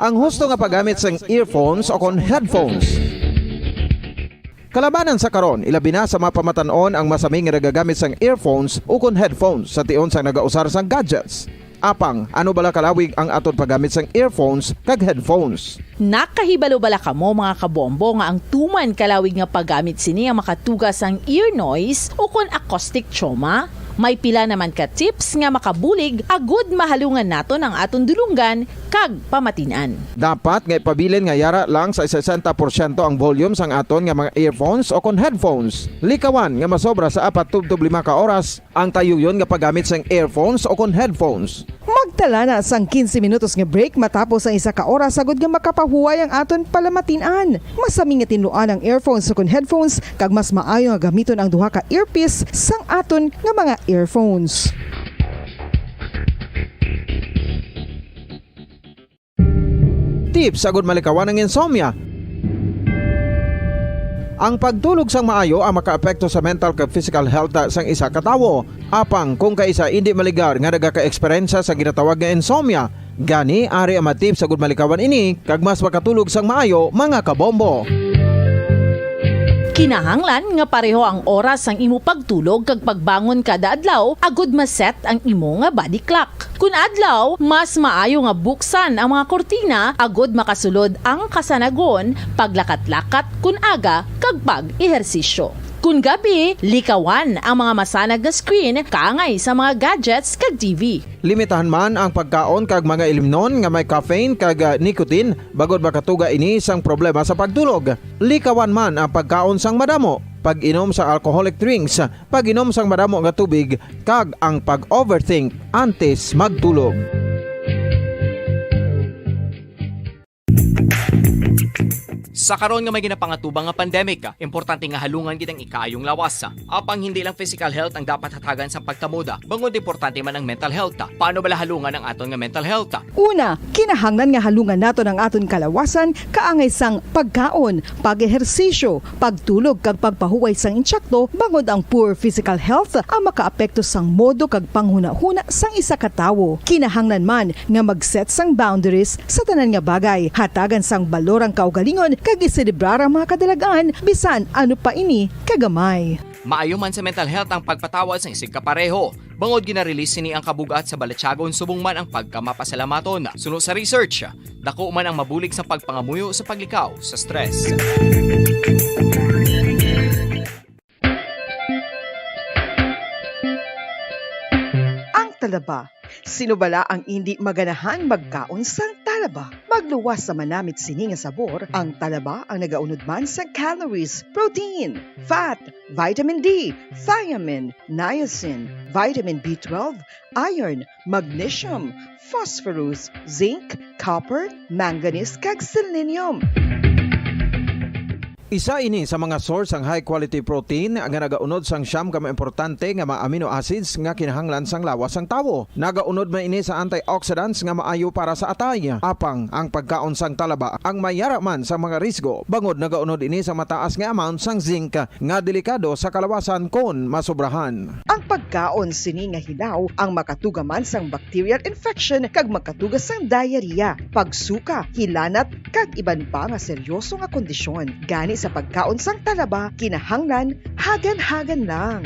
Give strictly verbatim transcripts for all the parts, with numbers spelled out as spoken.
Ang husto nga paggamit sang earphones o kon headphones. Kalabanan sa karon, ilabi na sa mga pamatan-on ang masami nga nagagamit sang earphones o kon headphones sa tion sang nagausar sang gadgets. Apang, ano bala kalawig ang aton paggamit sang earphones kag headphones? Nakahibalo bala kamo, mga kabombo, nga ang tuman kalawig nga paggamit sini ang makatuga sang ear noise o kon acoustic trauma? May pila naman ka tips nga makabulig agud mahalungan naton ang aton dulonggan kag pamatin-an. Dapat nga ipabilin nga yara lang sa sesenta porsyento ang volume sang aton nga mga earphones o kon headphones. Likawan nga masobra sa apat tubtob lima ka oras ang tayuyon nga paggamit sang earphones o kon headphones. Magtala na sang quince minutos nga break matapos ang isa ka oras agud nga makapahuway ang aton palamatin-an. Masami nga tinluan ang earphones o kon headphones, kag mas maayo nga gamiton ang duha ka earpiece sang aton nga mga earphones. Tips agud malikawan ang insomnia. Ang pagtulog sang maayo ang makaapekto sa mental kag physical health sang isa ka tawo. Apang kung kaisa indi maligar nga nagaka-eksperyensya sa ginatawag nga insomnia, gani ari ang mga tips agud malikawan ini kag mas makatulog sang maayo, mga kabombo. Kinahanglan nga pareho ang oras sang imo pagtulog kag pagbangon kada adlaw agud ma-set ang imo nga body clock. Kun adlaw, mas maayo nga buksan ang mga kurtina agud makasulod ang kasanagon, paglakat-lakat kun aga, kag pag-ehersisyo. Kun gabi, likawan ang mga masanag nga screen kaangay sa mga gadgets kag T V. Limitahan man ang pagkaon kag mga ilimnon nga may caffeine kag, ah, nicotine, bangod makatuga ini sang problema sa pagtulog. Likawan man ang pagkaon sang madamo, pag-inom sa alcoholic drinks, pag-inom sang madamo nga tubig, kag ang pag-overthink antes magtulog. Sa karon nga may ginapangatubang nga pandemic, importante nga halungan gid ang ikaayong lawas. Apang hindi lang physical health ang dapat hatagan sa pagtamod, bangod importante man ang mental health. Paano bala halungan ang aton nga mental health? Una, kinahanglan nga halungan naton ang aton kalawasan kaangay sang pagkaon, pag-ehersisyo, pagtulog kag pagpahuway sang insakto, bangod ang poor physical health ang makaapekto sang modo kag panghunahuna sang isa ka tawo. Kinahanglan man nga mag-set sang boundaries sa tanan nga bagay, hatagan sang balor ang kaugalingon kag iselebrar ang mga kadalag-an, bisan ano pa ini kagamay. Maayo man sa mental health ang pagpatawad sang isigkapareho, bangod gina-release sini ang kabug-at sa balatyagon subong man ang pagkamapasalamaton. Suno sa research, dako man ang mabulig sa pagpangamuyo sa paglikaw sa stress. Ang talaba. Sino bala ang indi maganahan magkaon sang talaba? Magluwas sa manamit sini nga sabor, ang talaba ang nagaunod man sa calories, protein, fat, vitamin D, thiamine, niacin, vitamin B twelve, iron, magnesium, phosphorus, zinc, copper, manganese, kag selenium. Isa ini sa mga source sang high quality protein nga nagaunod sang siyam ka mga importante nga mga amino acids nga kinahanglan sang lawas sang tawo. Nagaunod man ini sa antioxidants nga maayo para sa atay. Apang ang pagkaon sang talaba ang may yara man sa mga risgo, bangod nagaunod ini sa mataas nga amount sang zinc nga delikado sa kalawasan kon masobrahan. Ang pagkaon sini nga hilaw ang makatuga man sang bacterial infection kag makatuga sang diarrhea, pagsuka, hilanat, kag iban pa nga seryoso nga kondisyon. Gani sa pagkaon sang talaba, kinahanglan hagan-hagan lang.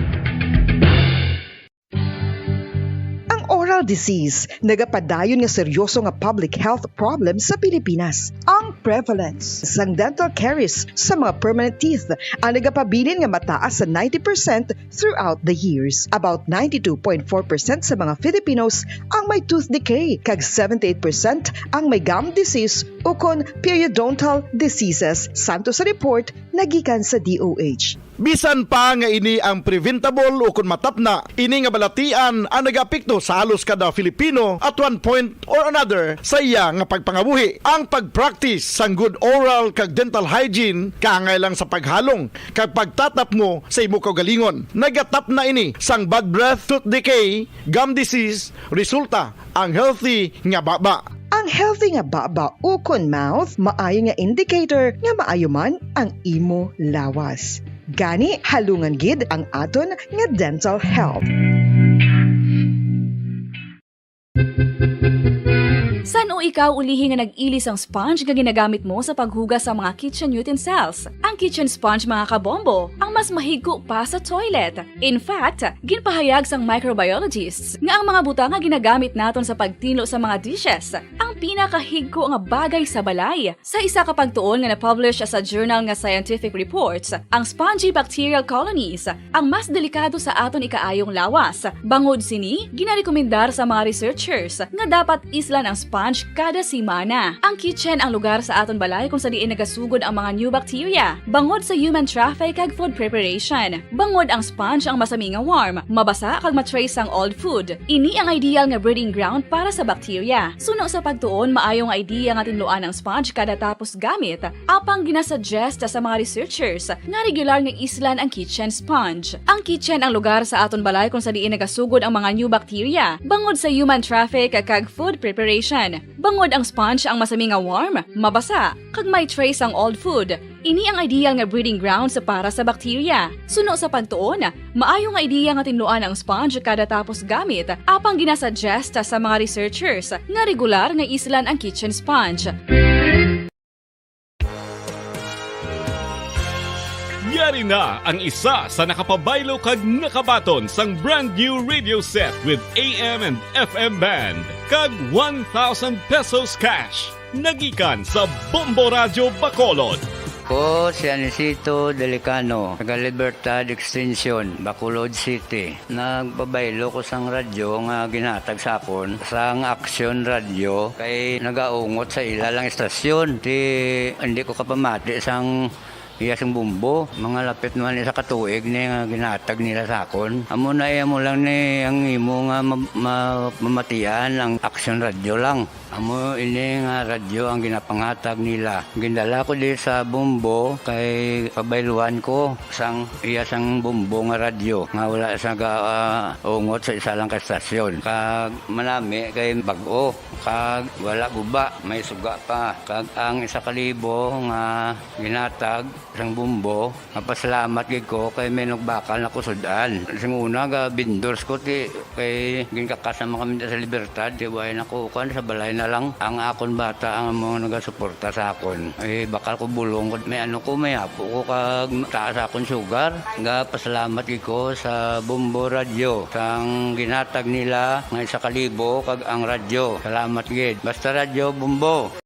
Ang oral disease nagapadayon nga seryoso nga public health problem sa Pilipinas. Ang prevalence sang dental caries sa mga permanent teeth ang nagapabilin nga mataas sa ninety percent throughout the years. About ninety-two point four percent sa mga Filipinos ang may tooth decay, kag seventy-eight percent ang may gum disease ukon periodontal diseases, santo sa report nga gikan sa D O H. Bisan pa nga ini ang preventable ukon matapna, ini nga balatian ang nagaapekto sa halos kada Filipino at one point or another sa iya nga pagpangabuhi. Ang pag-practice sang good oral kag dental hygiene kaangay lang sa paghalong kag pagtatapngo sa imo kaugalingon. Nagatapna ini sang bad breath, tooth decay, gum disease, resulta ang healthy nga baba. Ang healthy nga baba ukon mouth maayo nga indicator nga maayo man ang imo lawas. Gani, halungan gid ang aton nga dental health. San-o Ikaw ulihi nga nag-ili sang sponge nga ginagamit mo sa paghugas sa mga kitchen utensils. Ang kitchen sponge, mga kabombo, ang mas mahigko pa sa toilet. In fact, ginpahayag sang microbiologists nga ang mga butang nga ginagamit naton sa pagtinlo sa mga dishes ang pinakahigko nga bagay sa balay. Sa isa ka pagtuon nga na-publish sa journal nga Scientific Reports, ang spongy bacterial colonies ang mas delikado sa aton ikaayong lawas. Bangod sini, ginarekomendar sa mga researchers nga dapat islan ang sponge kada semana. Ang kitchen ang lugar sa aton balay kung sa diin nagasugod ang mga new bacteria, bangod sa human traffic kag food preparation. Bangod ang sponge ang masami nga warm, mabasa kag ma-trace ang old food. Ini ang ideal nga breeding ground para sa bacteria. Suno sa pagtuon, maayo nga idea nga tinluan ang sponge kada tapos gamit, apang ginasuggest sa mga researchers nga regular nga islan ang kitchen sponge. Ang kitchen ang lugar sa aton balay kung sa diin nagasugod ang mga new bacteria, bangod sa human traffic kag food preparation. Bangod ang sponge ang masami nga warm, mabasa, kag may trace ang old food. Ini ang ideal nga breeding grounds para sa bacteria. Suno sa pagtuon, maayo nga ideya nga tinluan ang sponge kada tapos gamit, apang ginasuggest sa mga researchers nga regular nga islan ang kitchen sponge. Yari na ang isa sa nakapabaylo kag nakabaton sang brand new radio set with A M and F M band kag one thousand pesos cash. Nagikan sa Bombo Radyo Bacolod. Ko si Anisito Delicano, taga Libertad Extension, Bacolod City. Nagpabaylo ko sang radyo nga ginhatag sa akon sang Action Radio kay nagaungot sa ila lang estasyon. Ti hindi ko kapamati sang iya sing bumbo. Mga lapit naman isa ka tuig ni nga ginhatag nila sa akon. Amo na iya mo lang ni ang imo nga ma- ma- mamatian ang Action Radio lang. Amo ini nga radyo ang ginapanghatag nila. Gindala ko di sa Bombo kay pabayluan ko sang iya sang Bombo nga radyo nga wala sa ga ah, ungot sa isa lang ka estasyon. Kag manami kay bag-o kag wala guba, may suga pa. Kag ang isa ka libo nga ginatag sang Bombo, mapasalamat gid ko kay may nagbakal na ko sud-an. Sing una ga vendors ko ti kay ginkakas naman kami sa Libertad, ti way na ko kuan sa balay na lang. Ang akon bata ang amo nagasuporta sa akon. Eh, bakal ko bulong ko, may ano ko, may apo ko kag taas akon sugar. Ga pasalamat gid ko sa Bombo Radyo sang ginatag nila nga isa ka libo kag ang radyo. Salamat gid. Basta Radyo Bombo.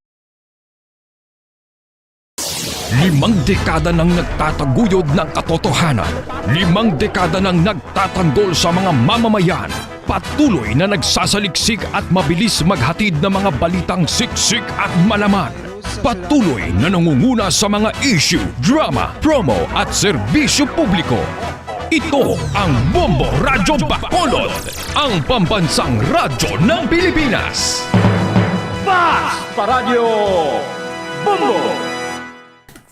Limang dekada nang nagtataguyod ng katotohanan. Limang dekada nang nagtatanggol sa mga mamamayan. Patuloy na nagsasaliksik at mabilis maghatid ng mga balitang siksik at malaman. Patuloy na nangunguna sa mga issue, drama, promo at serbisyo publiko. Ito ang Bombo Radyo Bacolod, ang pambansang radyo ng Pilipinas. Fast Paradyo Bombo!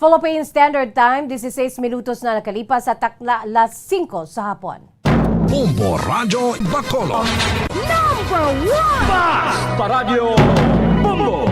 Philippine Standard Time, dieciséis minutos na nakalipas sa takna las singko sa hapon. Bombo Radyo Bacolod. Number one! Fast Paradyo Bombo!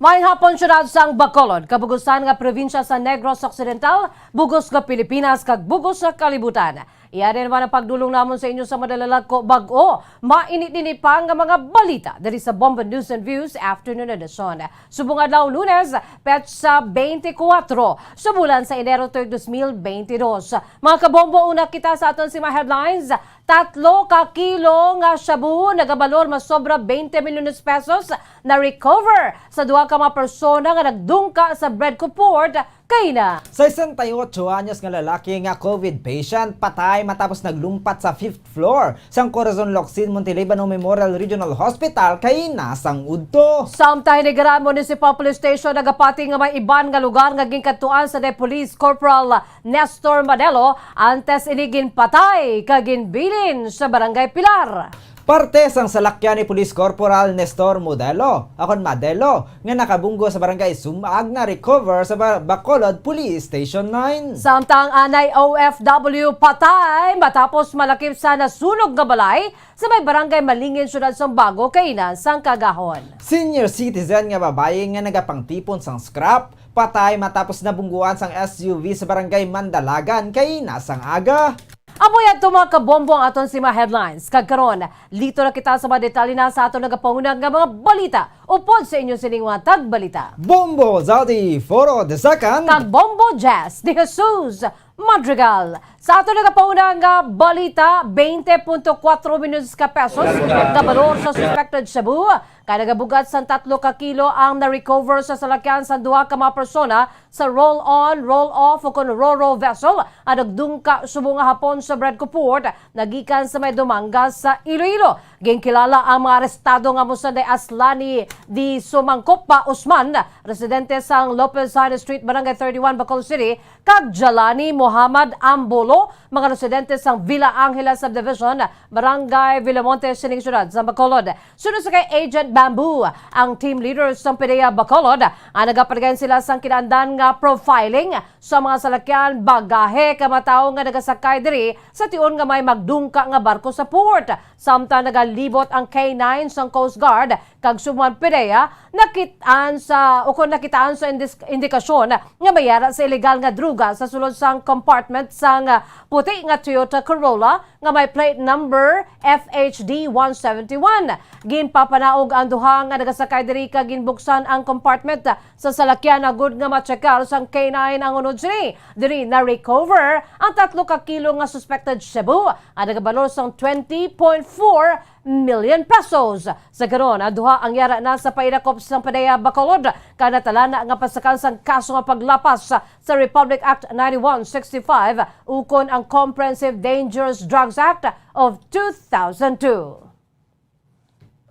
Maayong hapon, syudad sang Bacolod, kabugusan nga probinsya sa Negros Occidental, bugos nga Pilipinas, kag bugos nga kalibutan. Yari naman ang pagdulong namon sa inyo sa madalalag ko bag-o. Mainit-init pa nga mga balita diri sa Bombo News and Views Afternoon Edition. Subong adlaw Lunes, petsa twenty-four sa bulan sa Enero third, dos mil twenty-two. Mga kabombo, una kita sa aton sing mga headlines. Tatlo ka kilo nga shabu nagabalor masobra twenty milyones pesos na recover sa duha ka mga persona nga nagdungka sa Bredco Port kaina. Sesenta y ocho anyos nga lalaki nga COVID patient patay matapos naglumpat sa fifth floor sang Corazon Locsin Montelibano Memorial Regional Hospital kaina sang udto. Samtang Hinigaran Municipal Police Station nagapati nga may iban nga lugar nga ginkadtuan sa Police Corporal Nestor Madelo antes ini ginpatay kag ginbilin sa Barangay Pilar. Parte sang salakyan ni Police Corporal Nestor Modelo, akon Madelo, nga nakabunggo sa Barangay Sumag na-recover sa Ba- Bacolod Police Station nine. Samtang anay O F W patay matapos malakip sa nasunog nga balay sa may Barangay Malingin, Syudad sang Bago, kaina sang kagahon. Senior citizen nga babayi nga nagapangtipon sang scrap patay matapos nabungguan sang S U V sa Barangay Mandalagan kaina sang aga. Amo yan, mga kabombo, ang aton sini mga headlines. Kag karon, lito na kita sa mga detalye na sa aton nagapanguna nga mga balita. Upod sa inyo sining mga tagbalita. Bombo Zaldi Foro the second. Kag Bombo Jazz de Jesus Madrigal. Sa aton nagapanguna nga balita, twenty point four million ka pesos nga balor sa suspected shabu. Kay nagabug-at sang tatlo ka kilo ang na-recover sa salakyan sang duha ka mga persona sa roll-on, roll-off o kon ro-ro vessel nga nagdungka subong nga hapon sa Bredco Port, nagikan sa may Dumangas sa Iloilo. Ginkilala ang mga arestado nga amo sanday Aslani di Sumangkop pa Usman, residente sang Lopez High Street, Barangay thirty-one, Bacolod City, kag Jalani Muhammad Ambulo, mga residente sang Villa Angela Subdivision, Barangay Villamonte, sining siyudad sa Bacolod. Sunod sa kay Agent Bamboo, ang team leader sang PDEA Bacolod, ang nagapadayon sila sang kinaandan nga profiling sa mga salakyan, bagahe, kag mga tawo nga nagasakay diri sa tion nga may magdungka nga barko sa port. Samtang nagalibot ang K nine sang Coast Guard kag subong ang PDEA, nakit-an sa, o kon nakitaan sa indis-, indikasyon nga may yara sa iligal nga druga sa sulod sang compartment sang, ah, puti nga Toyota Corolla nga may plate number F H D one seventy-one. Ginpapanaog ang duha nga nagasakay diri kag ginbuksan ang compartment sa salakyan agud nga ma-checkar sang K nine ang unod sini. Diri na-recover ang tatlo ka kilo nga suspected shabu nga nagabalor sang twenty point four million pesos. Sa karon, ang duha ang yara na sa painakop sang PDEA Bacolod, kag natalana nga pasakan sang kaso nga paglapas sa Republic Act ninety-one sixty-five ukon ang Comprehensive Dangerous Drugs Act of two thousand two.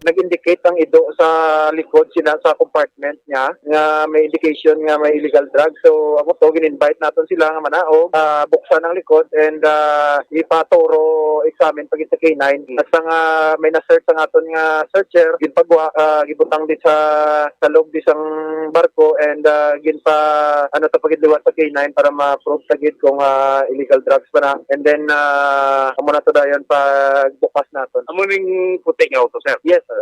Nag-indicate ang ido sa likod sina sa compartment niya nga may indication nga may illegal drugs. So, amo to, gin-invite naton sila nga manaog, ah, buksan ang likod and, ah, ipa-thorough examine pa gid sa K nine. Hasta nga may na-search ang aton nga searcher, ginpagwa, ah, gibutang di sa, sa loob di sang barko and, ah, ginpa, ano, ta pa gid liwat sa K nine para ma-prove ta gid kung, ah, illegal drugs pa na. And then, ah, amo na to dayon pagbukas naton. Amo ning puti nga auto, sir? Yes, sir.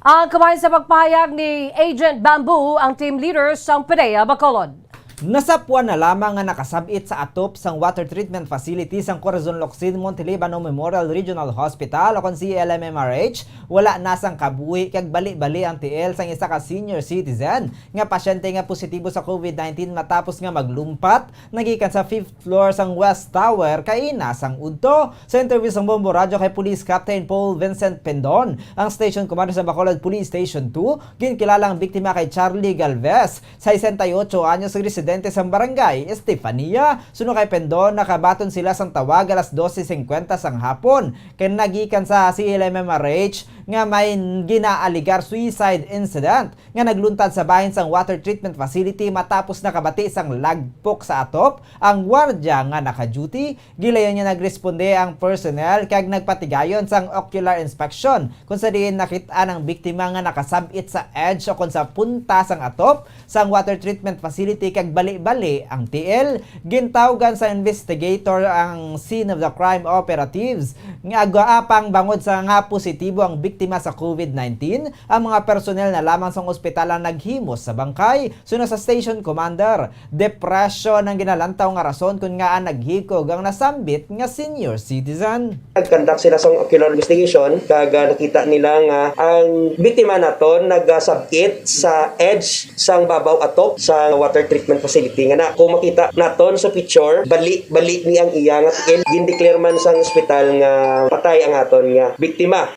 Ang kabahin sa pagpahayag ni Agent Bamboo, ang team leader sang PDEA Bacolod. Nasapwan na lamang nga nakasab-it sa atop sang water treatment facility sang Corazon Locsin Montelibano Memorial Regional Hospital, o kon C L M M R H, wala na sang kabuhi kag bali-bali ang tiil sang isa ka senior citizen nga pasyente nga positibo sa COVID nineteen matapos nga maglumpat nagikan sa fifth floor sang West Tower kaina sang udto. Sa interview sang Bombo Radyo kay Police Captain Paul Vincent Pendon, ang Station Commander sa Bacolod Police Station two, ginkilalang biktima kay Charlie Galvez, sesenta y ocho anyos, residente sang Barangay Estefania. Suno kay Pendon, nakabaton sila sang tawag alas dose cincuenta sang hapon, kay nagikan sa C L M M R H nga may ginaaligar suicide incident nga nagluntad sa bahin sang water treatment facility matapos nakabati sang lagpok sa atop ang gwardiya nga naka-duty. Gilayon nga nagresponde ang personnel kag nagpatigayon sang ocular inspection, kung sa diin nakit-an ang biktima nga nakasab-it sa edge o kon sa punta sang atop sang water treatment facility kag bali-bali ang tiil. Gintawgan sa investigator ang scene of the crime operatives nga agaapang bangod sa nga positibo ang biktima sa COVID nineteen. Ang mga personnel na lamang sang ospital ang naghimos sa bangkay. Suno sa station commander, depression ang ginalantaw nga rason kon ngaa naghikog ang nasambit nga senior citizen. Nag-conduct sila sang ocular investigation kag, ah, nakita nila nga ang biktima naton nagasab-it sa edge sang babaw atop sa water treatment facility nga na. Kung makita naton sa picture, bali-bali ni ang iya nga tiil. Gindeclare man sang ospital nga patay ang aton nga biktima.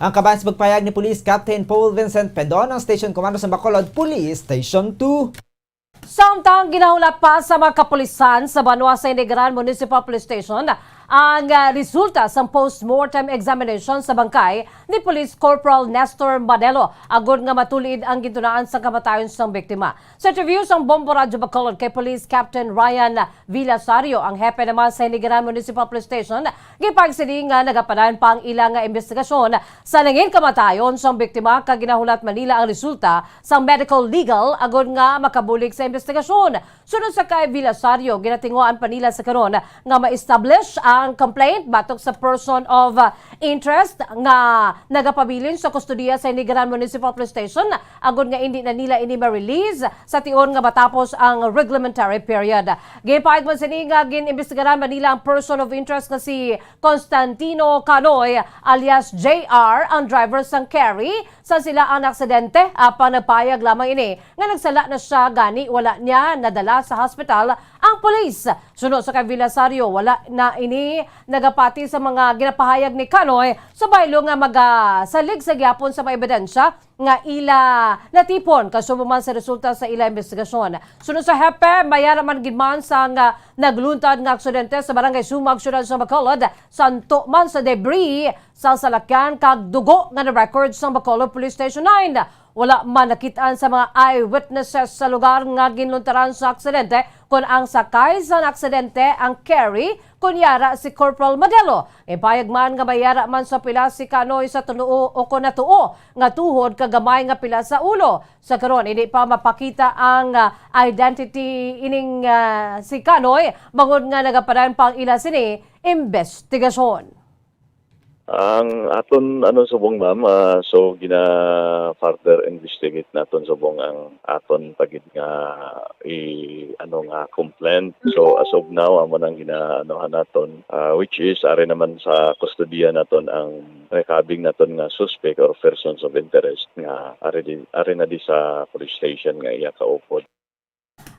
Ang kabahin sa pagpahayag ni Police Captain Paul Vincent Pendon, ang Station Commander sa Bacolod Police Station two. Samtang ginahulat pa sa mga kapulisan sa banwa sa Inigaran Municipal Police Station ang, ah, resulta sang post-mortem examination sa bangkay ni Police Corporal Nestor Manelo, agod nga matulid ang gintunaan sang kamatayon sang biktima. Sa interview sang Bombo Radyo Bacolod kay Police Captain Ryan Villasario, ang hepe naman sa Inigaran Municipal Police Station, gipasiling nga nagapadayon pa ang ila nga imbestigasyon sa nangin kamatayon sang biktima, kag ginahulat man nila ang resulta sang medical legal agod nga makabulig sa imbestigasyon. Sunod sa kay Villasario, ginatinguhaan pa nila sa karon nga ma-establish ang ang complaint batok sa person of, uh, interest nga nagapabilin sa kustodiya sa Hinigaran Municipal Police Station, agod nga indi na nila ini ma-release sa tion nga matapos ang reglementary period. Ginpahayag man sini nga gin-imbestigaran man nila ang person of interest nga si Constantino Canoy alias J R, ang driver sang carry, sa sila ang aksidente, apang nagpahayag lamang ini nga nagsala na siya, gani wala niya nadala sa hospital ang pulis. Suno sa kay Villasario, wala na ini nagapati sa mga ginapahayag ni Canoy sa baylo nga magasalig sa gyapon sa mga ebidensya nga ila natipon kasubo man sa resulta sa ila investigasyon. Suno sa hepe, mayara man gid man sang nagluntad nga aksidente sa Barangay Sumag, Siyudad sa Bacolod, santo man sa debris sa salakyan kag dugo nga na-record sang Bacolod Police Station nine. Wala man nakit-an sa mga eyewitnesses sa lugar nga ginluntaran sa aksidente kon ang sakay sa aksidente ang carry, kon yara si Corporal Madelo. Ipahayag man nga mayara man sa pila si Canoy sa tunuo o kon natuo nga tuhod kag gamay nga pila sa ulo. Sa karon, hindi pa mapakita ang, ah, identity ining, ah, si Canoy, bangod nga nagapadayon pa ang ila sini investigasyon. Ang aton, ano, subong, ma'am, ah, so gina-further investigate naton subong ang aton pa gid nga i-, ano, nga complaint. So, as of now, amo nang gina-, anuhan naton, ah, which is ari naman sa kustodiya naton ang recovering naton nga suspect or persons of interest nga ari di, ari na di sa police station nga iya kaupod.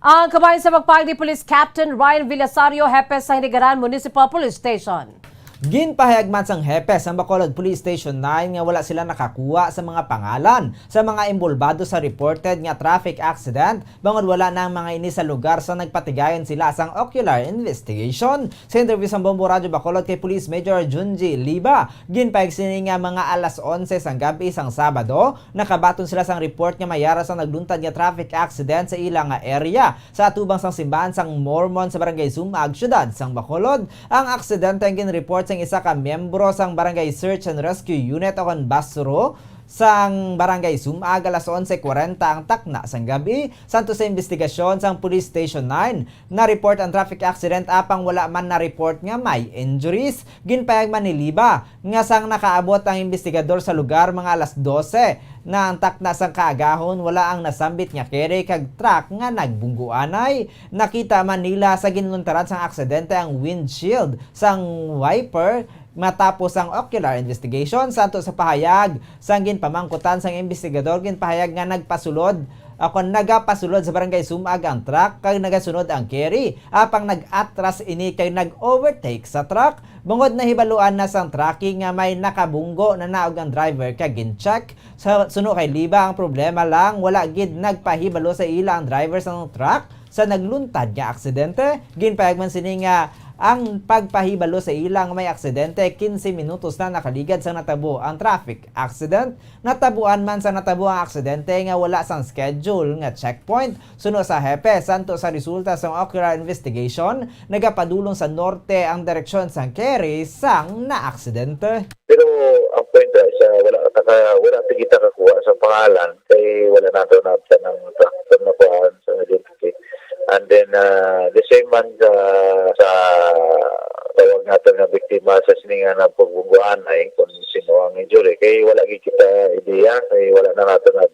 Ang kabahin sa pagpahayag ni Police Captain Ryan Villasario, hepe sa Hinigaran Municipal Police Station. Ginpahayag man sang hepe sang Bacolod Police Station nine nga wala sila nakakuha sa mga pangalan sa mga inbolbado sa reported nga traffic accident, bangod wala na ang mga ini sa lugar sa nagpatigayon sila sang ocular investigation. Sa interview sang Bombo Radyo Bacolod kay Police Major Junji Liba, ginpahayag sini nga mga alas onse sang gab-i sang Sabado, nakabaton sila sang report nga may ara sang nagluntad nga traffic accident sa ila nga area sa atubang sang simbahan sang Mormon sa Barangay Sumag, siyudad sang Bacolod. Ang aksidente ang ginreport sang isa ka miyembro sang Barangay Search and Rescue Unit o kon BASRU sang Barangay Sumag alas onse kwarenta ang takna sang gab-i. Santo sa investigasyon sang Police Station nine, na-report ang traffic accident apang wala man na-report nga may injuries. Ginpahayag man ni Liba nga sang nakaabot ang investigador sa lugar mga alas dose na ang takna sang kaagahon, wala ang nasambit nga carry kag truck nga nagbungguanay. Nakita man nila sa ginluntaran sang aksidente ang windshield sang wiper matapos ang ocular investigation. Santo sa pahayag sang ginpamangkutan sang investigador, ginpahayag nga nagpasulod o kon nagapasulod sa Barangay Sumag ang truck kag nagasunod ang carry, apang nag-atras ini kay nag-overtake sa truck. Bangod nahibaluan na sang tracking nga may nakabunggo, nanaog ang driver kag gin-check. Sa suno kay Liba, ang problema lang, wala gid nagpahibalo sa ila ang driver sang truck sa nagluntad nga aksidente. Ginpahayag man sini nga ang pagpahibalo sa ila nga may aksidente, quince minutos na nakaligad sang natabo ang traffic accident. Natabuan man sa natabo ang aksidente nga wala sang schedule nga checkpoint. Suno sa hepe, santo sa resulta sang ocular investigation, nagapadulong sa norte ang direksyon sang carry sang naaksidente. Pero ang point, ah, sa wala ka, wala pa kita kakuha sa pangalan kay wala nato na sa nang tractor na kuhaan sa identity. And then, ah, the same man sa, sa tawag nato nga biktima sa siningan nga pagbungguanay kung sino ang injury. Kay wala gid kita idea, kay wala na nato na.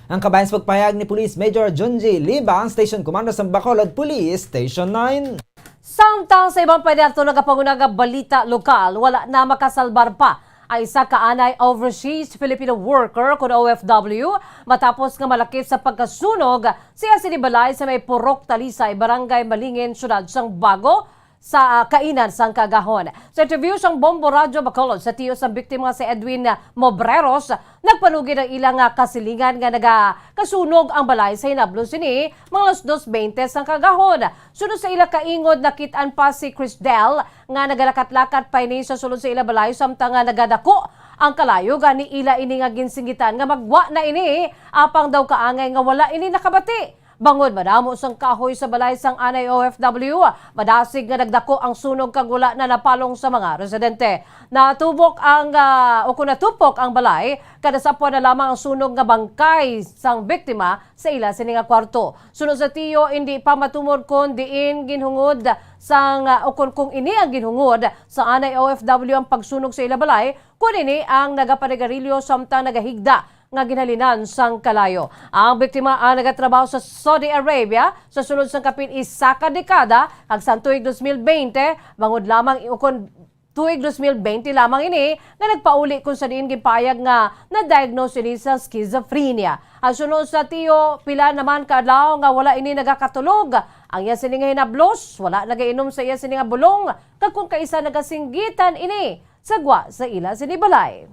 Ang kabahin sa pagpahayag ni Police Major Junji Libang, Station Commander sa Bacolod Police Station nine. Samtang sa iban pa nato nagapangunang balita lokal, wala na makasalbar pa ang isa ka anay overseas Filipino worker kun O F W matapos nga malakip sa pagkasunog sa iya sini balay sa may Purok Talisay, Barangay Malingin, Siyudad sang Bago, sa, ah, kainan sang kaagahon. Sa interview sang Bombo Radyo Bacolod sa tiyo sang biktima nga si Edwin Mobreros, nagpanugid ang ila nga kasilingan nga nagakasunog ang balay sa hinablo sini mga alas dos bente sang kaagahon. Suno sa ila kaingod, nakit-an pa si Crisdel nga nagalakat-lakat pa ini sa sulod sa ila balay samtang nga nagadako ang kalayo, gani ila ini nga ginsinggitan nga maggwa na ini, apang daw kaangay nga wala ini nakabati. Bangod madamo sang kahoy sa balay sang anay O F W, madasig nga nagdako ang sunog kag wala na napalong sa mga residente. Natubok ang, ah, o kung natupok ang balay, kada sapwan na lamang ang sunog nga bangkay sang biktima sa ila sini nga kwarto. Suno sa tiyo, hindi pa matumor kon diin ginhungod sang, ah, o kon kung ini ang ginhungod sa anay O F W ang pagsunog sa ila balay, kun ini ang nagapanigarilyo samtang nagahigda nga ginhalinan sang kalayo. Ang biktima ang nagatrabaho sa Saudi Arabia sa sulod sang kapin isa ka dekada, kag sang tuig dos mil bente, bangod lamang ukon tuig dos mil bente lamang ini nga nagpauli, kung sa diin ginpahayag nga na-diagnose ini sa schizophrenia. Ang suno sa tiyo, pila naman ka adlaw nga wala ini nagakatulog. Ang iya sini nga hinablos, wala nagainom sa iya sini nga bulong, kag kung kaisa nagasinggitan ini sa gwa sa ila sini balay.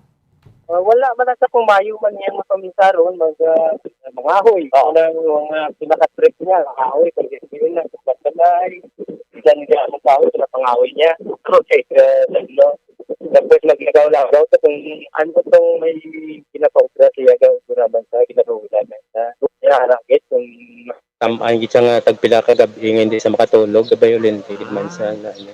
Ah, wala man sa kung mayo man niya nga paminsaron, mag, ah, mangahoy. Oo. Ang mga pinaka-trip niya, mangahoy, pag yun na, sa balay, diyan niya ang tao, sa pangahoy niya. Okay. Ah, ano, tapos maglagaw-lagaw sa kung ano tong may ginapaubra siya, ga-, guraban sa ginagawa na. Kaya, haragit, kung Tam-, ang gid siya nga tagpila ka gab-i nga hindi siya makatulog, sa violent, gid man siya na, ano.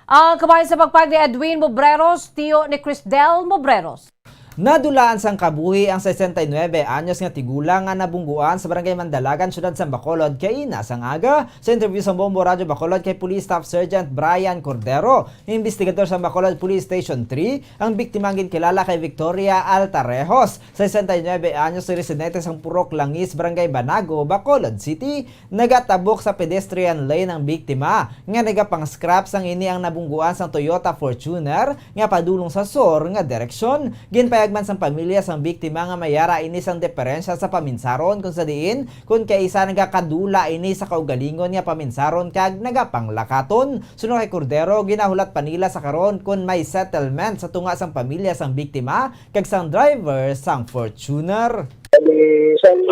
Ang kabahin sa pagpag ni Edwin Mobreros, tiyo ni Crisdel Mobreros. Nadulaan sang kabuhi ang sesenta y nuebe anyos nga tigulang nga nabungguan sa Barangay Mandalagan, Syudad sang Bacolod, kaina sang aga. Sa interview sang Bombo Radyo Bacolod kay Police Staff Sergeant Brian Cordero, investigador sang Bacolod Police Station three, ang biktima ang ginkilala kay Victoria Altarejos, sesenta y nuebe anyos, residente sang Purok Langis, Barangay Banago, Bacolod City. Nagatabok sa pedestrian lane ang biktima nga nagapang-scrap sang ini ang nabungguan sang Toyota Fortuner nga padulong sa sur nga direksyon. Ginpayag man sang pamilya sang biktima nga may ara ini sang diferensya sa paminsaron, kung sa diin kon kaisa nagakadula ini sa kaugalingon nga paminsaron kag nagapanglakaton. Suno kay Cordero, ginahulat pa nila sa karon kon may settlement sa tunga sang pamilya sang biktima kag sang driver sang Fortuner. Kami, isang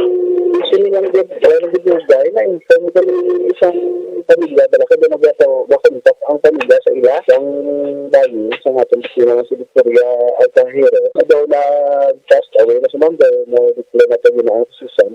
sinilang gid, wala gid yung guy na inform kami isang pamilya, bala ka doon nagwato, wakontak ang pamilya sa ila, ang bayi, sa nga itong sila nga si Victoria Altajero, na daw na passed away na si Ma'am, daw na declare na ito na ang susan.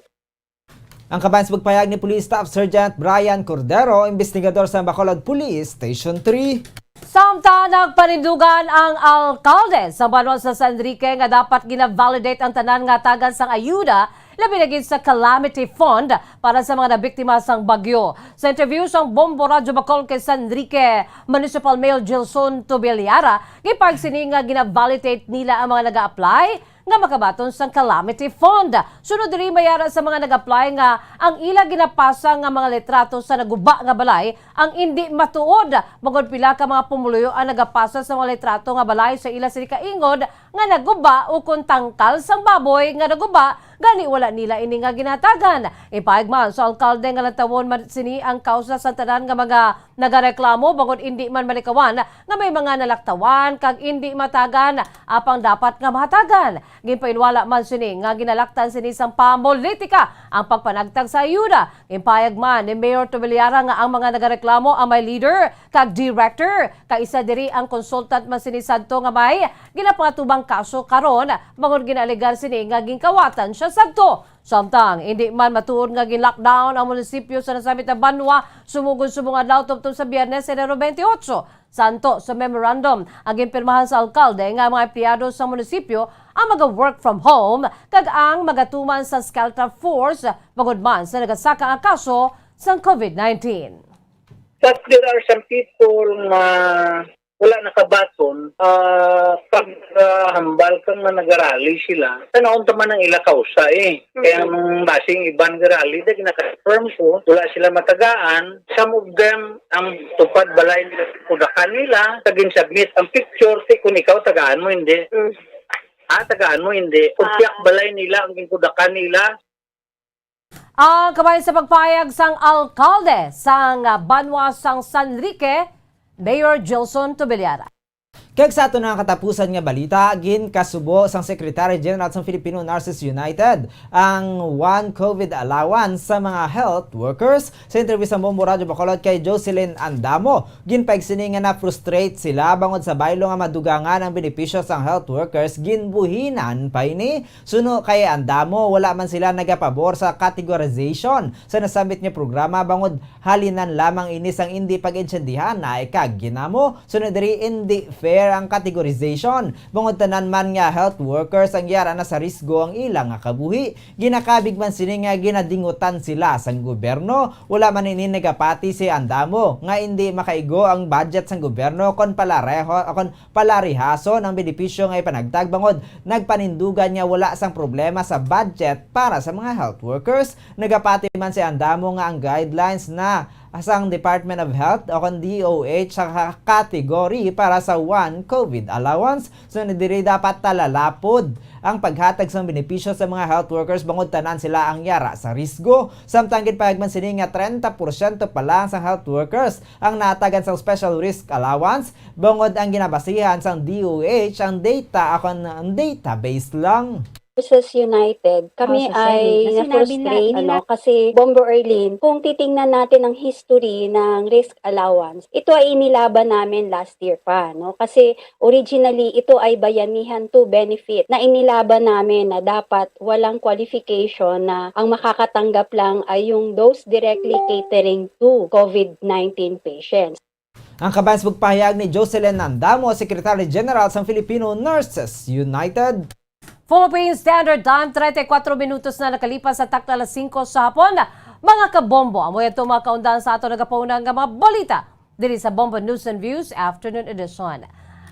Ang kabahin sa pagpayag ni Police Staff Sergeant Brian Cordero, investigador sa Bacolod Police Station three. Samtang nagpanindugan ang alkalde sa banwa sa San Enrique nga dapat gina-validate ang tanan nga hatagan sang ayuda, labi na gid sa calamity fund para sa mga nabiktima sang bagyo. Sa interview sang Bombo Radyo Bacol kay San Enrique Municipal Mayor Gilson Tobeliara, gipahayag sini nga gina-validate nila ang mga nag-a-apply nga makabaton sang calamity fund. Sunod diri, may ara sa mga nag-apply nga ang ila ginapasa nga mga litrato sa naguba nga balay ang indi matuod, bangod pila ka mga pumuluyo ang nagapasa sa mga litrato nga balay sa ila sini kaingod nga naguba ukon tangkal sang baboy nga naguba, gani wala nila ini nga ginahatagan. Ipahayag man sa alkalde nga lantawon man sini ang kausa sa tanan nga mga nagareklamo bangod indi man malikawan nga may mga nalaktawan kag indi matagan apang dapat nga mahatagan. Ginpainwala man sini nga ginalaktan sini sang pamolitika ang pagpanagtag sa ayuda. Ginpahayag man ni Mayor Tobeliara nga ang mga nagareklamo ang may leader kag director, kag isa diri ang consultant man sini sadto nga may ginapangatubang kaso karon, bangod ginaalegar sini nga ginkawatan siya sadto. Samtang indi man matuod nga gin-lockdown ang munisipyo sa nasambit nga banwa sumugod subong adlaw tubtob sa Biyernes, Enero twenty-eight. Santo sa memorandum ang ginpirmahan sa alkalde nga ang mga empleyado sa munisipyo ang maga-work from home kag ang magatuman sa shelter force bangod man sa nagasaka nga kaso sang COVID nineteen. But there are some people nga wala nakabaton, ah, pag, ah, hambal kang nga nagarally sila, tan-awon ta man ang ila kausa, eh. Kaya Mm. ang basing iban garally, da gina-confirm ko, wala sila matagaan. Some of them, ang tupad balay nila, kudakan nila, sa gin-submit ang picture, ti kung ikaw, tagaan mo, hindi. Mm. Ah, tagaan mo, hindi. Kung Ah. tiyak balay nila, ang ginkudakan nila, Ang kabahin sa pagpahayag sang alkalde sang banwa sang San Enrique, Mayor Gilson Tobeliara. Kag sa aton nga katapusan nga balita, ginkasubo sang Secretary General sang Filipino Nurses United ang one COVID allowance sa mga health workers. Sa interview sa Bombo Radyo Bacolod kay Jocelyn Andamo, ginpaig sini nga na-frustrate sila bangod sa baylo nga madugangan ang benepisyo sang health workers, ginbuhinan pa ini. Suno kay Andamo, wala man sila nagapabor sa categorization sa nasambit nga programa bangod halinan lamang ini sang indi pag-intindihan na ikaginamo. Sunod diri, indi fair ang categorization. Bangod tanan man nga health workers ang yara na sa risgo ang ila nga kabuhi, ginakabig man sini nga ginadingutan sila sang gobyerno. Wala man ini nagapati si Andamo nga indi makaigo ang budget sang gobyerno kon palareho, kon palarihason ang benepisyo nga ipanagtag bangod nagpanindugan nga wala sang problema sa budget para sa mga health workers. Nagapati man si Andamo nga ang guidelines na sang Department of Health o kon D O H sa ka-, category para sa one COVID allowance. So, diri dapat talalapod ang paghatag sang benepisyo sa mga health workers bangod tanan sila ang yara sa risgo. Samtang ginpahayag man sini nga treinta porsyento pa lang sang health workers ang natagan sang special risk allowance, bangod ang ginabasihan sang D O H ang data akon ang database lang. Nurses United, kami Oh, so ay sorry. Na sinabi na na-frustrate, nila ano, kasi, Bombo Erlin, kung titingnan natin ang history ng risk allowance, ito ay inilaban namin last year pa, no? Kasi originally, ito ay bayanihan to benefit na inilaban namin na dapat walang qualification, na ang makakatanggap lang ay yung those directly catering to COVID nineteen patients. Ang kabayan sa pagpahayag ni Jocelyn Andamo, Secretary General sang Filipino Nurses United. Philippine Standard Time, treinta y cuatro minutos na nakalipas sa takna alas singko sa hapon. Mga kabombo, amo yadto mga kaundan sa ato nagapauna nga mga balita diri sa Bombo News and Views Afternoon Edition.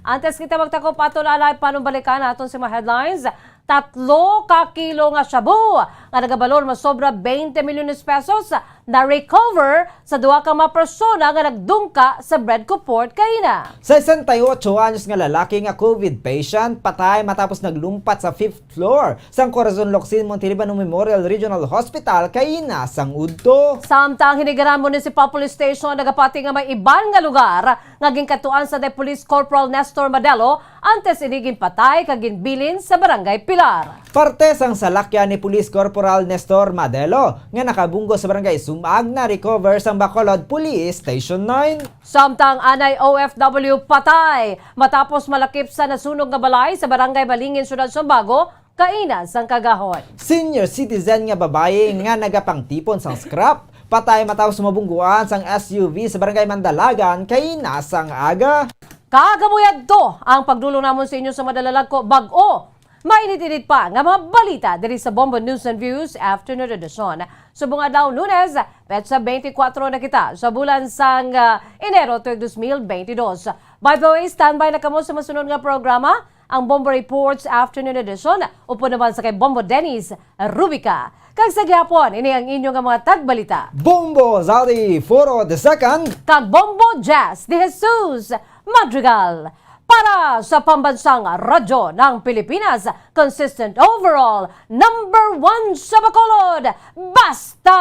Antes kita magtakop, ato na lang panumbalikan aton sa mga headlines. Tatlo ka kilo nga shabu nga nagabalor masobra twenty milyones pesos na-recover sa duha ka mga persona nga nagdungka sa Bredco Port kaina. Sesenta y ocho anyos nga lalaki nga COVID patient patay matapos naglumpat sa fifth floor sang Corazon Locsin Montelibano Memorial Regional Hospital kaina sang udto. Samtang Hinigaran Municipal Police Station nagapati nga may iban nga lugar nga ginkatuan sa Police Corporal Nestor Madelo, antes ini ginpatay kag ginbilin sa Barangay Pilar. Parte sang salakyan ni Police Corporal Nestor Madelo nga nakabunggo sa Barangay Sumag na-recover sang Bacolod Police Station nine. Samtang anay O F W patay matapos malakip sa nasunog nga balay sa Barangay Balingin, Siyudad Sumbago, kaina sang kagahon. Senior citizen nga babayi nga nagapangtipon sang scrap patay matapos mabungguan sang S U V sa Barangay Mandalagan kaina sang aga. Kag amo yadto ang pagdulong namon sa inyo sa madalalagko bag-o mainit-init pa nga mga balita diri sa Bombo News and Views Afternoon Edition. Subong adlaw, Lunes, petsa twenty-four na kita sa bulan sang, ah, Enero tuig dos mil benti dos. By the way, standby na kamo sa masunod nga programa, ang Bombo Reports Afternoon Edition, upod naman sa kay Bombo Dennis Rubica. Kag sa gihapon, ini ang inyo nga mga tagbalita, Bombo Zari Foro the second. Kag Bombo Jazz de Jesus Madrigal. Para sa Pambansang Radyo ng Pilipinas, consistent overall, number one sa Bacolod, Basta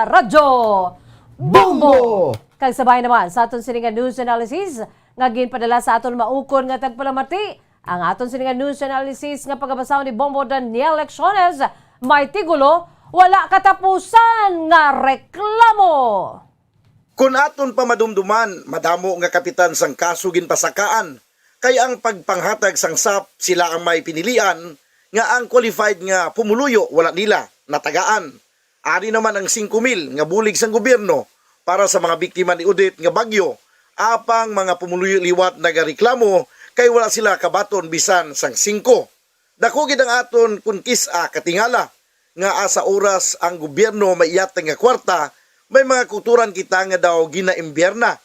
Radyo Bombo! Bombo! Kag sabay naman sa aton sini nga news analysis nga ginpadala sa aton maukon nga tagpalamati, ang aton sini nga news analysis nga pagabasa ni Bombo Daniel Lecciones, may tigulo, Wala Katapusan nga Reklamo. Kon aton pa madumduman, madamo nga kapitan sang kaso ginpasakaan, kay ang pagpanghatag sang sap sila ang may pinilian nga ang qualified nga pumuluyo wala nila natagaan. Ari naman ang singko mil nga bulig sang gobyerno para sa mga biktima ni Odette nga bagyo, apang mga pumuluyo liwat nagareklamo kay wala sila kabaton bisan sang singko. Dako gid ang aton kon kis-a katingala nga, ah, sa oras ang gobyerno may iyatag nga kwarta, may mga kulturan kita nga daw ginaimbyerna,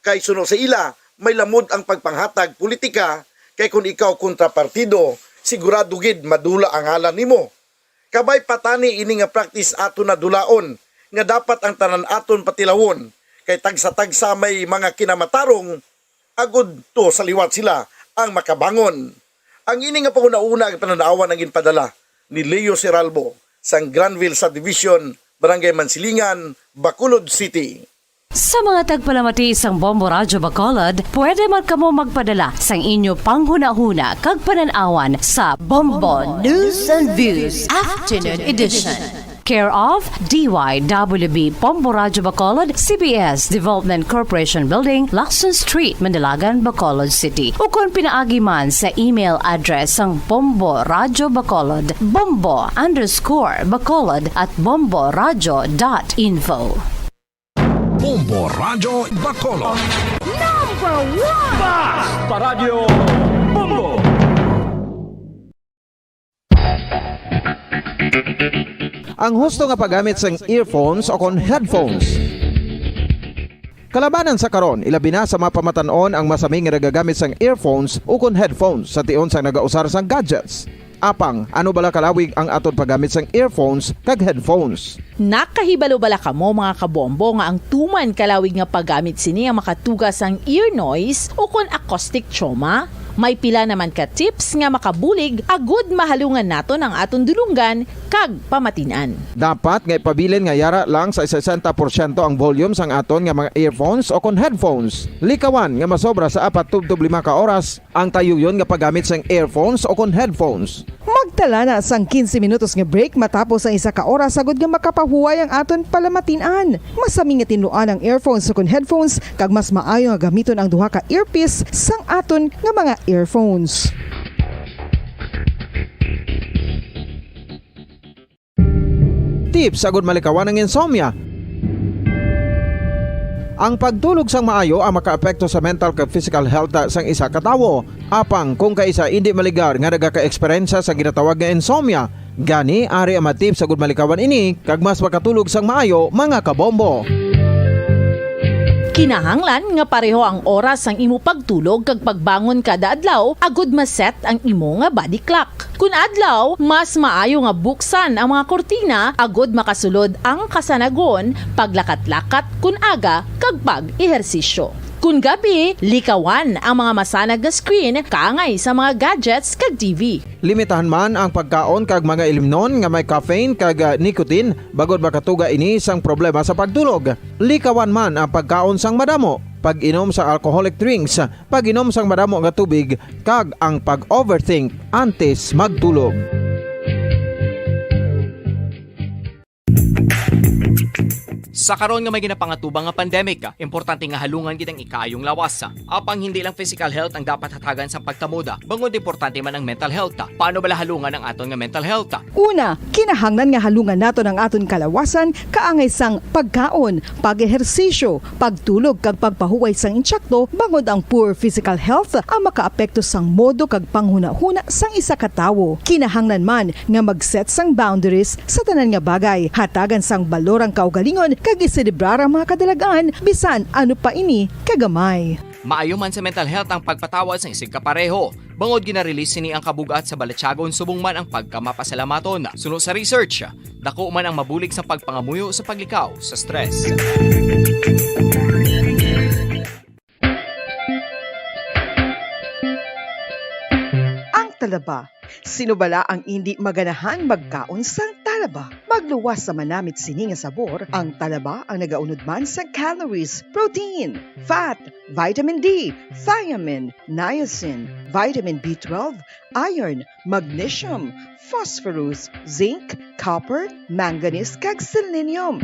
kay suno sa ila, may lamod ang pagpanghatag politika, kay kon ikaw kontrapartido, sigurado gid madula ang ngalan nimo. Kabay pa tani ini nga practice aton na dulaon, nga dapat ang tanan aton patilawon, kay tagsa-tagsa may mga kinamatarong, agud to sa liwat sila ang makabangon. Ang ini nga panghunahuna nga panan-awan ang ginpadala ni Leo Seralbo sang Granville Subdivision, Barangay Mansilingan, Bacolod City. Sa mga tagpalamati sang Bombo Radyo Bacolod, pwede man kamo magpadala sang inyo panghunahuna kag panan-awan sa Bombo News and Views Afternoon Edition. Care of D Y W B Bombo Radyo Bacolod, C B S Development Corporation Building, Lacson Street, Mandalagan, Bacolod City. Ukon pinaagi man sa email address sang Bombo Radyo Bacolod, bombo underscore bacolod at bomboradyo dot info. Bombo Radyo Bacolod. Number one! Basta Radyo Bombo! Ang husto nga paggamit sang earphones o kon headphones. Kalabanan sa karon, ilabi na sa mga pamatan-on ang masami nga nagagamit sang earphones o kon headphones sa tion sang nagausar sang gadgets. Apang, ano bala kalawig ang aton paggamit sang earphones kag headphones? Nakahibalo bala kamo, mga kabombo, nga ang tuman kalawig nga paggamit sini ang makatuga sang ear noise o kon acoustic trauma? May pila naman ka tips nga makabulig agud mahalungan naton ang aton dulonggan kag pamatin-an. Dapat nga ipabilin nga yara lang sa sesenta porsyento ang volume sang aton nga mga earphones o kon headphones. Likawan nga masobra sa apat tubtob lima ka oras ang tayuyon nga paggamit sang earphones o kon headphones. Magtala na sang quince minutos nga break matapos ang isa ka oras agud nga makapahuway ang aton palamatin-an. Masami nga tinluan ang earphones o kon headphones, kag mas maayo nga gamiton ang duha ka earpiece sang aton nga mga earphones. Tips agud malikawan ang insomnia. Ang pagtulog sang maayo ang makaapekto sa mental kag physical health sang isa ka tawo. Apang kung kaisa indi maligar nga nagaka-eksperyensya sa ginatawag nga insomnia, gani ari ang mga tips agud malikawan ini kag mas makatulog sang maayo, mga kabombo. Kinahanglan nga pareho ang oras sang imo pagtulog kag pagbangon kada adlaw agud ma-set ang imo nga body clock. Kun adlaw, mas maayo nga buksan ang mga kurtina agud makasulod ang kasanagon, paglakat-lakat kun aga, kag pag-ehersisyo. Kun gabi, likawan ang mga masanag nga screen kaangay sa mga gadgets kag T V. Limitahan man ang pagkaon kag mga ilimnon nga may caffeine kag, ah, nicotine, bangod makatuga ini sang problema sa pagtulog. Likawan man ang pagkaon sang madamo, pag-inom sa alcoholic drinks, pag-inom sang madamo nga tubig, kag ang pag-overthink antes magtulog. Sa karon nga may ginapangatubang nga pandemic, importante nga halungan gid ang ikaayong lawas. Apang hindi lang physical health ang dapat hatagan sang pagtamod, bangod importante man ang mental health. Paano bala halungan ang aton nga mental health? Una, kinahanglan nga halungan naton ang aton kalawasan kaangay sang pagkaon, pag-ehersisyo, pagtulog kag pagpahuway sang insakto, bangod ang poor physical health ang makaapekto sang modo kag panghunahuna sang isa ka tawo. Kinahanglan man nga mag-set sang boundaries sa tanan nga bagay, hatagan sang balor ang kaugalingon kag iselebrar ang mga kadalag-an, bisan ano pa ini kagamay. Maayo man sa mental health ang pagpatawad sang isigka pareho. Bangod gina-release sini ang kabug-at sa balatyagon subong man ang pagkamapasalamaton. Suno sa research, dako man ang mabulig sa pagpangamuyo sa paglikaw sa stress. Ang talaba. Sino bala ang indi maganahan magkaon sang talaba? Magluwas sa manamit sini nga sabor, ang talaba ang nagaunod man sa calories, protein, fat, vitamin D, thiamine, niacin, vitamin B twelve, iron, magnesium, phosphorus, zinc, copper, manganese, kag selenium.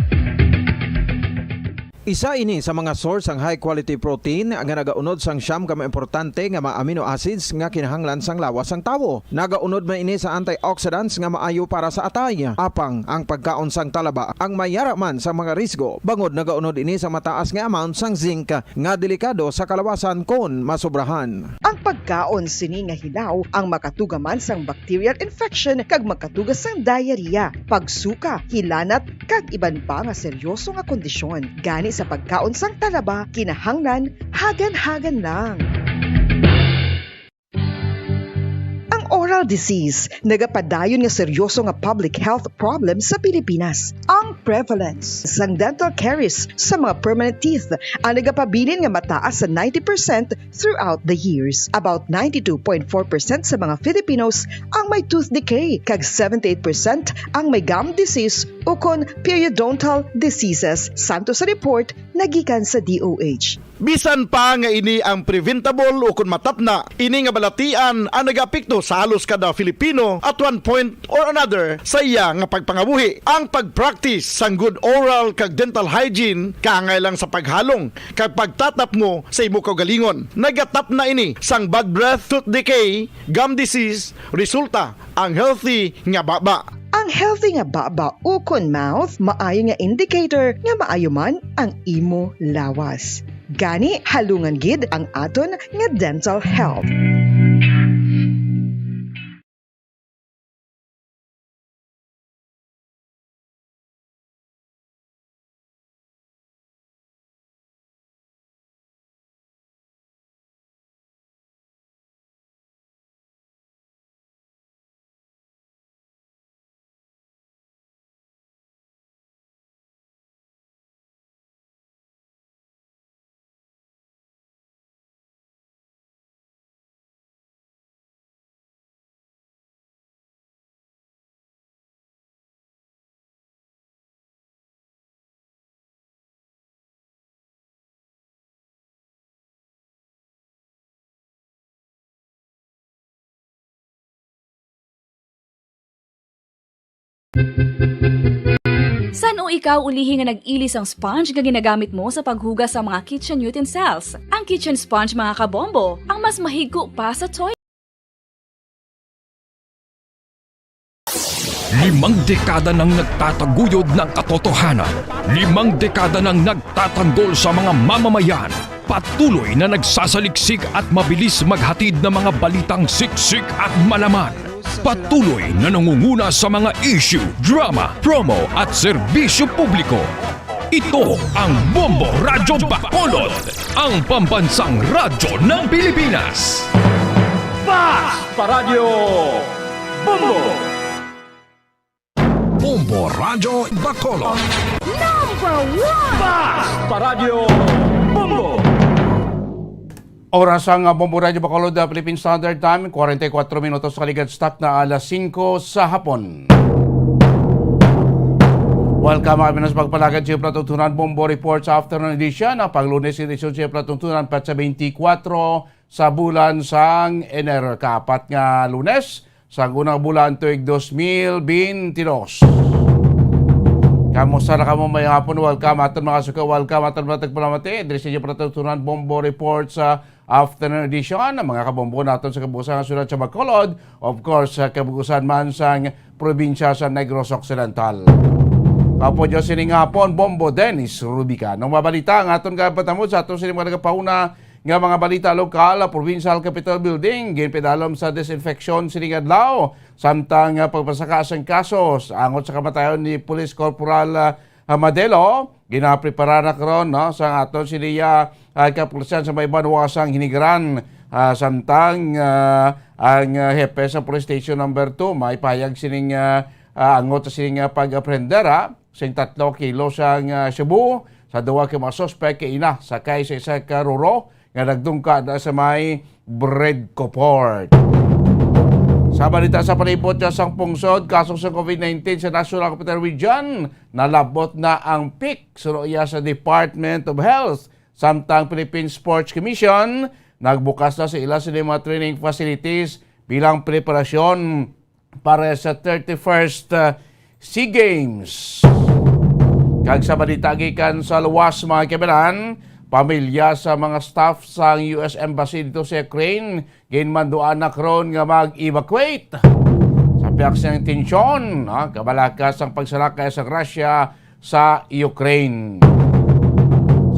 Isa ini sa mga source sang high quality protein nga nagaunod sang siyam ka mga importante nga mga amino acids nga kinahanglan sang lawas sang tawo. Nagaunod man ini sa antioxidants nga maayo para sa atay. Apang ang pagkaon sang talaba ang may yara man sa mga risgo, bangod nagaunod ini sa mataas nga amount sang zinc nga delikado sa kalawasan kon masobrahan. Ang pagkaon sini nga hilaw ang makatuga man sang bacterial infection kag makatuga sang diarrhea, pagsuka, hilanat, kag iban pa nga seryoso nga kondisyon. Gani sa pagkaon sang talaba, kinahanglan hagan-hagan lang. Ang Oral disease, nagapadayon nga seryoso nga public health problem sa Pilipinas. Ang prevalence sang dental caries sa mga permanent teeth ang nagapabilin nga mataas sa ninety percent throughout the years. About ninety-two point four percent sa mga Filipinos ang may tooth decay, kag seventy-eight percent ang may gum disease ukon periodontal diseases, santo sa report nga gikan sa D O H. Bisan pa nga ini ang preventable ukon matapna, ini nga balatian ang nagaapekto sa halos kada Filipino at one point or another sa iya nga pagpangabuhi. Ang pag-practice sang good oral kag dental hygiene kaangay lang sa paghalong kag pagtatapmo sa imo kaugalingon. Nagatapna ini sang bad breath, tooth decay, gum disease, resulta ang healthy nga baba. Ang healthy nga baba ukon mouth maayo nga indicator nga maayo man ang imo lawas. Gani, halungan gid ang aton nga dental health. San-o ikaw ulihi nga nag-ili sang sponge nga ginagamit mo sa paghugas sa mga kitchen utensils? Ang kitchen sponge, mga kabombo, ang mas mahigko pa sa toilet. Limang dekada nang nagtataguyod ng katotohanan. Limang dekada nang nagtatanggol sa mga mamamayan. Patuloy na nagsasaliksik at mabilis maghatid ng mga balitang siksik at malaman. Patuloy na nangunguna sa mga issue, drama, promo at serbisyo publiko. Ito ang Bombo Radyo Bacolod, ang pambansang radyo ng Pilipinas. Fast Paradyo Bombo! Bombo Radyo Bacolod. Number one! Fast Paradyo Bombo! Oras ang, ah, Bombo Radyo Bacolod, ah, Philippine Standard Time, kwarenta y kuwatro minutos sa kaligad sa takna alas singko sa hapon. Welcome, mga Pilipinas, pagpalagad sa palatuntunan Bombo Report sa Afternoon Edition, ang pang-Lunes edisyon sa palatuntunan, petsa twenty-four sa bulan sang Enero, kaapat nga Lunes sang unang bulan tuig dos mil bentidós. Kamusta na kamo? May hapon, welcome aton mga suka, welcome aton mga tagpalamati. Diri sa inyo palatuntunan Bombo Report sa Afternoon Edition, ang mga kabombo naton sa kabuusan nga syudad sa Bacolod, of course, sa kabuusan man sang probinsya sa Negros Occidental. Kapo Diyos sining hapon, Bombo Dennis Rubica. Nung mabalita ang aton kapatamod sa aton sining mga nagapauna nga mga balita lokal, ang Provincial Capitol Building, ginpidalom sa disinfection sining adlaw, samtang, ah, pagpasaka sang kasos angot sa kamatayon ni Police Corporal, ah, Amadelo, ginaprepara na karon, no, sa aton sini, ah, ah, kapulisan sa may banwa sang Hinigaran, ah, samtang, ah, ang, ah, hepe sa Police Station Number Two may pahayag sining, ah, ah, angot sa sining, ah, pag-aprehender, ah, sing tatlo kilo sang, ah, shabu sa duwa ka mga suspek kay ina sakay sa isa ka roro nga nagdungka na sa may Bredco Port. Sa balita sa palibot sa sang pungsod, kaso sa COVID nineteen sa National Capital Region, nalabot na ang peak, suno iya sa Department of Health. Samtang Philippine Sports Commission, nagbukas na sa ila sini mga training facilities bilang preparasyon para sa thirty-first, uh, SEA Games. Kag sa balita gikan sa luwas, mga kabayan, pamilya sa mga staff sang U S Embassy dito sa Ukraine, ginmanduan na karon nga mag-evacuate. Sa pihak sang tensyon, ha, kabalaka sang pagsalakay sa Russia sa Ukraine.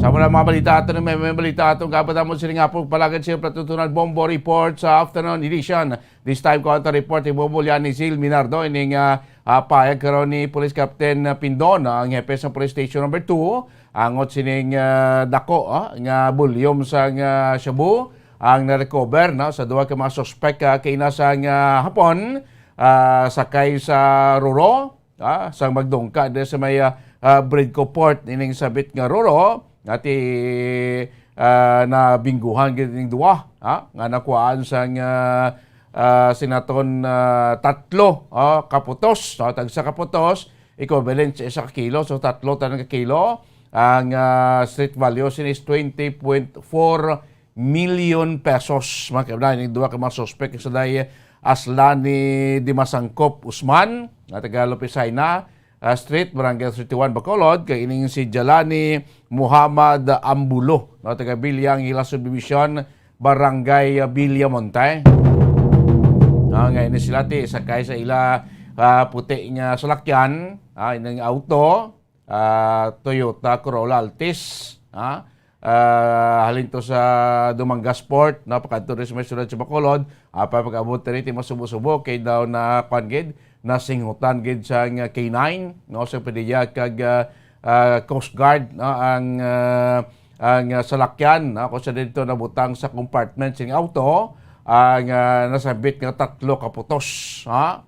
Sa mga, mga balita aton, may, may balita aton, kapatamod sining hapon, palagad sa palatuntunan Bombo Report sa afternoon edition. This time, counter report, ibubulyan ni Zil Minardo, ining, ah, ah, pahayag karon ni Police Captain Pindon, ang hepe sa Police Station Number Two, angot sining, ah, dako, ah, nga volume sa nga shabu, ang na-recover, no, sa duha ka mga suspek, ah, kaina sang, ah, hapon, ah, sakay sa Roro, ah, sang magdungka diri sa may, ah, ah, Bridco Port, ining sabit nga Roro, nga ti, ah, nabingguhan gid ning duha, ah, nga nakuhaan sang, ah, ah, sinaton, ah, tatlo, ah, kaputos, no, tagsa kaputos, equivalent sa isa ka kilo. So, tatlo tanan ka kilo. Ang, ah, street value sini is twenty point four million pesos. Mga kaibigan, ining duha ka mga suspek, isa day Aslani Dimasangkop Usman, nga taga Lopez Jaena, ah, Street, Barangay thirty-one, Bacolod, kag ining si Jalani Muhammad Ambulo, no, taga Villa Angeles Subdivision, Barangay, ah, Villamonte. Ah, nga ini sila ti sakay sa ila, ah, puti nga salakyan, ah, ining auto, ah, Toyota Corolla Altis, ah, ah, halin to sa Dumangas Port, no, pakadto rin sa may sulod sa Bacolod, ah, pa pag-abot rin, ti masubo-subo, kay daw na, kwan gid, nasinghutan gid sa nga K nine, no, sa PDEA kag, ah, ah, Coast Guard, no, ang, ah, ang, ah, salakyan, no, kung sa dito nabutang sa compartment sing auto, ang, ah, nasabit nga tatlo ka putos, ha,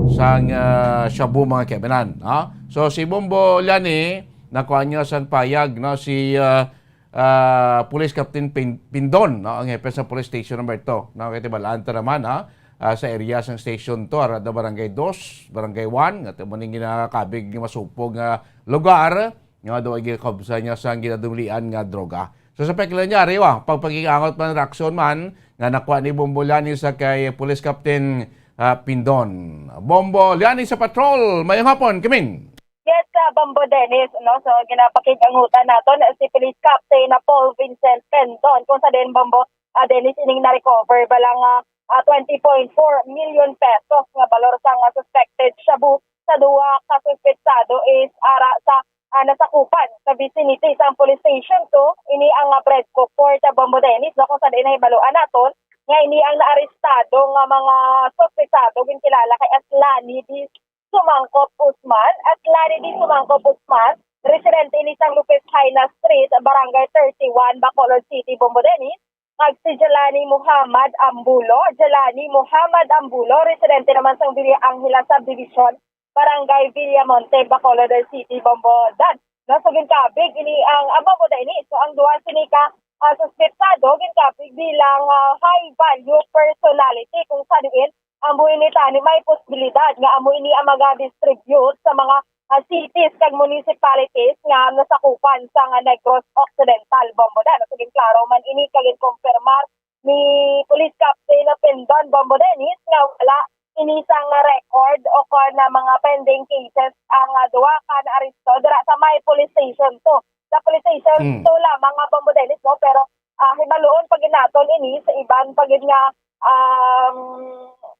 sang, ah, shabu, mga kaibigan, ha. So, si Bombo Lani, nakuha niya sang payag, no, si, ah, ah, Police Captain Pin-, Pindon, no, ang hepe sa Police Station number two, no, kay tibalaan ta naman, ha, ah, sa area sang Station two, ara da Barangay Dos, Barangay One, nga amo ning ginakabig nga masupog nga lugar, nga daw ginakubsa niya sang ginadumlian nga droga. So, sa pekla niya, ari, wa, pagpakiangot man, reaksyon man, nga nakuha ni Bombo Lani sa kay Police Captain, ah, Pindon. Bombo Lani sa patrol, mayong hapon, Kimin. Yes, ah, Bombo Dennis, no? So, ginapakig-angutan naton si Police Captain na Paul Vincent Pendon, kung sa din, Bombo, ah, Dennis, ining na-recover ba lang, ah, ah, twenty point four million pesos nga balor sang, ah, suspected shabu sa duha ka suspetsado is ara sa, ah, nasakupan sa vicinity sang Police Station two. Ini ang, ah, Bridco Port, ah, Bombo Dennis, no? Kung sa din nahibaluan naton nga ini ang naarestado nga mga suspetsado ginkilala kay Aslani D. Sumangkop Usman, Aslani D. Sumangkop Usman, residente ini sang Lopez Jaena Street, Barangay thirty-one, Bacolod City, Bombo Dennis, kag si Jelani Muhammad Ambulo, Jelani Muhammad Ambulo, residente naman sang Villa Angela Subdivision, Barangay Villamonte, Bacolod City, Bombo Dan. No, so ginkabig ini ang, ah, Bombo Dennis. So ang duha sini ka, ah, suspetsado ginkabig bilang, ah, high value personality, kung sa diin ang buhi ni tani may posibilidad nga amo ini ang maga-distribute sa mga, ah, cities kag municipalities nga nasakupan sang, ah, Negros Occidental, Bombo Dan. So, ginklaro man ini kag ginkumpirmar ni Police Captain Pindon, Bombo Dennis, nga wala ini sang record o kon na mga pending cases ang, ah, duha ka naaresto dira sa may Police Station two. Sa Police Station Mm. two lamang nga, Bombo Dennis, no? Pero, ah, hibaluon pa gid naton ini sa iban pa gid nga, um,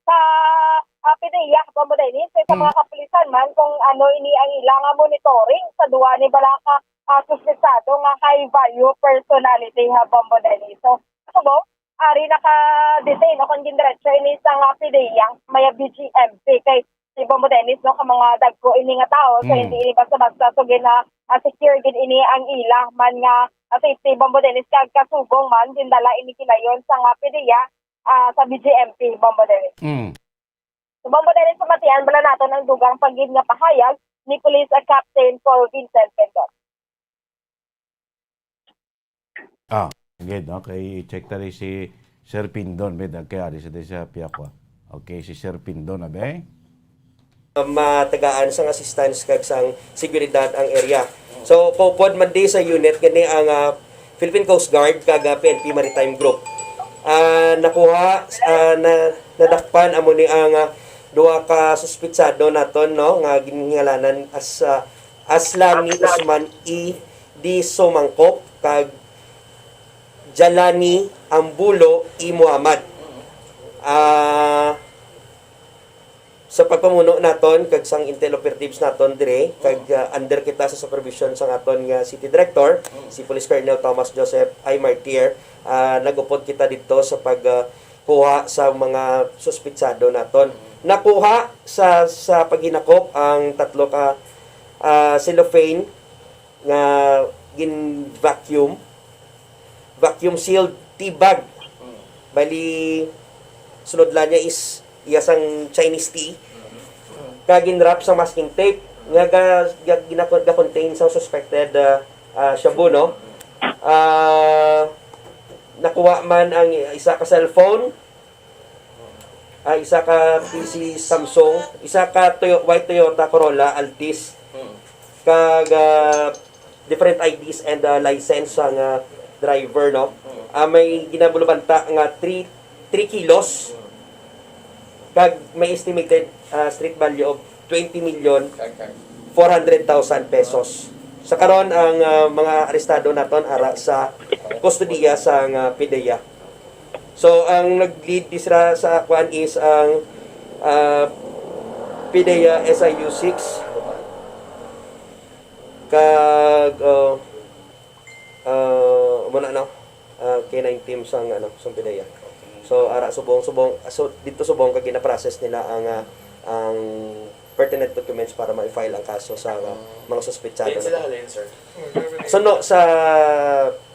sa, ah, PDEA, Bombo Dennis, sa Mm. mga kapulisan man kung ano ini ang ilang, ah, monitoring sa duha ni bala ka, ah, suspetsado nga high value personality, ha, Bombo Dennis. So, subong, ari naka-detain o kon gindiretso ini sa nga PDEA, may B G M P kay si Bombo Dennis, no, ka mga dagko ini nga tao, so Mm. hindi ini basta-basta, so gina-, ah, secure gid ini ang ila man nga, ah, safety, Bombo Dennis, kag kasubong man gindala ini gilayon sa nga PDEA, ah, sa B G M P, Bombo Dennis. Mm. So, Bombo Dennis, pamatian bala naton ang dugang pa gid nga pahayag ni Police, ah, Captain Paul Vincent Pendon. Ah, gid, no? Kay check tali si Sir Pindon, may dagkay ari sa, sa Piakwa. Okay, si Sir Pindon, abe? Matagaan sang assistance kag sang seguridad ang area. So, kaupod man di sa unit gani ang, ah, Philippine Coast Guard kag, ah, P N P Maritime Group. Ah, nakuha, ah, na, nadakpan amo ni ang, ah, duha ka suspitsado naton, no, nga ginhingalanan as, ah, Aslani Usman E. D. Sumangkop kag Jalani Ambulo E. Muhammad. Ah, sa pagpamuno naton kag sang intel operatives naton dire, kag, ah, under kita sa supervision sa aton nga city director, si Police Colonel Thomas Joseph I. Martir, ah, nag-upod kita dito sa pag, ah, kuha sa mga suspitsado naton. Nakuha sa, sa paghinakop ang tatlo ka, ah, cellophane nga gin-vacuum, vacuum sealed tea bag Bali, sulod lang niya is iya sang Chinese tea. Kag gin-wrap sa masking tape nga ga, ga, ginako-, ga-contain sa suspected ah, ah, shabu, no? Ah, nakuha man ang isa ka cellphone, ah, isa ka P C Samsung, isa ka Toyo-, white Toyota Corolla Altis, kag ah, different I Ds and ah, license sang ah, driver, no? Ah, may ginabulubanta nga three, three kilos, kag may estimated ah, street value of twenty million four hundred thousand pesos. Sa karon, ang ah, mga arestado naton ara sa kustodiya sang ah, PDEA. So, ang nag-lead di sila sa kuan is ang ah, PDEA S I U six, kag ah, ah, muna, no? Ah, K nine team sang, ano, sang PDEA. So, ara subong, subong, so, dito subong kag gina-process nila ang ah, ang pertinent documents para ma-file ang kaso sa ah, mga suspetsado. Diin sila na halin, sir? So, no, sa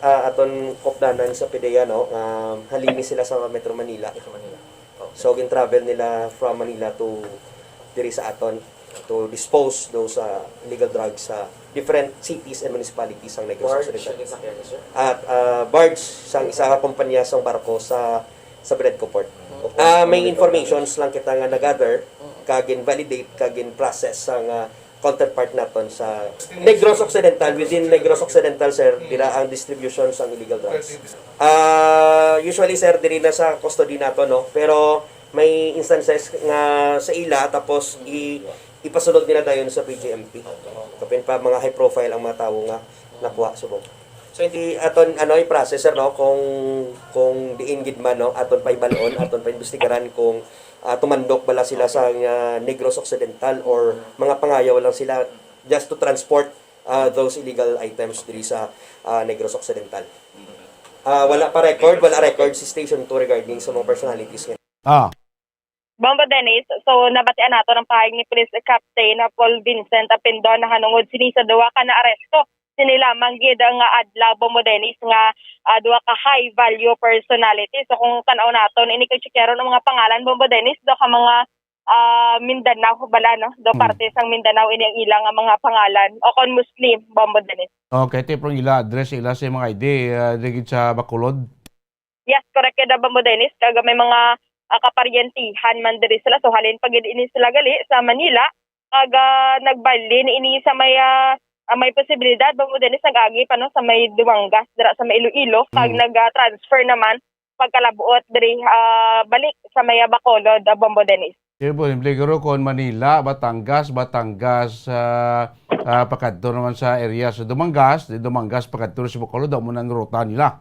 ah, aton kupdanan sa PDEA, no, nga halini sila sa Metro Manila. Metro Manila. Okay. So, gin-travel nila from Manila to diri sa aton to dispose those ah, illegal drugs sa different cities and municipalities sang Negros Barge Occidental. Ang sakyan niya, sir? At ah, barge sang isa ka kumpanya sang barko sa sa Bredco Port. Ah, may informations lang kita nga na-gather, kag gin-validate, kag gin-process sang ah, counterpart naton sa Negros Occidental, within Negros Occidental, sir, dira ang distribution sang illegal drugs. Ah, usually, sir, diri na sa custody nato, no? Pero may instances nga sa ila, tapos i-, ipasulod nila dayon sa P G M P. Kapin pa, mga high profile ang mga tawo nga nakuha subong. So, hindi aton, ano, i-process, sir, no? Kung, kung diin gid man, no? Aton pa ibalon, aton pa imbestigaran kung ah, tumandok bala sila sa ah, Negros Occidental or mga pangayaw lang sila just to transport ah, those illegal items diri sa ah, Negros Occidental. Ah, wala pa record, wala record si Station two regarding sa mga personalities nga. Ah. Bombo Dennis, so nabatian nato ang pahayag ni Police Captain Paul Vincent Apindon nahanungod sini sa duha ka naaresto sini lamang gid nga adlaw, Bombo Dennis, nga ah, duha ka high value personality. So kung tan-aw naton ini kay checkeron ang mga pangalan, Bombo Dennis, duha ka mga ah, Mindanao bala, no? Do Hmm. parte sang Mindanao ini ang ilang nga mga pangalan o kon Muslim, Bombo Dennis. Okay, ti, pero ila address ila sa mga I D, ah, diri gid sa Bacolod? Yes, correct gid, Bombo Dennis. Kag may mga ah, kaparyentihan man diri sila. So halin pa gid ini sila gali sa Manila. Kag ah, nagbalhin ini sa may ah, ah, may posibilidad, Bombo Dennis, nag-agi pa, no, sa may Dumangas, dira sa may Iloilo. Kag Mm. nag-transfer naman pagkalabuot diri ah, balik sa may ah, Bacolod, ah, Bombo Dennis. Di, posible guro kon Manila, Batangas, Batangas, ah, ah, pakadto naman sa area sa Dumangas, di Dumangas pakadto sa Bacolod, amo nang ruta nila.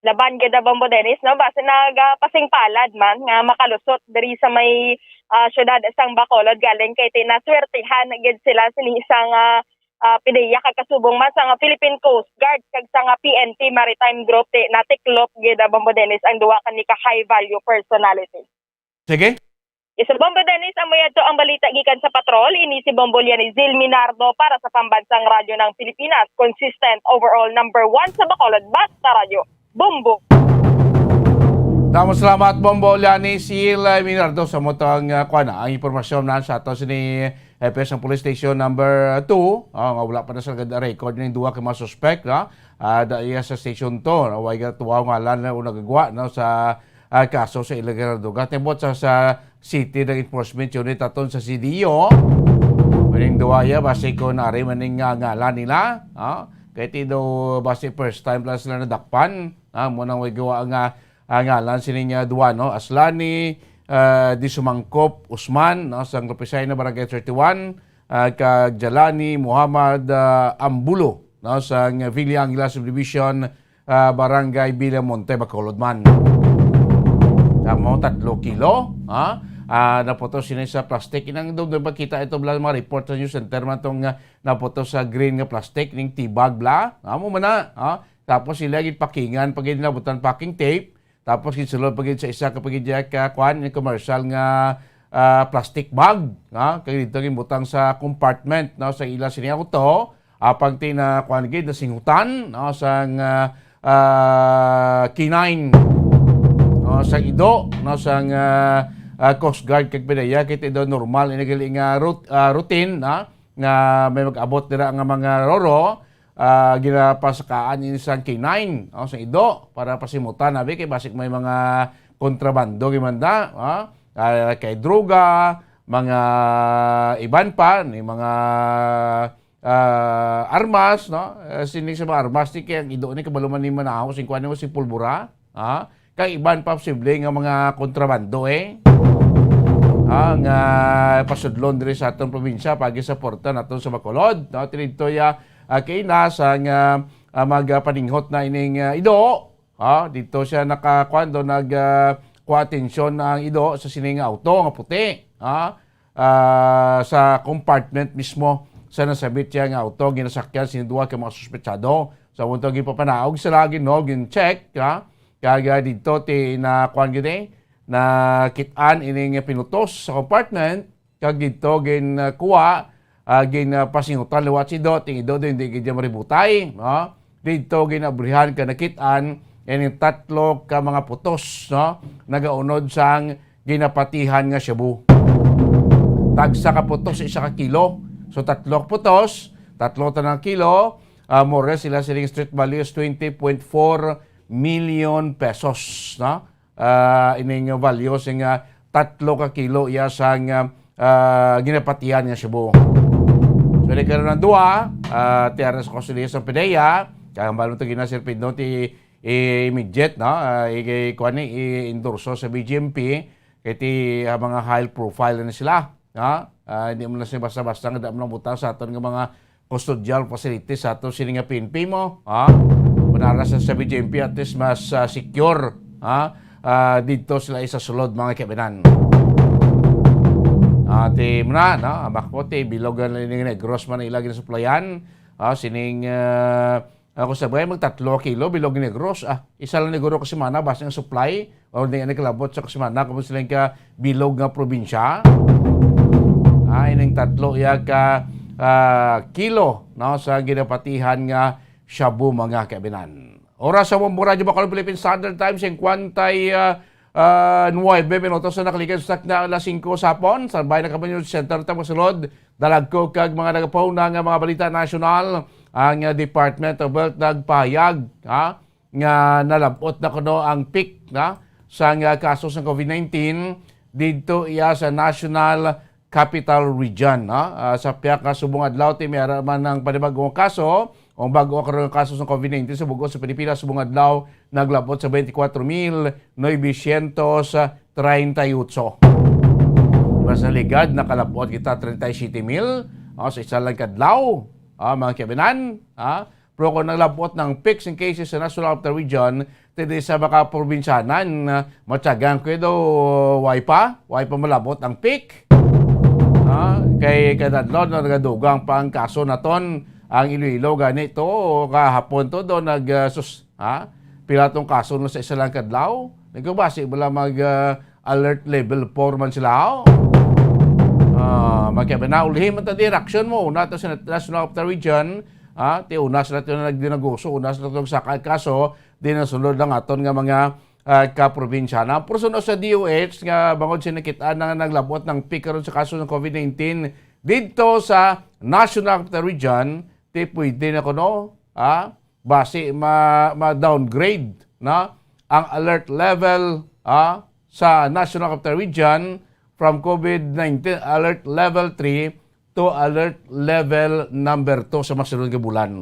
Laban gid, ah, Bombo Dennis, no? Basi nagapasingpalad man nga makalusot diri sa may ah, syudad sang Bacolod, galing kay ti naswertihan gid sila sini sang ah, ah, PDEA kag kasubong man sang Philippine Coast Guard kag sang P N P Maritime Group, ti natiklop gid, ah, Bombo Dennis, ang duha kani ka high value personality. Sige. Yes, Bombo Dennis, amo yadto ang balita gikan sa patrol. Ini si Bombo Lianizil Minardo para sa Pambansang Radyo ng Pilipinas, consistent, overall number one sa Bacolod, Basta Radyo. Bombo. Damo salamat, Bombo Lianizil Minardo, sa mo tong ah, kuwan, ang impormasyon na sa ato sini F S ang Police Station number two, ah, nga wala pa na sa record ning duha ka mga suspect, no? Ah, da iya sa Station two, no? Way gatuwa ngalan na o nagagwa, no, sa ah, kaso sa illegal nga droga. Tibot sa, sa City Drug Enforcement Unit aton sa C D O. Maning duwa iya, basi ko nari maning, ah, ngalan nila. Ah, kay ti daw basi first time lang sila nadakpan. Ah, mo nang way gawa nga, ah, ngalan sining, ah, duwa, no? Aslani, ah, Di Sumangkop Usman, no, sang Lopesayna, Barangay thirty-one, ah, kag Jalani Muhammad, ah, Ambulo, no, sang Villa Angela Subdivision, ah, Barangay Villamonte, Bacolod man. Tamo, tatlo kilo, ha? Ah, naputos sini sa plastic. Inang dum-, dum-, pakita ito bala mga report sa news center man tong, ah, naputos sa green nga plastic, ning tibag bla. Amo man na, ha? Tapos sila gid pakingan, pag gid nabutan packing tape, tapos gid sulod pa gid sa isa ka pa gid ka, kuan, yung commercial nga, ah, plastic bag, ha? Kag dito gid butang sa compartment, no, sa ila sini auto, apang ti na, kuan gid, nasinghutan, no, sang, ah, ah, K nine. no, sang ido, no, sang, ah, ah, Coast Guard kag PDEA, kay ti daw normal ini gali nga rut-, ah, routine, no, nga may mag-abot dira nga mga roro, ah, ginapasakaan ini sang K nine, no, sang ido para pasimutan, abi, kay basig may mga kontrabando gimanda, ah, ah, kay droga, mga iban pa, ni mga, ah, armas, no? Eh, sini sa mga armas, ni kay ang ido ni kabalo man ni manahaw, sing kuan nimo, sing pulbura, ha? Kag iban pa posible nga mga kontrabando, eh. Ha, nga pasudlon diri sa atong probinsya, pagi sa porta naton sa Bacolod, no? Tinidto ya, ah, kay na sa nga, ah, magapaninghot na ining, ah, ido, ha? Dito siya naka, kuwan do, nag, ah, kuha atensyon ang ido sa sini nga auto nga puti, ha? Ah, sa compartment mismo sa nasabit siya nga auto, ginasakyan sini duha ka mga suspetsado. Sa punto, ginpapanaog sila, gin-, no, gin-check, ha? Kag, ah, dito ti na, kuwan gid, eh, nakit-an ining pinutos sa compartment, kag dito gin, ah, kuha, ah, gin, ah, pasingutan liwat si Ido, ting Ido, hindi gid niya maributay, no? Dito ginabrihan ka nakit-an ining tatlo ka mga putos, no? Nagaunod sang ginapatihan nga shabu. Tagsa ka putos, isa ka kilo. So, tatlo ka putos, tatlo tanang kilo, ah, more or less sila sining street value is twenty point four million pesos, no? Ah, ining value sing, ah, tatlo ka kilo iya sang, ah, ah, ginapatihan nga shabu. So, di karon ang duha, ah, tiyaran sa kustodiya sa PDEA, kaya ang balon to gina, Sir Pedro, ti i-, immediate, no? Ah, i-, i-, kuwan ni, i-endorso sa B J M P, kay ti, ah, mga high profile na sila, no? Ah, hindi mo na sila basta-basta nga daan mo lang butang sa aton nga mga custodial facilities sa aton sini nga P N P mo, ha? Panara sa, sa B J M P, at least mas, ah, secure, ha? Ah, dito sila isa sulod, mga kaibigan. Ah, ti mo na, no? Amak ko, ti bilog ang lining Negros man ila ginasuplayan. Ah, sining, ah, ako sa bagay, magtatlo kilo, bilog Negros. Ah, isa lang niguro ka semana, basta ang supply, o di nga nagkalabot sa kasemana, kamo sila ka bilog nga probinsya. Ah, ining tatlo iya ka, ah, kilo, no, sa ginapatihan nga shabu, mga kaibigan. Oras sa Bombo Radyo Bacolod Philippine Standard Time, singkwenta y, ah, ah, nuwebe minutos na nakalikan sa takna alas singko sa hapon. Sa bayan ng Kabanyo Center, tapos sulod, dalagko kag mga nagapahuna nga mga balita nasyonal. Ang, ah, Department of Health nagpahayag, ha, nga nalab-ot na kuno ang peak, ha, sang, ah, kaso sang COVID nineteen didto iya sa National Capital Region, ha. Ah, sa pihak nga subong adlaw, ti may ara man ang panibag-o nga kaso, ang bag-o karon nga kaso sa COVID nineteen sa bug-os sa Pilipinas subong adlaw naglab-ot sa twenty-four mil novecientos treinta y ocho. Diba sa ligad, nakalab-ot kita treinta y siete mil, ah, sa isa lang kadlaw, ah, mga kaibigan, ah. Pero kung naglab-ot ng peak in cases sa National Capital Region, ti di sa mga probinsyanan, ah, matyagan ko daw, way pa, way pa malab-ot ang peak. Ah, kay kada adlaw na nagadugang pa ang kaso naton, ang Iloilo gani to, kahapon to do nag, ah, sus-, ha? Pila tong kaso no sa isa lang kadlaw? Nagkabasi bala mag, ah, alert level four man sila, oh. Ah, magkabinaulhi man ta di reaksyon mo. Una to sa National Capital Region, ah, ti una sila to nagdinaguso, una sila to nagsaka kaso, di nasunod lang aton nga mga, ah, kaprobinsya. Na, pero suno sa D O H nga bangod sa nakita na naglabot ng peak karon sa kaso ng COVID nineteen didto sa National Capital Region, ti pwede na kuno, ah, basi ma-, ma-downgrade na ang alert level, ah, sa National Capital Region from COVID nineteen alert level three to alert level number two sa masunod nga bulan.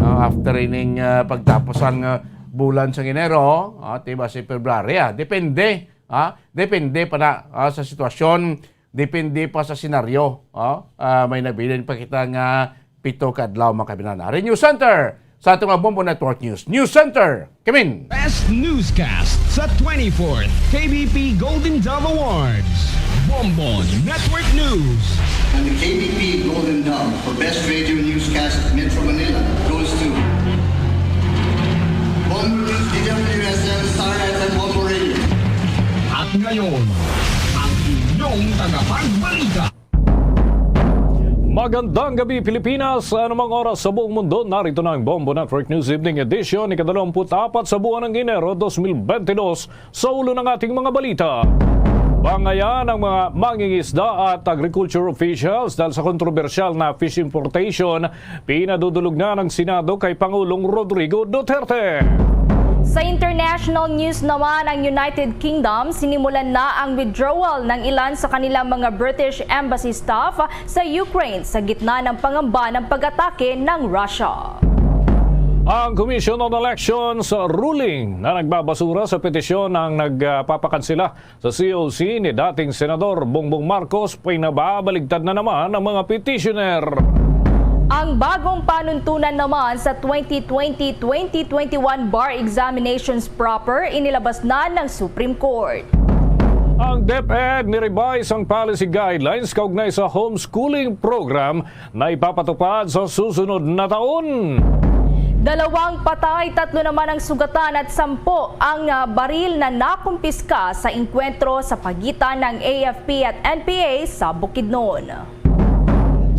Ah, after ining, ah, pagtapos ang, ah, bulan sa Enero, ah, ti basi February, ah, depende, ah, depende pa na, ah, sa sitwasyon. Depende pa sa senaryo, oh. Ah, may nabilin pa kita nga pito ka adlaw, mga kabinana. Rin News Center sa atong mga Bombo Network News. News Center, kamin! Best newscast sa twenty-fourth K B P Golden Dove Awards. Bombo Network News. And the K B P Golden Dove for Best Radio Newscast Metro Manila goes to Bombo News, D W S M, Star F M, Bombo Radio. At ngayon, ang inyong tagapagbalita. Gandang gabi, Pilipinas. Sa anumang oras sa buong mundo, narito na ang Bombo Network News Evening Edition, ikadalawamput-apat sa buwan ng Enero, dos mil bente dos. Sa ulo ng ating mga balita, bangayan ang mga mangingisda at agriculture officials dahil sa kontrobersyal na fish importation, pinadudulog na ng Senado kay Pangulong Rodrigo Duterte. Sa international news naman, ang United Kingdom sinimulan na ang withdrawal ng ilan sa kanilang mga British embassy staff sa Ukraine sa gitna ng pangamba ng pag-atake ng Russia. Ang Commission on Elections ruling na nagbabasura sa petisyon ng nagpapakansela sa C O C ni dating Senador Bongbong Marcos, pinababaligtad na naman ang mga petitioner. Ang bagong panuntunan naman sa twenty twenty, twenty twenty-one bar examinations proper inilabas na ng Supreme Court. Ang DepEd ni-revise ang policy guidelines kaugnay sa homeschooling program na ipapatupad sa susunod na taon. Dalawang patay, tatlo naman ang sugatan at sampo ang, ah, baril na nakumpiska sa engkwentro sa pagitan ng A F P at N P A sa Bukidnon.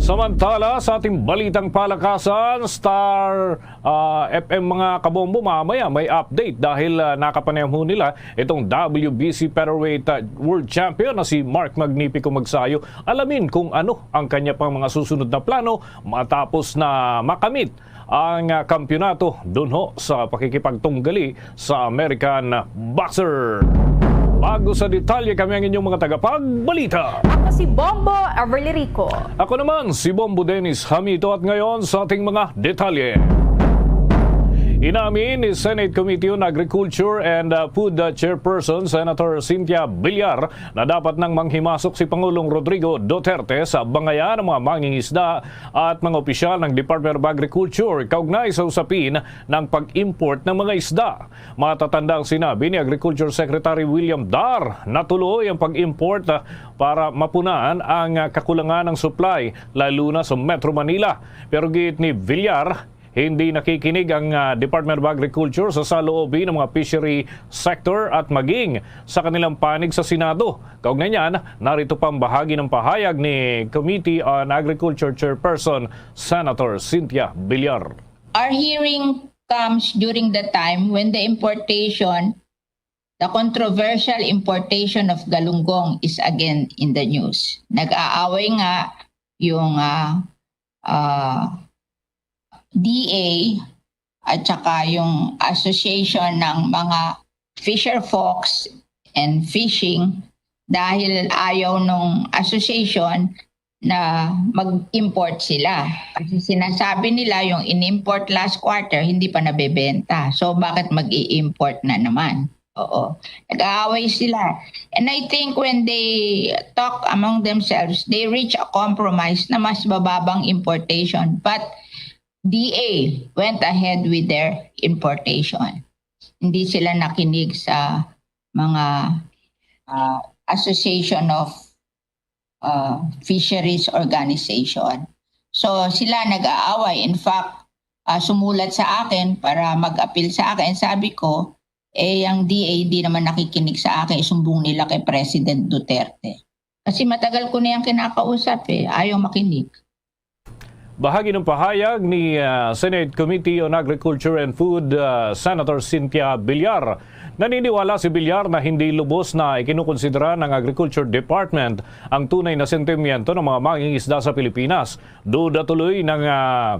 Samantala, sa ating balitang palakasan, Star, ah, F M mga kabombo, mamaya may update dahil, ah, nakapanayam ho nila itong W B C Featherweight, ah, World Champion na si Mark Magnifico Magsayo. Alamin kung ano ang kanya pang mga susunod na plano matapos na makamit ang, ah, kampiyonato dun ho sa pakikipagtunggali sa American Boxer. Bago sa detalye, kami ang inyong mga tagapagbalita. Ako si Bombo Everly Rico. Ako naman si Bombo Dennis Hamito, at ngayon sa ating mga detalye. Inamin ni Senate Committee on Agriculture and, uh, Food, uh, Chairperson Senator Cynthia Villar na dapat nang manghimasok si Pangulong Rodrigo Duterte sa bangayan ng mga mangingisda at mga opisyal ng Department of Agriculture kaugnay sa usapin ng pag-import ng mga isda. Matatanda ang sinabi ni Agriculture Secretary William Dar na tuloy ang pag-import, ah, para mapunan ang, ah, kakulangan ng supply, lalo na sa Metro Manila. Pero giit ni Villar, hindi nakikinig ang, ah, Department of Agriculture sa saloobin ng mga fishery sector at maging sa kanilang panig sa Senado. Kaugnay niyan, narito pa ang bahagi ng pahayag ni Committee on Agriculture Chairperson Senator Cynthia Villar. Our hearing comes during the time when the importation, the controversial importation of galunggong is again in the news. Nag-aaway nga yung, ah, ah, D A at saka yung association ng mga fisher folks and fishing, dahil ayaw nung association na mag-import sila. Kasi sinasabi nila yung in-import last quarter, hindi pa nabebenta. So, bakit mag-i-import na naman? Oo. Nag-aaway sila. And I think when they talk among themselves, they reach a compromise na mas bababang importation. But D A went ahead with their importation. Hindi sila nakinig sa mga, ah, Association of, ah, Fisheries Organization. So, sila nag-aaway. In fact, ah, sumulat sa akin para mag-appeal sa akin. Sabi ko, "Eh, ang D A di naman nakikinig sa akin, isumbong nila kay President Duterte." Kasi matagal ko na yang kinakausap eh, ayaw makinig. Bahagi ng pahayag ni, ah, Senate Committee on Agriculture and Food, ah, Senator Cynthia Villar. Naniniwala si Villar na hindi lubos na ikinukonsidera ng Agriculture Department ang tunay na sentimiento ng mga mangingisda sa Pilipinas. Duda tuloy ng, ah,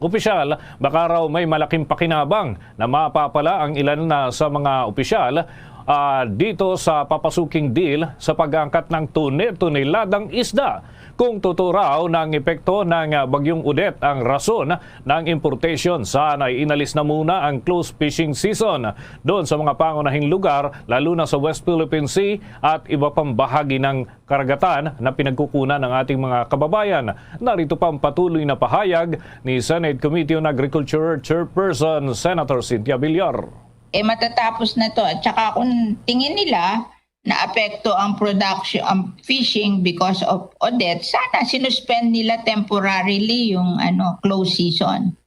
opisyal, baka raw may malaking pakinabang na mapapala ang ilan na sa mga opisyal, ah, dito sa papasuking deal sa pag-angkat ng tone-toneladang isda. Kung totoo raw na ang epekto ng, ah, Bagyong Odette ang rason ng importation, sana ay inalis na muna ang close fishing season doon sa mga pangunahing lugar, lalo na sa West Philippine Sea at iba pang bahagi ng karagatan na pinagkukunan ng ating mga kababayan. Narito pa ang patuloy na pahayag ni Senate Committee on Agriculture Chairperson Senator Cynthia Villar. Eh, matatapos na to. At saka kung tingin nila na apekto ang production, ang fishing because of Odette, sana sinuspend nila temporarily yung, ano, close season.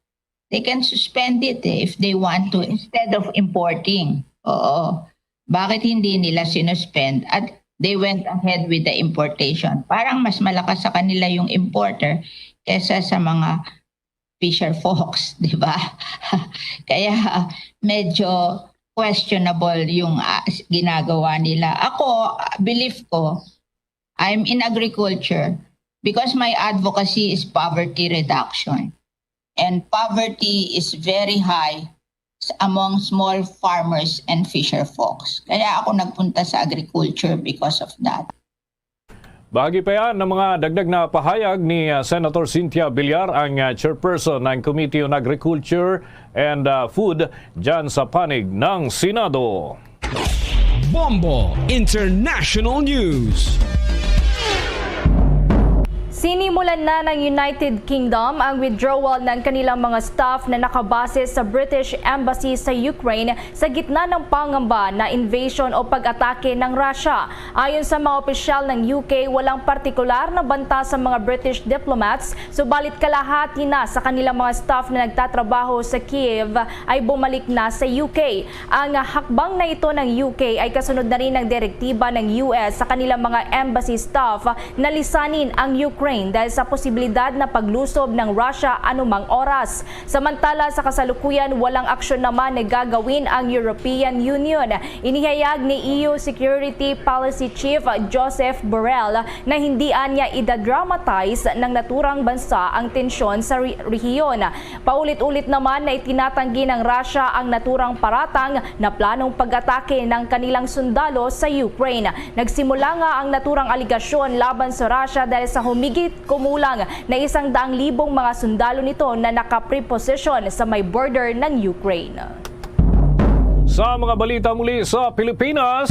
They can suspend it eh, if they want to, instead of importing. Oo. Bakit hindi nila sinuspend? At they went ahead with the importation. Parang mas malakas sa kanila yung importer kesa sa mga fisher folks, di ba? Kaya medyo questionable yung, ah, ginagawa nila. Ako, ah, belief ko, I'm in agriculture because my advocacy is poverty reduction. And poverty is very high s-, among small farmers and fisher folks. Kaya ako nagpunta sa agriculture because of that. Bahagi pa yan ng mga dagdag na pahayag ni, ah, Senator Cynthia Villar, ang, ah, chairperson ng Committee on Agriculture and, ah, Food dyan sa panig ng Senado. Bombo International News. Sinimulan na ng United Kingdom ang withdrawal ng kanilang mga staff na nakabase sa British Embassy sa Ukraine sa gitna ng pangamba na invasion o pag-atake ng Russia. Ayon sa mga opisyal ng U K, walang partikular na banta sa mga British diplomats, subalit kalahati na sa kanilang mga staff na nagtatrabaho sa Kiev ay bumalik na sa U K. Ang hakbang na ito ng U K ay kasunod na rin ng direktiba ng U S sa kanilang mga embassy staff na lisanin ang Ukraine dahil sa posibilidad na paglusob ng Russia anumang oras. Samantala, sa kasalukuyan, walang aksyon naman na gagawin ang European Union. Inihayag ni E U Security Policy Chief Joseph Borrell na hindi anya idadramatize ng naturang bansa ang tensyon sa re- rehiyon. Paulit-ulit naman na itinatanggi ng Russia ang naturang paratang na planong pag-atake ng kanilang sundalo sa Ukraine. Nagsimula nga ang naturang aligasyon laban sa Russia dahil sa humigit kumulang na isang daang libong mga sundalo nito na nakapreposisyon sa may border ng Ukraine. Sa mga balita muli sa Pilipinas,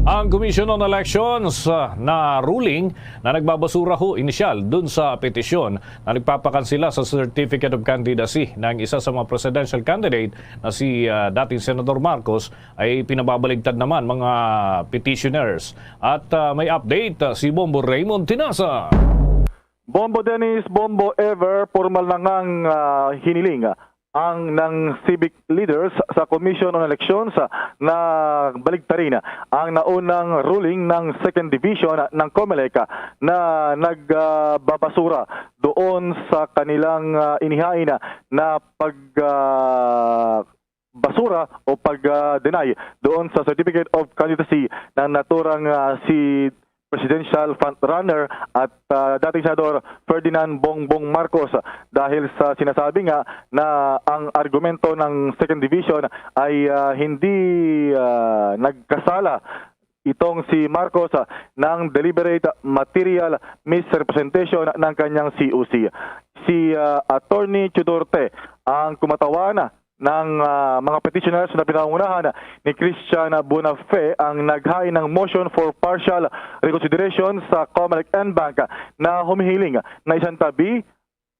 ang Commission on Elections, ah, na ruling na nagbabasura ho inisyal dun sa petisyon na nagpapakansela sa Certificate of Candidacy ng isa sa mga presidential candidate na si, ah, dating Senador Marcos ay pinababaligtad naman mga petitioners. At, ah, may update, ah, si Bombo Raymond Tinasa. Bombo Dennis, Bombo Ever, formal na ngang, ah, hiniling ang ng civic leaders sa Commission on Elections na baligtarin ang naunang ruling ng Second Division ng COMELEC na nagbabasura doon sa kanilang, ah, inihain na pag, ah, basura o pag, ah, deny doon sa Certificate of Candidacy ng naturang, ah, si presidential frontrunner at, ah, dating Senador Ferdinand Bongbong Marcos, dahil sa sinasabi nga na ang argumento ng Second Division ay, ah, hindi, ah, nagkasala itong si Marcos, ah, ng deliberate material misrepresentation ng kanyang C O C. Si, ah, Attorney Chudorte ang kumatawan ng, ah, mga petitioners na pinangungunahan ni Christian Buenafe ang naghain ng motion for partial reconsideration sa COMELEC en banc na humihiling na isantabi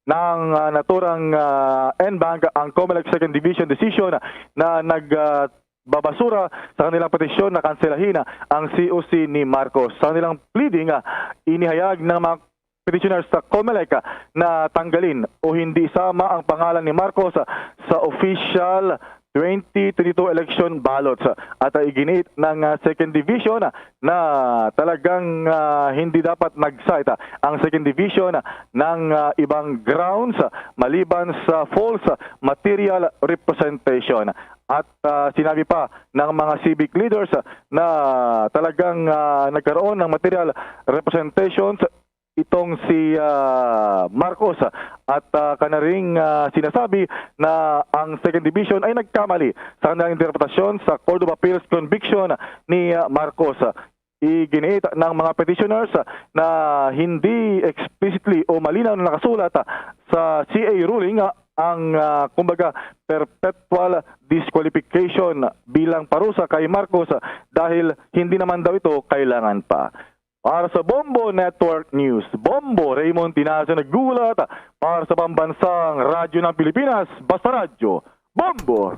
ng, ah, naturang, ah, en banc ang COMELEC Second Division decision na nag, ah, babasura sa kanilang petisyon na kanselahin ang C O C ni Marcos. Sa kanilang pleading, ah, inihayag ng mga petitioners sa COMELEC, ah, na tanggalin o hindi isama ang pangalan ni Marcos, ah, sa official twenty twenty-two election ballots. At, ah, iginiit ng, ah, Second Division, ah, na talagang, ah, hindi dapat nag-cite, ah, ang Second Division, ah, ng, ah, ibang grounds, ah, maliban sa false, ah, material representation. At, ah, sinabi pa ng mga civic leaders, ah, na talagang, ah, nagkaroon ng material representations itong si, ah, Marcos, at, ah, kanaring, ah, sinasabi na ang Second Division ay nagkamali sa kanilang interpretasyon sa Court of Appeals conviction ni, ah, Marcos. Iginiit ng mga petitioners na hindi explicitly o malinaw na nakasulat sa C A ruling ang, ah, kumbaga, perpetual disqualification bilang parusa kay Marcos dahil hindi naman daw ito kailangan pa. Para sa Bombo Network News, Bombo Raymond Tinazo naghuhulat para sa Pambansang Radyo ng Pilipinas, Basta Radyo, Bombo!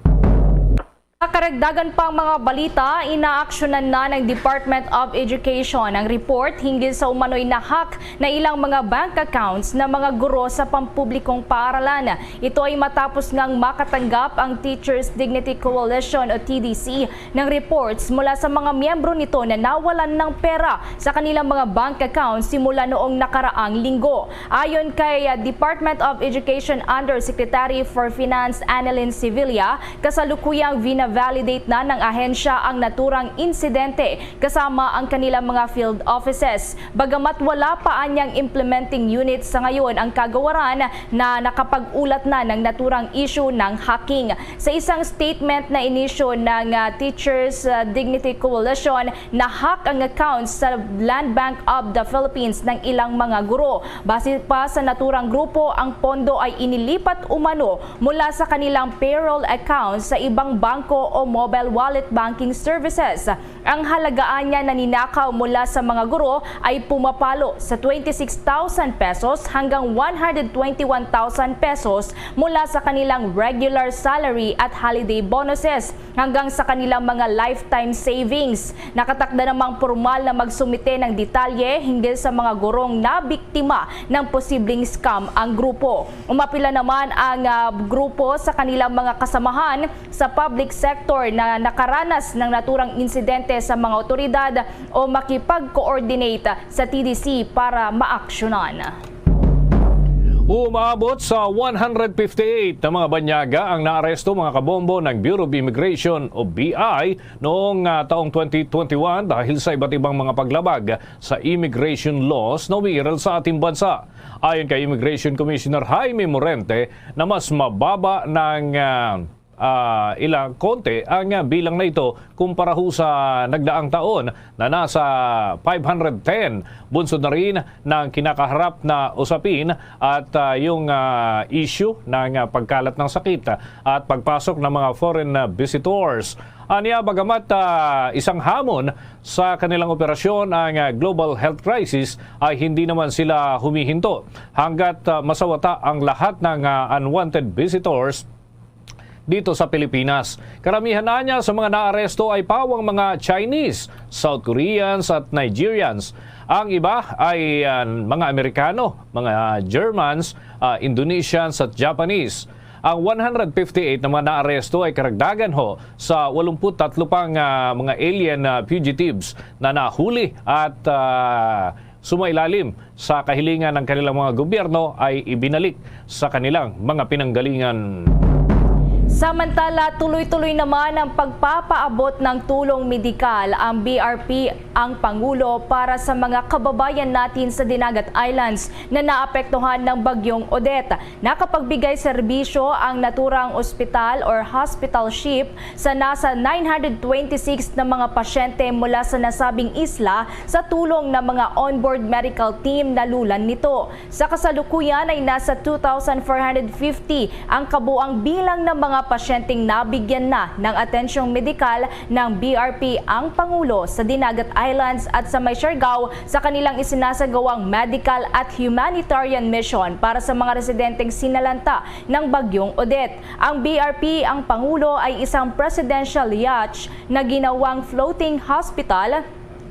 Sa karagdagan pang mga balita, inaaksyonan na ng Department of Education ang report hinggil sa umano'y na-hack na ilang mga bank accounts na mga guro sa pampublikong paaralan. Ito ay matapos ngang makatanggap ang Teachers Dignity Coalition o T D C ng reports mula sa mga miyembro nito na nawalan ng pera sa kanilang mga bank accounts simula noong nakaraang linggo. Ayon kay, uh, Department of Education Undersecretary for Finance Annalyn Sevilla, kasalukuyang vina-validate na ng ahensya ang naturang insidente kasama ang kanilang mga field offices. Bagamat wala pa anyang implementing unit sa ngayon ang kagawaran na nakapag-ulat na ng naturang issue ng hacking. Sa isang statement na inisyu ng, uh, Teachers, uh, Dignity Coalition, na-hack ang accounts sa Land Bank of the Philippines ng ilang mga guro. Base pa sa naturang grupo, ang pondo ay inilipat umano mula sa kanilang payroll accounts sa ibang bangko o mobile wallet banking services. Ang halagaan niya na ninakaw mula sa mga guro ay pumapalo sa twenty-six thousand pesos hanggang one hundred twenty-one thousand pesos mula sa kanilang regular salary at holiday bonuses hanggang sa kanilang mga lifetime savings. Nakatakda namang pormal na magsumite ng detalye hinggil sa mga gurong nabiktima ng posibleng scam ang grupo. Umapila naman ang, ah, grupo sa kanilang mga kasamahan sa public sector na nakaranas ng naturang insidente sa mga otoridad o makipag-coordinate sa T D C para maaksyonan. Umaabot sa one hundred fifty-eight na mga banyaga ang naaresto, mga kabombo, ng Bureau of Immigration o B I noong, ah, taong twenty twenty-one dahil sa iba't ibang mga paglabag sa immigration laws na umiiral sa ating bansa. Ayon kay Immigration Commissioner Jaime Morente, na mas mababa ng, ah, ah, ilang konti ang, ah, bilang na ito kumpara ho sa nagdaang taon na nasa five hundred ten. Bunsod na rin ng kinakaharap na usapin at, ah, yung, ah, issue ng, ah, pagkalat ng sakit at pagpasok ng mga foreign, ah, visitors. Anya, bagamat, ah, isang hamon sa kanilang operasyon ang, ah, global health crisis, ay hindi naman sila humihinto hanggat, ah, masawata ang lahat ng, ah, unwanted visitors dito sa Pilipinas. Karamihan na niya sa mga naaresto ay pawang mga Chinese, South Koreans at Nigerians. Ang iba ay, ah, mga Amerikano, mga Germans, ah, Indonesians at Japanese. Ang one hundred fifty-eight na mga naaresto ay karagdagan ho sa walumput tatlo pang, ah, mga alien, ah, fugitives na nahuli at, ah, sumailalim sa kahilingan ng kanilang mga gobyerno ay ibinalik sa kanilang mga pinanggalingan. Samantala, tuloy-tuloy naman ang pagpapaabot ng tulong medikal ang B R P ang Pangulo para sa mga kababayan natin sa Dinagat Islands na naapektuhan ng Bagyong Odette. Nakapagbigay serbisyo ang naturang ospital or hospital ship sa nasa nine hundred twenty-six na mga pasyente mula sa nasabing isla sa tulong ng mga onboard medical team na lulan nito. Sa kasalukuyan ay nasa two thousand four hundred fifty ang kabuang bilang ng mga pasyenteng nabigyan na ng atensyong medikal ng B R P ang Pangulo sa Dinagat Islands at sa may Siargao sa kanilang isinasagawang medical at humanitarian mission para sa mga residenteng sinalanta ng Bagyong Odette. Ang B R P ang Pangulo ay isang presidential yacht na ginawang floating hospital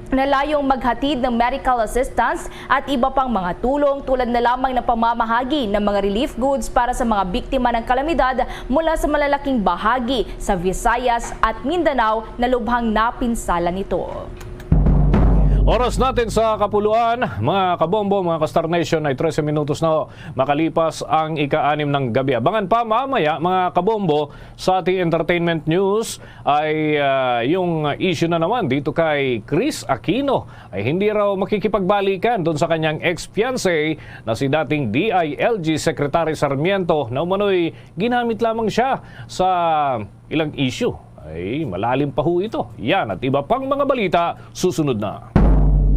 na layong maghatid ng medical assistance at iba pang mga tulong, tulad na lamang ng pamamahagi ng mga relief goods para sa mga biktima ng kalamidad mula sa malalaking bahagi sa Visayas at Mindanao na lubhang napinsala nito. Oras natin sa kapuluan, mga kabombo, mga ka-Star Nation, ay trese minutos na ho makalipas ang ika-anim ng gabi. Abangan pa mamaya, mga kabombo, sa ating entertainment news ay, ah, yung issue na naman dito kay Chris Aquino ay hindi raw makikipagbalikan doon sa kanyang ex-fiancé na si dating D I L G Secretary Sarmiento na umano'y ginamit lamang siya sa ilang issue. Ay, malalim pa ho ito. Yan at iba pang mga balita susunod na.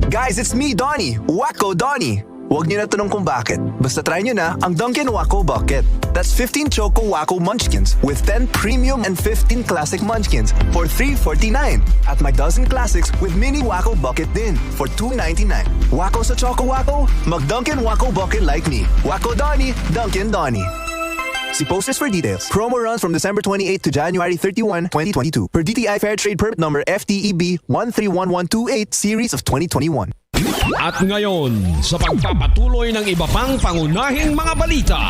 Guys, it's me, Donnie. Wacko Donnie. Huwag niyo na tanong kung bakit. Basta try niyo na ang Dunkin' Wacko Bucket. That's fifteen Choco Wacko Munchkins with ten premium and fifteen classic munchkins for three forty-nine. At may dozen classics with mini Wacko Bucket din for two ninety-nine. Wacko sa Choco Wacko? Mag Dunkin' Wacko Bucket like me. Wacko Donnie, Dunkin' Donnie. See posters for details. Promo runs from December twenty-eighth to January thirty-one, twenty twenty-two, per D T I Fair Trade Permit Number F T E B one three one one two eight, Series of twenty twenty-one. At ngayon, sa pagpapatuloy ng iba pang pangunahing mga balita.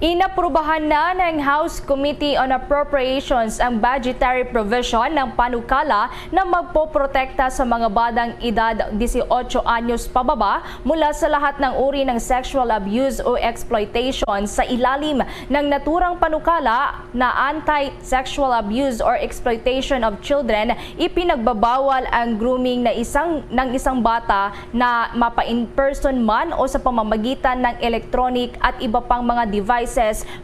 Inaprubahan na ng House Committee on Appropriations ang budgetary provision ng panukala na magpoprotekta sa mga batang edad dieciocho anyos pababa mula sa lahat ng uri ng sexual abuse o exploitation. Sa ilalim ng naturang panukala na Anti-Sexual Abuse or Exploitation of Children, ipinagbabawal ang grooming na isang, ng isang bata na mapa-in-person man o sa pamamagitan ng electronic at iba pang mga devices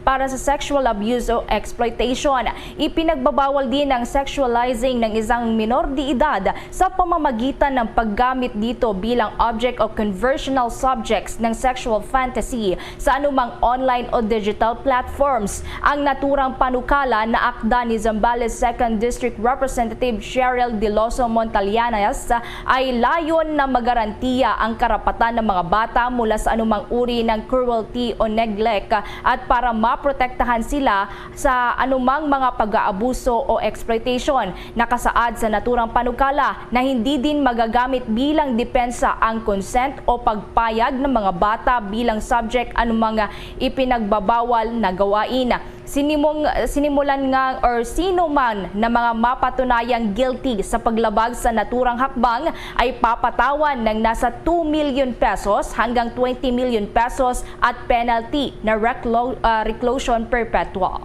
para sa sexual abuse o exploitation. Ipinagbabawal din ang sexualizing ng isang minor de edad sa pamamagitan ng paggamit dito bilang object o conversational subjects ng sexual fantasy sa anumang online o digital platforms. Ang naturang panukala na akda ni Zambales Second District Representative Cheryl Deloso Montalianas ay layon na magarantiya ang karapatan ng mga bata mula sa anumang uri ng cruelty o neglect at para maprotektahan sila sa anumang mga pag-aabuso o exploitation. Nakasaad sa naturang panukala na hindi din magagamit bilang depensa ang consent o pagpayag ng mga bata bilang subject anumang ipinagbabawal na gawain. Sinimong, sinimulan nga or sino man na mga mapatunayang guilty sa paglabag sa naturang hakbang ay papatawan ng nasa two million pesos hanggang twenty million pesos at penalty na reclo- ah, reclusion perpetua.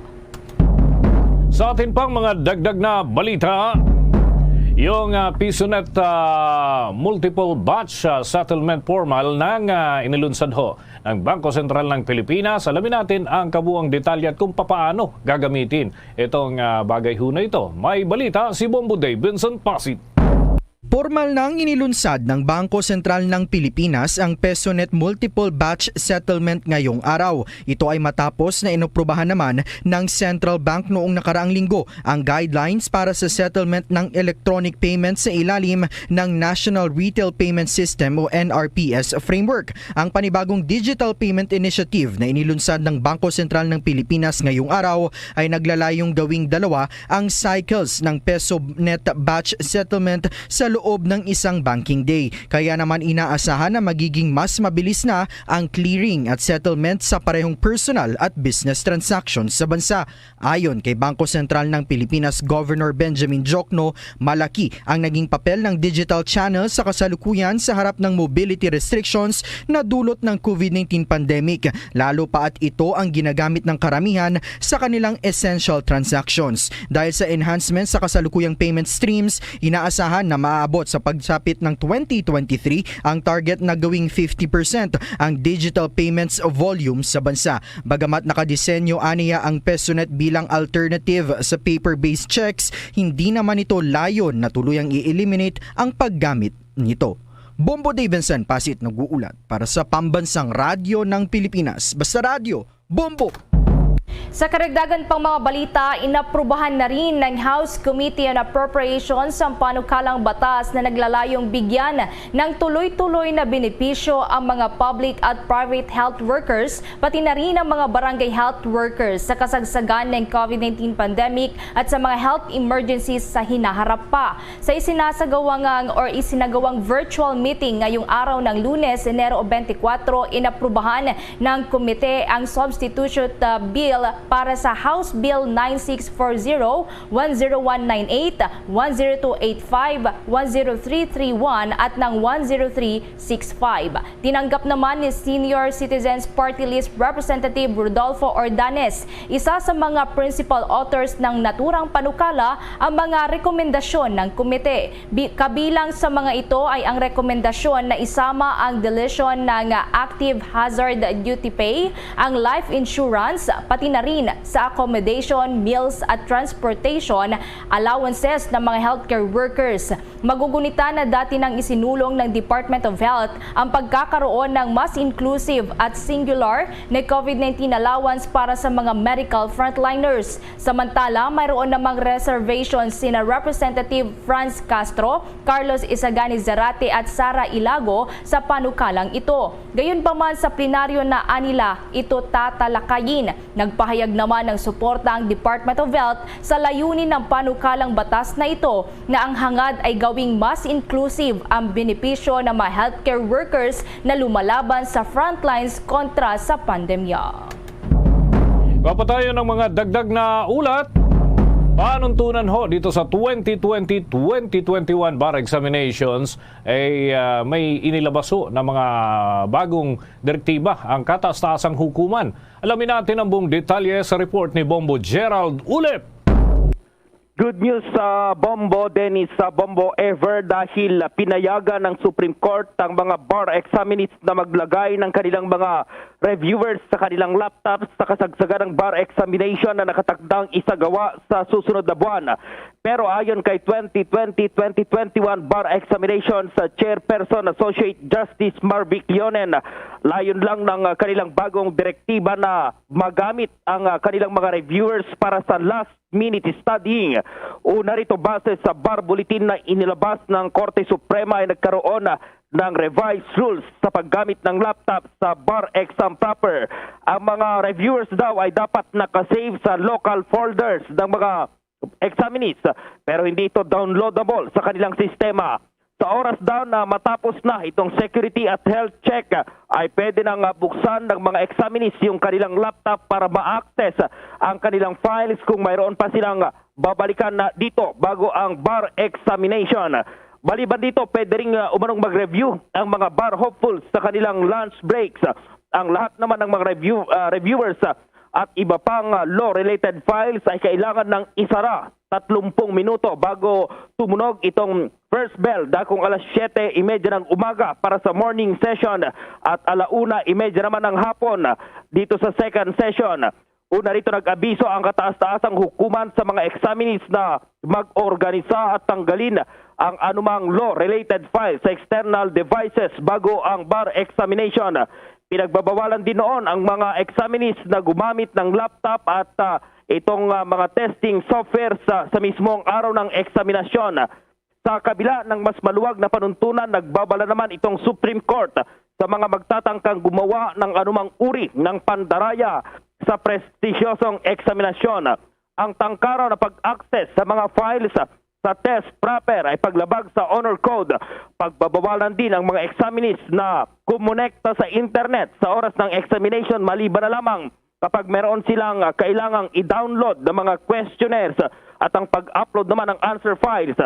Sa atin pang mga dagdag na balita, yung uh, PESONet uh, multiple batch uh, settlement formal nang uh, inilunsad ho ng Bangko Sentral ng Pilipinas. Alamin natin ang kabuang detalye at kung papaano gagamitin itong uh, bagay ho na ito. May balita si Bombo Davidson Pasit. Pormal nang inilunsad ng Bangko Sentral ng Pilipinas ang PESONet Multiple Batch Settlement ngayong araw. Ito ay matapos na inaprubahan naman ng Central Bank noong nakaraang linggo ang guidelines para sa settlement ng electronic payments sa ilalim ng National Retail Payment System o N R P S framework. Ang panibagong Digital Payment Initiative na inilunsad ng Bangko Sentral ng Pilipinas ngayong araw ay naglalayong gawing dalawa ang cycles ng PESONet batch settlement sa loob ng isang banking day. Kaya naman inaasahan na magiging mas mabilis na ang clearing at settlement sa parehong personal at business transactions sa bansa. Ayon kay Bangko Sentral ng Pilipinas Governor Benjamin Diokno, malaki ang naging papel ng digital channel sa kasalukuyan sa harap ng mobility restrictions na dulot ng COVID nineteen pandemic, lalo pa at ito ang ginagamit ng karamihan sa kanilang essential transactions. Dahil sa enhancement sa kasalukuyang payment streams, inaasahan na maabot sa pagsapit ng twenty twenty-three ang target na gawing fifty percent ang digital payments volume sa bansa. Bagamat nakadesenyo aniya ang PESONet bilang alternative sa paper-based checks, hindi naman ito layon na tuluyang i-eliminate ang paggamit nito. Bombo Davidson Pasit nag-uulat para sa Pambansang Radyo ng Pilipinas. Basta Radyo, Bombo! Sa karagdagan pang mga balita, inaprubahan na rin ng House Committee on Appropriations ang panukalang batas na naglalayong bigyan ng tuloy-tuloy na benepisyo ang mga public at private health workers, pati na rin ang mga barangay health workers sa kasagsagan ng COVID nineteen pandemic at sa mga health emergencies sa hinaharap pa. Sa isinasagawang or isinagawang virtual meeting ngayong araw ng Lunes, Enero twenty-four, inaprubahan ng komite ang substitute uh, bill para sa House Bill nine six four zero, one zero one nine eight, one zero two eight five, one zero three three one at ng one zero three six five. Tinanggap naman ni Senior Citizens Party List Representative Rodolfo Ordanes, isa sa mga principal authors ng naturang panukala, ang mga rekomendasyon ng komite. Bi- kabilang sa mga ito ay ang rekomendasyon na isama ang deletion ng active hazard duty pay, ang life insurance, pati na rin sa accommodation, meals at transportation allowances ng mga healthcare workers. Magugunitan na dati nang isinulong ng Department of Health ang pagkakaroon ng mas inclusive at singular na COVID nineteen allowance para sa mga medical frontliners. Samantala, mayroon namang reservation sina Representative Franz Castro, Carlos Isagani Zarate at Sara Ilago sa panukalang ito. Gayunpaman, sa plenaryo na anila ito tatalakayin. Nagpahayag naman ng suporta ang Department of Health sa layunin ng panukalang batas na ito, na ang hangad ay gawing mas inclusive ang benepisyo ng mga healthcare workers na lumalaban sa frontlines kontra sa pandemya. Mapatayon ang mga dagdag na ulat. Panuntunan ho dito sa twenty twenty, twenty twenty-one bar examinations ay ah, may inilabas ho na mga bagong direktiba ang kataas-taasang hukuman. Alamin natin ang buong detalye sa report ni Bombo Gerald Ulip. Good news sa Bombo Dennis, sa Bombo Ever, dahil pinayagan ng Supreme Court ang mga bar examinees na maglagay ng kanilang mga reviewers sa kanilang laptops sa kasagsagan ng bar examination na nakatakdang isagawa sa susunod na buwan. Pero ayon kay twenty twenty, twenty twenty-one bar examination sa chairperson Associate Justice Marvic Leonen, layon lang ng ah, kanilang bagong direktiba na magamit ang ah, kanilang mga reviewers para sa last minute studying. Una rito, base sa bar bulletin na inilabas ng Korte Suprema, ay nagkaroon na ng revised rules sa paggamit ng laptop sa bar exam proper. Ang mga reviewers daw ay dapat nakasave sa local folders ng mga examinees, pero hindi ito downloadable sa kanilang sistema. Sa oras daw na matapos na itong security at health check, ay pwede nang buksan ng mga examinees yung kanilang laptop para ma-access ang kanilang files kung mayroon pa silang babalikan na dito bago ang bar examination. Maliban dito, pwede ring uh, umanong mag-review ang mga bar hopefuls sa kanilang lunch breaks. Ang lahat naman ng mga review, uh, reviewers uh, at iba pang uh, law-related files ay kailangan ng isara tatlong minuto bago tumunog itong first bell, dakong alas siyete y media ng umaga para sa morning session at alauna y media naman ng hapon dito sa second session. Una rito, nag-abiso ang kataas-taasang hukuman sa mga examinees na mag-organisa at tanggalin ang anumang law-related file sa external devices bago ang bar examination. Pinagbabawalan din noon ang mga examinees na gumamit ng laptop at ah, itong ah, mga testing software sa, sa mismong araw ng eksaminasyon. Sa kabila ng mas maluwag na panuntunan, nagbabala naman itong Supreme Court sa mga magtatangkang gumawa ng anumang uri ng pandaraya sa prestigyosong eksaminasyon. Ang tangkaraw na pag-access sa mga files sa test proper ay paglabag sa honor code. Pagbabawalan din ang mga examinees na kumonekta sa internet sa oras ng examination, maliban na lamang kapag meron silang ah, kailangang i-download ng mga questionnaires at ang pag-upload naman ng answer files.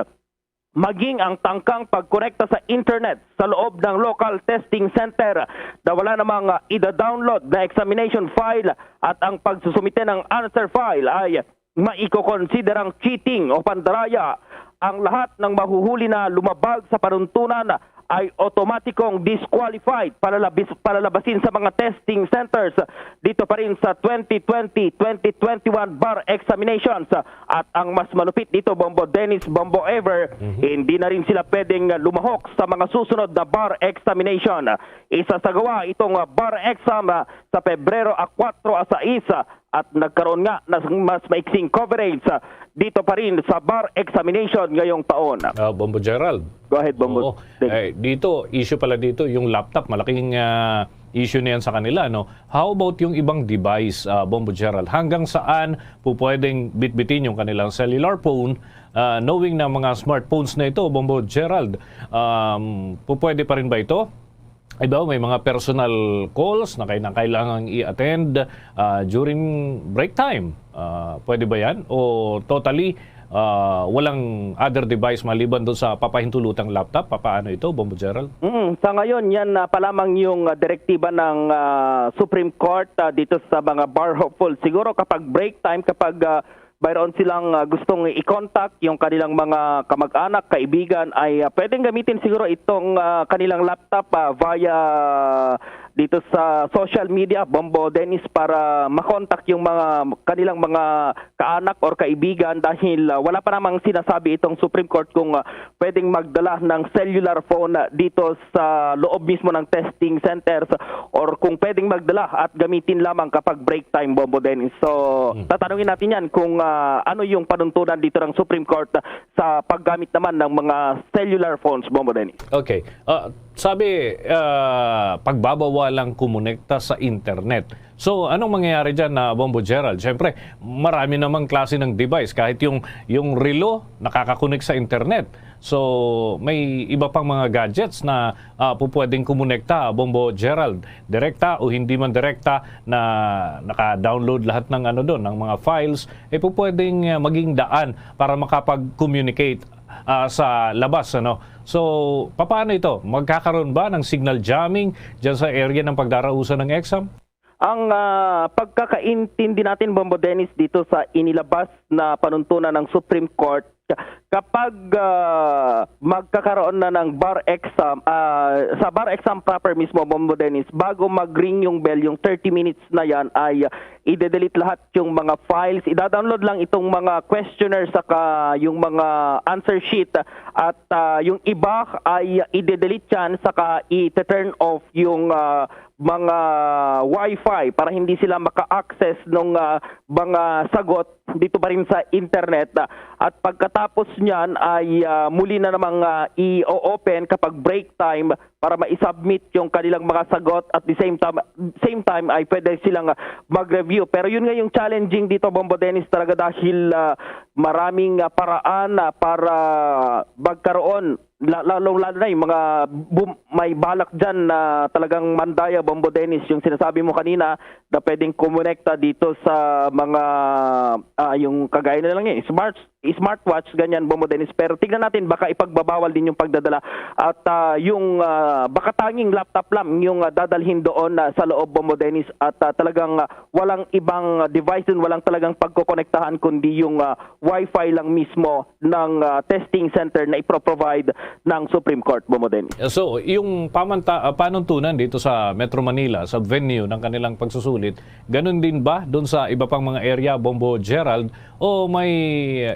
Maging ang tangkang pagkonekta sa internet sa loob ng local testing center na wala namang ah, ida-download na examination file at ang pagsusumite ng answer file ay maikokonsiderang cheating o pandaraya. Ang lahat ng mahuhuli na lumabag sa panuntunan ay otomatikong disqualified, palalabis, palalabasin sa mga testing centers dito pa rin sa twenty twenty, twenty twenty-one bar examinations. At ang mas malupit dito, Bombo Dennis, Bombo Ever, hindi na rin sila pwedeng lumahok sa mga susunod na bar examination. Isasagawa itong bar exam sa Pebrero a kwatro a sais at nagkaroon nga ng mas maiksing coverage dito pa rin sa bar examination ngayong taon. Ah, Bombo Gerald. Go ahead, Bombo. Oo. Eh, dito, issue pala dito, yung laptop, malaking ah, issue na yan sa kanila, no? How about yung ibang device, ah, Bombo Gerald? Hanggang saan po pwedeng bitbitin yung kanilang cellular phone, ah, knowing na mga smartphones na ito, Bombo Gerald, um, po pwede pa rin ba ito? Iba, may mga personal calls na kailangan i-attend ah, during break time. Ah, pwede ba yan? O totally ah, walang other device maliban doon sa papahintulutang laptop? Papaano ito, Bombo Gerald? Mm, sa ngayon, yan na pa lamang yung ah, direktiba ng ah, Supreme Court ah, dito sa mga bar hopeful. Siguro kapag break time, kapag ah, mayroon silang ah, gustong i-contact yung kanilang mga kamag-anak, kaibigan, ay ah, pwedeng gamitin siguro itong ah, kanilang laptop ah, via dito sa social media, Bombo Dennis, para makontak yung mga kanilang mga kaanak or kaibigan dahil, ah, wala pa namang sinasabi itong Supreme Court kung, ah, pwedeng magdala ng cellular phone, ah, dito sa loob mismo ng testing centers or kung pwedeng magdala at gamitin lamang kapag break time, Bombo Dennis. So, tatanungin natin yan kung, ah, ano yung panuntunan dito ng Supreme Court sa paggamit naman ng mga cellular phones, Bombo Dennis. Okay. Ah, sabi, ah, pagbabawalang kumonekta sa internet. So, anong mangyayari dyan na Bombo Gerald? Siyempre, marami namang klase ng device. Kahit yung, yung relo, nakakakonek sa internet. So, may iba pang mga gadgets na ah, pupwedeng kumonekta, Bombo Gerald, direkta o hindi man direkta na naka-download lahat ng ano doon, ng mga files, eh pupwedeng ah, maging daan para makapag-communicate ah, sa labas, ano. So, papaano ito? Magkakaroon ba ng signal jamming dyan sa area ng pagdarausan ng exam? Ang ah, pagkakaintindi natin, Bombo Dennis, dito sa inilabas na panuntunan ng Supreme Court, kapag ah, magkakaroon na ng bar exam, ah, sa bar exam proper mismo, Bombo Dennis, bago mag-ring yung bell, yung thirty minutes na yan, ay ah, i-delete lahat yung mga files, i-download lang itong mga questionnaire saka yung mga answer sheet, at ah, yung iba ay i-delete yan saka i-turn off yung ah, mga wifi para hindi sila maka-access nung ah, mga sagot dito pa rin sa internet. Ah, at pagkatapos niyan ay ah, muli na namang ah, i-open kapag break time para ma-submit yung kanilang mga sagot, at the same time, same time ay pwede silang ah, mag-review. Pero yun nga yung challenging dito, Bombo Dennis, talaga dahil ah, maraming ah, paraan ah, para magkaroon, la- lalong lalo na yung mga bum- may balak dyan na talagang mandaya, Bombo Dennis, yung sinasabi mo kanina na pwedeng kumonekta dito sa mga ah, yung kagaya na lang eh, smart smartwatch, ganyan, Bombo Dennis. Pero tignan natin, baka ipagbabawal din yung pagdadala at ah, yung ah, baka tanging laptop lang yung ah, dadalhin doon ah, sa loob, Bombo Dennis, at ah, talagang ah, walang ibang device dun, walang talagang pagkokonektahan kundi yung ah, wifi lang mismo ng ah, testing center na ipro-provide ng Supreme Court, Bombo Dennis. So, yung pamanta, ah, panuntunan dito sa Metro Manila, sa venue ng kanilang pagsusulit, ganun din ba doon sa iba pang mga area, Bombo Gerald, o may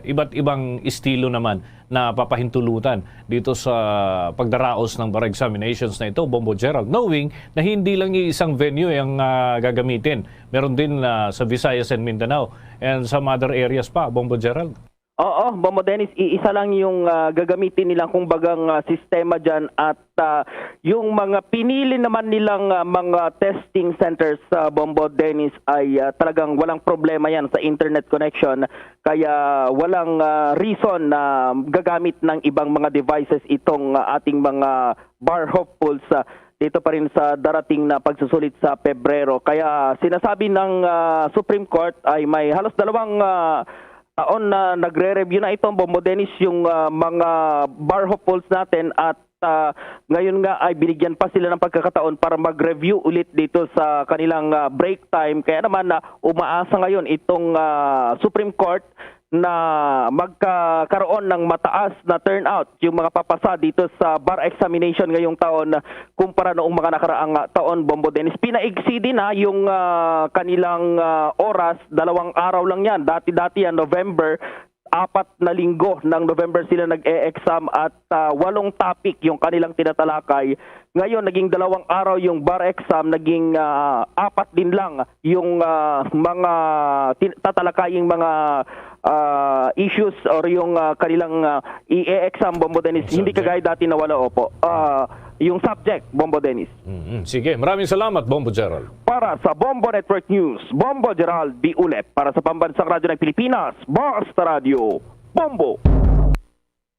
iba't ibang estilo naman na papahintulutan dito sa pagdaraos ng bar examinations na ito, Bombo Gerald, knowing na hindi lang iisang venue ang ah, gagamitin. Meron din ah, sa Visayas and Mindanao and some other areas pa, Bombo Gerald. Oo, Bombo Dennis, iisa lang yung ah, gagamitin nilang kumbagang ah, sistema dyan, at ah, yung mga pinili naman nilang ah, mga testing centers sa, Bombo Dennis, ay ah, talagang walang problema yan sa internet connection, kaya walang ah, reason na gagamit ng ibang mga devices itong ah, ating mga bar hopefuls ah, dito pa rin sa darating na pagsusulit sa Pebrero. Kaya sinasabi ng ah, Supreme Court ay may halos dalawang ah, taon na nagre-review na ito, Bombo Dennis, yung ah, mga bar hopefuls natin, at ah, ngayon nga ay binigyan pa sila ng pagkakataon para mag-review ulit dito sa kanilang ah, break time. Kaya naman na umaasa ngayon itong ah, Supreme Court na magkakaroon ng mataas na turnout yung mga papasa dito sa bar examination ngayong taon kumpara noong mga nakaraang ah, taon, Bombo Dennis. Pinaigsi din na yung ah, kanilang ah, oras, dalawang araw lang yan. Dati-dati yan, November, apat na linggo ng November sila nag-e-exam at ah, walong topic yung kanilang tinatalakay. Ngayon, naging dalawang araw yung bar exam, naging ah, apat din lang yung ah, mga tin- tatalakaying mga ah, issues or yung ah, kanilang ah, i-exam, Bombo Dennis. Hindi kagaya dati na wala, opo. Ah, yung subject, Bombo Dennis. Mhm. Sige, maraming salamat, Bombo Gerald. Para sa Bombo Network News, Bombo Gerald Diulep. Para sa Pambansang Radyo ng Pilipinas, Basta Radyo, Bombo.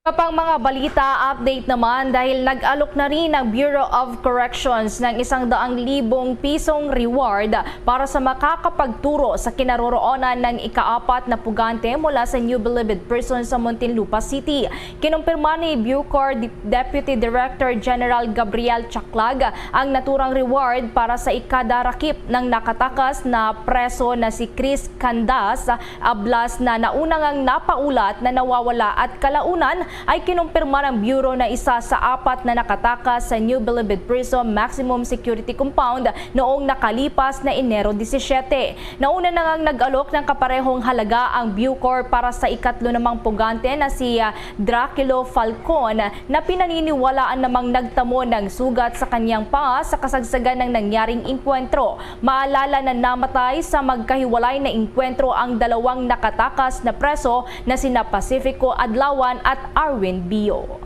Kapang mga balita, update naman dahil nag-alok na rin ang Bureau of Corrections ng isang daang libong pisong reward para sa makakapagturo sa kinaroroonan ng ikaapat na pugante mula sa New Bilibid Prison sa Muntinlupa City. Kinumpirma ni BuCor Deputy Director General Gabriel Chaklag ang naturang reward para sa ikadarakip ng nakatakas na preso na si Chris Candas, ablas na nauna ngang napaulat na nawawala at kalaunan ay kinumpirma ng Bureau na isa sa apat na nakatakas sa New Bilibid Prison Maximum Security Compound noong nakalipas na Enero disisiete. Nauna na ngang nag-alok ng kaparehong halaga ang Bucor para sa ikatlo namang pugante na si, ah, Draculo Falcon, na pinaniniwalaan namang nagtamo ng sugat sa kanyang paa sa kasagsagan ng nangyaring engkwentro. Maalala na namatay sa magkahiwalay na engkwentro ang dalawang nakatakas na preso na sina Pacifico Adlawan at Arwin Bio.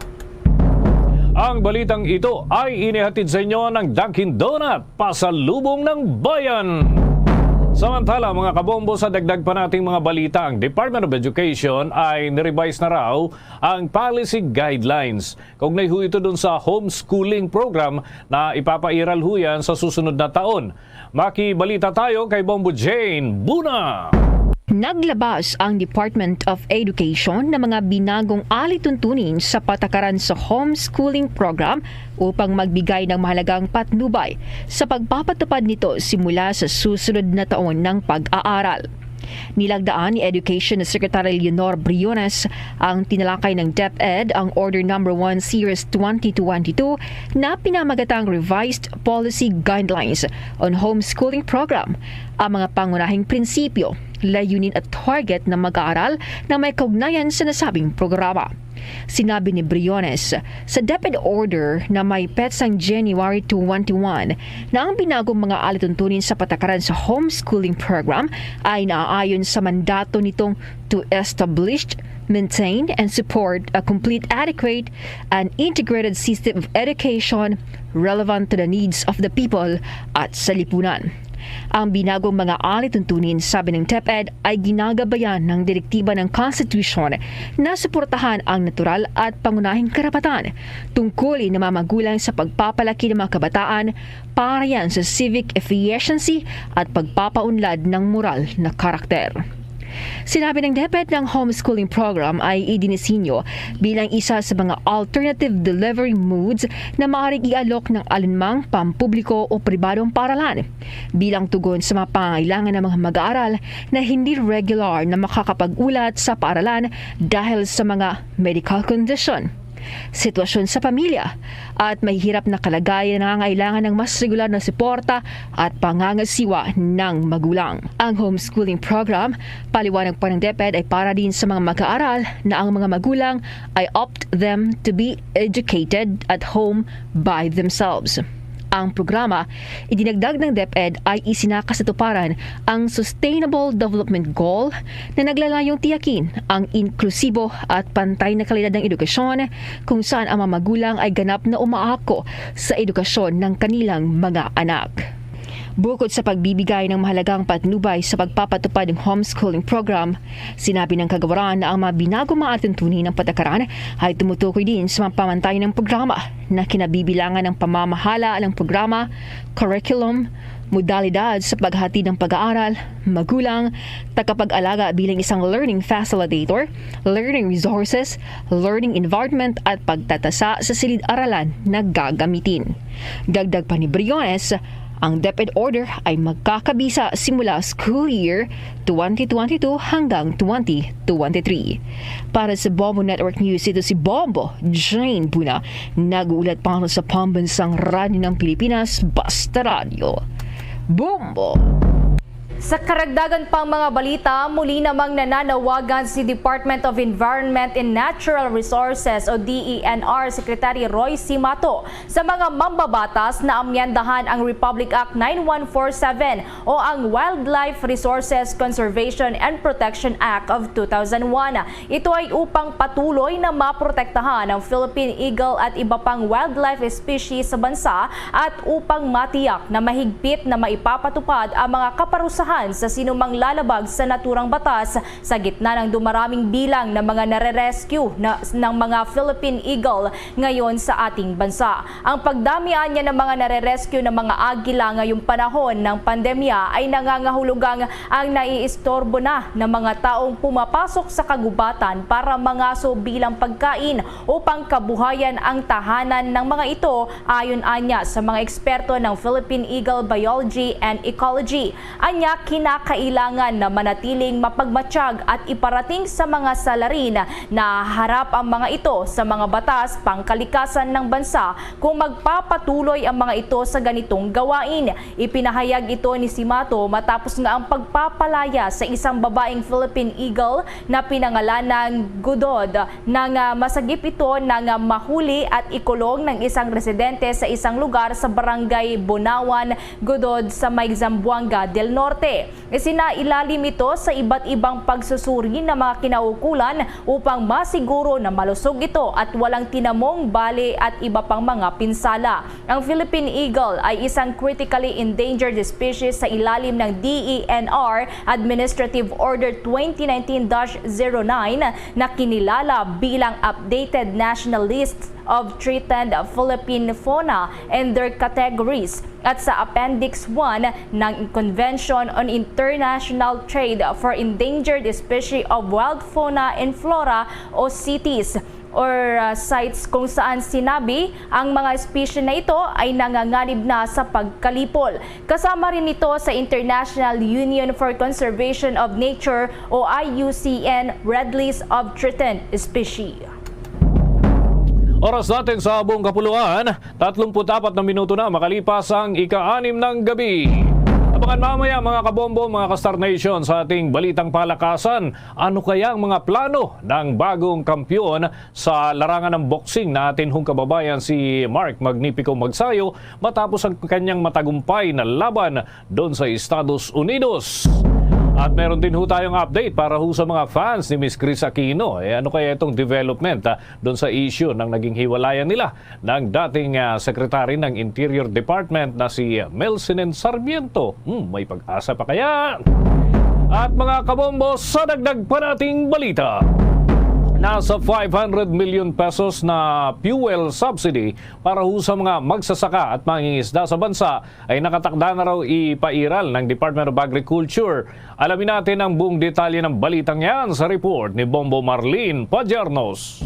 Ang balitang ito ay inihatid sa inyo ng Dunkin' Donut, pasalubong ng bayan. Samantala, mga kabombo, sa dagdag pa nating mga balita, ang Department of Education ay nirevise na raw ang policy guidelines. Kaugnay ho ito dun sa homeschooling program na ipapairal ho yan sa susunod na taon. Makibalita tayo kay Bombo Jane Buna. Naglabas ang Department of Education ng mga binagong alituntunin sa patakaran sa homeschooling program upang magbigay ng mahalagang patnubay sa pagpapatupad nito simula sa susunod na taon ng pag-aaral. Nilagdaan ni Education Secretary Leonor Briones ang tinalakay ng DepEd, ang Order Number One Series twenty twenty-two, na pinamagatang Revised Policy Guidelines on Homeschooling Program. Ang mga pangunahing prinsipyo, layunin at target ng mag-aaral na may kaugnayan sa nasabing programa. Sinabi ni Briones sa DepEd order na may petsang January twenty-one na ang binagong mga alituntunin sa patakaran sa homeschooling program ay naaayon sa mandato nitong to establish, maintain, and support a complete, adequate, and integrated system of education relevant to the needs of the people at sa lipunan. Ang binagong mga alituntunin, sabi ng DepEd, ay ginagabayan ng direktiba ng konstitusyon na suportahan ang natural at pangunahing karapatan tungkulin ng mga magulang sa pagpapalaki ng mga kabataan para yan sa civic efficiency at pagpapaunlad ng moral na karakter. Sinabi ng DepEd na ang homeschooling program ay idinisenyo bilang isa sa mga alternative delivery modes na maaaring ialok ng alinmang pampubliko o pribadong paaralan bilang tugon sa mga pangangailangan ng mga mag-aaral na hindi regular na makakapag-ulat sa paaralan dahil sa mga medical condition, sitwasyon sa pamilya, at mahihirap na kalagayan na nangangailangan ng mas regular na suporta at pangangasiwa ng magulang. Ang homeschooling program, paliwanag pa ng DepEd, ay para din sa mga mag-aaral na ang mga magulang ay opt them to be educated at home by themselves. Ang programa, idinagdag ng DepEd, ay isinakasatuparan ang Sustainable Development Goal na naglalayong tiyakin ang inklusibo at pantay na kalidad ng edukasyon, kung saan ang mga magulang ay ganap na umaako sa edukasyon ng kanilang mga anak. Bukod sa pagbibigay ng mahalagang patnubay sa pagpapatupad ng homeschooling program, sinabi ng kagawaran na ang mga binago maatuntunin ng patakaran ay tumutukoy din sa mga pamantay ng programa na kinabibilangan ng pamamahala ng programa, curriculum, modalidad sa paghatid ng pag-aaral, magulang, tagapag-alaga bilang isang learning facilitator, learning resources, learning environment at pagtatasa sa silid-aralan na gagamitin. Dagdag pa ni Briones, ang DepEd order ay magkakabisa simula school year twenty twenty-two hanggang twenty twenty-three. Para sa Bombo Network News, ito si Bombo Jane Buna, nag-uulat para sa Pambansang Radyo ng Pilipinas, Basta Radyo. Bombo! Sa karagdagan pang mga balita, muli namang nananawagan si Department of Environment and Natural Resources o D E N R Secretary Roy Simato sa mga mambabatas na amyendahan ang Republic Act nine one four seven o ang Wildlife Resources Conservation and Protection Act of two thousand one. Ito ay upang patuloy na maprotektahan ang Philippine eagle at iba pang wildlife species sa bansa at upang matiyak na mahigpit na maipapatupad ang mga kaparusahan sa sinumang lalabag sa naturang batas sa gitna ng dumaraming bilang ng mga nare-rescue na, ng mga Philippine eagle ngayon sa ating bansa. Ang pagdami anya ng mga nare-rescue ng mga agila ngayong panahon ng pandemya ay nangangahulugang ang naiistorbo na ng mga taong pumapasok sa kagubatan para mangaso bilang pagkain o pangkabuhayan ang tahanan ng mga ito, ayon anya sa mga eksperto ng Philippine Eagle Biology and Ecology. Anya, na kinakailangan na manatiling mapagmatsyag at iparating sa mga salarin na harap ang mga ito sa mga batas pangkalikasan ng bansa kung magpapatuloy ang mga ito sa ganitong gawain. Ipinahayag ito ni Simato matapos nga ang pagpapalaya sa isang babaeng Philippine Eagle na pinangalanang Godod nang, ah, masagip ito nang, ah, mahuli at ikulong ng isang residente sa isang lugar sa Barangay Bunawan, Godod sa may Zamboanga del Norte. Isinailalim ito sa iba't ibang pagsusuri ng mga kinaukulan upang masiguro na malusog ito at walang tinamong bali at iba pang mga pinsala. Ang Philippine Eagle ay isang critically endangered species sa ilalim ng D E N R Administrative Order twenty nineteen dash zero nine na kinilala bilang updated national list of threatened Philippine fauna and their categories at sa Appendix one ng Convention on International Trade for Endangered Species of Wild Fauna and Flora o CITES or, uh, CITES, kung saan sinabi ang mga espisye na ito ay nanganganib na sa pagkalipol. Kasama rin ito sa International Union for Conservation of Nature o I U C N Red List of Threatened Species. Oras natin sa buong kapuluan, tatlumpu't apat na minuto na makalipas ang ika-anim ng gabi. Abangan mamaya, mga kabombo, mga ka-Star Nation, sa ating balitang palakasan. Ano kaya ang mga plano ng bagong kampiyon sa larangan ng boxing na atin hong kababayan si Mark Magnifico Magsayo matapos ang kanyang matagumpay na laban doon sa Estados Unidos? At meron din ho tayong update para ho sa mga fans ni Miss Kris Aquino. Eh, ano kaya itong development, ah, doon sa issue ng naging hiwalayan nila ng dating, ah, Secretary ng Interior Department na si Melcinen Sarmiento? Hmm, may pag-asa pa kaya? At mga kabombo, sa dagdag pa nating balita, nasa five hundred million pesos na fuel subsidy para ho sa mga magsasaka at mangingisda sa bansa ay nakatakda na raw ipairal ng Department of Agriculture. Alamin natin ang buong detalye ng balitang yan sa report ni Bombo Marlene Pajarnos.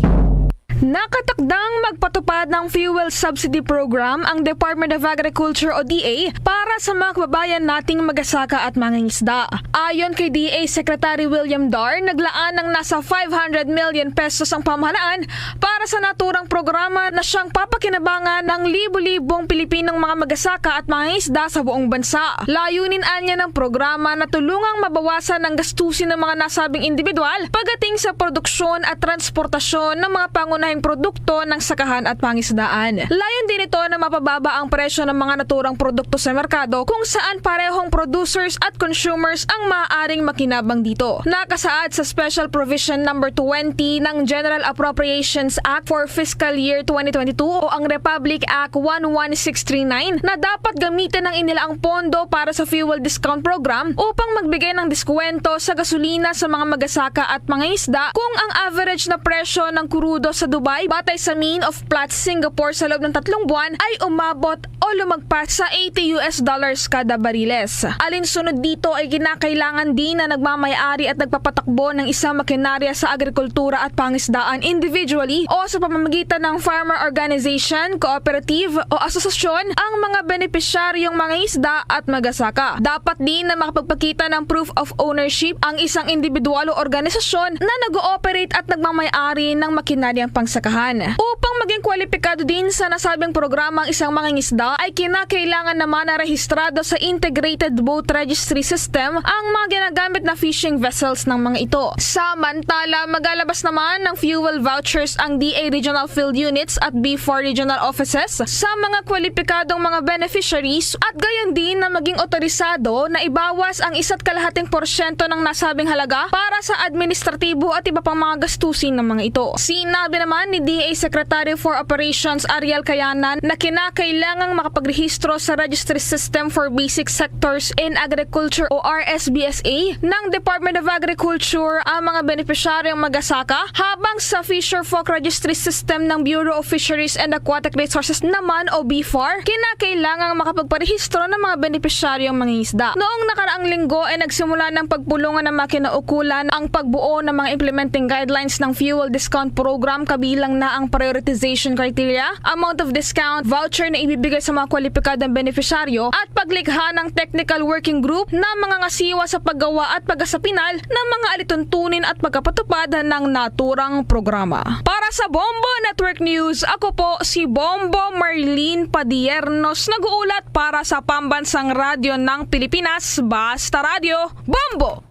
Nakatakdang magpatupad ng fuel subsidy program ang Department of Agriculture o D A para sa mga kababayan nating magasaka at mangingisda. Ayon kay D A Secretary William Dar, naglaan ng nasa five hundred million pesos ang pamahalaan para sa naturang programa na siyang papakinabangan ng libo-libong Pilipinong mga magasaka at mangingisda sa buong bansa. Layunin anya ng programa na tulungang mabawasan ang gastusin ng mga nasabing individual pagdating sa produksyon at transportasyon ng mga pangunahing produkto ng sakahan at pangisdaan. Layon din ito na mapababa ang presyo ng mga naturang produkto sa merkado kung saan parehong producers at consumers ang maaaring makinabang dito. Nakasaad sa Special Provision Number twenty ng General Appropriations Act for Fiscal Year twenty twenty-two o ang Republic Act one one six three nine na dapat gamitin ang inilaang pondo para sa fuel discount program upang magbigay ng diskwento sa gasolina sa mga magasaka at mangingisda kung ang average na presyo ng krudo sa Dubai batay sa mean of Platts Singapore sa loob ng tatlong buwan ay umabot o lumagpas sa eighty U S dollars kada bariles. Alinsunod dito ay kinakailangan din na nagmamayari at nagpapatakbo ng isang makinarya sa agrikultura at pangisdaan individually o sa pamamagitan ng farmer organization, cooperative o asosasyon ang mga benepisyaryong mangingisda at magasaka. Dapat din na makapagpakita ng proof of ownership ang isang individual o organisasyon na nag-ooperate at nagmamayari ng makinaryang pangsakahan. Upang maging kwalipikado din sa nasabing programa ang isang mangingisda, ay kinakailangan naman na rehistrado sa Integrated Boat Registry System ang mga ginagamit na fishing vessels ng mga ito. Samantala, magalabas naman ng fuel vouchers ang D A Regional Field Units at B four Regional Offices sa mga kwalipikadong mga beneficiaries at gayon din na maging otorisado na ibawas ang isa't kalahating porsyento ng nasabing halaga para sa administratibo at iba pang mga gastusin ng mga ito. Sinabi naman ni D A Secretary for Operations Ariel Kayanan na kinakailangang makapagrehistro sa Registry System for Basic Sectors in Agriculture o R S B S A na Ang Department of Agriculture ang mga benepisyaryong magasaka, habang sa Fisher Folk Registry System ng Bureau of Fisheries and Aquatic Resources naman o B far, kinakailangang makapagparehistro ng mga benepisyaryong mangingisda. Noong nakaraang linggo ay nagsimula ng pagpulungan ng mga kinaukulan ang pagbuo ng mga implementing guidelines ng fuel discount program, kabilang na ang prioritization criteria, amount of discount, voucher na ibibigay sa mga kwalipikadong benepisyaryo, at paglikha ng technical working group na mangangasiwa sa paggawa at pagkasapinal ng mga alituntunin at pagkapatupad ng naturang programa. Para sa Bombo Network News, ako po si Bombo Marlene Padiernos, nag-uulat para sa Pambansang Radyo ng Pilipinas, Basta Radyo, Bombo!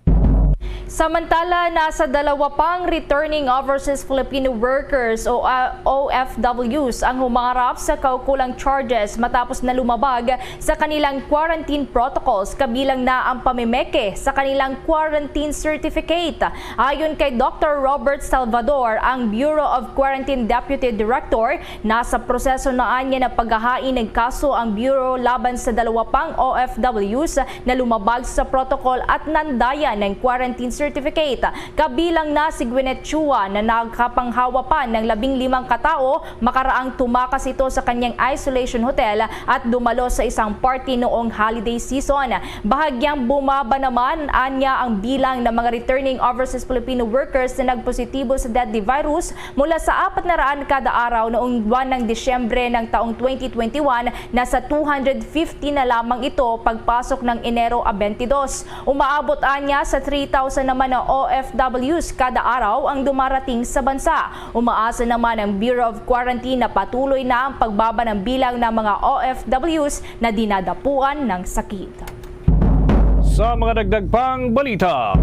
Samantala, nasa dalawa pang returning overseas Filipino workers o, ah, O F Ws ang humarap sa kaukulang charges matapos na lumabag sa kanilang quarantine protocols, kabilang na ang pamimeke sa kanilang quarantine certificate. Ayon kay Doctor Robert Salvador, ang Bureau of Quarantine Deputy Director, nasa proseso na anya na paghahain ng kaso ang Bureau laban sa dalawa pang O F Ws na lumabag sa protocol at nandayan ng quarantine certificate. Kabilang na si Gwyneth Chua na nakapanghawa pa ng labing limang katao makaraang tumakas ito sa kanyang isolation hotel at dumalo sa isang party noong holiday season. Bahagyang bumaba naman anya ang bilang ng mga returning overseas Filipino workers na nagpositibo sa deadly virus mula sa apat na raan kada araw noong buwan ng Disyembre ng taong twenty twenty-one, nasa two hundred fifty na lamang ito pagpasok ng Enero a twenty-two. Umaabot anya sa three thousand naman na O F Ws kada araw ang dumarating sa bansa. Umaasa naman ang Bureau of Quarantine na patuloy na ang pagbaba ng bilang ng mga O F Ws na dinadapuan ng sakit. Sa mga dagdag pang balita,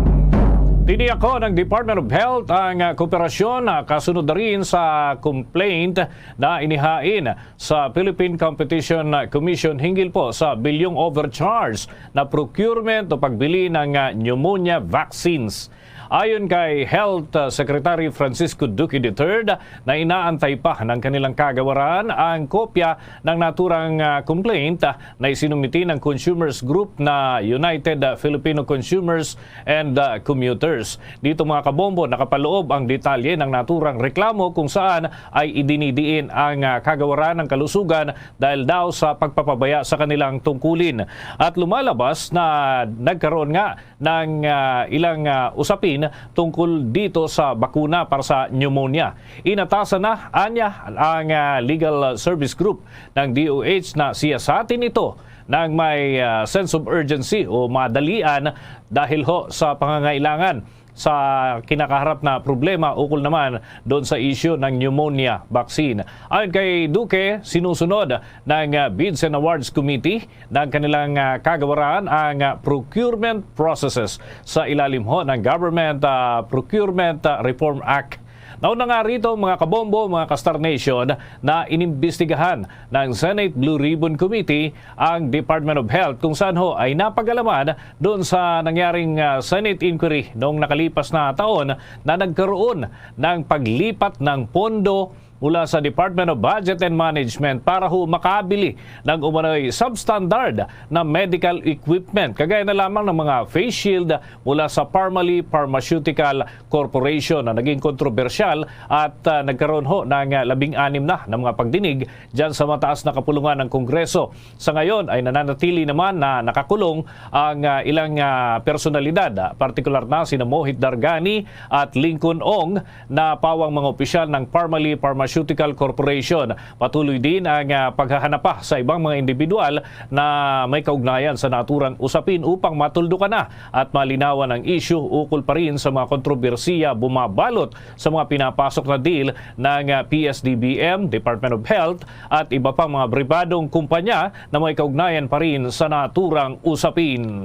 tiniyak ko ng Department of Health ang, ah, kooperasyon, ah, kasunod na rin sa complaint na inihain sa Philippine Competition Commission hinggil po sa bilyong overcharge na procurement o pagbili ng, ah, pneumonia vaccines. Ayon kay Health, ah, Secretary Francisco Duque the third, na inaantay pa ng kanilang kagawaran ang kopya ng naturang, ah, complaint, ah, na isinumiti ng consumers group na United, ah, Filipino Consumers and, ah, Commuters. Dito, mga kabombo, nakapaloob ang detalye ng naturang reklamo kung saan ay idinidiin ang, ah, kagawaran ng kalusugan dahil daw sa pagpapabaya sa kanilang tungkulin. At lumalabas na nagkaroon nga ng, ah, ilang, ah, usapin tungkol dito sa bakuna para sa pneumonia. Inatasan na anya ang, ah, Legal Service Group ng D O H na siyasatin ito ng may, ah, sense of urgency o madalian dahil ho sa pangangailangan sa kinakaharap na problema ukol naman doon sa issue ng pneumonia vaccine. Ayon kay Duque, sinusunod ng, ah, Bids and Awards Committee ng kanilang, ah, kagawaran ang, ah, procurement processes sa ilalim ho ng Government, ah, Procurement, ah, Reform Act. Nauna nga rito, mga kabombo, mga ka-Star Nation, na inimbestigahan ng Senate Blue Ribbon Committee ang Department of Health, kung saan ho ay napag-alaman doon sa nangyaring, ah, Senate inquiry noong nakalipas na taon na nagkaroon ng paglipat ng pondo mula sa Department of Budget and Management para ho makabili ng umano'y substandard na medical equipment, kagaya na lamang ng mga face shield mula sa Parmalee Pharmaceutical Corporation na naging kontrobersyal at, ah, nagkaroon ho ng, ah, labing anim na, na mga pagdinig dyan sa mataas na kapulungan ng Kongreso. Sa ngayon ay nananatili naman na nakakulong ang, ah, ilang, ah, personalidad, ah, partikular na sina Mohit Dargani at Lincoln Ong, na pawang mga opisyal ng Parmalee Pharmaceutical Corporation. Patuloy din ang, ah, paghahanap pa sa ibang mga individual na may kaugnayan sa naturang usapin upang matuldukan na at malinawan ang issue ukol pa rin sa mga kontrobersiya bumabalot sa mga pinapasok na deal ng, ah, P S D B M, Department of Health, at iba pang mga pribadong kumpanya na may kaugnayan pa rin sa naturang usapin.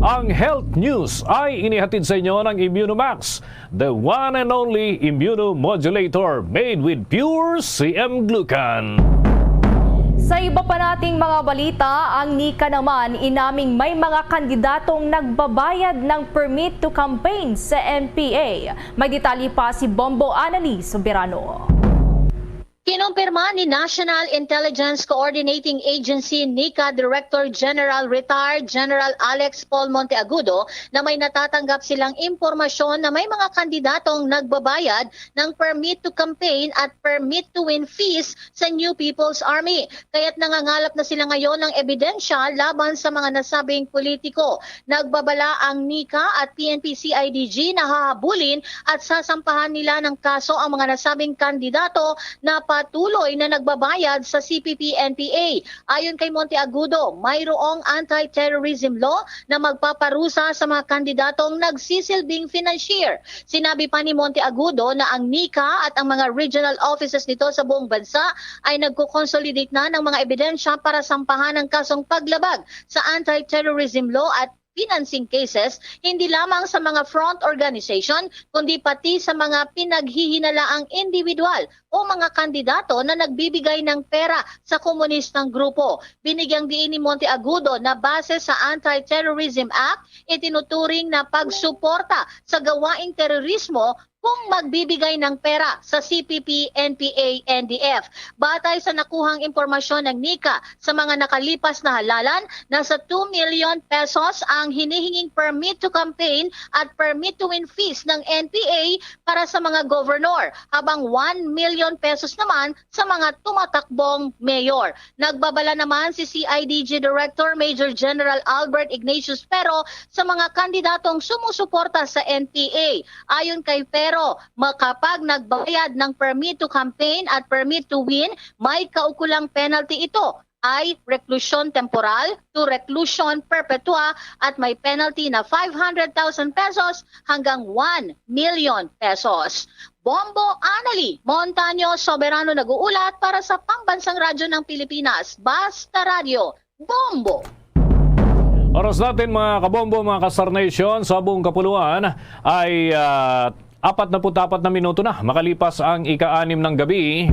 Ang health news ay inihatid sa inyo ng Immunomax, the one and only immunomodulator made with pure C M glucan. Sa iba pa nating mga balita, ang nika naman inaming may mga kandidatong nagbabayad ng permit to campaign sa N P A. May detalye pa si Bombo Annalise Soberano. Kinumpirma ni National Intelligence Coordinating Agency, NICA, Director General Retired General Alex Paul Monteagudo na may natatanggap silang impormasyon na may mga kandidatong nagbabayad ng permit to campaign at permit to win fees sa New People's Army. Kaya't nangangalap na sila ngayon ng ebidensya laban sa mga nasabing politiko. Nagbabala ang NICA at P N P C I D G na hahabulin at sasampahan nila ng kaso ang mga nasabing kandidato na patuloy na nagbabayad sa C P P N P A. Ayon kay Monteagudo, mayroong anti-terrorism law na magpaparusa sa mga kandidatong nagsisilbing financier. Sinabi pa ni Monteagudo na ang NICA at ang mga regional offices nito sa buong bansa ay nagko-consolidate na ng mga ebidensya para sampahan ang kasong paglabag sa anti-terrorism law at financing cases, hindi lamang sa mga front organization, kundi pati sa mga pinaghihinalaang individual o mga kandidato na nagbibigay ng pera sa komunistang grupo. Binigyang diin ni Monteagudo na base sa Anti-Terrorism Act, itinuturing na pagsuporta sa gawaing terorismo kung magbibigay ng pera sa C P P, N P A, N D F. Batay sa nakuhang impormasyon ng NICA, sa mga nakalipas na halalan, nasa two million pesos ang hinihinging permit to campaign at permit to win fees ng N P A para sa mga governor, habang one million pesos naman sa mga tumatakbong mayor. Nagbabala naman si C I D G Director Major General Albert Ignatius Pero sa mga kandidatong sumusuporta sa N P A. Ayon kay Pero, makapag nagbayad ng permit to campaign at permit to win, may kaukulang penalty ito ay reclusion temporal to reclusion perpetua at may penalty na five hundred thousand pesos hanggang one million pesos. Bombo Anali Montaño Soberano nag-uulat para sa Pambansang Radyo ng Pilipinas, Basta Radyo, Bombo! Oras natin, mga kabombo, mga ka-Star Nation, sa buong kapuluan ay, ah, apat na put apat na minuto na makalipas ang ika-anim ng gabi.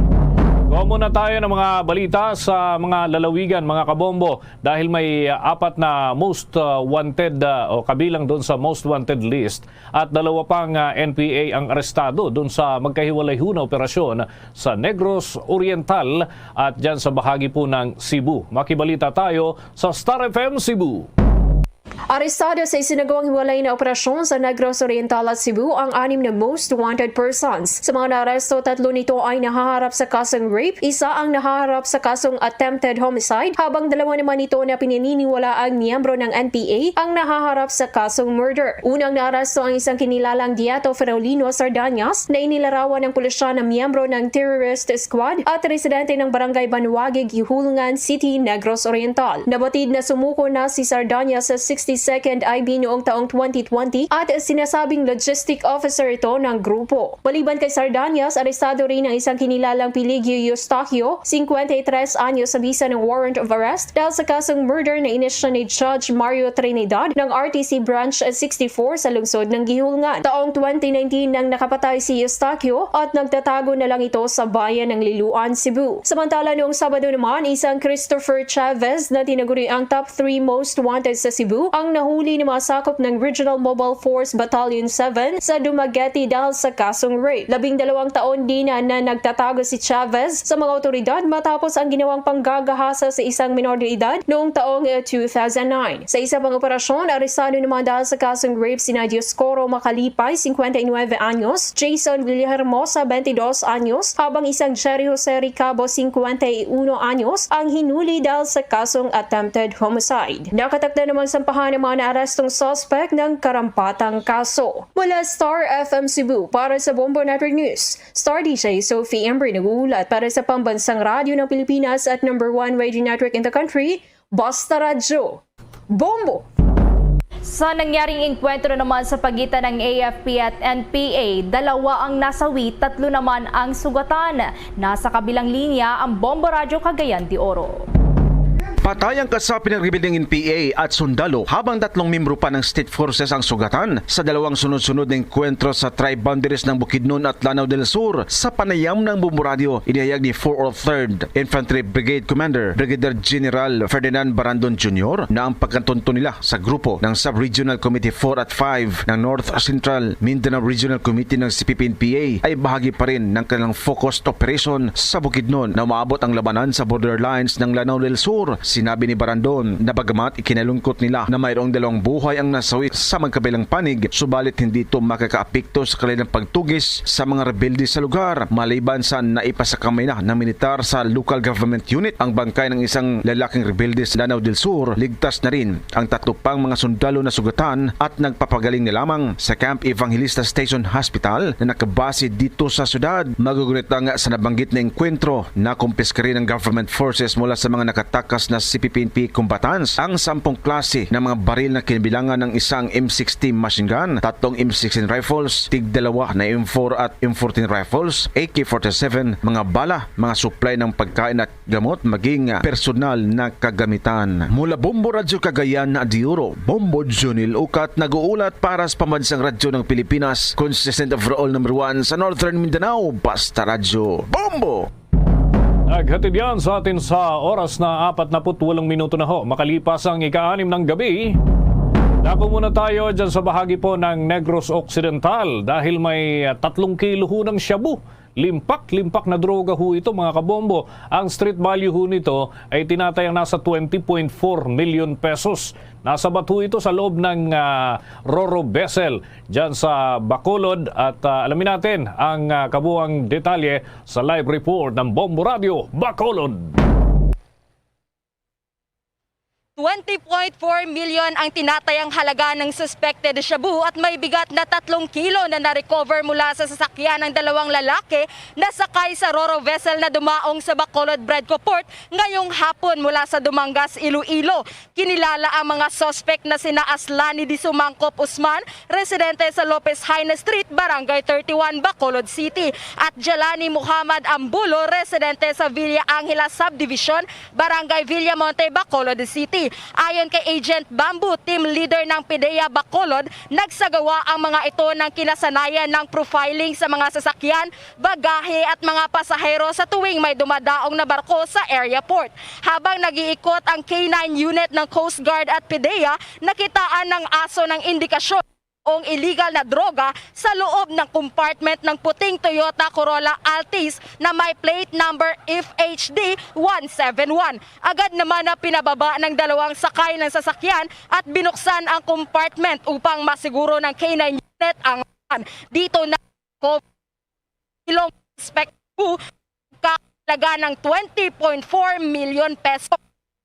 Kuha muna tayo ng mga balita sa mga lalawigan, mga kabombo, dahil may, ah, apat na most, ah, wanted, ah, o kabilang doon sa most wanted list at dalawa pang, ah, N P A ang arestado doon sa magkahiwalay ho na operasyon sa Negros Oriental at dyan sa bahagi po ng Cebu. Makibalita tayo sa Star F M Cebu. Arestado sa isinagawang hiwalay na operasyon sa Negros Oriental at Cebu ang anim na most wanted persons. Sa mga naaresto, tatlo nito ay nahaharap sa kasong rape, isa ang nahaharap sa kasong attempted homicide, habang dalawa naman ito na pinaniniwalaang miyembro ng N P A ang nahaharap sa kasong murder. Unang naaresto ang isang kinilalang Dieto Ferolino Sardañas na inilarawan ng pulisya na miyembro ng terrorist squad at residente ng Barangay Banuagi, Guihulngan City, Negros Oriental. Nabatid na sumuko na si Sardañas sa sixty-second I B noong taong twenty twenty at sinasabing logistic officer ito ng grupo. Maliban kay Sardañas, arestado rin ang isang kinilalang Piligio Eustaquio, cincuenta y tres anyos, sa bisa ng warrant of arrest dahil sa kasong murder na inisyu ni Judge Mario Trinidad ng R T C Branch sixty-four sa lungsod ng Guihulngan. Taong twenty nineteen nang nakapatay si Eustaquio at nagtatago na lang ito sa bayan ng Liloan, Cebu. Samantala, noong Sabado naman, isang Christopher Chavez na tinaguriang top three most wanted sa Cebu ang nahuli ng mga sakop ng Regional Mobile Force Battalion seven sa Dumaguete dahil sa kasong rape. Labing dalawang taon din na, na nagtatago si Chavez sa mga awtoridad matapos ang ginawang panggagahasa sa isang menor de edad noong taong, eh, two thousand nine. Sa isa pang operasyon, arestado naman dahil sa kasong rape sina Dioscoro Macalipay, cincuenta y nueve anyos, Jason Villahermosa, twenty-dos anyos, habang isang Jerry Jose Ricabo, cincuenta y uno anyos, ang hinuli dahil sa kasong attempted homicide. Nakatakda namang sampahan ang mga naarestong suspect ng karampatang kaso. Mula Star F M Cebu, para sa Bombo Network News, Star D J Sophie Embry nag-uulat para sa Pambansang Radyo ng Pilipinas at number one radio network in the country, Basta Radyo, Bombo! Sa nangyaring engkwentro naman sa pagitan ng A F P at N P A, dalawa ang nasawi, tatlo naman ang sugatan. Nasa kabilang linya ang Bombo Radyo Cagayan de Oro. Patay ang kasapi ng rebelde ng N P A at sundalo, habang tatlong miyembro pa ng State Forces ang sugatan sa dalawang sunod-sunod na engkwentro sa tribe boundaries ng Bukidnon at Lanao del Sur sa panayam ng Bombo Radio. Inihayag ni four oh third Infantry Brigade Commander Brigadier General Ferdinand Barandon Junior na ang pagkatunto nila sa grupo ng Sub-Regional Committee four at five ng North Central Mindanao Regional Committee ng C P P N P A ay bahagi pa rin ng kanilang focused operation sa Bukidnon na umaabot ang labanan sa borderlines ng Lanao del Sur. Sinabi ni Barandon na bagamat ikinalungkot nila na mayroong dalawang buhay ang nasawi sa magkabilang panig, subalit hindi ito makakaapekto sa kanilang pagtugis sa mga rebelde sa lugar. Maliban sa naipasakamay na ng militar sa local government unit ang bangkay ng isang lalaking rebelde sa Lanao del Sur, ligtas na rin ang tatlo pang mga sundalo na sugatan at nagpapagaling na lamang sa Camp Evangelista Station Hospital na nakabase dito sa syudad. Magugunit lang sa nabanggit na engkwentro, nakumpiska rin ng government forces mula sa mga nakatakas na C P P N P combatants ang sampung klase ng mga baril na kinabilangan ng isang M sixty machine gun, tatlong M sixteen rifles, tig dalawa na M four at M fourteen rifles, A K forty-seven, mga bala, mga supply ng pagkain at gamot, maging personal na kagamitan. Mula Bombo Radyo Cagayan de Oro, Bombo Junil Ukat nag-uulat para sa Pambansang Radyo ng Pilipinas, consistent overall number one sa Northern Mindanao, Basta Radyo. Bombo! Naghatid yan sa atin sa oras na apat na put walong minuto na ho. Makalipas ang ika-anim ng gabi, dako muna tayo dyan sa bahagi po ng Negros Occidental dahil may, ah, tatlong kilo ho ng shabu. Limpak-limpak na droga ho ito, mga kabombo. Ang street value ho nito ay tinatayang nasa twenty point four million pesos. Nasabat ho ito sa loob ng, ah, Roro vessel dyan sa Bacolod. At, ah, alamin natin ang, ah, kabuang detalye sa live report ng Bombo Radio Bacolod. Twenty point four million ang tinatayang halaga ng suspected shabu at may bigat na tatlong kilo na na-recover mula sa sasakyan ng dalawang lalaki na sakay sa Roro vessel na dumaong sa Bacolod Bredco Port ngayong hapon mula sa Dumangas, Iloilo. Kinilala ang mga suspect na sina Aslani Disumangkop Usman, residente sa Lopez Jaena Street, Barangay thirty-one, Bacolod City, at Jelani Muhammad Ambulo, residente sa Villa Angela Subdivision, Barangay Villamonte, Bacolod City. Ayon kay Agent Bamboo, team leader ng PDEA Bacolod, nagsagawa ang mga ito ng kinasanayan ng profiling sa mga sasakyan, bagahe at mga pasahero sa tuwing may dumadaong na barko sa airport. Habang nag-iikot ang K nine unit ng Coast Guard at PDEA, nakitaan ng ASO ng indikasyon ng illegal na droga sa loob ng compartment ng puting Toyota Corolla Altis na may plate number F H D one seven one. Agad naman na pinababa ng dalawang sakay ng sasakyan at binuksan ang compartment upang masiguro ng K nine unit ang dito na ko ilong suspect kahalaga ng twenty point four million peso.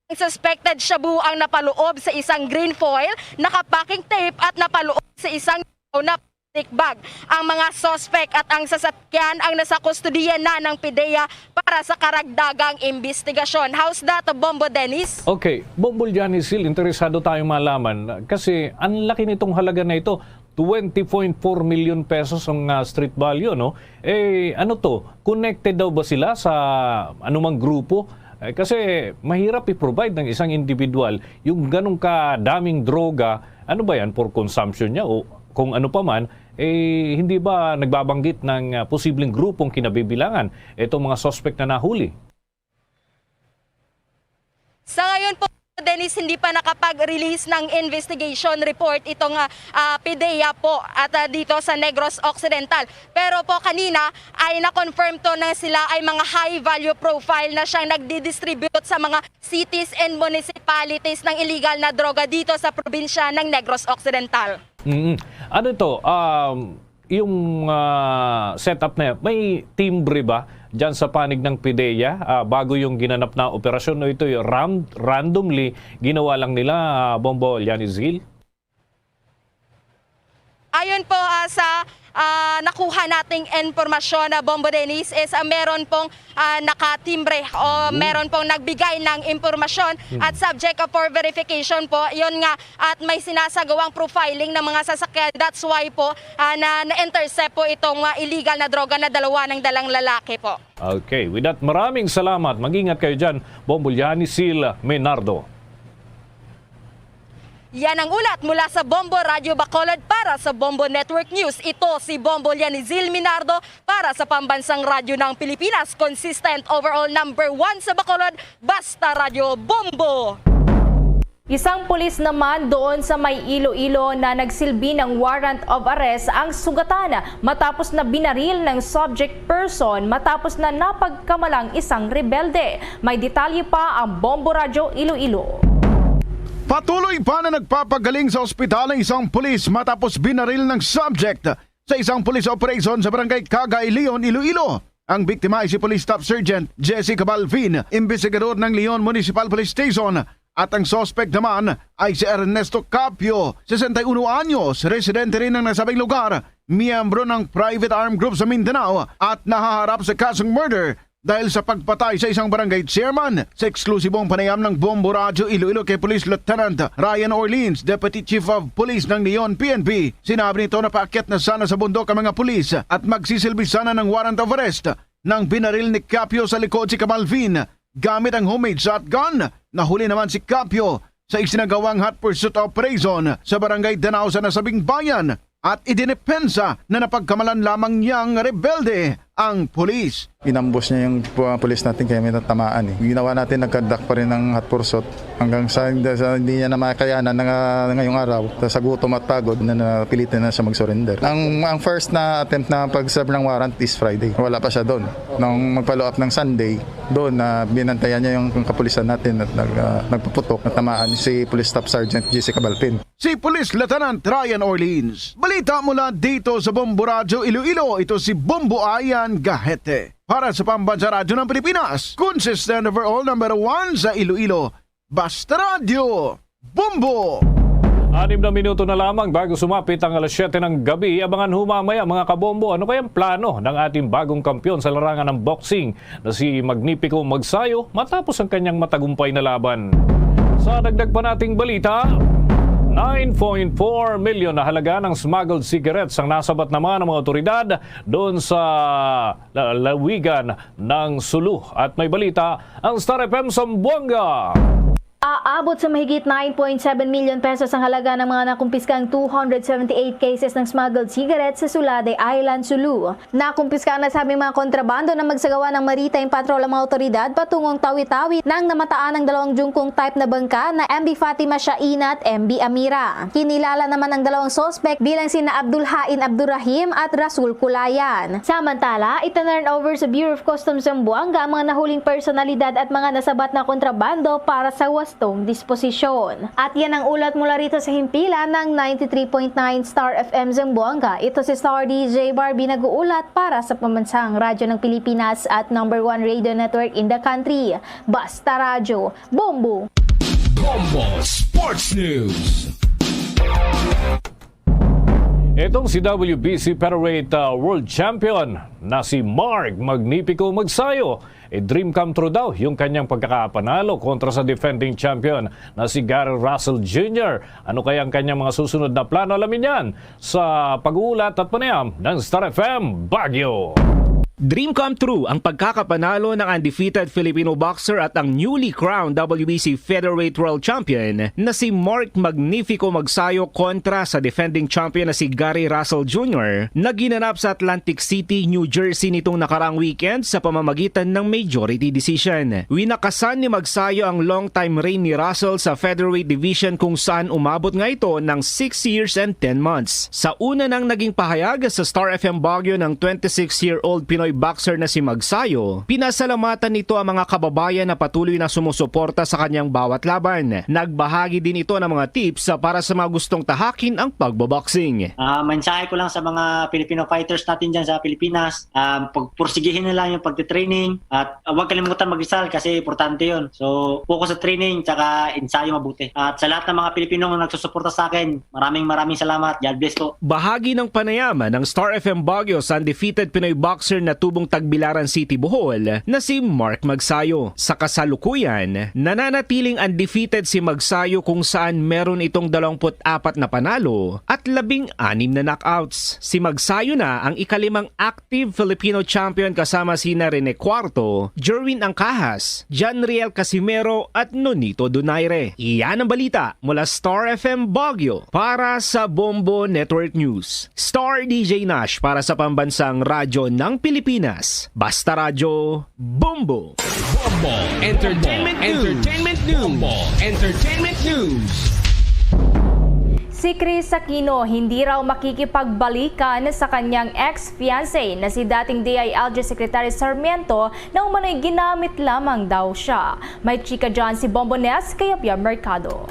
Ang suspected shabu ang napaloob sa isang green foil, naka-packing tape at napaloob sa isang na plastic bag. Ang mga suspect at ang sasakyan ang nasa kustodiya na ng PDEA para sa karagdagang investigasyon. How's that, Bombo Dennis? Okay, Bombo Janisil, interesado tayong malaman kasi ang laki nitong halaga na ito. Twenty point four million pesos ang, ah, street value, no? Eh, ano 'to? Connected daw ba sila sa anumang grupo? Eh, kasi mahirap i-provide ng isang individual yung ganong kadaming droga. Ano ba yan? For consumption niya o kung ano pa man, eh, hindi ba nagbabanggit ng, ah, posibleng grupong kinabibilangan itong mga suspect na nahuli? Sa ngayon po, Dennis, hindi pa nakapag-release ng investigation report itong, ah, ah, PDEA po at, ah, dito sa Negros Occidental. Pero po kanina ay na-confirm to na sila ay mga high value profile na siyang nagdi-distribute sa mga cities and municipalities ng illegal na droga dito sa probinsya ng Negros Occidental. Mm. Ano to? Um, yung, ah, setup na yan, may timbre ba dyan sa panig ng PDEA, ah, bago yung ginanap na operasyon, o ito'y ram-, randomly ginawa lang nila, ah, Bombo Lianizil? Ayon po, ah, sa ah, nakuha nating impormasyon na Bombo Dennis is, ah, meron pong, ah, nakatimbre o meron pong nagbigay ng impormasyon at subject for verification po. Yun nga, at may sinasagawang profiling ng mga sasakyan. That's why po, ah, na, na-intercept po itong, ah, illegal na droga na dalawa ng dalang lalaki po. Okay, with that, maraming salamat. Mag-ingat kayo dyan, Bombo Liani Sil Menardo. Yan ang ulat mula sa Bombo Radyo Bacolod para sa Bombo Network News. Ito si Bombo Lianizil Minardo para sa Pambansang Radyo ng Pilipinas. Consistent overall number one sa Bacolod, basta Radyo Bombo. Isang pulis naman doon sa may Iloilo na nagsilbi ng warrant of arrest ang sugatan matapos na binaril ng subject person matapos na napagkamalang isang rebelde. May detalye pa ang Bombo Radyo Iloilo. Patuloy pa na nagpapagaling sa ospital ang isang pulis matapos binaril ng subject sa isang police operation sa barangay Cagay, Leon, Iloilo. Ang biktima ay si Police Staff Sergeant Jesse Cabalvin, imbestigador ng Leon Municipal Police Station, at ang suspect naman ay si Ernesto Capio, sesenta y uno anyos, residente rin ng nasabing lugar, miyembro ng Private Armed Group sa Mindanao at nahaharap sa kasong murder dahil sa pagpatay sa isang barangay chairman. Sa eksklusibong panayam ng Bombo Radyo Iloilo kay Police Lieutenant Ryan Orleans, Deputy Chief of Police ng Leon P N P, sinabi nito na paakyat na sana sa bundok ang mga pulis at magsisilbi sana ng warrant of arrest nang binaril ni Capio sa likod si Cabalvin gamit ang homemade shotgun. Nahuli naman si Capio sa isinagawang hot pursuit operation sa barangay Danao sa nasabing bayan at idinepensa na napagkamalan lamang niyang rebelde ang pulis. Inambush niya yung uh, pulis natin kaya may natamaan eh. Ginawa natin, nagkadak pa rin ng hot pursuit hanggang sa, sa hindi niya na makayanan na nga- ngayong araw. Sa gutom at pagod na napilitan na siya mag-surrender. Ang, ang first na attempt na pag-serve ng warrant is Friday. Wala pa siya doon. Nung mag-follow up ng Sunday, doon na binantayan niya yung kapulisan natin at nag, uh, nagpaputok, natamaan si Police Staff Sergeant Jesse Cabalpin. Si Police Lieutenant Ryan Orleans. Balita mula dito sa Bombo Radyo Iloilo, ito si Bombo Ayan Gahete. Para sa Pambansa Radyo ng Pilipinas, consistent overall number one sa Iloilo. Basta Radyo, Bombo! Anim na minuto na lamang bago sumapit ang alas siyete ng gabi. Abangan ho mamaya, mga kabombo, ano kayang plano ng ating bagong kampiyon sa larangan ng boxing na si Magnifico Magsayo matapos ang kanyang matagumpay na laban. Sa dagdag pa nating balita, nine point four million na halaga ng smuggled cigarettes ang nasabat naman ng mga otoridad doon sa la- lawigan ng Sulu. At may balita ang Star F M Zamboanga. Aabot sa mahigit nine point seven million pesos ang halaga ng mga nakumpiskang two hundred seventy-eight cases ng smuggled cigarettes sa Suladay Island, Sulu. Nakumpiska ang nasabing mga kontrabando na magsagawa ng maritime patrol ang mga otoridad patungong Tawi-Tawi nang namataan ang dalawang jungkong type na bangka na M V Fatima Shaina at M V Amira. Kinilala naman ang dalawang suspect bilang sina Abdul Hain Abdurrahim at Rasul Kulayan. Samantala, itinurn over sa Bureau of Customs Zamboanga ang mga nahuling personalidad at mga nasabat na kontrabando para sa wastong disposisyon. At yan ang ulat mula rito sa himpilan ng ninety-three point nine Star F M Zamboanga. Ito si Star D J Barbie nag-uulat para sa Pambansang Radyo ng Pilipinas at number one radio network in the country. Basta Radyo, Bombo! Bombo Sports News. Itong si W B C Featherweight uh, World Champion na si Mark Magnifico Magsayo, a dream come true daw yung kanyang pagkakapanalo kontra sa defending champion na si Gary Russell Junior. Ano kaya ang kanyang mga susunod na plano? Alamin yan sa pag-uulat at panayam ng Star F M Baguio. Dream come true ang pagkakapanalo ng undefeated Filipino boxer at ang newly crowned W B C Featherweight World Champion na si Mark Magnifico Magsayo kontra sa defending champion na si Gary Russell Junior na ginanap sa Atlantic City, New Jersey nitong nakarang weekend sa pamamagitan ng majority decision. Winakasan ni Magsayo ang long-time reign ni Russell sa featherweight division kung saan umabot nga ito ng six years and ten months. Sa una nang naging pahayag sa Star F M Baguio ng twenty-six-year-old Pinoy boxer na si Magsayo, pinasalamatan nito ang mga kababayan na patuloy na sumusuporta sa kanyang bawat laban. Nagbahagi din ito ng mga tips para sa mga gustong tahakin ang pagboboxing. Ah, mensahe ko lang sa mga Filipino fighters natin dyan sa Pilipinas, ah, pagpursigihin na lang yung pagtitraining at, ah, huwag kalimutan mag-result kasi importante yun. So, focus sa training tsaka ensayo mabuti. At sa lahat ng mga Pilipinong nagsusuporta sa akin, maraming, maraming salamat. God bless po. Bahagi ng panayaman ng Star F M Baguio sa undefeated Pinoy boxer na tubong Tagbilaran City, Bohol, na si Mark Magsayo. Sa kasalukuyan, nananatiling undefeated si Magsayo kung saan meron itong dalawampu't apat na panalo at labing anim na knockouts. Si Magsayo na ang ikalimang active Filipino champion kasama sina Rene Cuarto, Jerwin Angcajas, Janriel Casimero at Nonito Donaire. Iyan ang balita mula Star F M Baguio. Para sa Bombo Network News, Star D J Nash para sa Pambansang Radyo ng Pilipinas. Basta Radyo, Bombo! Bombo Entertainment News. Entertainment News. Bombo Entertainment News. Si Chris Aquino hindi raw makikipagbalikan sa kanyang ex-fiancé na si dating D I L G Secretary Sarmiento na umano'y ginamit lamang daw siya. May chika dyan si Bombo Nes kay Javier Mercado.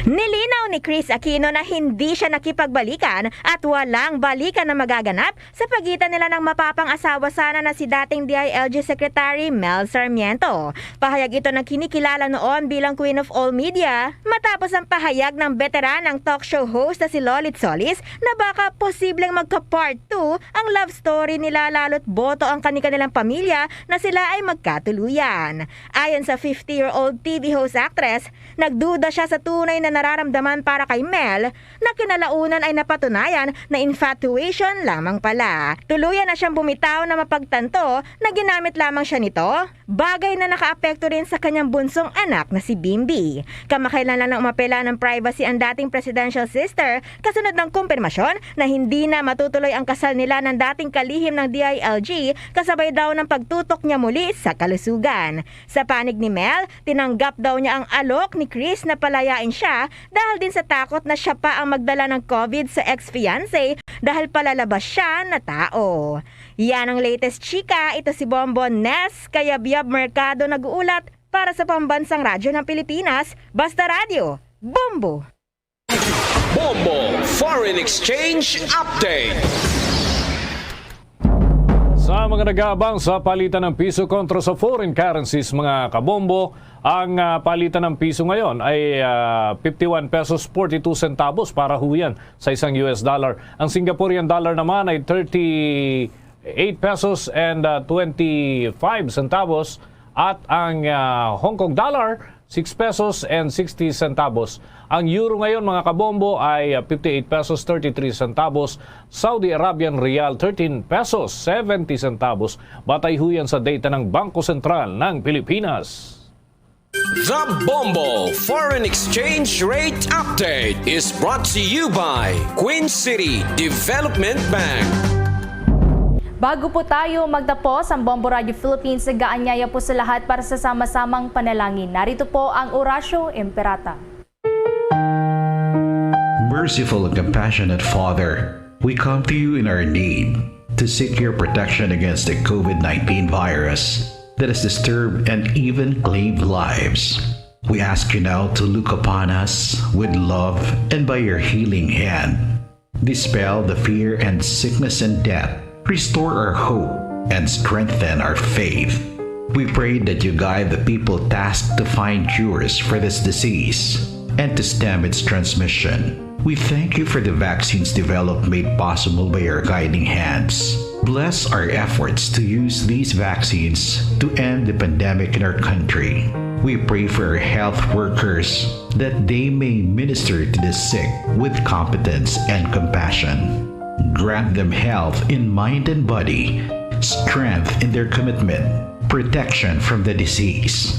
Nilinaw ni Chris Aquino na hindi siya nakipagbalikan at walang balikan na magaganap sa pagitan nila ng mapapang-asawa sana na si dating D I L G Secretary Mel Sarmiento. Pahayag ito ng kinikilala noon bilang Queen of All Media, matapos ang pahayag ng beteranang talk show host na si Lolit Solis na baka posibleng magka-part two ang love story nila, lalo't boto ang kani-kanilang pamilya na sila ay magkatuluyan. Ayon sa fifty-year-old T V host actress, nagduda siya sa tunay na nararamdaman para kay Mel na kinalaunan ay napatunayan na infatuation lamang pala. Tuluyan na siyang bumitaw na mapagtanto na ginamit lamang siya nito, bagay na nakaapekto rin sa kanyang bunsong anak na si Bimbi. Kamakailan lang nang umapela ng privacy ang dating presidential sister kasunod ng kumpirmasyon na hindi na matutuloy ang kasal nila ng dating kalihim ng D I L G kasabay daw ng pagtutok niya muli sa kalusugan. Sa panig ni Mel, tinanggap daw niya ang alok ni Chris na palayain siya dahil din sa takot na siya pa ang magdala ng COVID sa ex-fiancé dahil palalabas siya na tao. Yan ang latest chika. Ito si Bombo Nes Kayabyab Mercado nag-uulat para sa Pambansang Radyo ng Pilipinas, Basta Radyo, Bombo! Bombo Foreign Exchange Update. Sa mga nag-aabang sa palitan ng piso kontra sa foreign currencies, mga kabombo, ang, ah, palitan ng piso ngayon ay, ah, fifty-one pesos forty-two centavos para huyan sa isang U S dollar. Ang Singaporean dollar naman ay thirty-eight pesos and, ah, twenty-five centavos at ang, ah, Hong Kong dollar, six pesos and sixty centavos. Ang euro ngayon, mga kabombo, ay, ah, fifty-eight pesos thirty-three centavos, Saudi Arabian rial, thirteen pesos seventy centavos. Batay ho yan sa data ng Bangko Sentral ng Pilipinas. The Bombo Foreign Exchange Rate Update is brought to you by Queen City Development Bank. Bago po tayo magtapos, ang Bombo Radio Philippines nag-aanyaya po sa lahat para sa sama-samang panalangin. Narito po ang Oratio Imperata. Merciful and compassionate Father, we come to you in our need to seek your protection against the COVID nineteen virus that has disturbed and even claimed lives. We ask you now to look upon us with love and by your healing hand, dispel the fear and sickness and death. Restore our hope and strengthen our faith. We pray that you guide the people tasked to find cures for this disease and to stem its transmission. We thank you for the vaccines developed made possible by your guiding hands. Bless our efforts to use these vaccines to end the pandemic in our country. We pray for our health workers that they may minister to the sick with competence and compassion. Grant them health in mind and body, strength in their commitment, protection from the disease.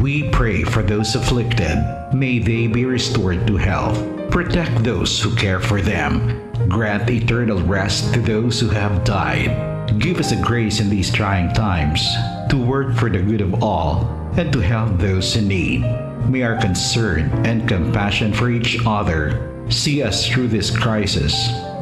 We pray for those afflicted. May they be restored to health. Protect those who care for them. Grant eternal rest to those who have died. Give us the grace in these trying times to work for the good of all and to help those in need. May our concern and compassion for each other see us through this crisis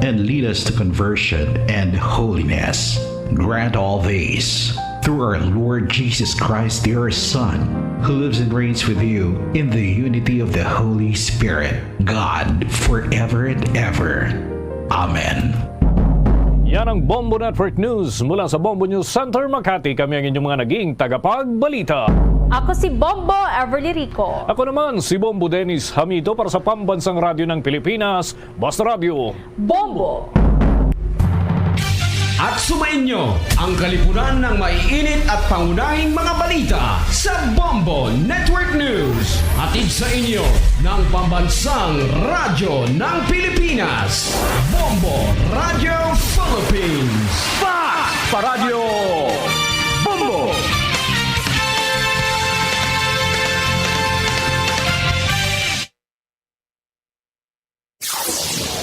and lead us to conversion and holiness. Grant all these through our Lord Jesus Christ, your Son, who lives and reigns with you in the unity of the Holy Spirit, God, forever and ever. Amen. Yan ang Bombo Network News mula sa Bombo News Center, Makati. Kami ang inyong mga naging tagapagbalita. Ako si Bombo Everly Rico. Ako naman si Bombo Dennis Hamito para sa Pambansang Radyo ng Pilipinas, Basta Radyo. Bombo! At sumainyo ang kalipunan ng maiinit at pangunahing mga balita sa Bombo Network News. Hatid sa inyo ng Pambansang Radyo ng Pilipinas, Bombo Radio Philippines. Fast Paradyo Bombo!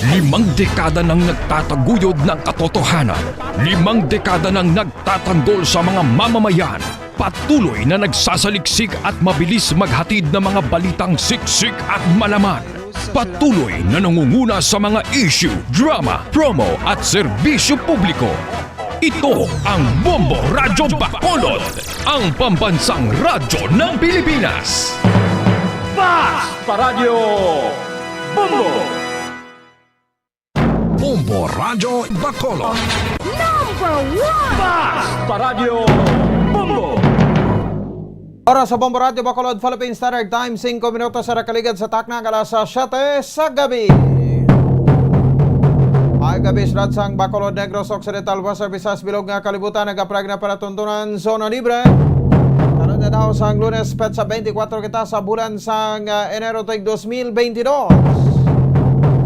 Limang dekada nang nagtataguyod ng katotohanan. Limang dekada nang nagtatanggol sa mga mamamayan. Patuloy na nagsasaliksik at mabilis maghatid ng mga balitang siksik at malaman. Patuloy na nangunguna sa mga issue, drama, promo at serbisyo publiko. Ito ang Bombo Radyo Bacolod, ang pambansang radyo ng Pilipinas. Fast Paradyo Bombo! Bombo Radyo Bacolod. Number one! Fast Paradyo Bombo! Oras sa Bombo Radyo Bacolod, Philippine Standard Time, singko minutos sa nakaligad sa takna nga alas siyete sa gabi. Ay gabi, siyudad sang Bacolod, Negros Occidental, Western Visayas, bilog nga kalibutan, nagaplag na palatuntunan, zona libre. Karon nga daw sang Lunes, petsa twenty-four kita sa bulan sang, ah, Enero, tuig dos mil twenty-two.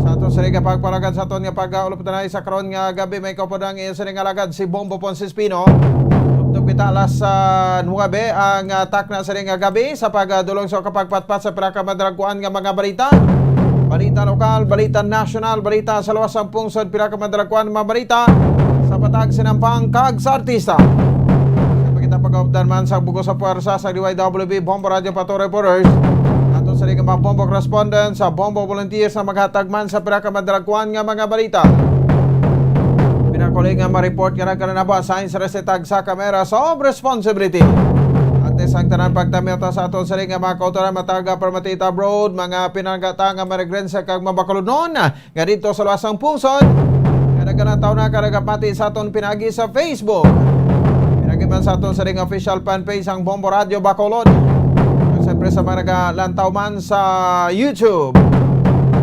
Sa aton sini nga pagpalagad sa aton nga pag-uluptanay sa karon nga gabi, may kaupod ang iya sini nga alagad, si Bombo Ponce Espino. Tubtob kita alas, ah, nuebe ang, ah, takna sini nga gabi sa pagdulong sa kapagpatpat sa pila ka madalagkuan nga mga balita. Balita lokal, balita nasyonal, balita sa luwas sang pungsod, pila ka madalagkuan nga mga balita sa patag, sinampang, kag sa artista. Sa pagkita pagkaupdan man sa bug-os sa puwersa sa D Y W B Bombo Radyo Pato Reporters, ato sa mga Bombo correspondent sa Bombo Volunteers na maghatag man sa pila ka madalagkuan nga mga balita. Pinakuli nga ma-report nga nagkananabo, assign sa reseta sa kamera sa responsibility. Antes ang tanan, pagtamyata sa aton sini nga mga kautoran, matag permit abroad, mga pinanggata nga mga regrensya kag mabakulodnon nga dito sa luwas sang pungsod, nga nagkanataw na ka nagapati sa aton pinagi sa Facebook. Pinagi man sa aton sini nga official fan page ang Bombo Radyo Bacolod. Siyempre sa mga nagalantaw man sa YouTube.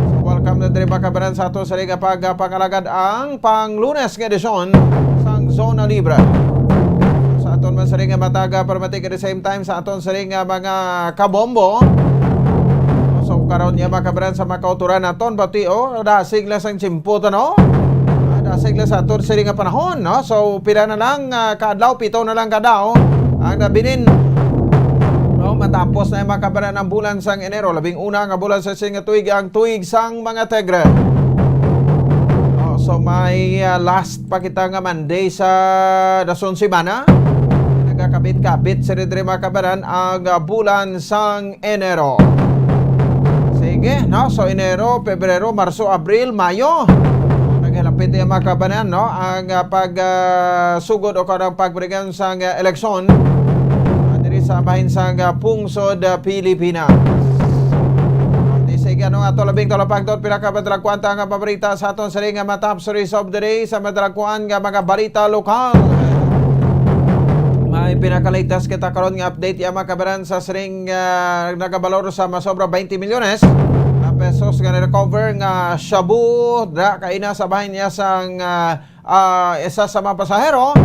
So, welcome na diri, mga kabaran, sa aton sini nga pagpangalagad ang pang Lunes nga edisyon sang Zona Libre. Sa aton man sini nga matag permit, at the same time sa aton sini nga mga kabombo. So, karon niya, mga kabaran, sa mga kautoran naton, pati, oh, dasig lang sang tiyempo to, no? Ah, dasig lang sa aton sini nga panahon, no? So, pila na lang, ah, ka adlaw, pito na lang ka adlaw ang nabilin. No, matapos na, mga kabaran, ang bulan sang Enero, labing una nga bulan sa sini nga tuig, ang tuig sang mga Tigre. Oh, so may, ah, last pa kita nga Monday sa dason semana. Nagakabit-kabit sini diri, mga kabaran, ang, ah, bulan sang Enero. Sige, no? So, Enero, Pebrero, Marso, Abril, Mayo. Naghilapit ya, mga kabaran, no? Ang, ah, pag, ah, sugod o kanang pagbrigan sang, ah, eleksyon, ah, diri sa bahin sang, ah, pungsod, ah, Pilipinas. Di sige, ano nga to, labing talapagdot, pila ka madalagkuan ta nga paborita sa aton sini nga mga top stories of the day sa madalagkuan nga mga balita lokal. May pinaka-latest kita karon nga update, ya, mga kabaran, sa siring, ah, nagabalor sa masobra twenty milyones na pesos nga na-recover nga shabu, da kaina sa bahin niya sang, ah, ah, isa sa mga pasahero,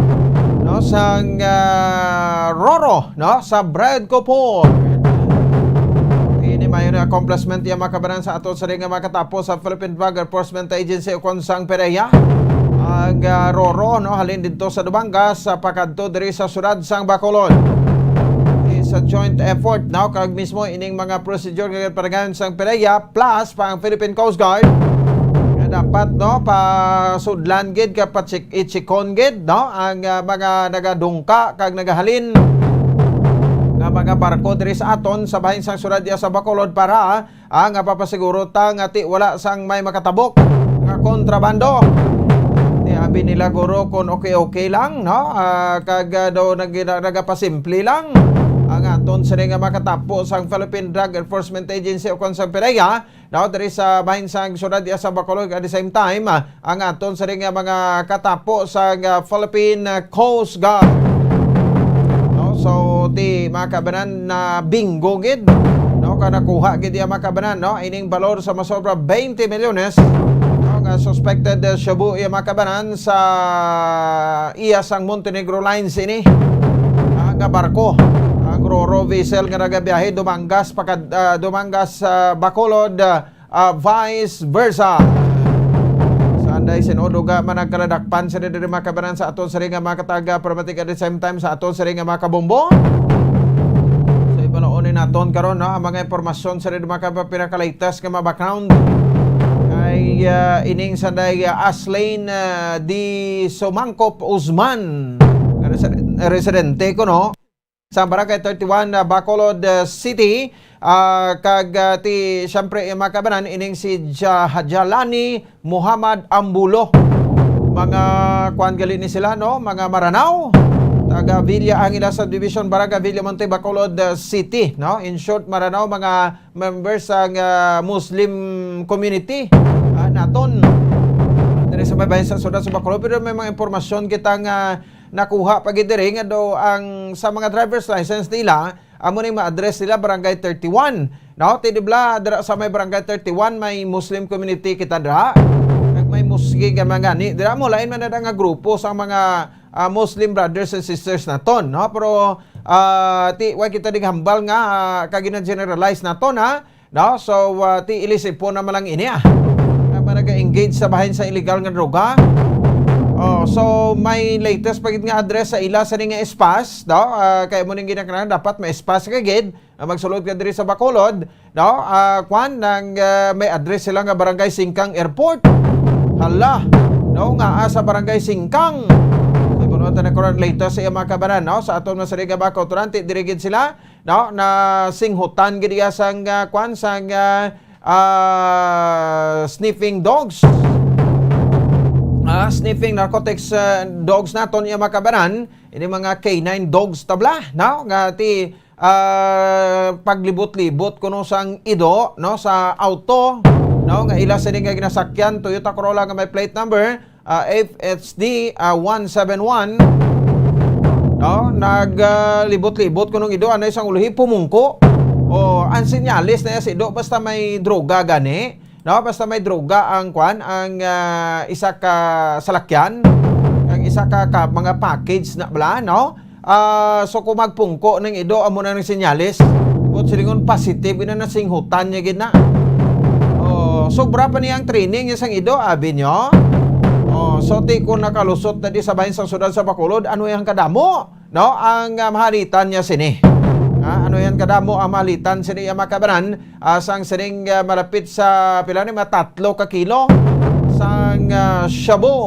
no, sang, ah, Roro, no, sa Bread Copor. Ini mayo na accomplishment ya, mga kabaran, sa aton sini nga makatapo sa Philippine Drug Enforcement Agency ukon sang PDEA. Ang, ah, Roro, no, halin dito sa Dumangas, sa pakadto diri sa siyudad sang Bacolod. Sa joint effort, no, kag mismo ining mga procedure nga padayon sang PDEA plus pa ang Philippine Coast Guard, nga dapat, no, pasudlan gid ka pa-check, i-checkon gid, no, ang, ah, mga nagadungka kag nagahalin nga mga barko diri sa aton sa bahin sang siyudad ya sa Bacolod para, ah, nga papasiguro ta nga ti wala sang may makatabok nga kontrabando. Ti, ah, Pinila guro kung okay-okay lang, no? Ah, kag, ah, daw nag-, nag-, nagapasimple lang ang aton sini nga makatapo sang Philippine Drug Enforcement Agency o kung sa PDEA, no? Diri sa bahin sang syudad diya sa Bacolod, at the same time, ah, ang aton sini nga mga katapo sang, ah, Philippine, ah, Coast Guard. No? So, ti, mga kabanan, na bingo gid, no? Ka nakuha gid iya, mga kabanan, no? Ining balor sa masobra twenty milyones, no? Nga suspected, uh, shabu iya, mga kabanan, sa iya sang Montenegro Lines ini, ah, nga barko. Ang Roro vessel nga nagabiyahe Dumangas, pagka, ah, Dumangas, ah, Bacolod, ah, ah, vice versa. Sanday sin-o duga man ang kaladakpan sini diri, mga kabanan, sa aton sini nga mga kataga, pero matik at the same time sa aton sini nga mga kabombo. So, ibalaon ni naton karon, no, ang mga impormasyon sini, mga kab-, pinaka-latest nga mga background kay, ah, ining sanday, ah, Aslane, ah, di Sumangkop Usman, nga residen-, residente ko, no? Sa Barangay thirty-one, ah, Bacolod, ah, City, ah, kag, ah, ti, siyempre, eh, mga kabanan, ining si Ja-, Jalani Muhammad Ambulo. Mga kuan gali ni sila, no? Mga Maranao. Taga Villa Angela Subdivision, Barangay Villamonte, Bacolod, ah, City, no? In short, Maranao, mga members sang, ah, Muslim community, ah, naton. Diri sa may bahin sa syudad sa Bacolod, pero may mga impormasyon kita nga nakuha pa gid diri nga daw ang sa mga driver's license nila, amo ning ma-address nila Barangay thirty-one, no? Ti dibla dira sa may Barangay thirty-one may Muslim community kita dira. Kag may musgi ka man gani dira, mo lain man na nga grupo sa mga, ah, Muslim brothers and sisters naton, no? Pero, ah, ti, wa kita dighambal nga, ah, kag gina-generalize naton, ha? No? So, uh, ti ilisipon naman lang ini, ah. Nga mga nag-engage sa bahin sa illegal nga droga. Oh, so may latest pa gid nga address sa ila sa ning espas, no? Ah, kay mo ning ginakanang dapat may espas ka gid, ah, magsulod ka diri sa Bacolod, no? Ah, kwan nang, ah, may address sila nga Barangay Singkang Airport. Hala, no? Nga, ah, sa Barangay Singkang. Ibunuan ta na karon latest sa iya mga kabanan, no? Sa aton masari nga mga kautoran, ti diri gid sila, no, na singhutan gid iya sang, ah, kwan, sang, ah, ah, sniffing dogs. Ah, sniffing narcotics, ah, dogs naton iya mga kabanan, ini mga K nine dogs tabla, no, nga ti, ah, paglibot-libot kuno sang ido, no, sa auto, no, nga ila sini nga ginasakyan, Toyota Corolla nga may plate number ah, F H D, ah, one seven one, no? Nag, ah, libot-libot kuno ang ido, anay sang uluhi, pumungko. O, ang senyales na sa ido, basta may droga gani, no? Basta may droga ang, kwan, ang, ah, isa ka salakyan, ang isa ka, ka mga package na bala, no? Ah, so kung magpungko ning ido, amo na ning senyales. Buot silingon, positive na, nasinghutan niya gid na. Oh, sobra pa niya ang training niya sang ido, abi niyo. Oh, so ti kung nakalusot na di sa bahin sa syudad sa Bacolod, ano yang kadamo? No, ang, ah, mahalitan niya sini. Ah, ano yang kadamo ang mahalitan sini, ang mga kabanan? Ah, sang sining, ah, malapit sa pila ni, mga tatlo ka kilo sang, ah, shabu.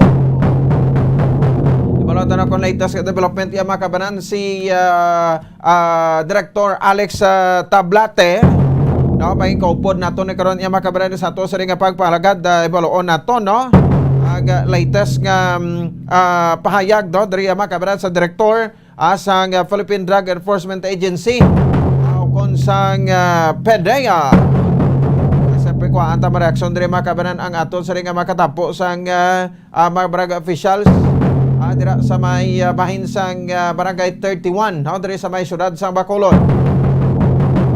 Ibalatan na kung latest nga development, iya mga kabanan, si, ah, ah, Director Alex, ah, Tablate, no, pangin kaupod nato ni karon, iya mga kabanan, sa ato sa ring nga pagpalagad, ah, ibaluon nato, no, ang, ah, latest nga, mm, ah, pahayag, no, diri, iya mga kabanan, sa Director ah, sang, ah, Philippine Drug Enforcement Agency, ah, ukon sang, ah, PDEA. Siyempre, kuhaan ta mga reaksyon diri, mga kabanan, ang aton sa ring nga makatapo sang, ah, ah, mga barangay officials, ah, dira sa may, ah, bahin sang, ah, Barangay thirty-one, no? Diri sa may siyudad sang Bacolod.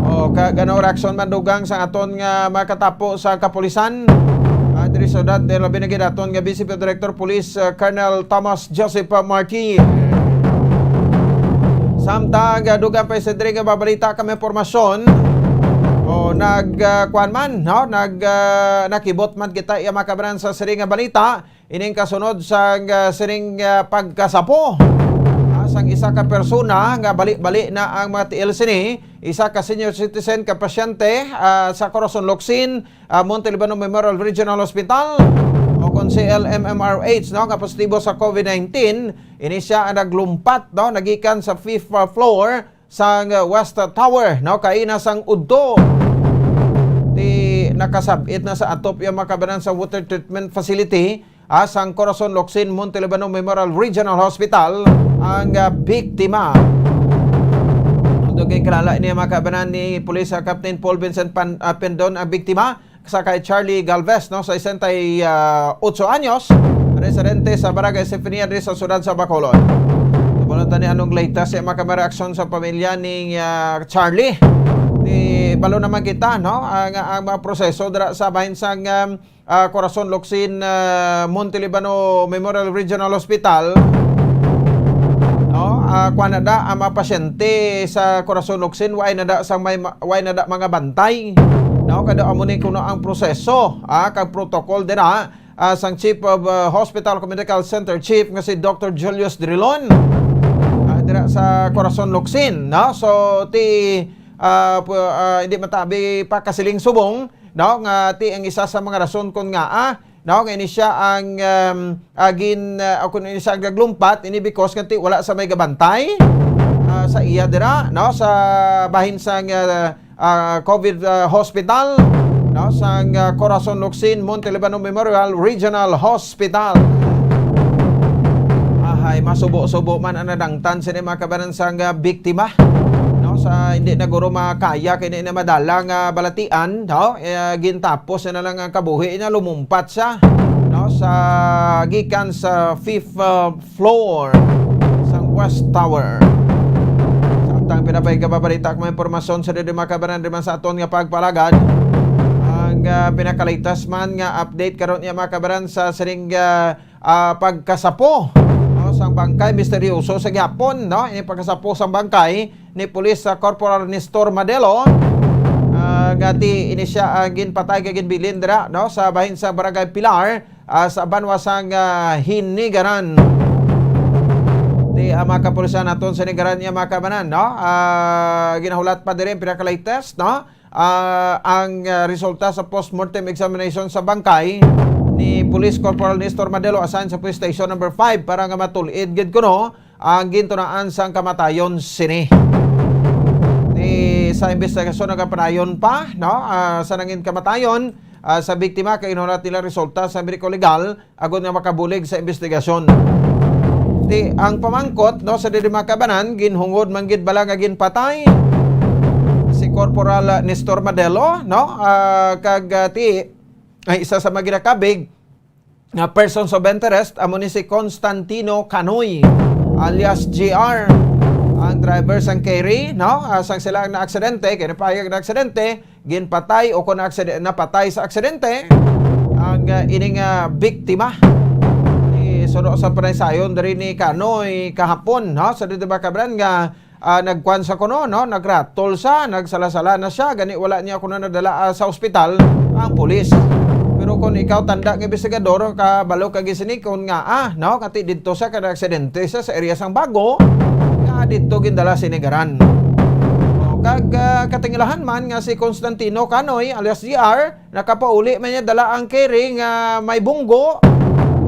O, ka-, gano reaksyon man dugang sa aton nga makatapo sa kapulisan? Ah, diri sa siyudad, diri labi na gid aton nga Vice Director Police, ah, Colonel Thomas Joseph Marti. Samtang, ah, dugang pa sa diri nga mabalita kami impormasyon, o nag, ah, kuwan man, no? Nag, ah, nakibot man kita, iya mga kabanan, sa sini nga balita. Ining kasunod sang, ah, sining, ah, pagkasapo, ah, sang isa ka persona nga bali-bali na ang mga tiil sini, isa ka senior citizen ka pasyente, ah, sa Corazon Locsin, ah, Monte Libano Memorial Regional Hospital, o kon C L M M R H, no, nga positibo sa COVID nineteen. Ini sia ang naglumpat, no, nagikan sa fifth, ah, floor sang, ah, West Tower, no, kaina sang udto. Ti nakasab-it na sa atop iya mga kabanan sa water treatment facility, ah, sang Corazon Locsin Montelibano Memorial Regional Hospital ang, ah, biktima. Although ginkilala ini, mga kabanan, ni Police, ah, Captain Paul Vincent Pan-, ah, Pendon ang biktima, sa kay Charlie Galvez, no, sesenta y ocho anyos, residente sa Barangay Symphony diri sa siyudad sa Bacolod. Ibalon ta ni anong latest sa mga reaksyon sa pamilya ni, ah, Charlie. Di balo naman kita, no, ang, ang mga proseso dira sa bahin sang, um, ah, Corazon Locsin, ah, Montelibano Memorial Regional Hospital. No, ah, kuwan na da ang mga pasyente sa Corazon Locsin, way na da sang may ma-, way na da mga bantay. No, kada amo ni kuno ang proseso, ah, kag protocol dira, ah, sang Chief of, ah, Hospital Medical Center Chief nga si Doctor Julius Drilon, ah, dira sa Corazon Locsin, no? So, ti, ah, pu-, ah, hindi matabi pa kasiling subong, no, nga ti ang isa sa mga rason kon ngaa, no, nga ini siya ang, um, agin, uh, o kung ini siya ang naglumpat, ini because nga ti wala sa may gabantay, ah, sa iya dira, no, sa bahin sang, ah, ah, COVID, ah, hospital, no, sang, ah, Corazon Locsin Montelibano Memorial Regional Hospital. Ahay, masubo-subo man ang nadangtan sini, mga kabanan, sang, ah, biktima, no, sa hindi na guro makaya kay hindi na madala nga balatian, no, eh, gintapos na lang ang kabuhi niya, lumumpat siya, no, sa gikan sa fifth, ah, floor sang West Tower. Samtang pinapay ka babalita kung may impormasyon sa didi, mga kabanan, di man sa aton nga pagpalagad, ang, ah, pinakalitas man nga update karon niya, mga kabanan, sa sining, ah, ah, pagkasapo, no, sang bangkay misteryoso sa gihapon, no? Ini pagkasapo sang bangkay ni Police, ah, Corporal Nestor Madelo, ah, nga ti ini siya, ah, ginpatay kag ginbilin dira, no, sa bahin sa Barangay Pilar, ah, sa banwa sang, ah, Hinigaran. Ti, ah, mga kapulisan naton sa Hinigaran niya, mga kabanan, no? Ah, ginahulat pa diri ang pinaka-latest, no? Ah, ang, ah, resulta sa postmortem examination sa bangkay ni Police Corporal Nestor Madelo, assigned sa Police Station Number Five, para nga matul-id gid kuno ang gintunaan sang kamatayon sini. Ti, sa investigasyon nagapadayon pa, no? Ah, sa nangin kamatayon, ah, sa biktima, kay inulat nila resulta sa mediko legal, agod nga makabulig sa investigasyon. Ti, ang pamangkot, no, sa didi, mga kabanan, ginhungod man gid bala nga ginpatay si Corporal Nestor Madelo, no? Ah, kag, ah, ti, ay isa sa mga ginakabig nga persons of interest amo ni si Constantino Canoy alias G R, ang driver sang carry, no? Ah, sang sila ang naaksidente, kay napahayag na aksidente, ginpatay o kung akside-, napatay sa aksidente ang, ah, ining, ah, biktima. Ni suno sa panaysayon diri ni Canoy kahapon, no, sa dito, mga kabanan, nga, ah, nagkuan sa kuno, no, nagratol sa, nagsala-sala na siya, gani wala niya kuno nadala, ah, sa ospital ang pulis. Pero kung ikaw tanda nga investigador, kabalo ka gisini kung nga, ah, no, kati dito sa kada aksidente sa, sa area sang Bago, nga dito gindala sinigaran. O, kag, ah, katingilahan man nga si Constantino Canoy alias G R, nakapauli man niya dala ang carry nga may bunggo,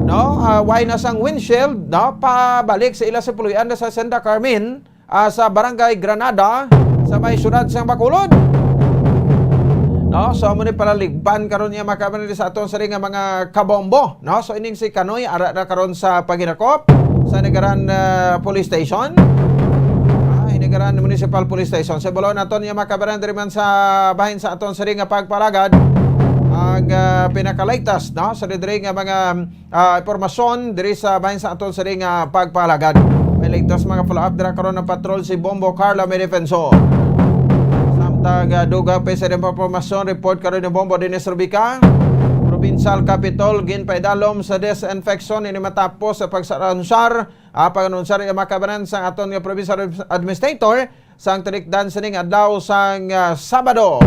no? Ah, way na sang windshield, no? Pabalik sa ila sa puloy-an na sa Senda Carmen, ah, sa Barangay Granada, sa may siyudad sang Bacolod. No? So, amo ni palaligban karon niya, mga kabanan, sa aton sari nga mga kabombo, no? So, ining si Canoy, ara na karon sa paghinakop sa Hinigaran, ah, Police Station. Ah, Hinigaran Municipal Police Station. Sa bulaw naton niya, mga kabanan, diri man sa bahin sa aton sari nga pagpalagad, ang, ah, pinaka-latest, no? Sa diri nga mga, ah, impormasyon diri sa bahin sa aton sari nga pagpalagad. May latest mga follow-up dira karon ang patrol si Bombo Carla Medefenso. Samtang, ah, dugang pa sa impormasyon, report karon ni Bombo Dennis Rubica. Provincial Capitol ginpaidalom sa disinfection ini matapos sa pagsaransyar, ah, pag-anunsar ang mga kabanan sa aton nga provincial administrator sang tinikdan sining adlaw sang, ah, Sabado.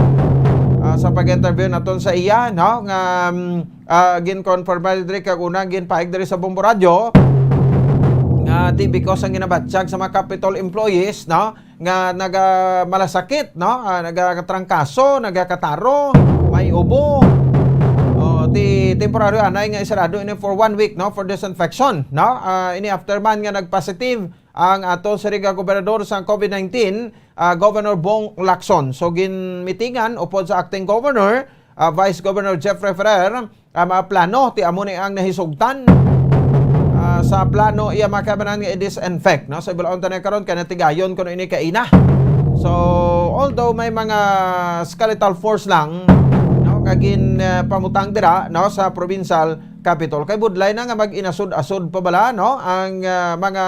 Ah, sa pag-interview naton sa iya, no, nga, mm, ah, ginkonfirma diri kag unang ginpahayag diri sa Bombo Radyo, nga ti because ang ginabatyag sa mga Capitol employees, no, nga naga-, malasakit, no, ah, nagakatrangkaso, nagakataro, may ubo. O, ti temporaryo anay nga isarado ini for one week, no, for disinfection, no. Ah, ini after man nga nag-positive ang aton sari nga gobernador sang COVID nineteen, ah, Governor Bong Lacson. So, ginmitingan upod sa acting governor, ah, Vice Governor Jeffrey Ferrer, ah, mga plano, ti amo ni ang nahisugtan, ah, sa plano iya, mga kabanan, nga i-disinfect, no? So, ibalaon ta na karon kay natigayon kuno ini kaina. So, although may mga skeletal force lang, no, nga gin, ah, pamutang dira, no, sa provincial capital, kay budlay na nga mag-inasod-asod pa bala, no, ang, ah, mga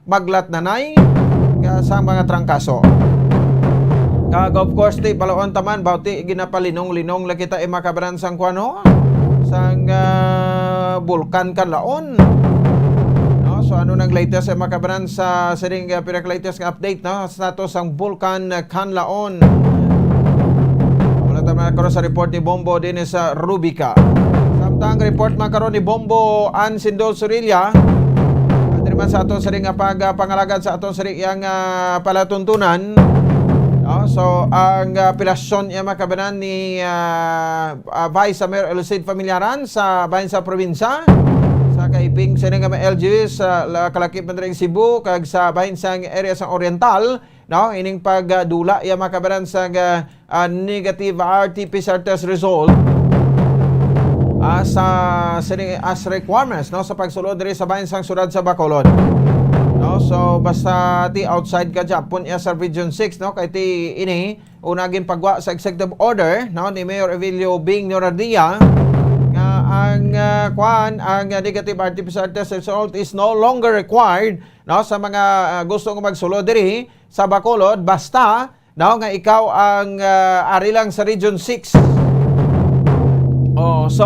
maglatnanay ka sa mga trangkaso. Kag, of course, ti balaon ta man, baw ti ginapalinong-linong lang kita, eh, mga kabanan, sang kuwan, no? Sang, ah, Bulkan Kanlaon. No? So, ano nang latest, eh, mga kabanan, sa sining, ah, pinaka-latest nga update, no? Status sang Bulkan, ah, Kanlaon. Wala ta man karon sa report ni Bombo din sa Rubica. Samtang report man karon ni Bombo Ansindo Sorilla, diri man sa aton sining nga pag, ah, pangalagad sa aton sining iyang, ah, palatuntunan. No? So, ang, ah, apelasyon iya, mga kabanan, ni, ah, ah, Vice Mayor Elucid Familiaran sa bahin sa probinsya, sa kaiping sining nga mga L G Us sa la-, kalakip man diri Cebu, kag sa bahin sang area sang Oriental, no? Ining pagdula iya, mga kabanan, sa, ah, ah, negative R T P C R test result, ah, sa sini as requirements, no, sa pagsulod diri sa bahin sang siyudad sa Bacolod, no? So, basta ti outside ka gyapon iya sa Region six, no, kay ti ini una ginpagwa sa executive order, no, ni Mayor Evelio Bing Norardia nga ang, ah, kwan, ang, ah, negative R T P C R test result is no longer required, no, sa mga, ah, gusto nga magsulod diri sa Bacolod, basta, no, nga ikaw ang, ah, ari lang sa Region six. Oh, so,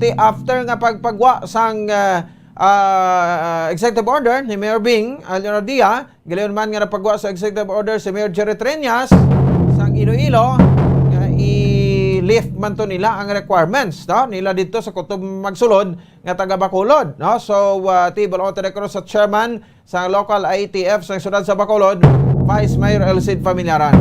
ti after nga pagpagwa sang, ah, ah, executive order ni Mayor Bing, ah, Leonardia, gilayon man nga napagwa sa executive order si Mayor Jerry Treñas sang Iloilo, nga i-lift man to nila ang requirements, no, nila dito sa kutob magsulod nga taga Bacolod, no? So, ah, ti balaon ta na karon sa chairman sa local I A T F sa siyudad sa Bacolod, Vice Mayor Elucid Familiaran.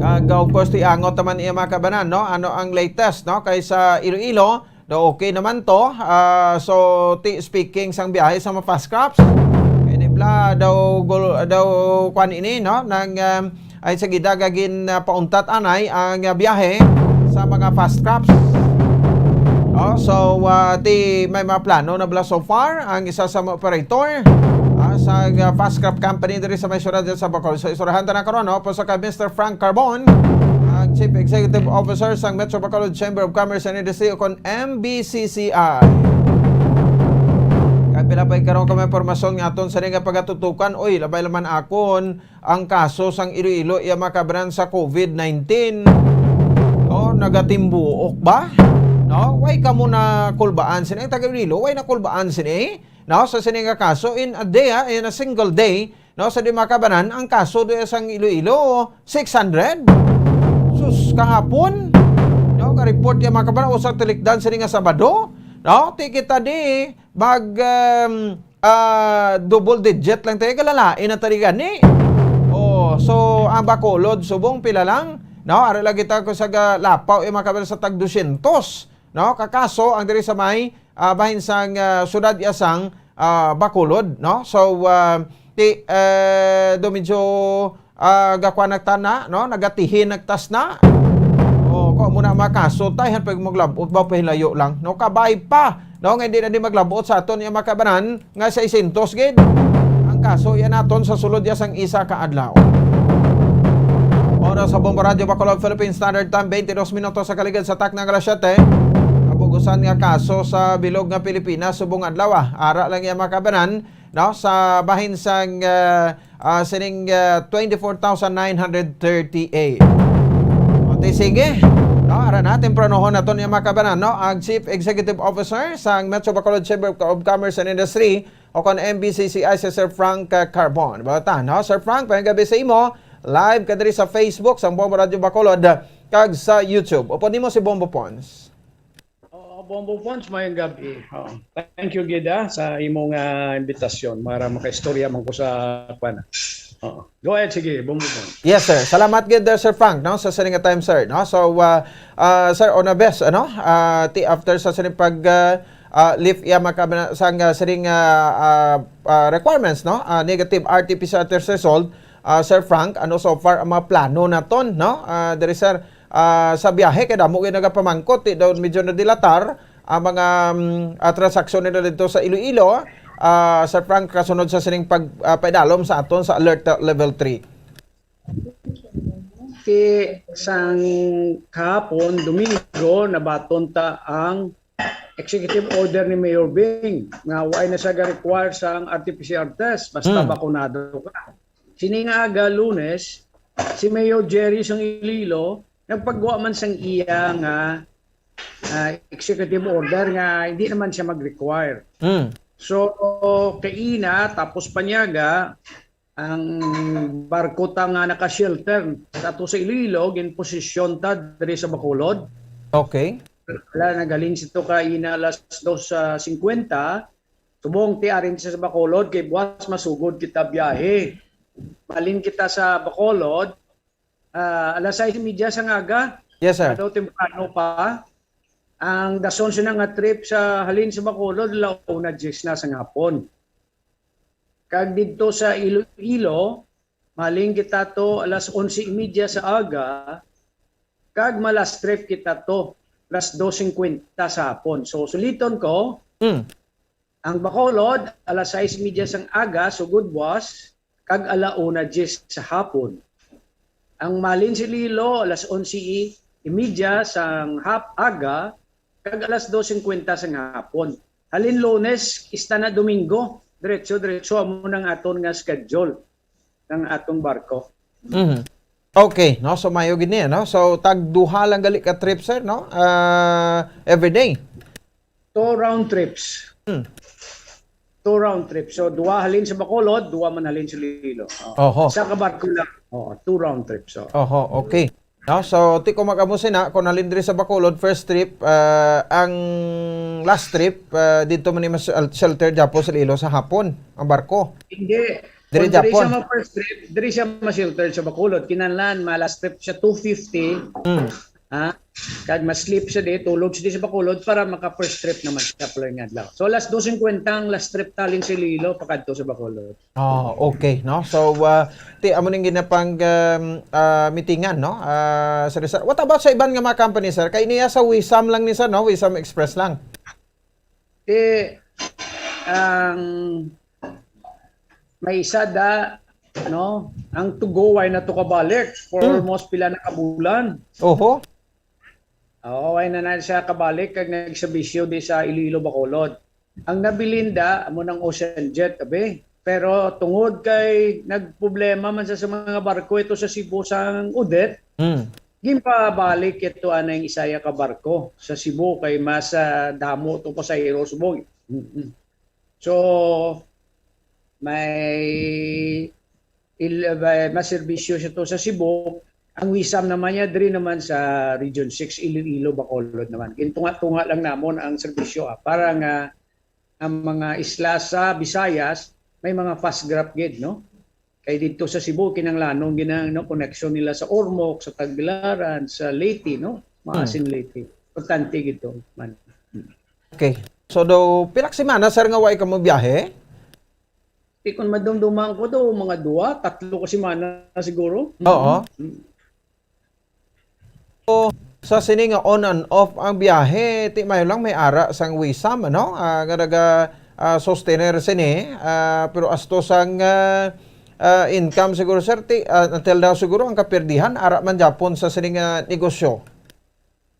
Kag, of course, ti angot naman iya, mga kabanan, no? Ano ang latest, no? Kay sa Iloilo, daw okay naman to. Ah, so, ti speaking sang biyahe sa mga fast crops, kay nibla daw gul-, daw kwan ini, no? Nang, um, ay sa gida gagin, ah, pauntat anay ang, ah, biyahe sa mga fast crops. Oh, so, ah, ti may mga plano na bala so far ang isa sa mga operator, ah, sa, ah, fast crop company diri sa may siyudad sa Bacolod. So, istoryahan ta na karon, no? Puso kay Mister Frank Carbon, ang Chief Executive Officer sang Metro Bacolod Chamber of Commerce and Industry, o kon M B C C I. Kay pila pa karon ka may impormasyon nga aton sa nga pagatutukan, oy, labay laman akon ang kaso sang Iloilo, iya, mga kabanan, sa COVID nineteen. No, nagatimbuok ba? No, way kamo na kulbaan sini ang taga Iloilo, way na kulbaan sini. No, sa sini nga kaso, in a day, ah, in a single day, no, sa di, mga kabanan, ang kaso do sang Iloilo, six hundred. Sus, kahapon, no, ka-report iya, mga kabanan, usa tikdan sini nga Sabado. No, ti kita di mag, um, ah, double digit lang tayo, kalalain na tayo gani. Oh, so, ang Bacolod, subong pila lang, no? Ari lagi ta ko sa ga-, lapaw, eh, mga kabanan, sa tag dosyentos, no? Kakaso, ang diri sa may, ah, bahin sang, ah, siyudad iya sang, ah, Bacolod, no? So, ah, ti, eh, do medyo ah, gakuan nagtana, no? Nagatihin, nagtas na. Oh, kung amo na mga kaso, tay, han pag maglabot ba, pahilayo lang, no? Kabay pa, no? Nga hindi na di maglabot sa aton yung mga kabanan nga seiscientos gid ang kaso yan naton sa sulod ya sang isa ka adlaw. Oras sa Bombo Radyo Bacolod, Philippine Standard Time, twenty-dos minutos sa kaligid sa takna nga alas siyete. Kabugusan nga kaso sa bilog nga Pilipinas subong adlaw, ah. Ara lang yan, mga kabanan, no, sa bahin sang, ah, ah, sining, ah, twenty-four thousand nine hundred thirty-eight. O, ti sige. No, ara na, tempranohon naton yung mga kabanan, no? Ang Chief Executive Officer sang Metro Bacolod Chamber of Commerce and Industry, o kon M B C C I, si Sir Frank, ah, Carbon. Bata, no? Sir Frank, mayong gabi sa imo. Live ka diri sa Facebook sang Bombo Radyo Bacolod kag sa YouTube. Upod nimo si Bombo Pons. Oo, Bombo Pons, mayong gabi. Oo. Thank you gid, ah, sa imong, ah, imbitasyon para makaistorya man ko sa, kwan. Oo. Go ahead, sige, Bombo Pons. Yes, sir. Salamat gid, uh, Sir Frank, no, sa sining nga time, sir, no. So, uh, uh, sir, on a best, ano, uh, ti after sa sining pag, uh, uh, lift ya, mga kabanan, sang, uh, sining, uh, uh, uh, requirements, no, uh, negative R T P C R test result, uh, Sir Frank, ano so far ang mga plano naton, no, uh, diri, sir, ah, sa biyahe, kay damo gyud nagapamangkot, ti daw medyo nadilatar ang mga, mm, ah, transaksyon nila dito sa Iloilo. Ah, Sir Frank, kasunod sa sining pag, ah, paidalom sa aton sa alert level three. Ti sang kahapon, Domingo, nabaton ta ang executive order ni Mayor Bing nga wala na siya ga-require sang R T P C R test basta Hmm. bakunado ka. Sini nga aga, Lunes, si Mayor Jerry sang Iloilo nagpagwa man sang iya nga, ah, executive order nga hindi naman siya mag-require. Hmm. So, kaina, tapos panyaga, ang barko ta nga naka-shelter sa ato sa Iloilo, ginposisyon ta diri sa Bacolod. Okay. Wala, naghalin sito kaina alas dos sa cincuenta. Subong ti arin sa Bacolod, kay buwas masugod kita biyahe. Malin kita sa Bacolod, ah, alas sais y media sang aga. Yes, sir. Daw temprano pa. Ang dason sina nga trip sa halin sa Bacolod, ala una diyes na sang hapon. Kag didto sa Iloilo, maling kita to alas onse y media sa aga, kag ma-last trip kita to alas dos cincuenta sa hapon. So, suliton ko, Mm. ang Bacolod, alas sais y media sang aga, sugod buwas, kag ala una diyes sa hapon. Ang Malin Iloilo, alas onse y media sang hap-, aga, kag alas dos cincuenta sang hapon. Halin Lunes, ista na Domingo, diretso-diretso amo nang aton nga schedule ng atong barko. Mhm. Okay, no? So, mayo gid niya, no? So, tag duha lang gali ka trip, sir, no? Ah, every day. Two round trips. Hmm. Two round trips. So, duha halin sa Bacolod, duha man halin sa Iloilo. Oh. Oho. Isa ka barko lang. Oh, two round trips. Oh. Oho, okay. No? So, ti ko mag-amo sina, kung halin diri sa Bacolod, first trip, ah, ang last trip, ah, dito man ni mas-, shelter dyapo sa Iloilo sa hapon, ang barko. Hindi. Diri Kung diri siya Japon. Ma-first trip, diri siya ma-shelter sa Bacolod. Kinahanglan, ma-last trip siya two fifty. Mm. Ha? Kag ma-sleep siya di, tulog siya di sa Bacolod para maka-first trip naman siya following adlaw. So, alas dos cincuenta ang last trip ta halin sa Iloilo, pakadto sa Bacolod. Oh, okay, no? So, ah, ti, amo ning ginapang, um, ah, meetingan, no? Ah, sir, sir. What about sa iban nga mga company, sir? Kay niya sa Wisam lang ni, sir, no? Wisam Express lang. Ti, ang may isa da, no? Ang Tugo, way na to kabalik for Hmm. almost pila na ka bulan. Oho. Oo, way na na siya kabalik kag nagserbisyo di sa Iloilo, Bacolod. Ang nabilin da, amo nang Ocean Jet, abi. Pero tungod kay nagproblema man sa, sa mga barko ito sa Cebu sang Odette, Hmm. ginpabalik ito anay ang isaya ka barko sa Cebu kay mas, ah, damo to pasahero subong. Mm-mm. So, may il-, may maserbisyo siya to sa Cebu. Ang Wisam naman niya, diri naman sa Region six, Iloilo, Bacolod naman. Gintunga-tunga lang namon ang serbisyo, ah, para nga ang mga isla sa Visayas may mga fast graph gid, no? Kay dito sa Cebu, kinanglanon gid ang, no, connection nila sa Ormoc, sa Tagbilaran, sa Leyte, no? Maasin, Hmm. Leyte. Importante gid to, man. Okay. So, daw, pila ka semana, sir, nga way ka mobiyahe? Di, kung madumduman ko daw, mga duwa, tatlo ka semana siguro. Oo. Mm. So, sa sini nga on and off ang biyahe, ti mayo lang may ara sang Wisam, ano? Ah, nga naga, ah, sustainer sini, ah, pero asto sang, ah, ah, income siguro, sir, ti, ah, until now siguro ang kapirdihan, ara man gyapon sa sini nga negosyo.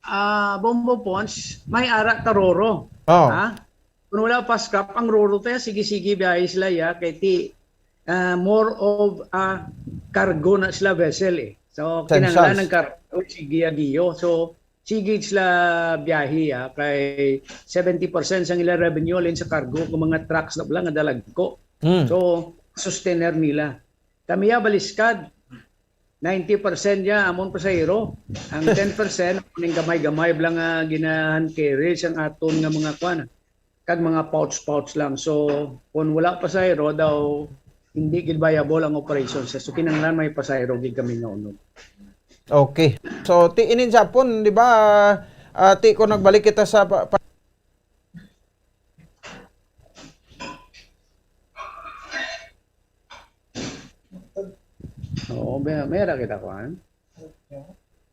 Ah, Bombo Pons, may ara ta roro. Oh. Ha? Kung wala pa scrap, ang roro tayo, sige-sige, biyahe sila, ya, kay ti, ah, more of, ah, cargo na sila vessel, eh. So, Ten kinahanglan size. Ng cargo, sige, agiyo. So, sige sila biyahe, ah, kay seventy percent sang ila revenue, alin sa cargo, kung mga trucks na lang, nga dalagko. Hmm. So, sustainer nila. Kami, ya, baliskad. Ninety percent niya amon pasahero. Ang ten percent, ning gamay-gamay lang nga ginahan carry sang aton nga mga kwan, kag mga pouch-pouch lang. So, kung wala pasahero daw, hindi gid viable ang operation sa. So, kinahanglan may pasahero gid kami nga unod. Okay. So, ti inin Japon, di ba, ah, ti, kung nagbalik kita sa pa, pa, Oo, may, may ara kita, kuan.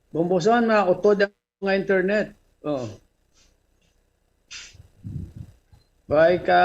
Bomboson, mautod ang mga internet. Oo. Bye ka.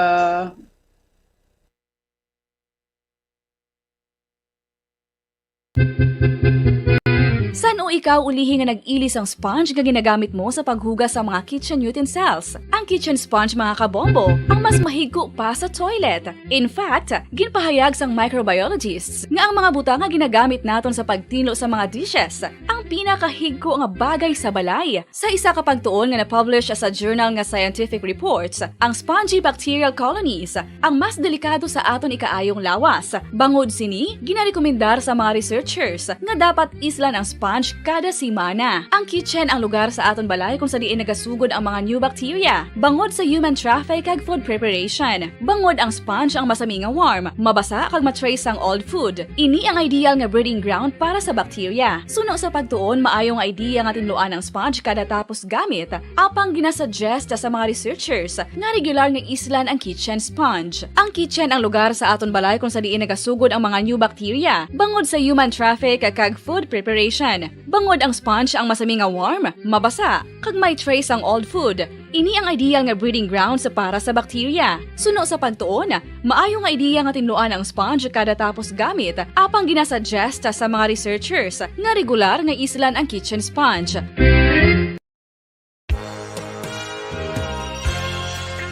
San-o ikaw ulihi nga nag-ili sang sponge nga ginagamit mo sa paghugas sa mga kitchen utensils? Ang kitchen sponge, mga kabombo, ang mas mahigko pa sa toilet. In fact, ginpahayag sang microbiologists nga ang mga butang nga ginagamit naton sa pagtinlo sa mga dishes ang pinakahigko nga bagay sa balay. Sa isa ka pagtuon nga na-publish sa journal nga Scientific Reports, ang spongy bacterial colonies ang mas delikado sa aton ikaayong lawas. Bangod sini, ginarekomendar sa mga researchers nga dapat islan ang sponge kada semana. Ang kitchen ang lugar sa aton balay kung sa diin nagasugod ang mga new bacteria. Bangod sa human traffic kag food preparation, bangod ang sponge ang masami nga warm, mabasa kag ma-trace sang old food. Ini ang ideal nga breeding ground para sa bacteria. Suno sa pagtuon, maayo nga idea nga tinluan ang sponge kada tapos gamit, apang ginasuggest sa mga researchers nga regular nga islan ang kitchen sponge. Ang kitchen ang lugar sa aton balay kung sa diin nagasugod ang mga new bacteria, bangod sa human traffic kag food preparation. Bangod ang sponge ang masami nga warm, mabasa, kag may trace ang old food, ini ang ideal nga breeding grounds para sa bacteria. Suno sa pagtuon, maayo nga idea nga tinluan ang sponge kada tapos gamit, apang ginasuggest sa mga researchers nga regular nga islan ang kitchen sponge.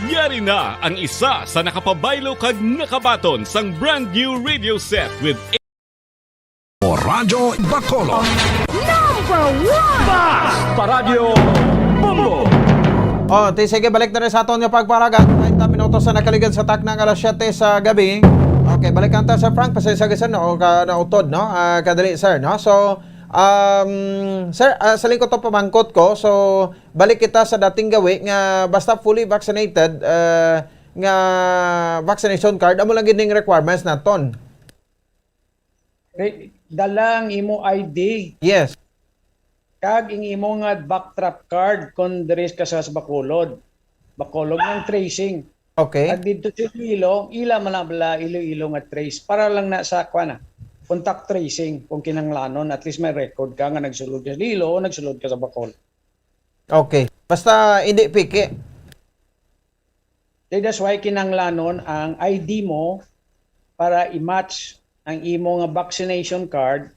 Yari na ang isa sa nakapabaylo kag nakabaton sang brand new radio set with Radyo Bacolod. Number one! Basta Radyo Bombo! Oh, ti sige, balik na rin sa aton nga pagparagat. treinta minutos sa nakaligad sa takna nga alas siyete sa gabi. Okay, balik ta, Sir Frank. Pasensya ka, sir, no? O ka, nautod, no? Ah, kadali, sir, no? So, um, sir, ah, sa lingkod to pamangkot ko. So, balik kita sa dating gawi nga basta fully vaccinated, ah, nga vaccination card, amo lang gid ning requirements naton. Re-, dala ang imo I D. Yes. Kag ang imo nga backtrap card kon diri ka sa, sa Bacolod. Bacolod ang tracing. Okay. Kag didto sa Iloilo, ila man lang bala Iloilo nga trace. Para lang na sa, kuwan na, contact tracing kung kinahanglanon. At least may record ka nga nagsulod ka sa Iloilo o nagsulod ka sa Bacolod. Okay. Basta hindi peke. Eh, that's why kinahanglanon ang I D mo para i-match ang imo nga vaccination card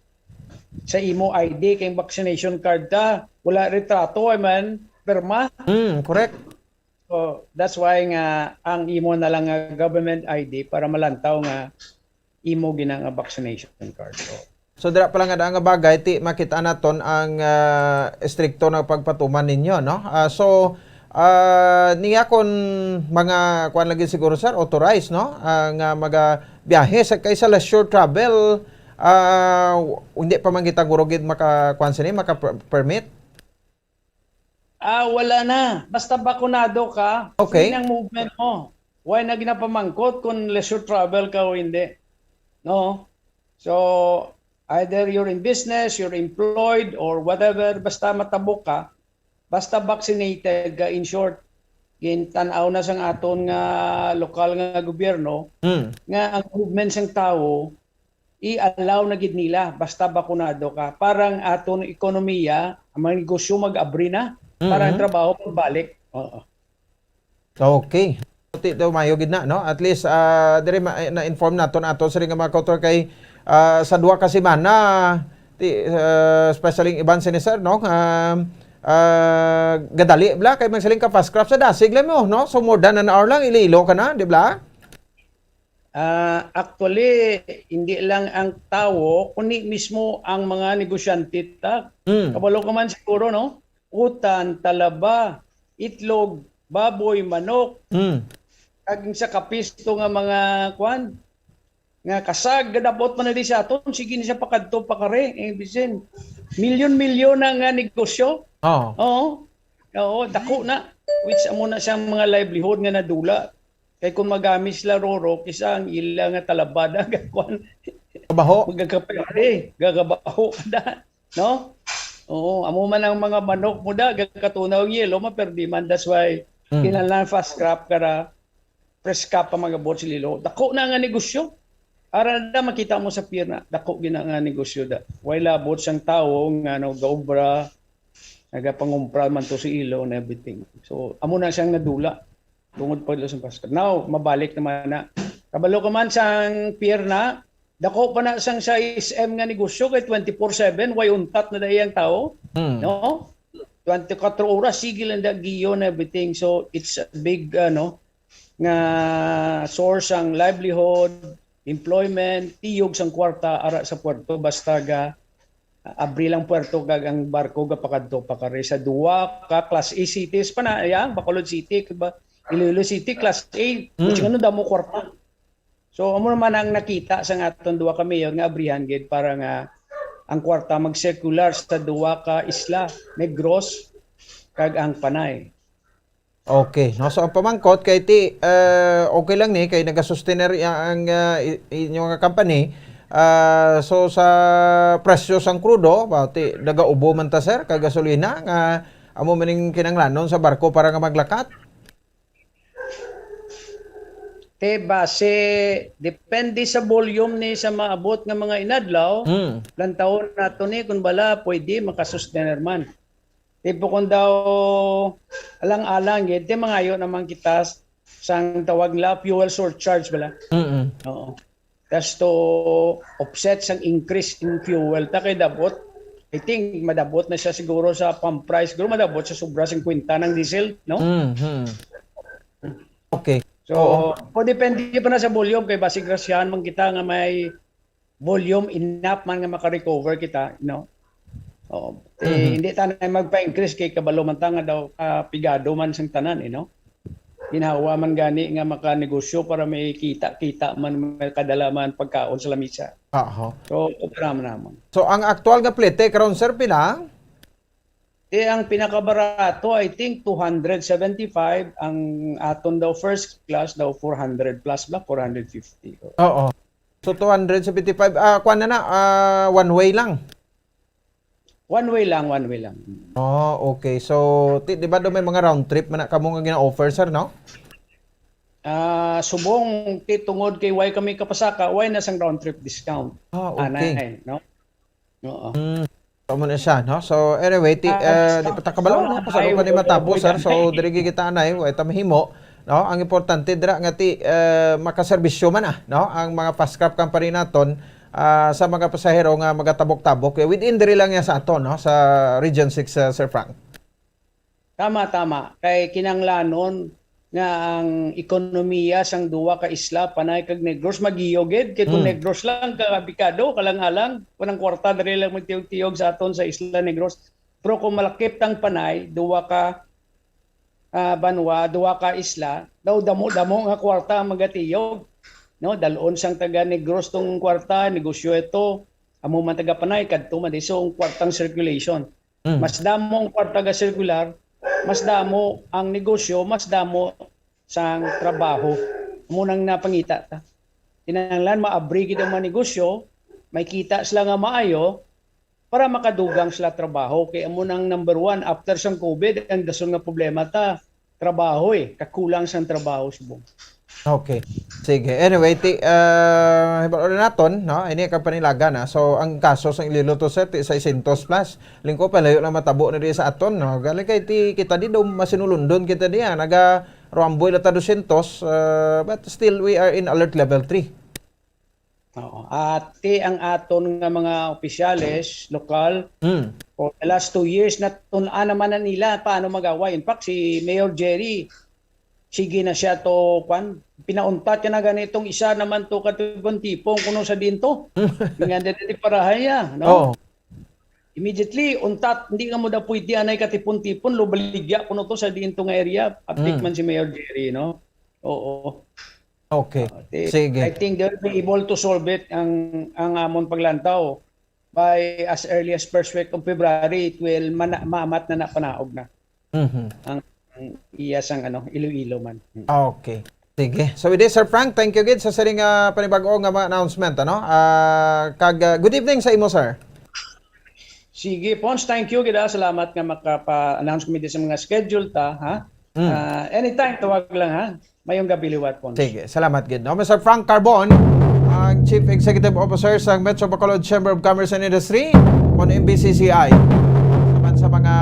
sa imo I D. Kay ang vaccination card ta, wala retrato, I mean, pirma. Mm, correct. So, that's why nga ang imo na lang nga government I D para malantaw nga imo gina nga vaccination card. So, So, dira pa lang nga daan nga bagay, ti makita naton ang, ah, estrikto na pagpatuman ninyo, no? Ah, so, ah, niya kon mga, kuwan lagi siguro, sir, authorized, no? Ah, nga magabiyahe sa, kay sa leisure travel, ah, w-, hindi pa man kita guro gid maka, kuwan sini, maka per-, permit? Ah, wala na. Basta bakunado ka, Okay. Sige ang movement mo. Why na ginapamangkot kung leisure travel ka o hindi? No? So, either you're in business, you're employed, or whatever, basta matabok ka, basta vaccinated ka, in short, gintan-aw na sang aton nga lokal nga gobyerno Hmm. nga ang movement sang tawo i-allow na gid nila basta bakunado ka. Para ang aton ekonomiya, ang mga negosyo mag-abri na, para ang Mhm. trabaho pagbalik. Oo. Okay. Ti, tumayo gid na, no? At least, ah, diri ma-, na-inform naton ato sa mga kautor kay, ah, sa duha ka semana, ti, ah, especially ang iban sini, sir, no? Ah, ah, gadali bala kay magsiling ka fast crop sa dasig lang mo, no? So more than an hour lang, Iloilo ka na, di ba? Ah, actually, hindi lang ang tawo, kundi mismo ang mga negosyante ta. Mm. Kabalo ka man siguro, no? Utan, talaba, itlog, baboy, manok, Mm. kag sa kapisto nga mga, kwan, nga kasag, gadabot man na di sa aton, sige na siya pakadto, pakari. Eh, bisin, milyon-milyon na nga negosyo. Oo. Oo. Oo, dako na. Which amo na siyang mga livelihood nga nadula. Kay kung magami sila, Roro, kisa ang ila nga talaba da, gakwan. Kabaho. Magagaperde, gagabaho da, no? Oo, amo man ang mga manok mo da, gakatunaw ang yelo, maperdi man. That's why, Mm. kinahanglan fast crop kara, fresh crop pa magabot sa Iloilo. Dako na nga negosyo. Ara na makita mo sa pier na, dako gina nga negosyo da. Way labot sang tawo nga nagaobra, nagapangumpra man to sa ilo and everything. So, amo na siyang nadula. Tungod pa sa Pasko. Now, mabalik naman na. Kabalo ka man sang pier na, dako pa na sang sa S M nga negosyo kay twenty-four seven, way untat na dai ang tawo, Hmm. no? Twenty-four oras, sige lang da giyo and everything. So, it's a big, ano, nga source ang livelihood, employment, tiyog sang kwarta ara sa puerto basta ga abri lang puerto kag ang barko gapakadto pa kari sa duwa ka class A cities pa na, ya, Bacolod City, kag ba, Iloilo City class A, Mm. mm. Ano damo kwarta. So amo naman ang nakita sa aton duwa ka mayor nga abrihan gid para nga ang kwarta mag-circular sa duwa ka isla, Negros kag ang Panay. Okay, no? So ang pamangkot kay ti, eh, okay lang ni kay nagasustener ya ang, ah, i- inyo nga company. Ah, so sa presyo sang krudo, ba, ti nagaubo man ta, sir, kag gasolina nga amo man ning kinahanglanon sa barko para nga maglakat? Te base, depende sa volume ni sa maabot nga mga inadlaw, Hmm. lantawon nato ni kung bala pwede makasustener man. Tipo kung daw alang-alang gid, te mangayo naman kita sang tawag nila fuel surcharge bala. Mm. Oo. Just to offset sang increase in fuel. Ta kay dabot, I think madabot na siya siguro sa pump price. Siguro madabot sa sobra fifty ng diesel, no? Mhm. Okay. So, Oo. O depende pa na sa volume kay basig grasyahan man kita nga may volume enough man nga maka-recover kita, no? Oo. Eh, Mhm. Hindi ta na magpa-increase kay kabalo man ta nga daw ah, pigado man sang tanan, eh, no? Ginhawa man gani nga makanegosyo para may kita-kita man, may kadala man pagkaon sa lamisa. Aha. So, opera man naman. So ang aktual nga plete karon, sir, pila? Eh, ang pinakabarato, I think, two hundred seventy-five. Ang aton daw first class daw four hundred plus ba? Four hundred fifty. Oo. So two hundred seventy-five, ah, kuan na na, ah, one way lang. One way lang, one way lang. Oh, okay. So, ti, di ba do may mga round trip man na kamo nga gina-offer, sir, no? Ah, subong ti tungod kay way kami kapasaka, way na sang round trip discount. Ah, okay. Anay, no? Oo. Mm. Amo na siya, no? So, anyway, ti, Ah, eh, sa- di pa ta kabalo, no? sa Pasado pa ni highway, matapos, sir. avoid So, na- diri gid kita anay, way ta mahimo, no? Ang importante dira nga ti, eh, makaserbisyo man, ah, no? Ang mga fast craft company naton, ah, sa mga pasahero nga magatabok-tabok, eh, within diri lang yan sa aton, no? Sa Region six, ah, Sir Frank. Tama, tama. Kay kinanglanon nga ang ekonomiya sang duwa ka isla, Panay kag Negros, magiyo gid. Kay kung Mm. Negros lang ka bikado, kalang-alang, kanang kwarta diri lang magtiyog-tiyog sa aton sa Isla Negros. Pero kung malakip tang Panay, duwa ka ah, banwa, duwa ka isla, daw damo-damo nga kwarta ang magatiyog. No, dalon sang taga Negros tong kwarta, negosyo ito. Amo man taga Panay, kadto man iso ang kwartang circulation. Mm. Mas damo ang kwarta ga circular, mas damo ang negosyo, mas damo sang trabaho. Amo nang napangita ta. Kinahanglan maabri gid ang mga negosyo, may kita sila nga maayo para makadugang sila trabaho. Kay amo nang number one after sang COVID, ang dason nga problema ta trabaho eh, kakulang sang trabaho subong. Okay. Sige. Anyway, ti, ah, hibalo na naton, no? Ini ang kapanilaga na. So, ang kaso sa Iloilo to, sir, ti seiscientos plus. Lingko pa, layo na matabo na di sa aton, no? Gali kay ti kita di do masinulundon kita di, ah. Naga Roamboy la ta dosyentos, ah, but still we are in alert level three. Oo. At ti ang aton nga mga opisyales, lokal, Mm. for the last two years, natun-an naman na nila paano mag-away. In fact, si Mayor Jerry, sige na siya to, kwan, pinauntat ka na ganitong isa naman to katipon-tipon kuno sa dinto. Nga dito di parahaya, no? Oo. Immediately, untat, hindi nga mo da pwede anay katipon-tipon, lubaligya kuno to sa dinto nga area. Apik Mm. man si Mayor Jerry, no? Oo. Okay. Uh, they- Sige. I think they'll be able to solve it ang ang amon paglantaw by as early as first week of February, it will mana- maamat na napanaog na Mhm. ang, ang iya sang ano, Iloilo man. Okay. Sige. So with this, Sir Frank, thank you gid sa siring nga panibag-o nga mga announcement, ano? Ah, kag ah, good evening sa imo, sir. Sige, Pons, thank you gid, ah. Salamat nga makapa-announce kami sa mga schedule ta, ha? Mm. Ah, anytime, tawag lang, ha? Mayong gabi liwat, Pons. Sige, salamat gid, no? Mister Frank Carbon. Ang Chief Executive Officer sang Metro Bacolod Chamber of Commerce and Industry, kon M B C C I, naman sa mga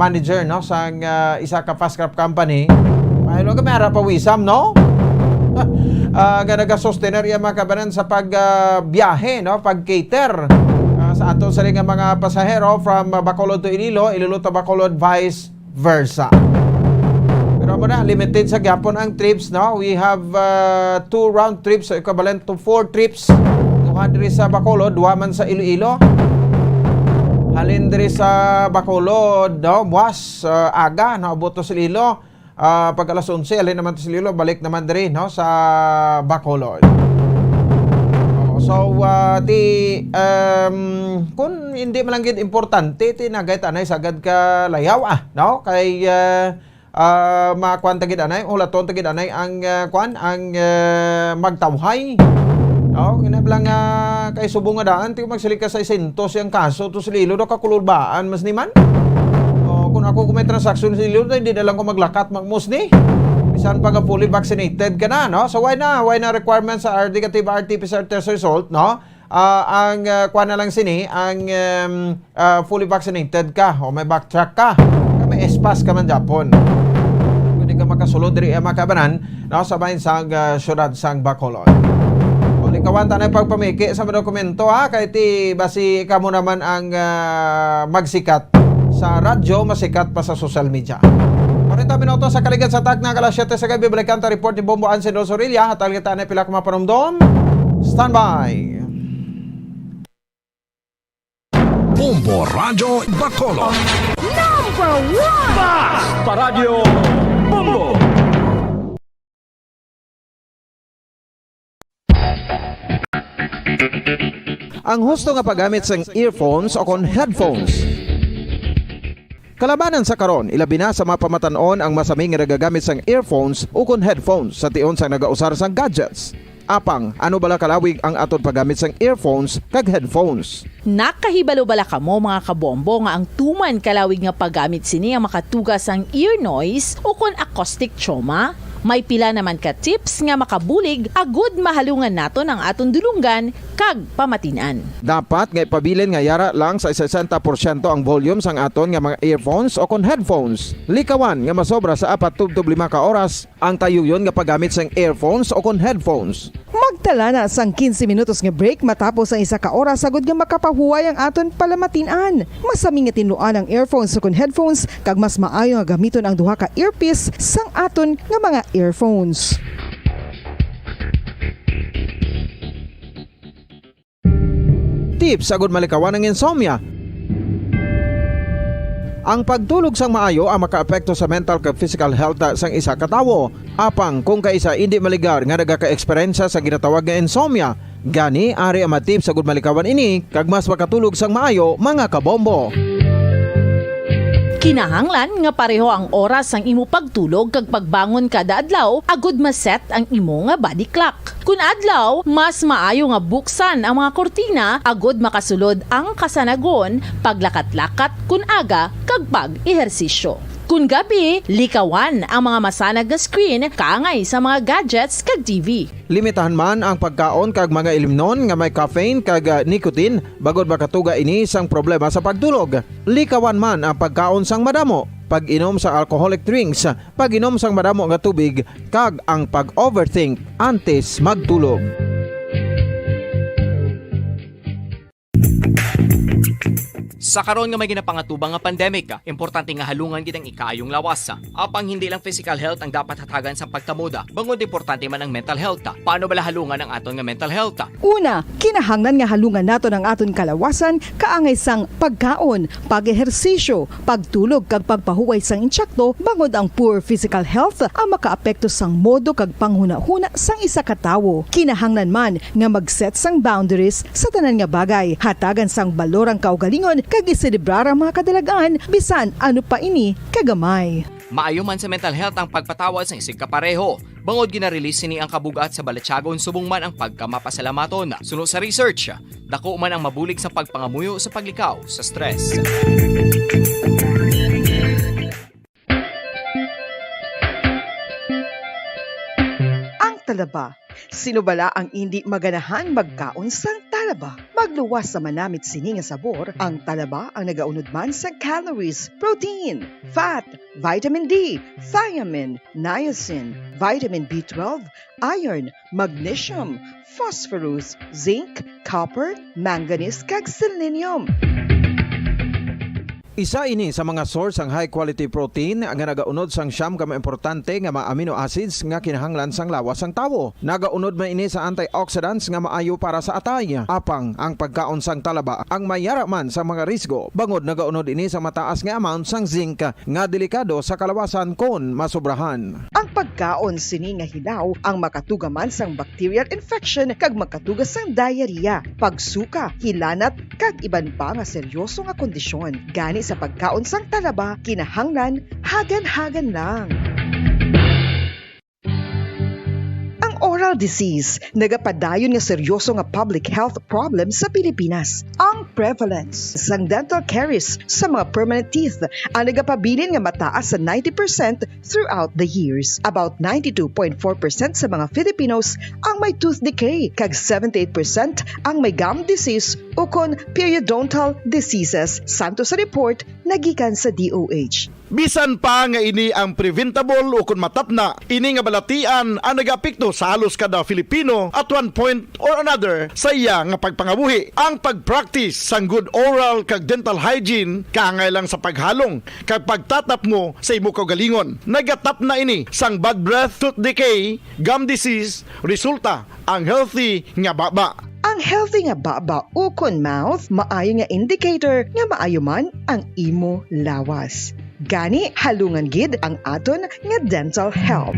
manager, no, sang, ah, isa ka fast craft company, mahilo kami ara pa wisam, no? Ah, nga nagasustener iya mga kabanan sa pag, ah, biyahe, no, pag cater, ah, sa ato sila nga mga pasahero from, ah, Bacolod to Iloilo, Iloilo to Bacolod, vice versa. Pero mo na, limited sa gyapon ang trips, no? We have, uh, two round trips, so equivalent to four trips. Duha diri sa Bacolod, duha man sa Iloilo. Halin diri sa Bacolod, no? Buwas, uh, aga, naabot to sa Iloilo. Ah, pag alas onse, halin naman to sa Iloilo, balik naman diri, no? Sa Bacolod. Oo, so, uh, ti, um, kung hindi man lang gid importante, ti nagay tanay sagad ka layaw, ah, no? Kay, ah, ah, makuan ta gid anay, ulaton ta gid anay ang, ah, kuan, ang, ah, magtawhay. No, kinahanglan nga kay subong nga daan, ti magsiling ka sa isentos yang kaso, to sa Iloilo, no, kakulubaan mas ni man. Oh, kung ako, kung may transaksyon sa Iloilo, hindi na lang ko maglakat, magmus ni. Bisan pa nga fully vaccinated ka na, no? So why na? Why na requirement sa R D negative, R T P C R test result, no? Ah, ang, ah, kuan na lang sini, ang, em, ah, fully vaccinated ka o may backtrack ka, ka may S-pass ka man gyapon. Pwede ka makasulod diri, eh, mga kabanan, no, sa bahin sang, ah, syudad sang Bacolod. O, likawan ta na pagpamiki sa mga dokumento, ha, kay ti basi kamo naman ang, ah, magsikat sa radyo, masikat pa sa social media. Forty minutos sa kaligad sa tak na alas siyete sa gabi, balikan ta report ni Bombo Ansin Rosorilla. Hatag kita na pila ka mga panumdom. Standby. Bombo Radyo Bacolod. Number one! Basta Radyo Bombo! Ang husto nga paggamit sang earphones o kon headphones. Kalabanan sa karon, ilabi na sa mga pamatan-on ang masami nga nagagamit sang earphones o kon headphones sa tion sang nagausar sang gadgets. Apang, ano bala kalawig ang aton paggamit sang earphones kag headphones? Nakahibalo bala kamo, mga kabombo, nga ang tuman kalawig nga paggamit sini ang makatuga sang ear noise o kon acoustic trauma? May pila naman ka tips nga makabulig agud mahalungan naton ang aton dulonggan kag pamatin-an. Dapat nga ipabilin nga yara lang sa sesenta porsyento ang volume sang aton nga mga earphones o kon headphones. Likawan nga masobra sa apat tubtob lima ka oras ang tayuyon nga paggamit sang earphones o kon headphones. Magtala na sang quince minutos nga break matapos ang isa ka oras agud nga makapahuway ang aton palamatin-an. Masami nga tinluan ang earphones o kon headphones, kag mas maayo nga gamiton ang duha ka earpiece sang aton nga mga earphones. Tips agud malikawan ang insomnia. Ang pagtulog sang maayo ang makaapekto sa mental kag physical health sang isa ka tawo. Apang kung kaisa indi maligar nga nagaka-eksperyensya sa ginatawag nga insomnia, gani ari ang mga tips agud malikawan ini kag mas makatulog sang maayo, mga kabombo. Kinahanglan nga pareho ang oras sang imo pagtulog kag pagbangon kada adlaw agud ma-set ang imo nga body clock. Kun adlaw, mas maayo nga buksan ang mga kurtina agud makasulod ang kasanagon, paglakat-lakat kun aga, kag pag-ehersisyo. Kun gabi, likawan ang mga masanag nga screen kaangay sa mga gadgets kag T V. Limitahan man ang pagkaon kag mga ilimnon nga may caffeine kag, ah, nicotine, bangod makatuga ini sang problema sa pagtulog. Likawan man ang pagkaon sang madamo, pag-inom sa alcoholic drinks, pag-inom sang madamo nga tubig, kag ang pag-overthink antes magtulog. Sa karon nga may ginapangatubang nga pandemic, importante nga halungan gid ang ikaayong lawas. Apang hindi lang physical health ang dapat hatagan sa pagtamod, bangod importante man ang mental health. Paano bala halungan ang aton nga mental health? Una, kinahanglan nga halungan naton ang aton kalawasan kaangay sang pagkaon, pag-ehersisyo, pagtulog kag pagpahuway sang insakto, bangod ang poor physical health ang makaapekto sang modo kag panghunahuna sang isa ka tawo. Kinahanglan man nga mag-set sang boundaries sa tanan nga bagay, hatagan sang balor ang kaugalingon kag iselebrar ang mga kadalag-an bisan ano pa ini kagamay. Maayo man sa mental health ang pagpatawad sang isigkapareho. Bangod gina-release sini ang kabug-at sa balatyagon subong man ang pagkamapasalamaton. Suno sa research, dako man ang mabulig sa pagpangamuyo sa paglikaw sa stress. Ang talaba, Sino bala ang indi maganahan magkaon sang talaba? Magluwas sa manamit sini nga sabor, ang talaba ang nagaunod man sang calories, protein, fat, vitamin D, thiamine, niacin, vitamin B twelve, iron, magnesium, phosphorus, zinc, copper, manganese, kag selenium. Isa ini sa mga source sang high quality protein nga nagaunod sang siyam ka mga importante nga mga amino acids nga kinahanglan sang lawas sang tawo. Nagaunod man ini sa antioxidants nga maayo para sa atay. Apang ang pagkaon sang talaba ang mayara man sa mga risgo, bangod nagaunod ini sa mataas nga amount sang zinc nga delikado sa kalawasan kon masobrahan. Ang pagkaon sini nga hilaw ang makatuga man sang bacterial infection kag makatuga sang diarrhea, pagsuka, hilanat, kag iban pa nga seryoso nga kondisyon. Gani sa pagkaon sang talaba, kinahanglan hagan-hagan lang. Ang oral disease nagapadayon nga seryoso nga public health problem sa Pilipinas. Ang prevalence sang dental caries sa mga permanent teeth ang nagapabilin nga mataas sa ninety percent throughout the years. About ninety-two point four percent sa mga Filipinos ang may tooth decay, kag seventy-eight percent ang may gum disease ukon periodontal diseases, santo sa report nga gikan sa D O H. Bisan pa nga ini ang preventable ukon matapna, ini nga balatian ang nagaapekto sa halos kada Filipino at one point or another sa iya nga pagpangabuhi. Ang pag-practice sang good oral kag dental hygiene kaangay lang sa paghalong kag pagtatapmo sa imo kaugalingon. Nagatapna ini sang bad breath, tooth decay, gum disease, resulta ang healthy nga baba. Ang healthy nga baba ukon mouth maayo nga indicator nga maayo man ang imo lawas. Gani, halungan gid ang aton nga dental health.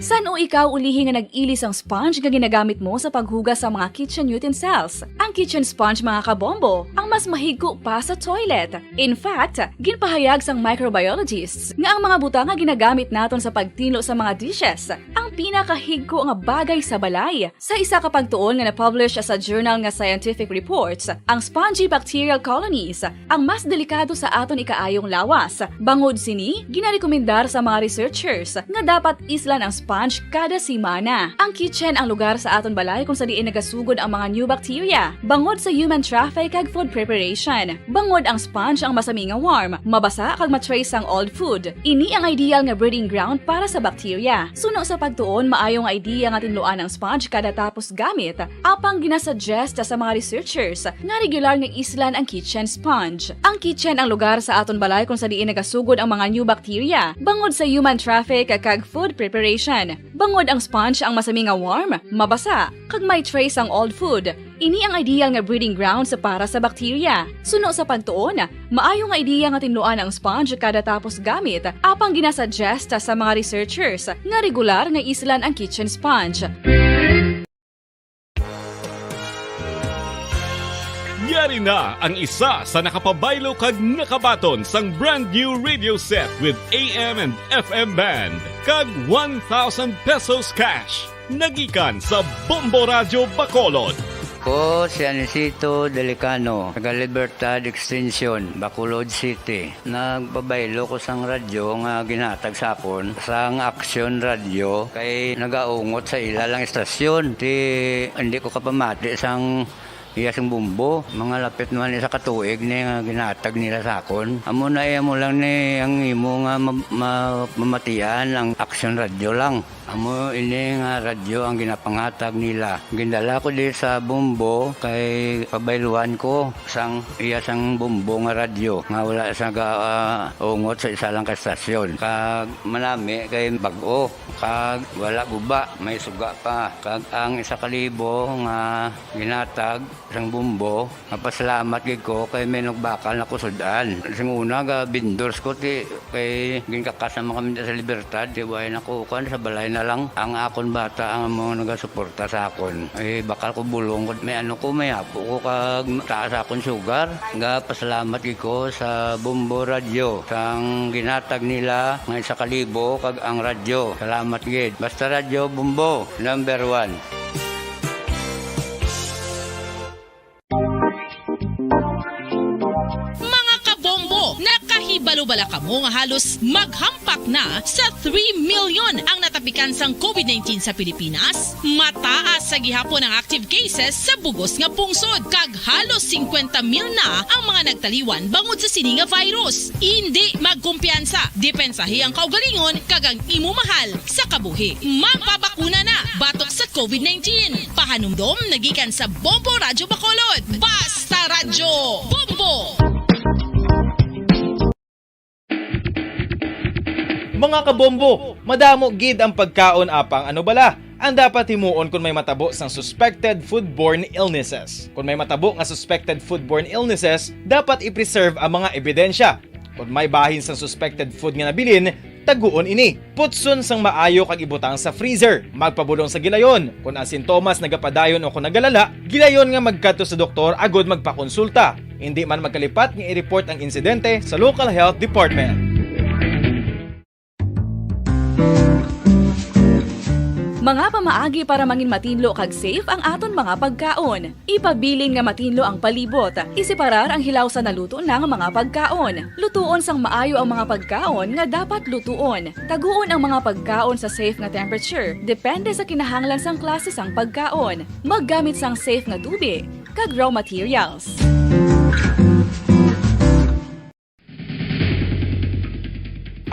San-o ikaw ulihi nga nag-ili sang sponge nga ginagamit mo sa paghugas sa mga kitchen utensils? Ang kitchen sponge, mga kabombo, ang mas mahigko pa sa toilet. In fact, ginpahayag sang microbiologists nga ang mga butang nga ginagamit naton sa pagtinlo sa mga dishes ang pinakahigko nga bagay sa balay. Sa isa ka pagtuon nga na-publish sa journal nga Scientific Reports, ang spongy bacterial colonies ang mas delikado sa aton ikaayong lawas. Bangod sini, ginarekomendar sa mga researchers nga dapat islan ang sponge kada semana. Ang kitchen ang lugar sa aton balay kung sa diin nagasugod ang mga new bacteria, bangod sa human traffic kag food preparation. Bangod ang sponge ang masami nga warm, mabasa kag ma-trace ang old food. Ini ang ideal nga breeding ground para sa bacteria. Suno sa pagtuon, maayo nga idea nga tinluan ang sponge kada tapos gamit. Apang ginasuggest sa mga researchers nga regular nga islan ang kitchen sponge. Ang kitchen ang lugar sa aton balay kung sa diin nagasugod ang mga new bacteria, bangod sa human traffic kag food preparation. Bangod ang sponge ang masami nga warm, mabasa, kag may trace ang old food, ini ang ideal nga breeding grounds para sa bacteria. Suno sa pagtuon, maayo nga idea nga tinluan ang sponge kada tapos gamit, apang ginasuggest sa mga researchers nga regular nga islan ang kitchen sponge. Yari na ang isa sa nakapabaylo kag nakabaton sang brand new radio set with A M and F M band kag one thousand pesos cash. Nagikan sa Bombo Radyo Bacolod. Ko si Anisito Delicano, taga Libertad Extension, Bacolod City. Nagpabaylo ko sang radyo nga ginhatag sa akon sang Aksyon Radyo kay nagaungot sa ila lang istasyon. Ti hindi ko kapamati sang iya sing bombo. Mga lapit naman isa ka tuig ni nga ginhatag nila sa akon. Amo na iya mo lang ni ang imo nga ma-, ma-, mamatian ang Aksyon Radyo lang. Amo ini nga radyo ang ginapangatag nila. Gindala ko di sa Bombo kay pabayluan ko sang iya sang Bombo nga radyo nga wala sa ga, ah, ungot sa isa lang ka estasyon. Kag manami kay bag-o, kag wala guba, may suga pa. Kag ang isa ka libo nga ginatag sang Bombo, mapasalamat gid ko kay may nagbakal na ko sud-an. Sing una, ga vendors ko, ti, kay ginkakas naman kami sa Libertad, ti, way na ko, kuan, sa balay na lang. Ang akon bata ang mga nagasuporta sa akon. Eh, bakal ko bulong ko, may ano ko, may apo ko, kag taas akon sugar. Ga pasalamat gid ko sa Bombo Radyo, sang ginatag nila nga isa ka libo, kag ang radyo. Salamat gid. Basta Radyo Bombo, number one. Mga kabombo, nakahibalo ba Wala kamo nga halos maghampak na sa three million ang natapikan sang covid nineteen sa Pilipinas? Mataas sa gihapon ang active cases sa bugos nga pungsod, kag halos singkwenta mil na ang mga nagtaliwan bangod sa sini nga virus. Indi magkumpiyansa, depensahi ang kaugalingon kag ang imo mahal sa kabuhi. Magpabakuna na batok sa covid nineteen. Pahanumdom nagikan sa Bombo Radyo Bacolod. Basta Radyo Bombo! Mga kabombo, madamo gid ang pagkaon, apang ano bala ang dapat himuon kon may matabo sang suspected foodborne illnesses? Kon may matabo nga suspected foodborne illnesses, dapat i-preserve ang mga ebidensya. Kon may bahin sang suspected food nga nabilin, taguon ini. Putson sang maayo kag ibutang sa freezer. Magpabulong sa gilayon. Kon ang sintomas nagapadayon o kon nagalala, gilayon nga magkadto sa doktor agud magpakonsulta. Indi man magkalipat nga i-report ang insidente sa local health department. Mga pamaagi para mangin matinlo kag safe ang aton mga pagkaon. Ipabilin nga matinlo ang palibot. Iseparar ang hilaw sa naluto na nga mga pagkaon. Lutuon sang maayo ang mga pagkaon nga dapat lutuon. Taguon ang mga pagkaon sa safe nga temperature, depende sa kinahanglan sang klase sang pagkaon. Maggamit sang safe nga tubi kag raw materials.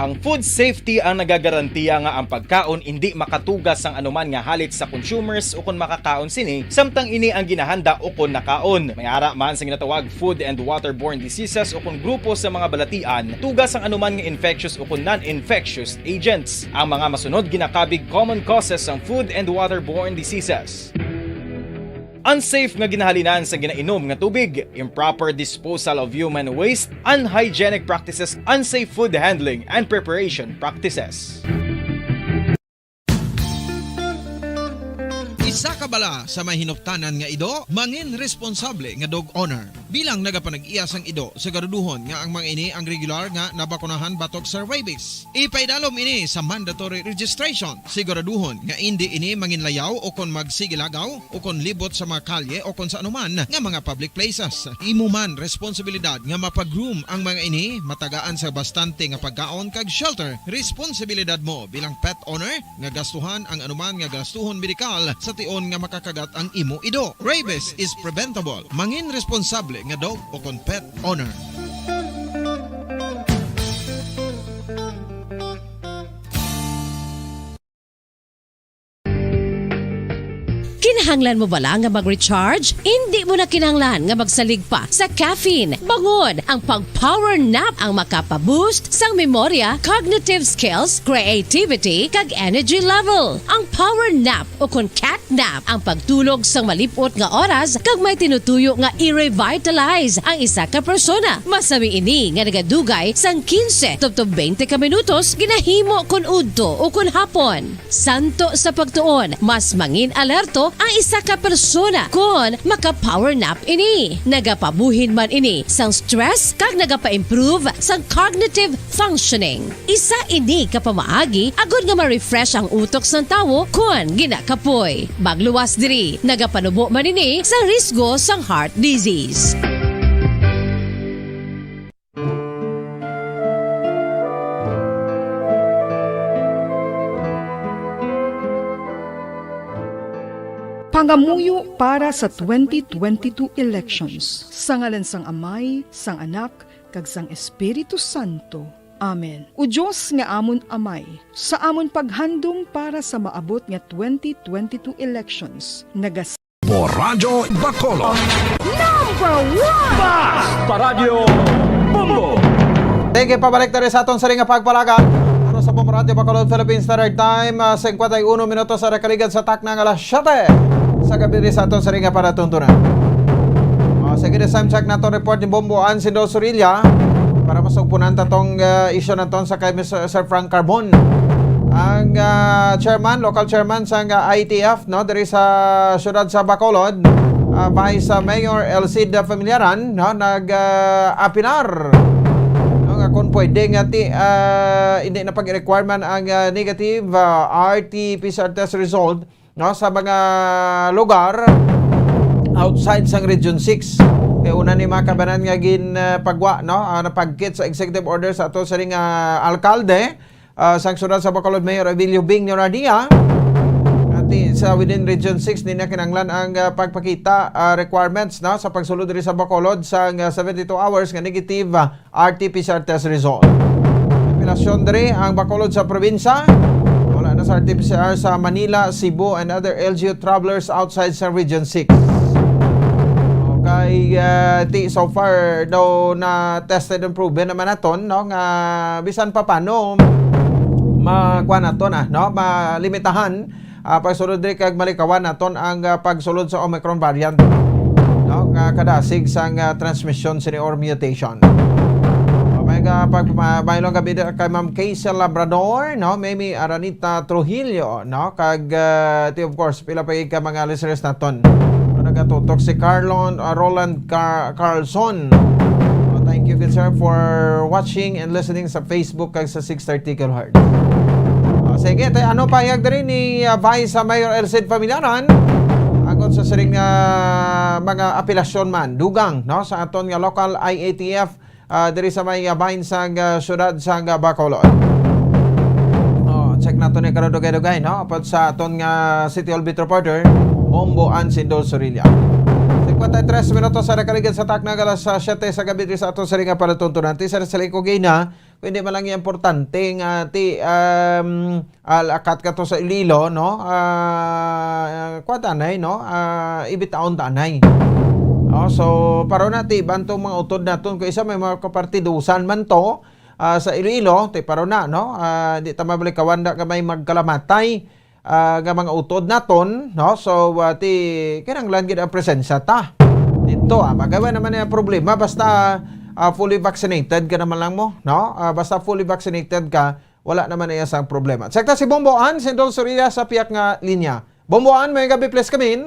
Ang food safety ang nagagarantiya nga ang pagkaon indi makatuga sang anuman nga halit sa consumers ukon makakaon sini, samtang ini ang ginahanda ukon nakaon. May ara man sa ginatawag food and waterborne diseases ukon grupo sa mga balatian, tuga sang anuman nga infectious ukon non-infectious agents. Ang mga masunod ginakabig common causes sang food and waterborne diseases. Unsafe nga ginahalinan sa ginainom nga tubig, improper disposal of human waste, unhygienic practices, unsafe food handling and preparation practices. Isa ka bala sa may hinuptanan nga ido, mangin responsable nga dog owner. Bilang nagapanag-iya sang ido, siguraduhon nga ang mga ini ang regular nga nabakunahan batok sa rabies. Ipaidalom ini sa mandatory registration. Siguraduhon nga indi ini manginlayaw o kon magsigilagaw o kon libot sa mga kalye o kon sa anuman nga mga public places. Imo man responsibilidad nga mapag-groom ang mga ini, matagaan sa bastante nga pagkaon kag shelter. Responsibilidad mo bilang pet owner nga gastuhan ang anuman nga gastuhon medikal sa tion nga makakagat ang imo ido. Rabies is preventable. Mangin responsable nga dog o kon pet owner. Kinahanglan mo bala nga mag-recharge? Indi mo na kinahanglan nga magsalig pa sa caffeine. Bangon, ang pag-power nap ang makapa-boost sang memorya, cognitive skills, creativity, kag energy level. Ang power nap o kon cat nap ang pagtulog sang malip-ot nga oras kag may tinutuyo nga i-revitalize ang isa ka persona. Masami ini nga nagadugay sang kinse tubtob twenty ka minutos ginahimo kon udto o kon hapon. Santo sa pagtuon, mas mangin-alerto ang isa ka persona kon maka-power nap ini. Nagapabuhin man ini sang stress kag nagapa-improve sang cognitive functioning. Isa ini ka pamaagi agod nga ma-refresh ang utok sang tawo kon ginakapoy. Magluwas diri, nagapanubo man ini sang risgo sang heart disease. Pangamuyo para sa twenty twenty-two elections. Sa ngalan sang Amay, sang Anak, kag sang Espiritu Santo. Amen. O Dios nga amon Amay, sa amon paghandom para sa maabot nga twenty twenty-two elections, nagas- Radyo Bacolod. Number one! Basta Radyo Bombo! Sige, pabalik na rin sa aton sa ring nga pagpalagan. Ano sa Bombo Radyo Bacolod, Philippine Standard Time, ah, cincuenta y uno minutos sa nakaligad sa takna nga alas siyete sa gabi rin sa aton sa ring nga panatuntunan. Ah, sige, this time check nato report ni Bombo Ansindo Surilla para masugpunan tatong ah, isyu naton sa kay Mister Sir Frank Carbon. Ang ah, chairman, local chairman sa ah, I T F, no, diri sa siyudad sa Bacolod, ah, Vice ah, Mayor Elcid Familiaran, no, nag ah, apilar, no, nga kung pwede nga ti ah, hindi na pag-requirement ang ah, negative ah, R T P C R test result, no, sa mga lugar outside sang Region six. Kay una ni mga kabanan nga gin, ah, pagwa, no? Ah, napagkit sa executive order sa ato siring nga alkalde, ah, sang siyudad sa Bacolod, Mayor Evilio Bing Noradia. Ati sa within Region six, nina kinanglan ang, ah, pagpakita, ah, requirements, no, sa pagsulod diri sa Bacolod sang, ah, seventy-two hours nga negative, ah, R T P C R test result. Apelasyon diri ang Bacolod sa probinsya. Wala na sa R T P C R sa Manila, Cebu, and other L G U travelers outside sa Region six. Okay, ah, ti, so far daw na tested and proven naman naton, no, nga bisan pa paano makuha naton, ah, no, malimitahan, ah, pagsulod diri kag malikawan naton ang, ah, pagsulod sa Omicron variant, no, nga kadasig sang, ah, transmission sini or mutation. Ah, may nga pag-, ma-, maayong gabi da kay Ma'am Casey Labrador, no, Mimi Aranita Trujillo, no, kag, ah, ti, of course, pila pa gid ka mga listeners naton. Ano, nagatutok si Carlon, ah, Roland Car-, Carlson. Oh, thank you, good sir, for watching and listening sa Facebook kag sa six thirty kilohertz. Oh, sige, tay, ano pahayag diri ni, ah, Vice, ah, Mayor Elcid Familiaran? Angkon sa siring nga mga apelasyon man, dugang, no, sa aton nga local I A T F, ah, diri sa may, ah, bahin sang, ah, siyudad sang, ah, Bacolod. Oh, check nato ni karon dugay-dugay, no? Apan sa aton nga City Hall Beat Reporter, Bombo Ann Sindol Sorilla. Singkwenta y tres minutos sa nakaligid sa takna, alas, ah, siyete sa gabi diri sa aton siring nga palatuntunan. Ti, sa Salay ko gina, kundi man lang importante nga ti, um, alakat ka to sa Iloilo, no? Ah, kuwan tanay, no? Ah, ibitaon tanay. Oh, so, paro na ti, bantong mga utod naton, kung isa may mga kapartidusan man to, ah, sa Iloilo, ti paro na, no? Ah, di ta mabalik kawanda nga may magkalamatay, ah, nga mga utod naton, no? So, ah, ti, kinahanglan gid ang presensya ta dito, ah. Bagay, wala naman yung problema, basta, ah, fully vaccinated ka naman lang mo, no? Ah, basta fully vaccinated ka, wala naman na iya sang problema. Check ta si Bombo Ann, Sindol Sorilla sa piyak nga linya. Bombo Ann, may gabi, please come in.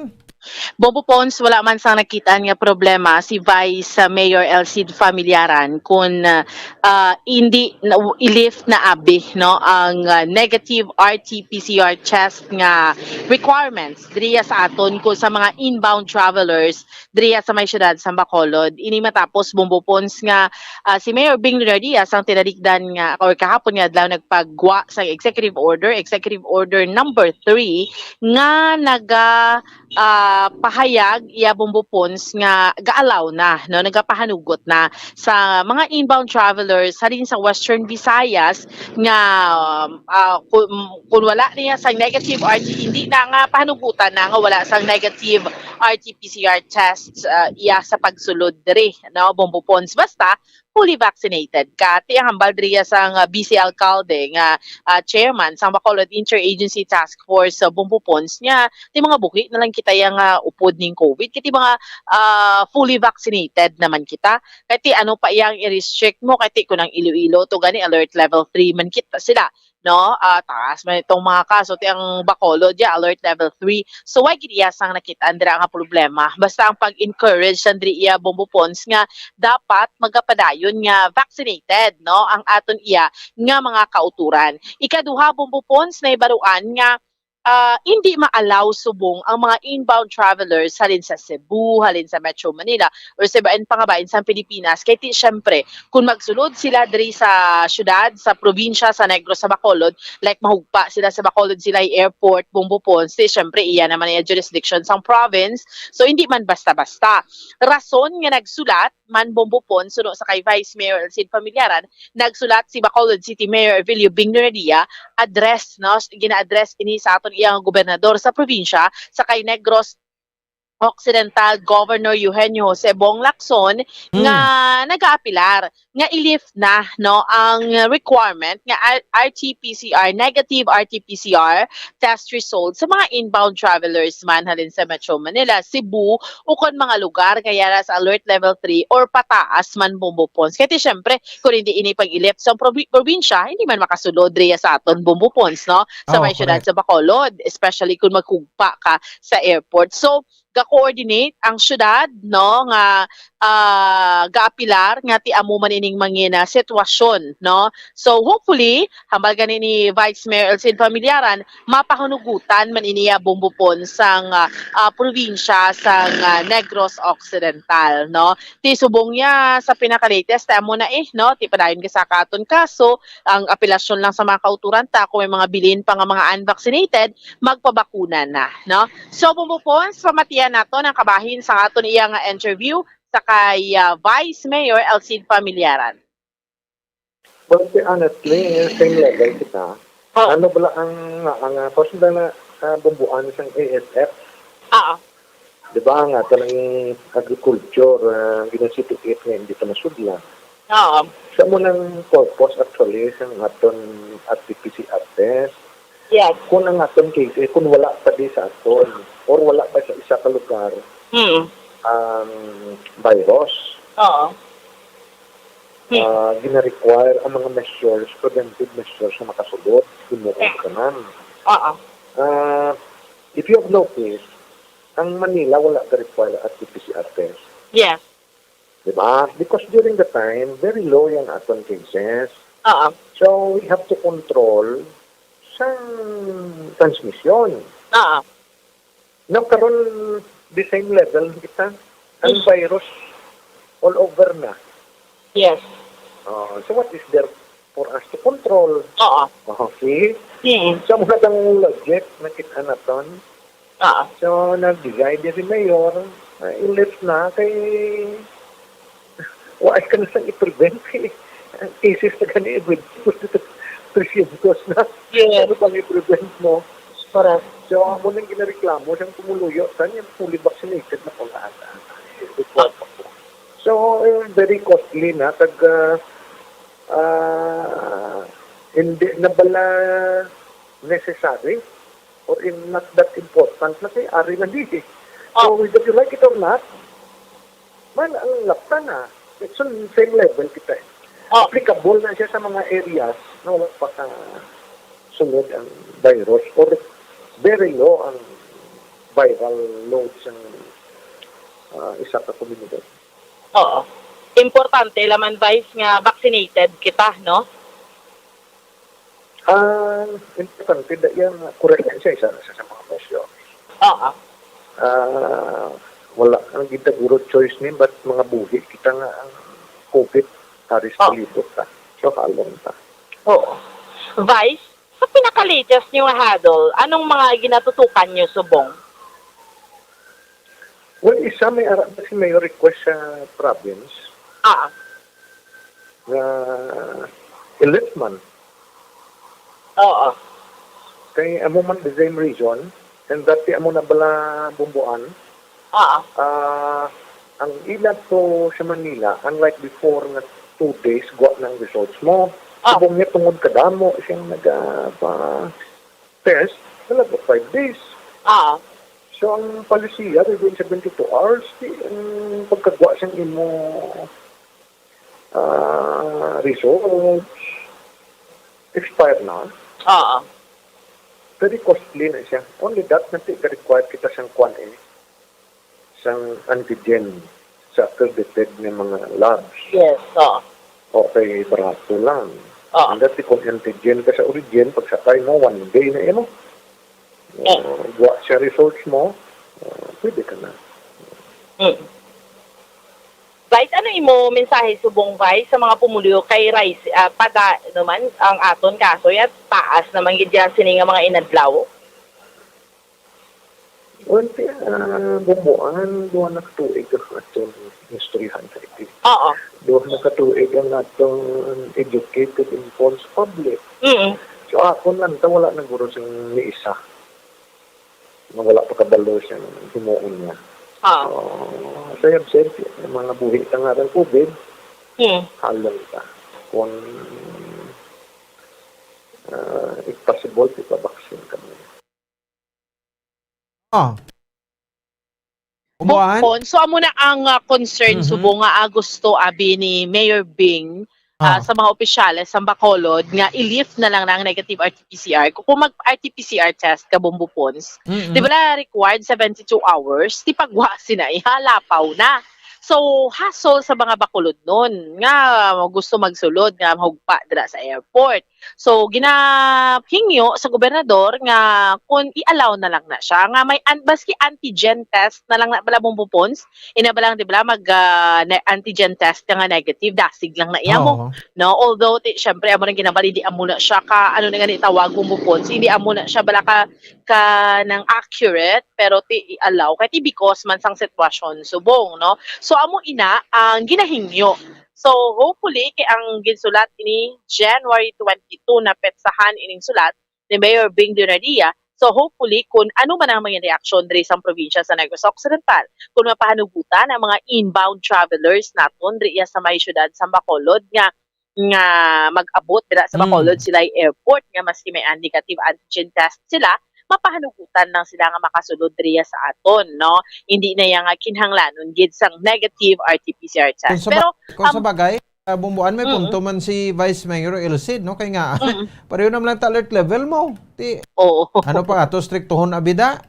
Bombo Pons, wala man sang nakitaan nga problema si Vice, uh, Mayor Elcid Familiaran kun, uh, hindi na, i-lift na abi, no, ang, uh, negative R T P C R test nga requirements diriya sa aton kun sa mga inbound travelers diriya sa may siyudad sa Bacolod. Ini matapos, Bombo Pons, nga, ah, si Mayor Bing Leonardia sang tinalikdan nga or kahapon nga adlaw nagpagwa sang executive order, executive order number three, nga naga, ah, pahayag iya, Bombo Pons, nga ga-allow na, no, nagapahanugot na sa mga inbound travelers halin sa Western Visayas nga, um, ah, kun, kun wala niya sang negative R T, hindi na nga pahanugutan na nga wala sang negative R T P C R tests, ah, iya sa pagsulod diri, no, Bombo Pons, basta fully vaccinated ka. Ti ang hambal diriya sang, ah, vice alkalde nga, ah, chairman sang Bacolod Interagency Task Force sa Bombo Pons nga ti mga buhi na lang kita yang, ah, upod ning COVID. Kay ti mga, ah, fully vaccinated naman kita. Kay ti ano pa yang i-restrict mo, kay ti kun ang Iloilo to gani alert level three man kita sila, no? Ah, taas man itong mga kaso, ti ang Bacolod ya alert level three. So why gid iya sang nakit-an dira nga problema? Basta ang pag-encourage sang diri iya, Bombo Pons, nga dapat magapadayon nga vaccinated, no, ang aton iya nga mga kauturan. Ikaduha, Bombo Pons, nahibaluan nga, ah, hindi ma-allow subong ang mga inbound travelers halin sa Cebu, halin sa Metro Manila, or sa iba't pangabain sa Pilipinas. Kay ti, syempre, kung magsulod sila diri sa syudad, sa probinsya, sa Negros, sa Bacolod, like, mahugpa sila sa Bacolod Silay Airport, Bombo Pons, ti, syempre, iya naman ang jurisdiction sang province. So, hindi man basta-basta. Rason nga nagsulat man, Bombo Pons, suno sa kay Vice Mayor Elcid Familiaran, nagsulat si Bacolod City Mayor Evilio Bing Noradia, address, no? Gina-address ini sa aton iyang gobernador sa probinsya, sa kay Negros Occidental Governor Eugenio Jose Bong Lacson, nga nagaapilar nga i-lift na, no, ang requirement nga R-, R T P C R, negative R T P C R test result sa mga inbound travelers man halin sa Metro Manila, Cebu, ukon mga lugar nga yara sa alert level three or pataas man, Bombo Pons. Kaya ti, syempre, kung hindi ini pag-i-lift sa probi-, probinsya, hindi man makasulod riya sa aton, Bombo Pons, no? Sa Oo, may syudad correct. Sa Bacolod, especially kung maghugpa ka sa airport. So, ga-coordinate ang syudad, no, nga, ah, gaapilar nga ti amo man ining mangin, ah, sitwasyon, no. So, hopefully, hambal gani ni Vice Mayor Elcid Familiaran, mapahunugutan man ini, ah, bumbupon sang, ah, ah, probinsya sang, ah, Negros Occidental, no. Ti subong niya sa pinaka-latest, ti amo na, eh, no, ti padayon ka sa katon kaso, ang apelasyon lang sa mga kauturan ta, kung may mga bilin pa nga mga unvaccinated, magpabakuna na, no? So, Bumbo Pons, pamatian naton ang kabahin sa aton iya nga interview sa kay, ah, Vice Mayor Elcid Familiaran. Well, to be honestly, same level kita. Oh. Ano bala ang, ang, ang, ah, first na na, ah, bumbuan sang A S F? Oo. Di ba, ang ato ng agriculture, uh, ginasituate nga hindi pa nasudlan. Oo. Sa mo ng purpose actually, sa aton R T P C R test, Yes. Kung ang aton case, eh, kung wala pa di sa aton, or wala pa sa isa ka lugar, Hmm. ang virus, Oo. Hmm. ah, gina-require ang mga measures, preventive measures na makasulod, himuon Hmm. tanan. Oo. Ah, if you have noticed, ang Manila wala ka require at P C R test. Yes. Di ba? Because during the time, very low yung aton cases. Oo. So, we have to control sa transmission. Oo. Now, karon the same level kita. Ang Mm. virus all over na. Yes. Oh, so, what is there for us to control? Oo. Oh, see? Mm. So, muna ang logic, nakita naton. Oo. So, nag-decide si Mayor, uh, i-lift na kay wa ay ka na sang i-prevent kay ang cases na gani with three hundred na. Yes. Ano bang i-prevent mo? Correct. So, amo nang ginareklamo sang pumuluyo, sa niya, fully vaccinated na po na ata. So, eh, very costly na, kag, ah, ah, hindi na bala necessary or in, not that important na kay ari na di. So, Oh. whether you like it or not, man, ang lapta na. It's on same level kita. Eh. Oh. Applicable na siya sa mga areas na wala pa ka sulod ang virus or very low ang viral load sa, ah, isa ka komunidad. Oo. Importante laman, Vice, nga vaccinated kita, no? Ah, importante da yan, correct na siya, isa na siya sa mga presyo. Oo. Ah, wala ang gitaguro choice ni, but mga buhi kita nga ang COVID, aris Oh. palibot ta. So, halong ta. Oo. Vice, sa pinaka-latest niyo nga huddle, anong mga ginatutukan niyo subong? Well, isa may ara na si Mayor request sa province Ah, nga i-lift man. Oo. Kay amo man the same reason, and dati amo na bala bumbuan. Ah, Ah, ang ila to sa Manila, unlike before nga two days, gwa na ang results mo. Ah. Subong niya tungod kadamo siyang naga-test, talaga five days. Ah, So, ang palisiya, within seventy-two hours, di, ang pagkagwa sang imo, ah, results, expire na. Ah, Very costly na siya. Only that, nanti ka-require kita sang kwan eh, sang antigen sa accredited nga mga labs. Yes, oo. Okay, barato lang. Oo. And dati kung antigen ka sa origin, pagsakay mo, one day na imo. Eh. Uh, buwa siya results mo, uh, pwede ka na. Mm. Vice, ano imo mensahe subong, Vice, sa mga pumuluyo kay Rice, ah, pada naman ang aton kaso ya taas naman gid ya sini nga mga inadlaw? Well, uh, bumbuan, duha na ka tuig ang aton istoryahan sa iti. Oo. Duha na ka tuig ang aton educated, informed public. Mm. So, akon lang, ta wala na guro sing ni isa nga wala pa kabalo siyang himuon niya. Ah. So, as I have said, ang mga buhi ka nga ng COVID, Hmm. halong ta. Kung, ah, if possible, ipabaksin kami. Ah. Umuan? Bukon. So, amo na ang, ah, concern Mhm. subong nga, ah, gusto abi ni Mayor Bing ah, sa mga opisyales sa Bacolod nga i-lift na lang na ang negative R T P C R. Kung, kung mag-R T P C R test ka, Bombo Pons, Mm-mm. di ba la required seventy-two hours? Di pagwa sina, ihalapaw na. So, hassle sa mga Bacolodnon nga gusto magsulod nga mahugpa dira sa airport. So, ginahingyo sa gobernador nga kung i-allow na lang na siya, nga may an-, maski antigen test na lang na bala, Bombo Pons, ina ba lang, di ba, mag, ah, ne-, antigen test ka nga negative, dasig lang na iya mo, Oo. no? Although, ti, syempre, amo nang ginabali, di amo na siya ka, ano na nga ni tawag, Bombo Pons, hindi amo na siya bala ka, ka nang accurate, pero ti, i-allow, kay ti because man sang sitwasyon subong, no? So, amo ina ang ginahingyo. So, hopefully, kay ang ginsulat ini January twenty-two na petsahan ining sulat ni Mayor Bing Leonardia. So, hopefully, kung ano man ang mga reaksyon diri sa probinsya sa Negros Occidental, kung mapahanugutan ang mga inbound travelers naton diri sa may syudad sa Bacolod nga, nga mag-abot dira sa Mm. Bacolod sila airport nga maski may an-, negative antigen test sila, mapahanugutan lang sila nga makasulod diri sa aton, no? Hindi na yang kinahanglanon gid sang negative R T P C R test. Kung sa ba-, Pero, kung sa um, bagay, ah, Bumbuan, may Mm. punto man si Vice Mayor Elcid, no? Kay nga, Mm. pareho naman lang ta alert level mo. Ti-, Oo. ano pa ato, striktohon abida?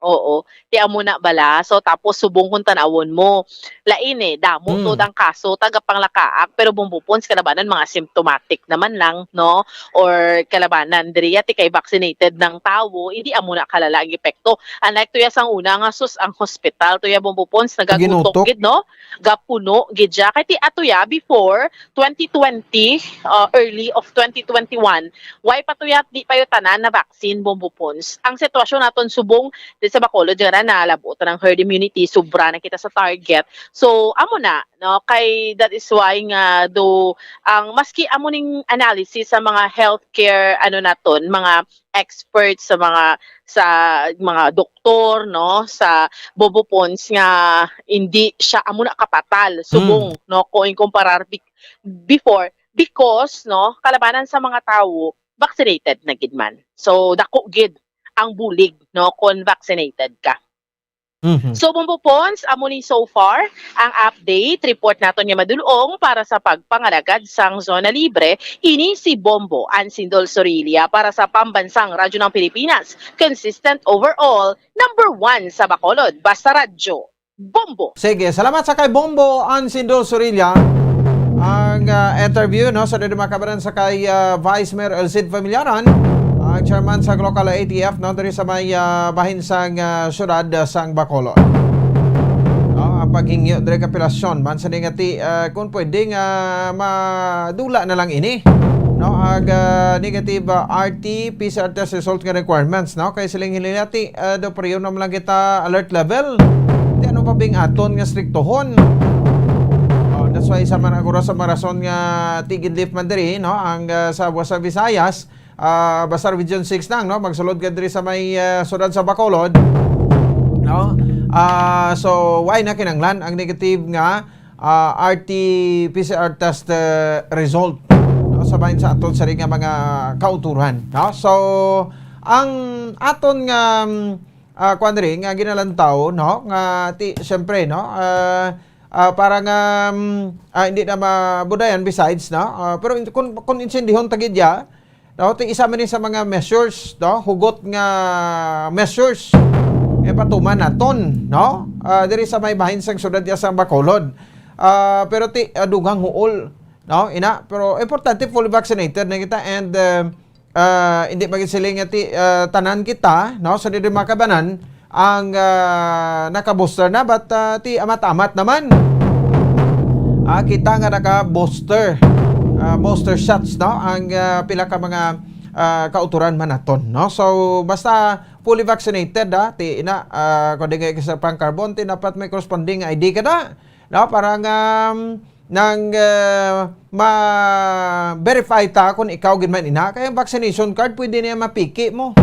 Oo. Ti amo na bala. So, tapos subong kung tanawon mo, lain eh, damo Mm. to ang kaso, taga panglakaak, pero Bombo Pons, kalabanan, mga symptomatic naman lang, no? Or kalabanan, diri ya, ti kay vaccinated ng tawo, hindi amo na kalala ang epekto. Unlike to ya sang una nga, sus, ang hospital, to ya, Bombo Pons, nagagutok Ginutok. gid, no? Gapuno gid siya. Kay ti ato ya, before twenty twenty, uh, early of twenty twenty-one, why pa to ya, di pa yo tanan na vaccine, Bombo Pons. Ang sitwasyon naton subong di sa Bacolod, dyan na, nalabo ta ng herd immunity, sobra na kita sa target. So, amo na, no? Kay that is why nga do, ang maski amo ning analysis sa mga healthcare, ano naton, mga experts, sa mga, sa mga doktor, no, sa Bombo Pons nga hindi siya amo na kapatal, subong, Mm. no, kung ikumparar bi-, before, because, no, kalabanan sa mga tawo, vaccinated na gid man. So, dako gid ang bulig, no, kung vaccinated ka. Mhm. So, Bombo Pons, amo ni so far ang update report naton nga madulong para sa pagpangalagad sang zona libre. Ini si Bombo Ansindol Sorilla para sa Pambansang Radyo ng Pilipinas, consistent overall, number one sa Bacolod. Basta Radyo, Bombo. Sige, salamat sa kay Bombo Ansindol Sorilla. Ang, ah, interview, no, sa diri makabaran sa kay, ah, Vice Mayor Elcid Familiaran, ang chairman sa local A T F, no, diri sa may, ah, bahin sang, ah, syudad, ah, sang Bacolod. No, ang paghingyo diri kapilasyon man sa nga ti, ah, kung pwede nga madula na lang ini, no, ang, ah, negative, ah, R T P C R test result nga requirements, no, kay siling hinilati, ah, do pareho naman lang kita alert level. Di ano pa bing aton nga striktohon? Oh, that's why sa man, ang oras sa mga rason nga tigid lift man diri, no, ang, ah, sa, sa Visayas, ah, basta Region six lang, no? Magsulod ka diri sa may, ah, sudad sa Bacolod, no? Ah, so, why na kinanglan ang negative nga, ah, R T P C R test, ah, result, no? Sa bahin sa aton sa nga mga kauturan, no? So, ang aton nga, mm, ah, kuwan diri nga ginalantaw, no? Nga ti-, siyempre, no? Ah, ah, para nga, mm, ah, hindi na mabudayan besides, no? Ah, pero in-, kung, kung insindihon ta gid ya, no, ti isa man ni sa mga measures, no, hugot nga measures, eh, patuman naton, no, ah, diri sa may bahin sang syudad ya sang Bacolod. Ah, pero ti, ah, dugang huol, no, ina, pero importante fully vaccinated na kita and, ah, ah, hindi magsiling nga ti, ah, tanan kita, no, sa diri makabanan, ang, ah, naka-booster na, but, ah, ti amat-amat naman. Ah, kita nga naka-booster, ah, booster shots, no? Ang, ah, pila ka mga, ah, kauturan man naton, no? So, basta fully vaccinated, ah, ti ina, ah, kung di nga isa pang carbon, ti dapat may corresponding I D ka na, no? Para nga, um, nang, eh, ma-verify ta kung ikaw gid man ina. Kay ang vaccination card, pwede niya mapiki mo.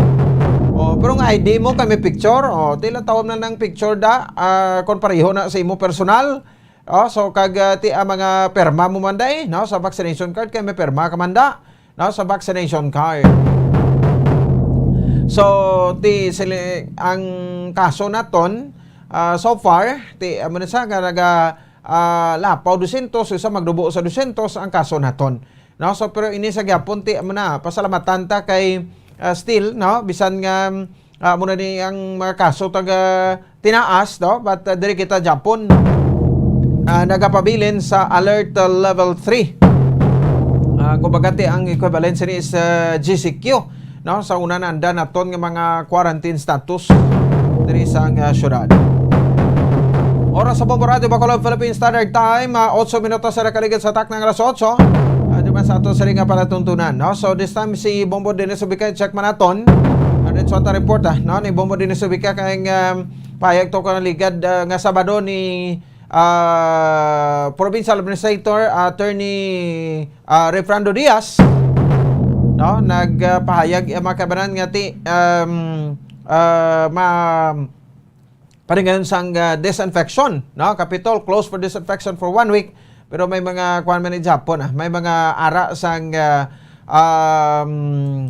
Oh, pero ang I D mo kay may picture, oh, tila tawag na ng picture da, ah, kung pareho na sa imo personal. Oh, so kag, ah, ti ang mga perma mo man da, eh, no, sa vaccination card kay may perma ka man da, no, sa vaccination card. So, ti sili-, ang kaso naton, ah, so far, ti amo na sa nga naga, ah, lapaw dosyentos, usa magdubo sa dosyentos ang kaso naton. No? So, pero ini sa gyapon ti amo na pasalamatan ta kay, ah, still, no, bisan nga, ah, amo na ni ang mga kaso taga tinaas, no, but, ah, diri kita gyapon, ah, nagapabilin sa alert, ah, level three. Ah, kumbaga ti ang equivalent sini is, ah, G C Q, no, sa una na anda naton nga mga quarantine status diri sa, ah, syudad. Oras sa Bombo Radyo Bacolod, Philippine Standard Time, ah, otso minutos sa nakaligid sa takna nga alas otso. Ah, di ba sa ato sini nga palatuntunan, no? So, this time si Bombo Dennis Ubika, check man naton. Ah, diretso ta report, ah, no? Ni Bombo Dennis Ubika kay, um, payag to ka ligad, ah, nga Sabado ni, ah, Provincial Administrator Attorney, ah, Refrando Diaz, no? Nagpahayag, ah, mga kabanan nga ti, um, ah, ma-, paringayon sang, ah, disinfection, no? Capitol closed for disinfection for one week, pero may mga kuan man ni Japon, ah, may mga ara sang, ah, um,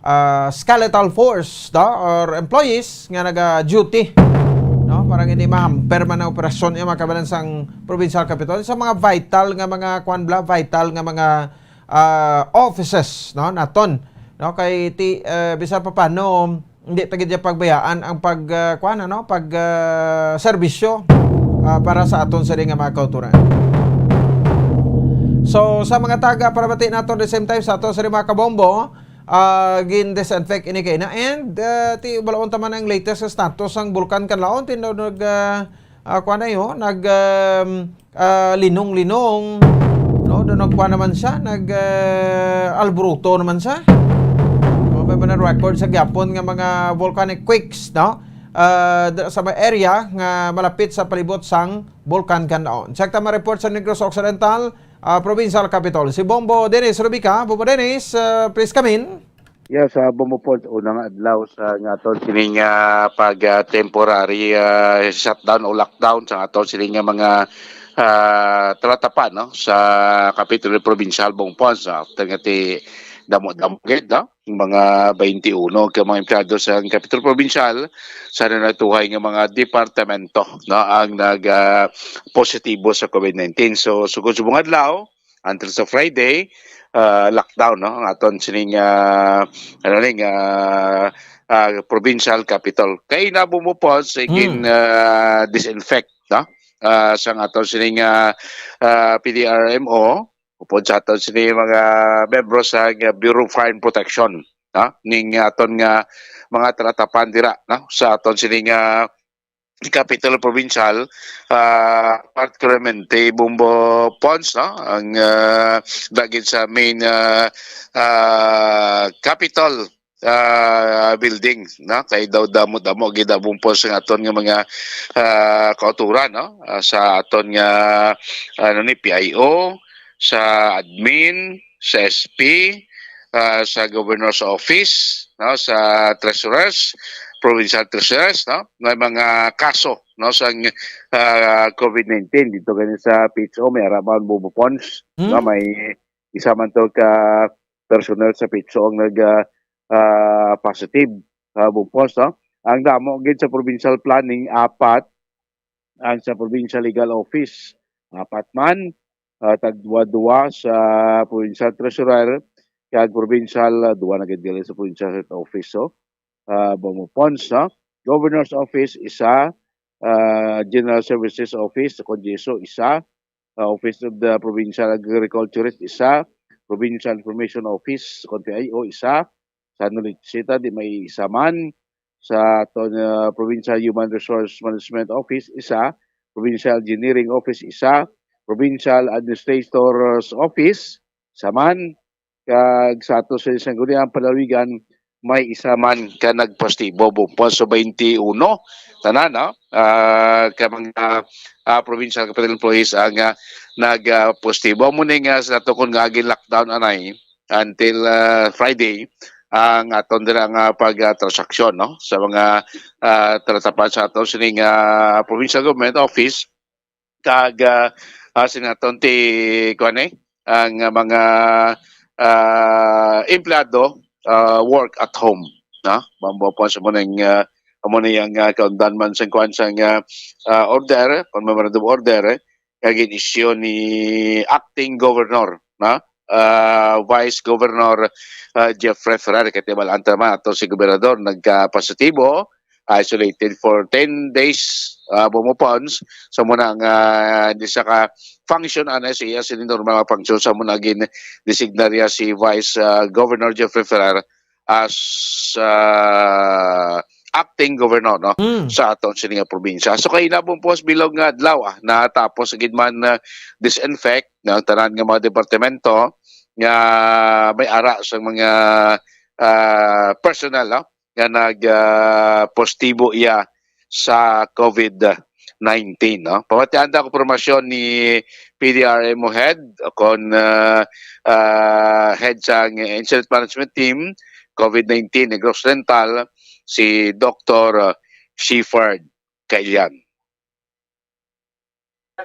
ah, skeletal force, no? Or employees nga naga-duty, no? Para hindi ma-hamper man ang operasyon yung mga kabanan sang provincial capitol sa mga vital nga mga kuan bla, vital nga mga, ah, offices, no? Naton, no? Kay ti, eh, bisan pa paano, hindi ta gid niya pagbayaan ang pag, ah, kuan, ano, pag, ah, serbisyo, ah, para sa aton sini nga mga kauturan. So, sa mga taga, para bati nato the same time sa aton sini mga kabombo, ah, gin-disinfect ini kay na. And, ah, ti, balaon ta man ang latest status sang Bulkan Kanlaon, tinaw nag, ah, ah, kuan na yun, nag, um, ah, linong-linong, no? Doon nagkuan naman siya, nag, ah, alboroto naman siya. No? May mga record sa gyapon nga mga volcanic quakes, no? Ah, dira sa mga area nga malapit sa palibot sang Bulkan Kanlaon. Check ta ma-report sa Negros Occidental, ah, Provincial Capitol. Si Bombo Dennis Rubica. Bombo Dennis, ah, please come in. Yes, sa Bombo Pons, una nga adlaw sa nga aton sining, ah, pag, ah, temporary, ah, shutdown o lockdown sa aton sining nga mga, ah, talatapan, no, sa Kapitolyo Provincial, Bombo Pons, no? After nga ti damo-damo gid, no? Mga twenty-one ka mga empleyado sa Kapitolyo Provincial sa natuhay nga mga departamento, no, ang nag, ah, positibo sa COVID nineteen. So, sugod subong adlaw, until sa Friday, ah, lockdown, no, ang aton sining, ah, ano ni, ah, ah, provincial capital. Kay nabo mo po sa Hmm. gin, ah, disinfect, no? Ah, sa aton sining, ah, ah, P D R M O, upod sa aton sini mga membro sa, ah, Bureau of Fire and Protection, no? Ning aton nga mga talatapan dira, no? Sa aton sini nga capital provincial, ah, particularmente Bombo Pons, no? Ang, ah, dagit sa main, ah, ah, capital, ah, building, no? Kay daw damo-damo gid ang Bombo Pons nga aton nga mga, ah, kauturan, no? Ah, sa aton nga, ano ni, P I O, sa admin, sa S P, ah, sa governor's office, no, sa treasurers, provincial treasurers, no, may mga kaso, no, sa, ah, COVID nineteen dito gani sa P H O, may ara man Bombo Pons, Hmm. no, may isa man to ka personnel sa P H O ang nag, ah, ah, positive, ah, Bombo Pons, no. Ang damo gid sa provincial planning, apat, ang sa Provincial Legal Office, apat man, ah, tagduwa-duwa sa Provincial Treasurer, kag Provincial, ah, duwa na gid dili sa Provincial Health Office, so, ah, Bombo Pons, no? Governor's Office, isa, ah, General Services Office sa Congreso, isa, ah, Office of the Provincial Agriculturist, isa, Provincial Information Office, kon P I O, isa, sa Nolichita, di may isa man, sa aton, ah, Provincial Human Resource Management Office, isa, Provincial Engineering Office, isa, Provincial Administrator's Office, isa man, kag sa ato sa Sangguniang Panlalawigan, may isa man ka nagpositibo, Bombo Pons, so twenty-one, tanan, no? Ah, ka mga, ah, provincial capital employees ang, ah, nag, ah, positibo. Amo ni nga sa natukon nga agi lockdown anay until, ah, Friday ang aton dira nga pag, ah, transaksyon, no? Sa mga, ah, talatapan sa aton sining, ah, provincial government office, kag, ah, ah, sinaton ti, kuwan eh, ang, ah, mga, ah, empleyado, ah, work at home, no? Bombo Pons, amo ning, ah, amo na yang, ah, kaundan man sa kuwan sa, ah, ah, order, kon memorandum order, eh, nga gin-issue ni acting governor, no? Ah, Vice Governor, ah, Jeffrey Ferrer, kay tibalaan ta man ato si gobernador nagka-positibo, isolated for ten days, ah, Bombo Pons. So muna nga di sa ka function ana sa iya sini normal nga function, sa muna gin designar niya si Vice, ah, Governor Jeffrey Ferrer as, ah, acting governor, no, Mm. sa aton sini nga probinsya. So kay inabong po sa bilog nga adlaw, ah, natapos gid man, ah, disinfect, no, ang tanan nga mga departamento nga may ara sa mga, ah, personnel, no, nga nag, ah, positibo iya sa COVID nineteen, no? Pamatian ta ang impormasyon ni P D R M O head, kon, ah, ah, head sang Incident Management Team, COVID nineteen, Negros Oriental, si Doktor Shepherd Kailian.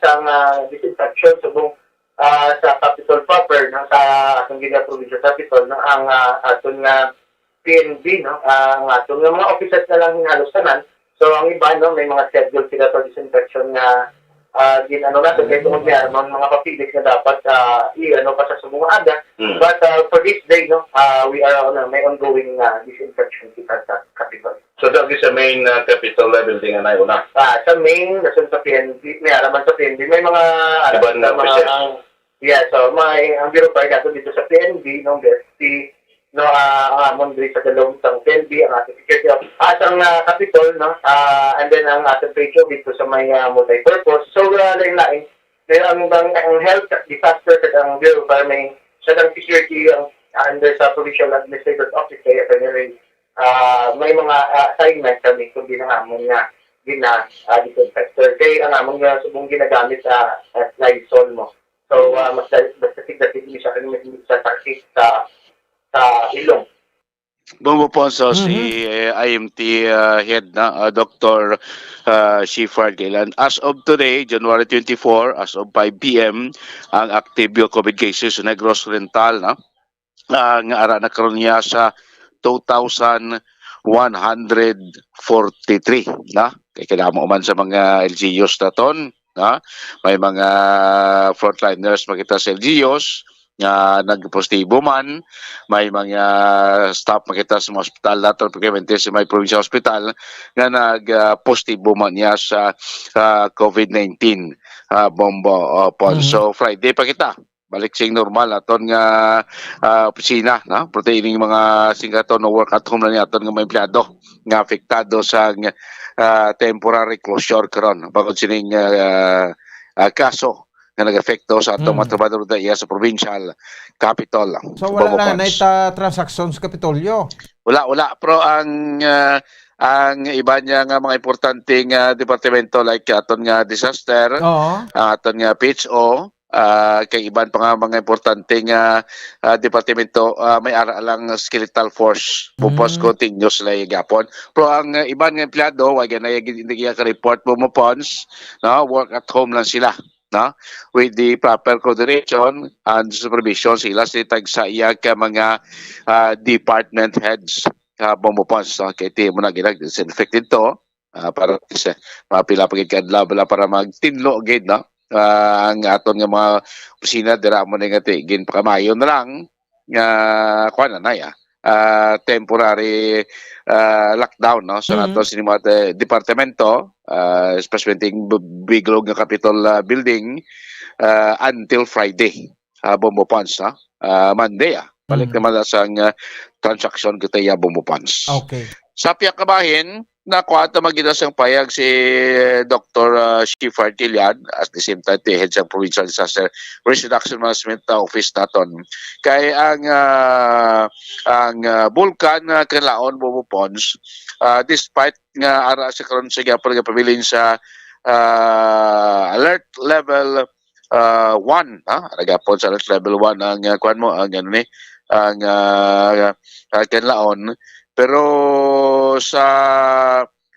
Sang, ah, disinfection subong, ah, sa Capitol proper, no, sa atong gina provincial Capitol, no, ang, ah, aton nga P N B, no, ah, ang aton nga mga offices na lang halos tanan. So ang iba, no, may mga schedule sila for disinfection nga, ah, gin ano na, so kay tungod niya, mga, mga papeles nga dapat, ah, i ano pa sa subong nga aga. Mm. But, ah, for this day, no, ah, we are on a, may ongoing, ah, disinfection kita sa Capitol. So, dagi sa main, ah, Capitol, ah, building anay una? Ah, sa main, nasa sa P N B, may ara man sa P N B, may mga, ara, Iban na sa mga, offices? Ang, yeah, so, may, ang Bureau of Fire nato dito sa P N B, no, B F P, no, ah, ang amon diri sa dalawang sang P N B, ang ating security office. At ang, ah, Capitol, no, ah, and then ang ating trade show dito sa may, ah, multi-purpose. So, ah, lain-lain. Pero ang, ang, ang health, disaster, kag ang Bureau of Fire, may, sa ang security, ang under sa Provincial Administrator's Office, kaya kanya rin ah, may mga, ah, assignment kami kung di na amon nga gina, ah, disinfector. Kay ang amon nga subong ginagamit, ah, ah, Lysol mo. So, ah, mas dal-, mas datig-datig ni siya kay mas, mas sakit sa, sa ilong. Bumupon so si, Mhm. eh, I M T, ah, head na, ah, Doktor, ah, Shepherd Kailian. As of today, January twenty-four, as of five P M, ang active COVID cases sa Negros Oriental, no? Ah, nga ara na karon niya sa two thousand one hundred forty-three, na? Kay kadamo man sa mga L G Us naton, na? May mga frontliners makita sa L G Us nga nagpositibo man, may mga staff makita sa mga ospital naton, particularmente sa may provincial hospital, nga nag, ah, positibo man niya sa, ah, COVID nineteen, ah, Bombo, oh, Pon. Mhm. So, Friday pa kita balik sing normal aton nga, ah, opisina, no? Pero ining mga singkaton no work at home na ni aton nga mga empleyado nga apektado sa, ah, temporary closure karon bangod sining, ah, ah, kaso nga nag-epekto sa atong Mm. mga trabahador da iya sa provincial capital. So, wala Bambo na Pons. Nahita transaksyon sa Kapitolyo? Wala, wala. Pero ang, ah, ang iba niya nga mga importante nga departamento like aton nga disaster, Oo. Ang aton nga P H O, ah, kay iban pa nga mga importante nga, ah, departamento, ah, may ara lang skeletal force. Pupos Mm. continuous sila gapon. Pero ang, ah, iban nga empleyado, wa gyud na gyud, hindi gyud ka-report mo mo pons, no? Work at home lang sila, no? With the proper coordination and supervision sila sa tag sa iya ka mga, ah, department heads, ah, Bombo Pons, no? Kay ti mo na ginag-disinfect dito. Ah, para sa mga pila pa gid ka adlaw, wala para magtinlo gid, no? Ah, ang aton nga mga opisina, dira mo na nga ti, ginpakamayo na lang nga, kuwan na, ya, ah, temporary, ah, lockdown, no? So, Mm. ato sa mga de-, departamento, ah, especially ang b-, bilog nga Capitol, ah, Building, ah, until Friday, ah, Bombo Pons, ha? Ah, Monday, ah. Balik Mm. naman na sa, ah, transaksyon kita, ya, Bombo Pons. Okay. Sa pihak ka bahin, nakuha ta magida sang payag si Doktor, ah, Shepherd Kailian, at the same time, ti head sang Provincial Disaster Risk Reduction Management, ah, Office naton. Kay ang, ah, ang, ah, bulkan nga Kanlaon, Bombo Pons, ah, despite nga ara sa karon sa gyapon nga pabilin sa, ah, alert level, ah, one, ha? Nagapon sa alert level one ang, ah, kuwan mo, ang ano ni, ang, ah, ah, Kanlaon. Pero sa,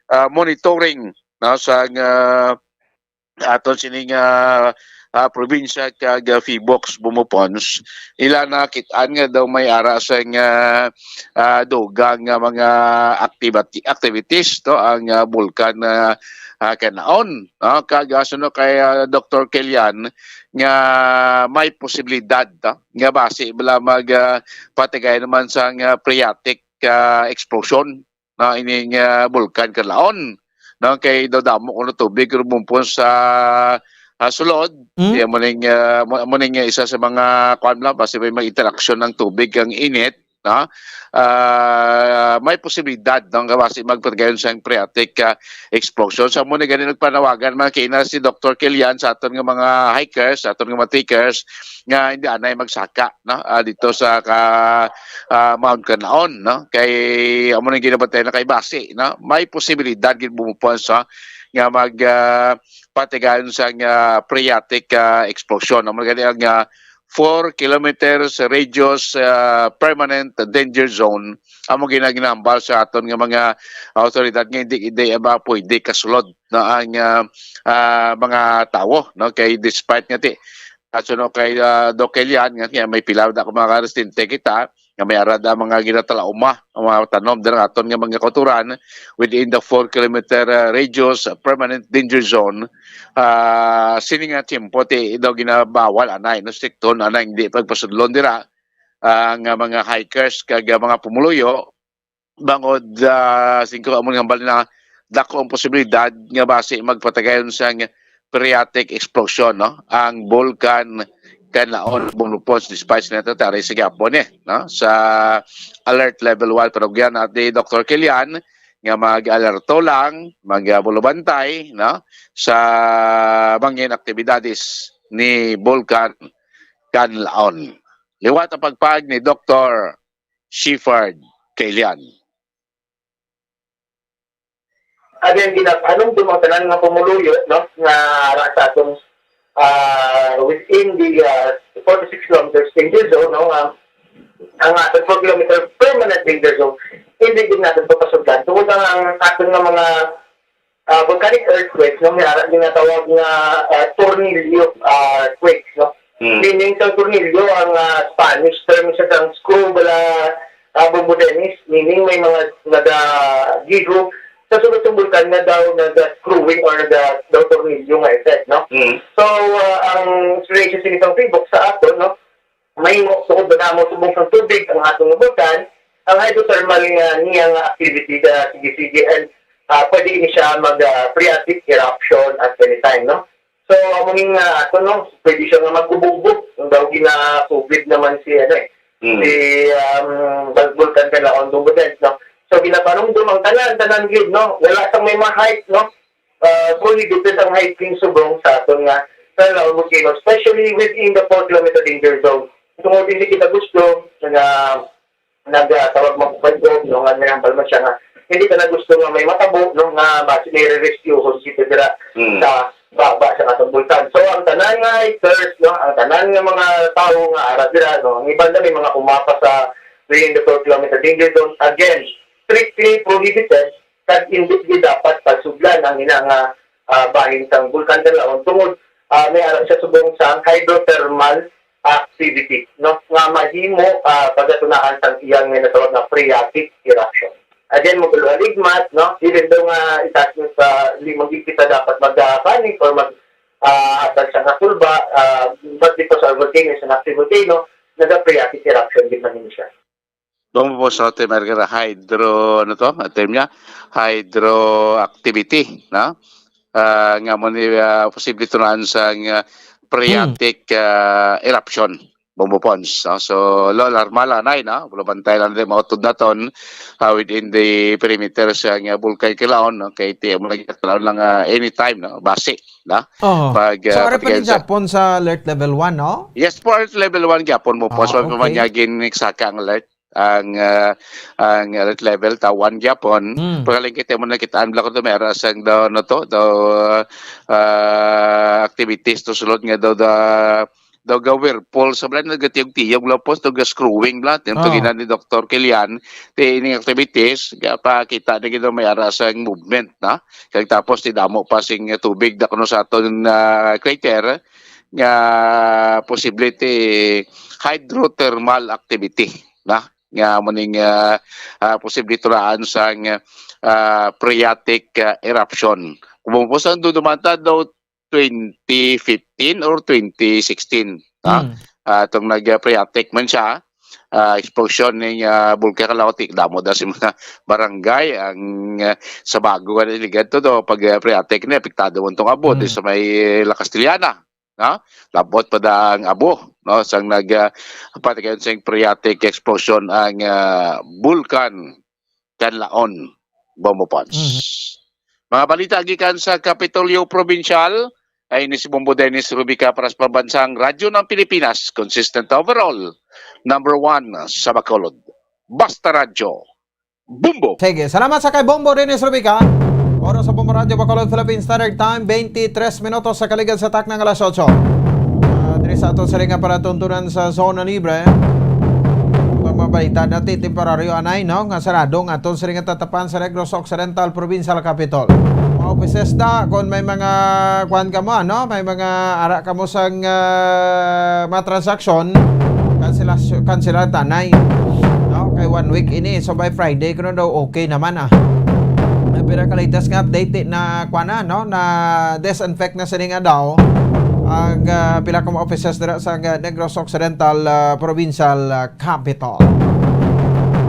ah, monitoring, no, sa, ah, aton sining, ah, ah, probinsya kag, ah, PHIVOLCS Bombo Ponce, ila nakit-an nga daw may ara sang, ah, ah, dugang nga mga activity, activities to ang, ah, bulkan, ah, ah, Kanlaon, no? Kag, ah, suno kay, ah, Doktor Kilian nga may posibilidad, no, nga basi bala mag, ah, patigay naman sang, ah, phreatic, ah, explosion, no, ining, ah, bulkan Kanlaon, no, kay daw damo kuno tubig rumumpo sa, ah, sulod. Mm. Di, amo ning, ah, mo, amo ning isa sa mga kuan lang, basi may, may interaksyon ng tubig ang init, no? Ah, may posibilidad, no, nga basi magpatigayon sang phreatic, ah, explosion. Sa mo ni gani nagpanawagan mga kina si Doktor Kilian sa aton nga mga hikers, sa aton nga mga trekkers, nga hindi anay magsaka, no? Ah, dito sa ka, ah, Mount Kanlaon, no? Kay amo nang ginabantay na kay basi, no? May posibilidad gid Bombo Ponce, no, nga mag, ah, patigayon sang, ah, phreatic, ah, explosion. Amo gani ang, ah, four kilometers radius, ah, permanent danger zone. Amo gina-, ginahambal sa aton nga mga awtoridad nga hindi, hindi ba pwede kasulod, no, ang, ah, ah, mga tawo, no? Kay despite nga ti, at suno kay, ah, Doc Elian, nga, nga may pila na ako mga residente kita, nga may ara da mga ginatalauma, ang mga tanom dira aton nga mga kauturan within the four kilometer, ah, radius, ah, permanent danger zone. Ah, sini nga tiyempo ti daw ginabawal anay, no, strikto anay, hindi pagpasudlon dira, ah, nga mga hikers kag, ah, mga pumuluyo, bangod, ah, singko amo nga hambal na dako ang posibilidad nga basi magpatigayon sang phreatic explosion, no, ang bulkan Kanlaon, Bombo Ponce, despite sa natatari sa gihapon, eh, no, sa alert level one. Pero yan at ni Doktor Kilian nga mag-alerto lang, mag-, ah, bulubantay, no, sa mangin aktibidades ni Bulkan Kanlaon. Liwat ang pagpag ni Doktor Shepherd Kilian. Again, ginapanumdum ang tanan nga pumuluyo, no, nga ara sa atong, ah, within the, ah, forty-six kilometers danger zone, no, nga ang atong four kilometer permanent danger zone, hindi din natin papasugdan. Tungod ang, ang aton nga mga, ah, volcanic earthquakes, no, may ara ginatawag nga, ah, tornilyo, ah, quakes, no? Hmm. Meaning, sa tornilyo, ang, ah, Spanish term siya sang screw, bala, ah, Bombo Dennis, meaning may mga nagagiho sa sulod sang bulkan nga daw naga-screwing or naga-, daw tornilyo nga effect, no? Hmm. So, ah, ang explanation sini sang PHIVOLCS sa aton, no? Mahimo, tungod madamo subong sang tubig ang aton nga bulkan, ang hydrothermal nga niya nga activity ga sige-sige, and, ah, pwede ini siya mag, ah, phreatic eruption at any time, no? So, amo ni nga ato, no, pwede siya nga mag-ubo-ubo. Ang daw gina-COVID naman si, ano, eh, Mm. si, um, Bul-, Bulkan Kanlaon Bombo Dennis, no? So, ginapanumdum ang tanan, tanan gyud, no? Wala sang may ma-hike, no? Ah, prohibited ang hiking subong sa aton nga Kanlaon volcano, especially within the four kilometer danger zone. Tungod hindi kita gusto nga nagtawag man ko kay Gob, no, nga nahambal man siya nga hindi ka na gusto nga may matabo, no, nga basi may re-rescuehon kita dira Mm. sa baba sa atong bulkan. So, ang tanan nga hikers, no, ang tanan nga mga tawo nga ara dira, no, ang iban na may mga kumapa sa within the four kilometer danger zone, again, strictly prohibited, kag hindi gyud dapat pagsudlan ang ina nga, ah, bahin sang Bulkan Kanlaon tungod, ah, may ara siya subong sa hydrothermal activity, no, nga mahimo, ah, pagatunahan sang iyang ginatawag nga phreatic eruption. Again, mo kaluhaligmat, no, even though nga itaas mo sa, hindi man gyud kita dapat mag-panic or mag, ah, hatag sa kasulba, ah, but because our volcano is an active volcano, naga-phreatic eruption gyud man siya. Doon po sa term, Erga, hydro, ano to? Ang term niya, hydroactivity, no? Ah, nga mo ni, ah, posible tunan sa, ah, phreatic, Hmm. ah, eruption, Bombo Ponce, no? So, lo, alarma lang, nay, no? Wala bantay lang din, mautod naton, ah, within the perimeter sa nga Bulkan Kanlaon, no? Kay ti, mo lang Kanlaon lang, ah, anytime, no? Basi, no? Oh. Pag, So, ah, ari pa patigay ni sa Japon sa alert level one, no? Yes po, alert level one gyapon mo po. Ah, So, okay. Pamanyagin, nagsaka ang alert. Ang, ah, ang alert level ta one gyapon. Mm. Pagkaling kita mo nakitaan bala ko to, may ara sang daw, ano to, daw, ah, activities to sulod nga daw, da, daw ga whirlpool sa bala, nagatiyog-tiyog bala po, daw ga screwing bala. Yung Oh. Tuginan ni Doktor Kilian, ti ining activities, ga pakita na gid daw may ara sang movement, na? Kag tapos ti damo pa sing tubig da kuno sa aton, ah, crater, nga posible ti hydrothermal activity na nga muning, ah, ah, posible tulaan sang, ah, phreatic, ah, eruption. Kung mo sang dudumanta daw twenty fifteen or twenty sixteen, ah, Mm. ah, itong nag-, ah, phreatic man siya, ah, explosion ning, ah, bulkan. Kalaw ti damo da sa mga barangay ang, ah, sa bago nga niligan to, do, pag, ah, phreatic na, apektado man tong abot, Mm. sa may La Castellana, no? Labot pa da ang abo, no? Sang nag, ah, pati kayo sa phreatic explosion ang, ah, bulkan Kanlaon, Bombo Pons. Mhm. Mga balita gikan sa Kapitolyo Provincial, ay ni si Bombo Dennis Rubica para sa Pambansang Radyo ng Pilipinas, consistent overall, number one sa Bacolod. Basta Radyo, Bombo! Sige, salamat sa kay Bombo Dennis Rubica. Oras sa Bombo Radyo Bacolod, Philippine Standard Time, twenty-three minutos sa kaligad sa takna nga alas otso. Ah, diri sa aton siring nga palatuntunan sa Zona Libre. Ang mga balita dati, temporaryo anay, no? Nga sarado nga aton siring nga tatapan sa Negros Occidental, Provincial Capitol. Mga opisista, kung may mga kuwan ka mo, ano? May mga ara ka mo sang, ah, mga transaksyon, kanselasyon, kanselar tanay. No? Kay one week ini, so by Friday, kuno daw okay naman, ah. May pira ka latest nga update, eh, na kuwan na, no? Na disinfect na sini nga daw ang, ah, pila ka mga offices dira sa, ah, Negros Occidental, ah, Provincial, ah, Capitol.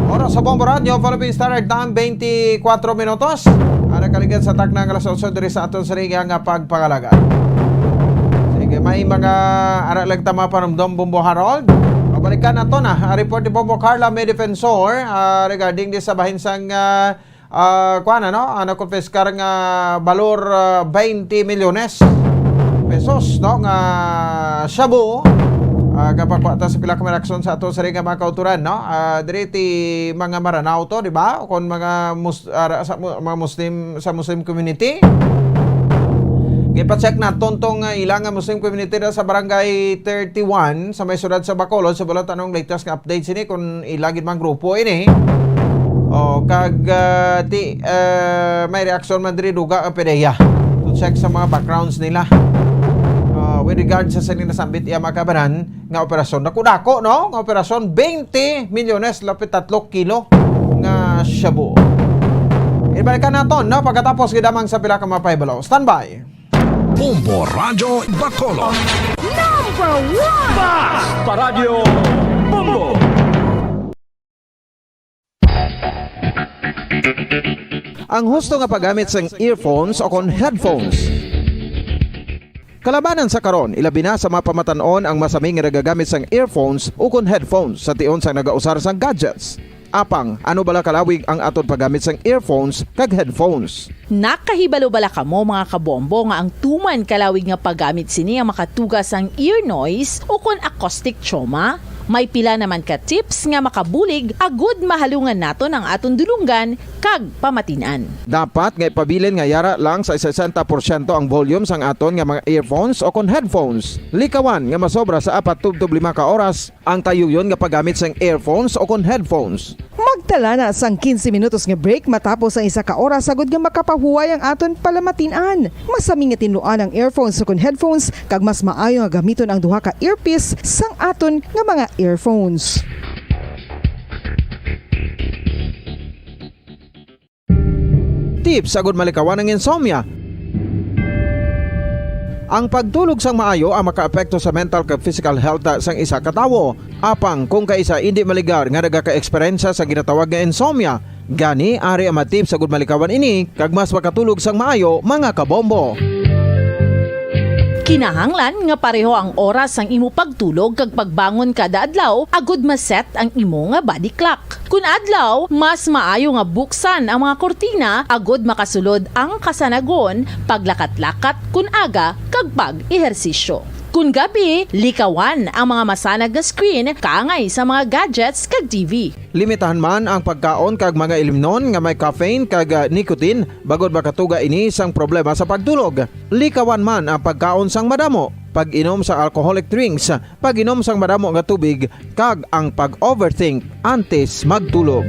Oras sa Bombo Radyo, Philippine Standard Time, twenty-four minutos. Ang nakaligid sa takna nga alas otso diri sa aton siring nga pagpangalaga. Sige, may mga ara lang tama panumdom, Bombo Harold. Pabalikan nato na ang report ni Bombo Carla May Defensor, ah, regarding di sa bahin sang, ah, ah, kuwan, ano, ah, nakumpiskar nga balor, ah, twenty milyones pesos, no, nga shabu. Ah, kapagkuha ta sa pila ka mga reaksyon sa ato sa ring nga mga kauturan, no? Ah, diri ti mga Maranao to, di ba? O kung mga mus-, ah, sa mu-, mga Muslim, sa Muslim community. Gipa-check naton tong, ah, ila nga Muslim community na sa Barangay thirty-one sa may siyudad sa Bacolod. Sa bulat anong latest nga update sini kung ila gid mang grupo ini. O, kag, ah, ti, ah, may reaksyon man diri duga ang PDEA to check sa mga backgrounds nila. Ah, with regard sa sini nasambit iya mga kabanan nga operasyon. Dako-dako, no? Nga operasyon, twenty milyones, lapit tatlo kilo nga shabu. Ibalikan naton, no? Pagkatapos gid lamang sa pila ka mga pahibalo. Standby. Bombo Radyo Bacolod. Number one! Basta Radyo Bombo! Ang husto nga paggamit sang earphones o kon headphones. Kalabanan sa karon, ilabi na sa mga pamatan-on ang masami nga nagagamit sang earphones o kon headphones sa tion sang nagausar sang gadgets. Apang, ano bala kalawig ang aton paggamit sang earphones kag headphones? Nakahibalo bala kamo, mga kabombo, nga ang tuman kalawig nga paggamit sini ang makatuga sang ear noise o kon acoustic trauma? May pila naman ka tips nga makabulig agud mahalungan naton ang aton dulonggan kag pamatin-an. Dapat nga ipabilin nga yara lang sa sesenta porsyento ang volume sang aton nga mga earphones o kon headphones. Likawan nga masobra sa apat tubtob lima ka oras ang tayuyon nga paggamit sang earphones o kon headphones. Magtala na sang quince minutos nga break matapos ang isa ka oras agud nga makapahuway ang aton palamatin-an. Masami nga tinluan ang earphones o kon headphones, kag mas maayo nga gamiton ang duha ka earpiece sang aton nga mga earphones. Tips agud malikawan ang insomnia. Ang pagtulog sang maayo ang makaapekto sa mental kag physical health sang isa ka tawo. Apang kung kaisa indi maligar nga nagaka-eksperyensya sa ginatawag nga insomnia, gani ari ang mga tips agud malikawan ini kag mas makatulog sang maayo, mga kabombo. Kinahanglan nga pareho ang oras sang imo pagtulog kag pagbangon kada adlaw agud ma-set ang imo nga body clock. Kun adlaw, mas maayo nga buksan ang mga kurtina agud makasulod ang kasanagon, paglakat-lakat kun aga, kag pag-ehersisyo. Kun gabi, likawan ang mga masanag nga screen kaangay sa mga gadgets kag T V. Limitahan man ang pagkaon kag mga ilimnon nga may caffeine kag, ah, nicotine bangod makatuga ini sang problema sa pagtulog. Likawan man ang pagkaon sang madamo, pag-inom sa alcoholic drinks, pag-inom sang madamo nga tubig, kag ang pag-overthink antes magtulog.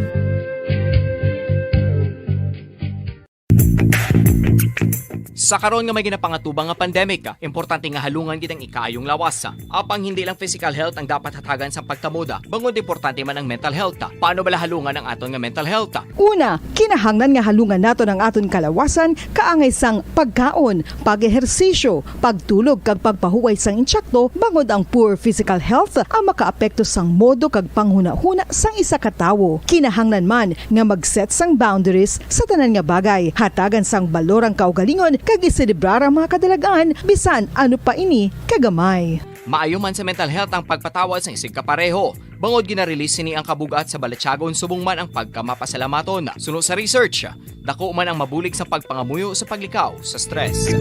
Sa karon nga may ginapangatubang nga pandemic, importante nga halungan gid ang ikaayong lawas. Apang hindi lang physical health ang dapat hatagan sang pagtamod, bangod importante man ang mental health. Paano bala halungan ang aton nga mental health? Una, kinahanglan nga halungan naton ang aton kalawasan kaangay sang pagkaon, pag-ehersisyo, pagtulog kag pagpahuway sang intsakto, bangod ang poor physical health ang makaapekto sang modo kag panghunahuna sang isa ka tawo. Kinahanglan man nga mag-set sang boundaries sa tanan nga bagay, hatagan sang balor ang kaugalingon kag iselebrar ang mga kadalagan, bisan ano pa ini kagamay. Maayo man sa mental health ang pagpatawad sang isigkapareho, bangod gina-release sini ang kabug-at sa balatyagon subong man ang pagkamapasalamaton. Suno sa research, dako man ang mabulig sa pagpangamuyo sa paglikaw sa stress.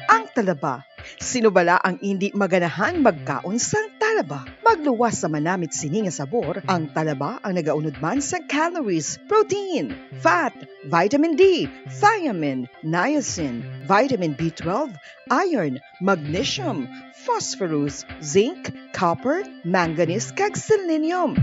Ang talaba. Sino bala ang indi maganahan magkaon sang talaba? Magluwas sa manamit sini nga sabor, ang talaba ang nagaunod man sang calories, protein, fat, vitamin D, thiamine, niacin, vitamin B twelve, iron, magnesium, phosphorus, zinc, copper, manganese, kag selenium.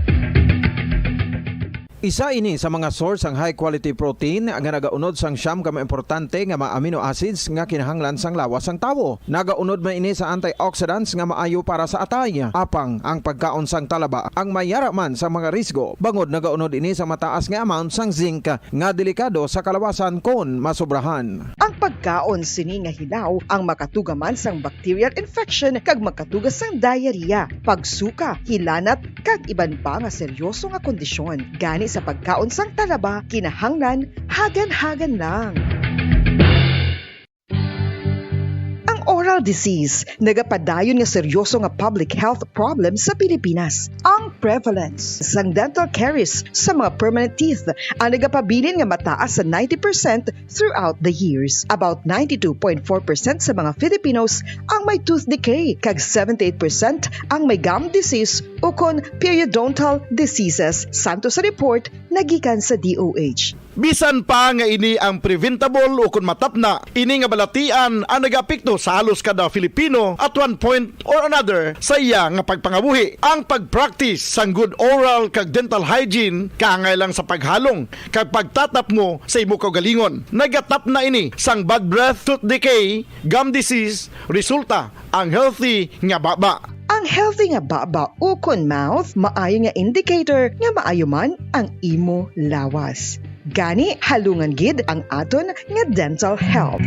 Isa ini sa mga source sang high quality protein nga nagaunod sang siyam ka mga importante nga mga amino acids nga kinahanglan sang lawas sang tawo. Nagaunod man ini sa antioxidants nga maayo para sa atay. Apang ang pagkaon sang talaba ang may yara man sa mga risgo, bangod nagaunod ini sa mataas nga amount sang zinc nga delikado sa kalawasan kon masobrahan. Ang pagkaon sini nga hilaw ang makatuga man sang bacterial infection kag makatuga sang diarrhea, pagsuka, hilanat, kag iban pa nga seryoso nga kondisyon. Gani sa pagkaon sang talaba, kinahanglan hagan-hagan lang. Ang oral disease nagapadayon nga seryoso nga public health problem sa Pilipinas. Ang prevalence sang dental caries sa mga permanent teeth ang nagapabilin nga mataas sa ninety percent throughout the years. About ninety-two point four percent sa mga Filipinos ang may tooth decay, kag seventy-eight percent ang may gum disease ukon periodontal diseases, santo sa report nga gikan sa D O H. Bisan pa nga ini ang preventable ukon matapna, ini nga balatian ang nagaapekto sa halos kada Filipino at one point or another sa iya nga pagpangabuhi. Ang pag-practice sang good oral kag dental hygiene kaangay lang sa paghalong kag pagtatapmo sa imo kaugalingon. Nagatapna ini sang bad breath, tooth decay, gum disease, resulta ang healthy nga baba. Ang healthy nga baba ukon mouth maayo nga indicator nga maayo man ang imo lawas. Gani, halungan gid ang aton nga dental health.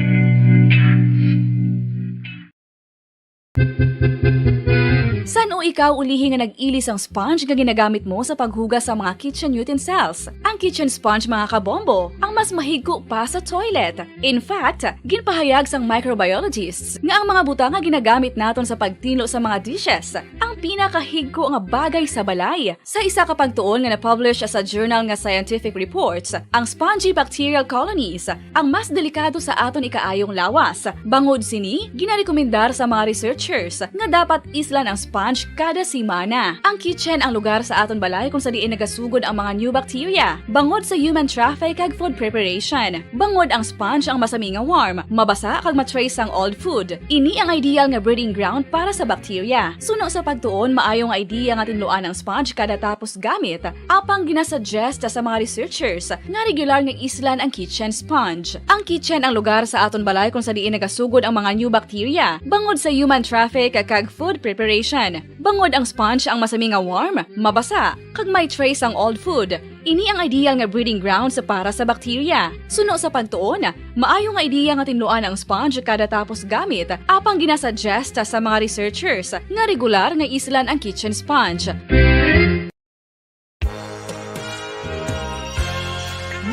San-o ikaw ulihi nga nag-ili sang sponge nga ginagamit mo sa paghugas sa mga kitchen utensils? Ang kitchen sponge, mga kabombo, ang mas mahigko pa sa toilet. In fact, ginpahayag sang microbiologists nga ang mga butang nga ginagamit naton sa pagtinlo sa mga dishes ang pinakahigko nga bagay sa balay. Sa isa ka pagtuon nga na-publish sa journal nga Scientific Reports, ang spongy bacterial colonies ang mas delikado sa aton ikaayong lawas. Bangod sini, ginarekomendar sa mga researchers nga dapat islan ang sponge kada semana. Ang kitchen ang lugar sa aton balay kung sa diin nagasugod ang mga new bacteria, bangod sa human traffic kag food preparation. Bangod ang sponge ang masami nga warm, mabasa kag ma-trace ang old food. Ini ang ideal nga breeding ground para sa bacteria. Suno sa pagtuon, maayo nga idea nga tinluan ang sponge kada tapos gamit. Apang ginasuggest sa mga researchers nga regular nga islan ang kitchen sponge. Ang kitchen ang lugar sa aton balay kung sa diin nagasugod ang mga new bacteria, bangod sa human traffic kag food preparation. Bangod ang sponge ang masami nga warm, mabasa, kag may trace ang old food. Ini ang ideal nga breeding grounds para sa bacteria. Suno sa pagtuon, maayo nga ideya nga tinluan ang sponge kada tapos gamit, apang ginasuggest sa mga researchers nga regular nga islan ang kitchen sponge.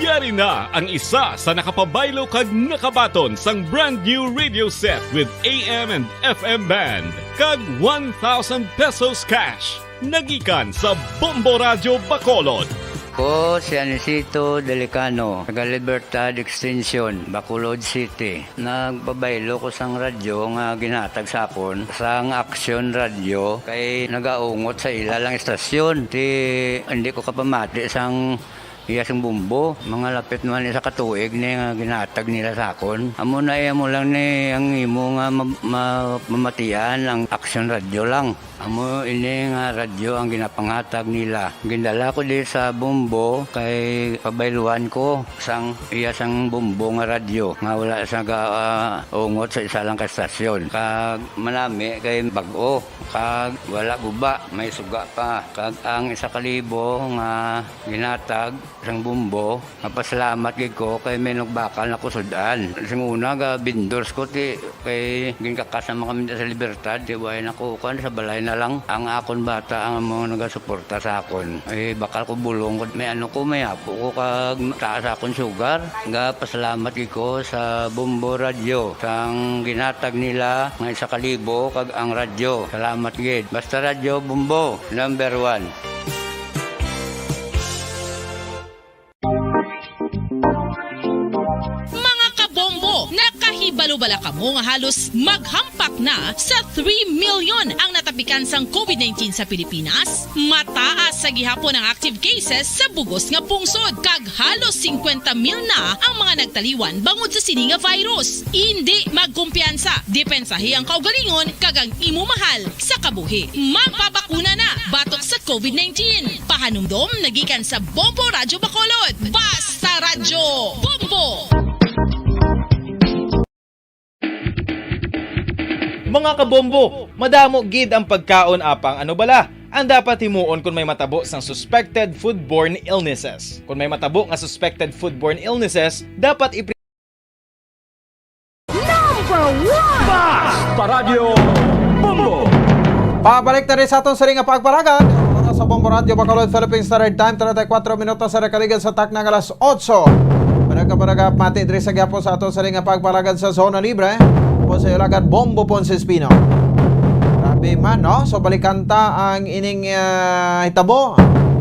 Yari na ang isa sa nakapabaylo kag nakabaton sang brand new radio set with A M and F M band kag one thousand pesos cash. Nagikan sa Bombo Radyo Bacolod. Ko si Anisito Delicano, taga Libertad Extension, Bacolod City. Nagpabaylo ko sang radyo nga ginhatag sa akon sang Aksyon Radyo kay nagaungot sa ila lang istasyon. Ti, hindi ko kapamati sang Iya sang Bombo, mga lapit naman isa ka tuig ni nga ginatag nila sa akon. Amo na, iya mo lang ni ang imo nga ma-, ma-, mamatian ang Action Radio lang. Amo ini nga radyo ang ginapangatag nila. Gindala ko di sa Bombo kay pabayluan ko sang iya sang Bombo nga radyo nga wala sa ga-, ah, ungot sa isa lang ka estasyon. Kag manami kay bag-o, kag wala guba, may suga pa. Kag ang isa ka libo nga ginatag sang Bombo, mapasalamat gid ko kay may nagbakal na ko sud-an. Sing una, ga vendors ko, ti, kay ginkakas naman kami sa Libertad, ti, way na ko, kuwan, sa balay na lang. Ang akon bata ang amo nagasuporta sa akon. Ay, bakal ko bulong ko, may ano ko, may apo ko, kag taas akon sugar. Ga pasalamat gid ko sa Bombo Radyo, sang ginatag nila nga isa ka libo, kag ang radyo. Salamat gid. Basta Radyo Bombo, number one. Mga kabombo, nakahibalo bala kamo nga halos maghampak na sa three million ang natapikan sang covid nineteen sa Pilipinas? Mataas sa gihapon ang active cases sa bugos nga pungsod, kag halos singkwenta mil na ang mga nagtaliwan bangod sa sini nga virus. Indi magkumpiyansa, depensahi ang kaugalingon kag ang imo mahal sa kabuhi. Magpabakuna na batok sa covid nineteen. Pahanumdom nagikan sa Bombo Radyo Bacolod. Basta Radyo Bombo! Mga kabombo, madamo gid ang pagkaon, apang ano bala ang dapat himuon kon may matabo sang suspected foodborne illnesses? Kon may matabo nga suspected foodborne illnesses, dapat ipre- Number one! Basta Radyo Bombo! Pabalik na rin sa aton siring nga pagpalagad. Oras sa Bombo Radyo Bacolod, Philippine Standard Time, treinta y cuatro minutos sa nakaligan sa takna nga alas otso. Panagkapanaga, mati diri sa gyapon sa aton siring nga pagpalagad sa Zona Libre. Po sa iyo lagad, Bombo Ponce Espino. Grabe man, no? So, balikan ta ang ining ah, hitabo.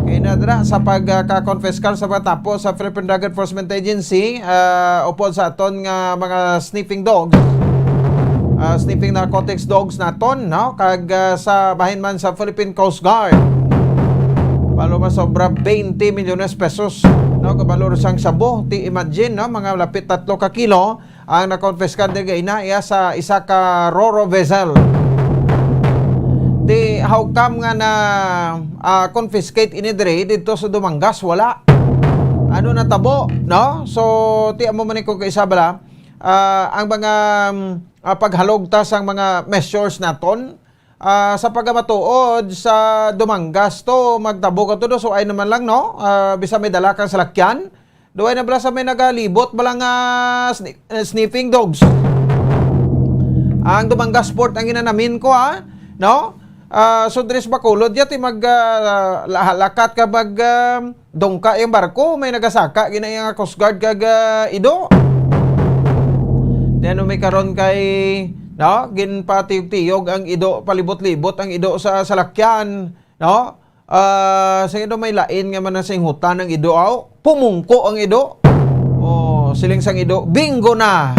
Kay nadra sa pagkakonfiskar sa mga tapo sa Philippine Drug Enforcement Agency, ah, upod sa aton nga mga sniffing dogs, ah, sniffing narcotics dogs naton, no? Kag ah, sa bahin man sa Philippine Coast Guard. Palo masobra twenty milyones pesos, no? Kabalor sang shabu, ti imagine, no? Mga lapit tatlo ka kilo ang nakonfiskar diri ina iya sa isa ka roro vessel. Di, how come nga na ah, confiscate ini diri didto sa Dumangas? Wala. Ano natabo, no? So, ti amo man ni ko kay isa bala, ah, ang mga mm, ah, paghalog ta sang mga measures naton ah, sa pagamatuod sa Dumangas to magtabo ka to do, so ay naman lang, no? Ah, bisan may dala kang salakyan, duway na bala sa may nagalibot bala nga sni- eh, sniffing dogs. Ang Dumangas Port ang ginanamin ko, ha, no? Ah, so diri sa Bacolod yati mag ah, la- lakat ka mag ah, dungka yung barko, may nagasaka gina nga Coast Guard kag ah, ido. Then may karon kay, no, ginpatiyog-tiyog ang ido, palibot-libot ang ido sa salakyan, no? Ah, sa ino may lain nga manasinghutan ang ido, aw, pumungko ang ido. Oh, siling sang ido, bingo na.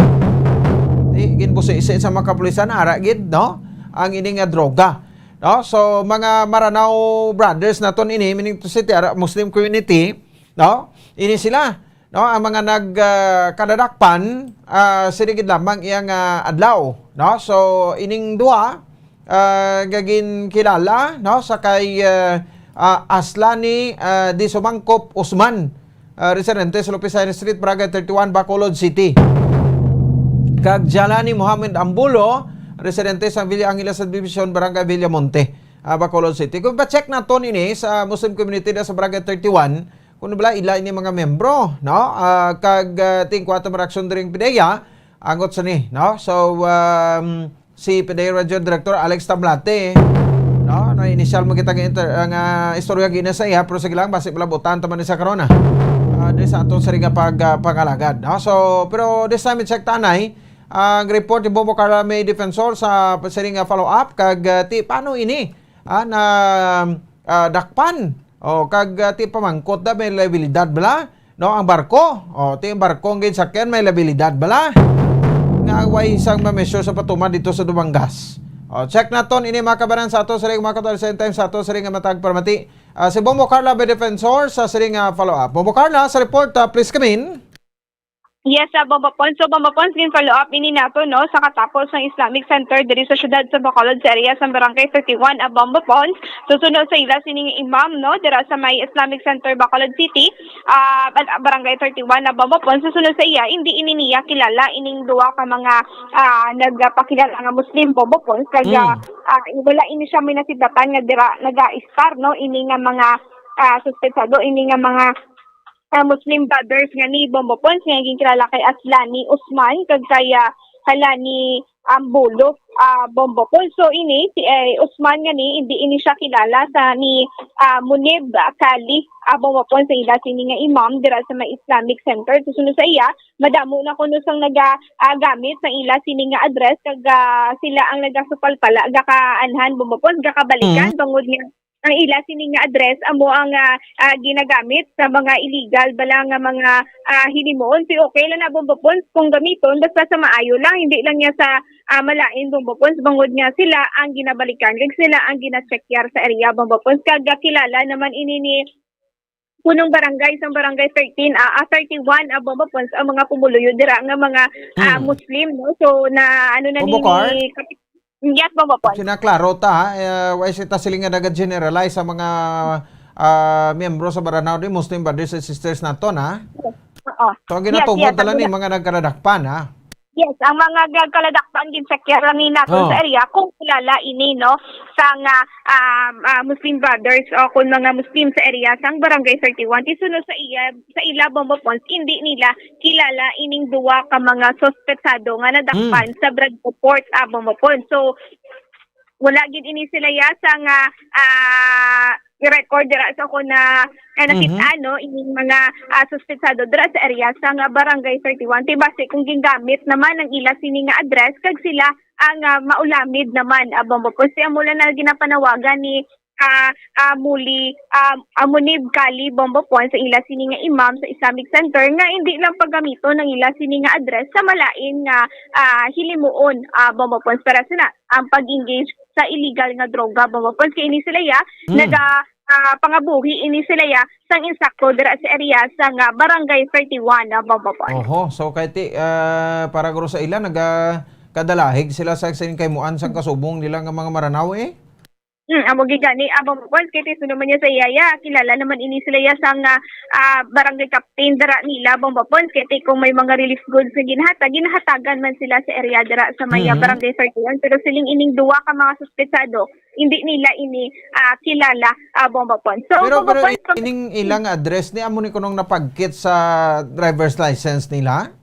Di ginbusisi sa mga kapulisan, ara gid, no? Ang ini nga droga. No? So, mga Maranao brothers naton ini, meaning to say, ti ara Muslim community, no? Ini sila, no? Ang mga nag ah, kadadakpan, ah, sini gid lamang iya nga adlaw, no? So, ining duha ah, nga ginkilala, no, sa kay ah, ah, Aslani ah, di Sumangkop Usman, ah, residente sa Lopesayan Street, Barangay thirty-one, Bacolod City. Kag Jalani Mohammed Ambulo, residente sa Villa Angela Subdivision, Barangay Villamonte, ah, Bacolod City. Kung pa-check naton ini sa Muslim community na sa Barangay thirty-one, kung bala ila ini mga membro, no? Ah, kag ah, ting kuwato maraksyon diring pideya, angot sa ni, no? So, um, si P D A Region Director Alex Tablate, no? Na initial mo kita nga inter- nga istorya gina sa iya, pero sige lang, basi pala butan taman ni sa corona. Ah, diri sa ato sa ringa pag ah, pangalagad, no? So, pero this time, check tanay ang report ni Bobo Carla May Defensor sa siring nga follow-up kag ah, ti paano ini ah, na ah, dakpan, o kag ah, ti pamangkot na may liabilidad bala, no, ang barko. O, ti ang barko ang ginsakyan may liabilidad bala nga way sang ma-measure sa patuman dito sa Dumangas. O, check naton ini, mga kabanan, sa ato siring, mga kabanan, same time sa ato siring nga matag palamati. Ah, si Bombo Carla, may defensor sa siring nga follow-up. Bombo Carla, sa report, ah, please come in. Yes, ah, Bombo Pons. So, Bombo Pons, gin-follow up ini nato, no, sa katapos sang Islamic Center diri sa siyudad sa Bacolod, sa area sa Barangay thirty-one, ah, Bombo Pons. So, suno sa ila sining imam, no, dira sa may Islamic Center, Bacolod City, ah, ba-, Barangay thirty-one, ah, Bombo Pons. So, suno sa iya, hindi ini niya kilala ining duha ka mga, ah, nagpakilala nga Muslim, Bombo Pons. Kag, ah, Mm. ah, wala ini siya may nasibatan nga dira naga-estar, no, ini nga mga, ah, suspetsado, ini nga mga, ah, Muslim brothers nga ni Bombo Pons, nga ginkilala kay Aslani Usman kag kay, ah, Halani Ambulo, ah, Bombo Pons. So, ini si, eh, Usman nga ni, hindi ini siya kilala sa ni, ah, Munib Kali, ah, Bombo Pons, sa ila sini nga imam dira sa may Islamic Center. So, suno sa iya, madamo na kuno sang naga, ah, gamit sa ila sini nga address kag, ah, sila ang nagasupalpala, gakaanhan, Bombo Pons, gakabalikan, Mm. bangod nga ang ila sini nga address amo ang, ah, ah, ginagamit sa mga illegal bala nga mga, ah, hinimuon. Si okay lang na, Bombo Pons, kung gamiton, basta sa maayo lang, hindi lang niya sa, ah, malain, Bombo Pons, bangod nga sila ang ginabalikan kag sila ang gina-check yar sa area, Bombo Pons. Kag, ah, kilala naman ini ni punong barangay sang Barangay thirteen, ah, ah, thirty-one, ah, Bombo Pons, ang mga pumuluyo dira nga mga, ah, Mm. Muslim, no? So, na, ano na ni, Bombo Car? ni Kap-, yes, Bombo Pons. Sinaklaro ta, ha? Eh, wala sita siling nga naga-generalize sa mga, ah, miyembro sa Baranao di Muslim Brothers and Sisters naton, ha? Yes. Oo. So, ang Yes, ginatugot yes, nila ang ni gina- mga nagkaladakpan, ha? Yes, ang mga gag-, kaladakpan, gin-check yar lang ni naton Oh. sa area kung kilala ini, no, sang, ah, um, ah, Muslim Brothers o kung mga Muslim sa area sang Barangay thirty-one. Ti suno sa iya, sa ila, Bombo Pons, hindi nila kilala ining duwa ka mga suspetsado nga nadakpan Hmm. sa Bradco Port, ah, Bombo Pons. So, wala gid ini sila ya sang, ah, record dira sa ako na, na nakita, Mhm. no, ining mga, ah, suspetsado dira sa area sa nga Barangay thirty-one. Ti basi kung gingamit naman ang ila sini nga address kag sila ang, ah, maulamid naman, ah, Bombo Pons. Ti amo lang na ginapanawagan ni, ah, ah, Muli, ah, ah, Munib Kali, Bombo Pons, sa ila sini nga imam sa Islamic Center nga hindi lang paggamiton ang ila sini nga address sa malain nga, ah, hilimuon, ah, Bombo Pons, para sa na ang pag-engage sa illegal nga droga, Bombo Pons. Kay ini sila ya, Hmm. naga, ah, pangabuhi ini sila ya sang insakto dira sa area sa nga Barangay thirty-one, ah, Bombo Pons. Oho, so kay ti, ah, para guro sa ila, naga kadalahig sila sa sining kahimuan sang kasubong nila nga mga Maranao, eh? Hmm, amo gid gani, ah, Bombo Pons, kay ti suno man niya sa iya ya, kilala naman ini sila ya sang, ah, ah, barangay captain dira nila, Bombo Pons, kay ti kung may mga relief goods nga ginhatag, ginhatagan man sila sa area dira sa may, ah, Mhm. Barangay thirty-one, pero siling ining duwa ka mga suspetsado, hindi nila ini, ah, kilala, ah, Bombo Pons. So, Pero, Bombo pero Pons, i-, pag- ining ilang address ni amo ni kunong napagkit sa driver's license nila?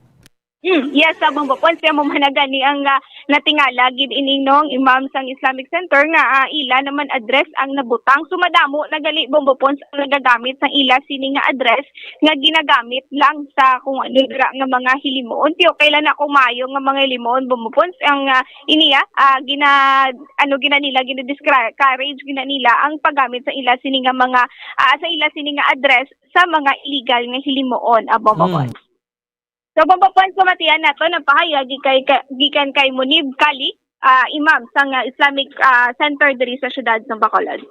Hmm, yes, sa Bombo Pons, kaya mo man na gani ang, ah, natingala gid ining, no, ang imam sang Islamic Center nga, ah, ila naman address ang nabutang. So, madamo na gali, Bombo Pons, ang nagagamit sang ila sini nga address nga ginagamit lang sa kung ano dira nga mga hilimuon. Ti okay lang na kung maayo nga mga hilimuon, Bombo Pons, ang, ah, iniya, ah, gina-, ano, gina nila, gina-discourage gina nila ang paggamit sa ila sini nga mga, ah, sa ila sini nga address sa mga illegal nga hilimuon, ah, Bombo Hmm. Pons. So, Bombo Pons, pamatian nato ang pahayag gikay-, ka-, gikan kay Munib Kali, ah, imam sang, ah, Islamic, ah, Center diri sa siyudad sa Bacolod.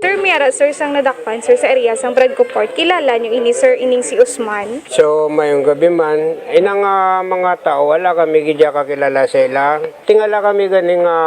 Sir, may ara, sir, sang nadakpan, sir, sa area sang Bradco Port. Kilala niyo ini, sir, ining si Usman? So, mayong gabi man. Inang, ah, mga tao, wala kami gid kakilala sa ila. Tingala kami gani nga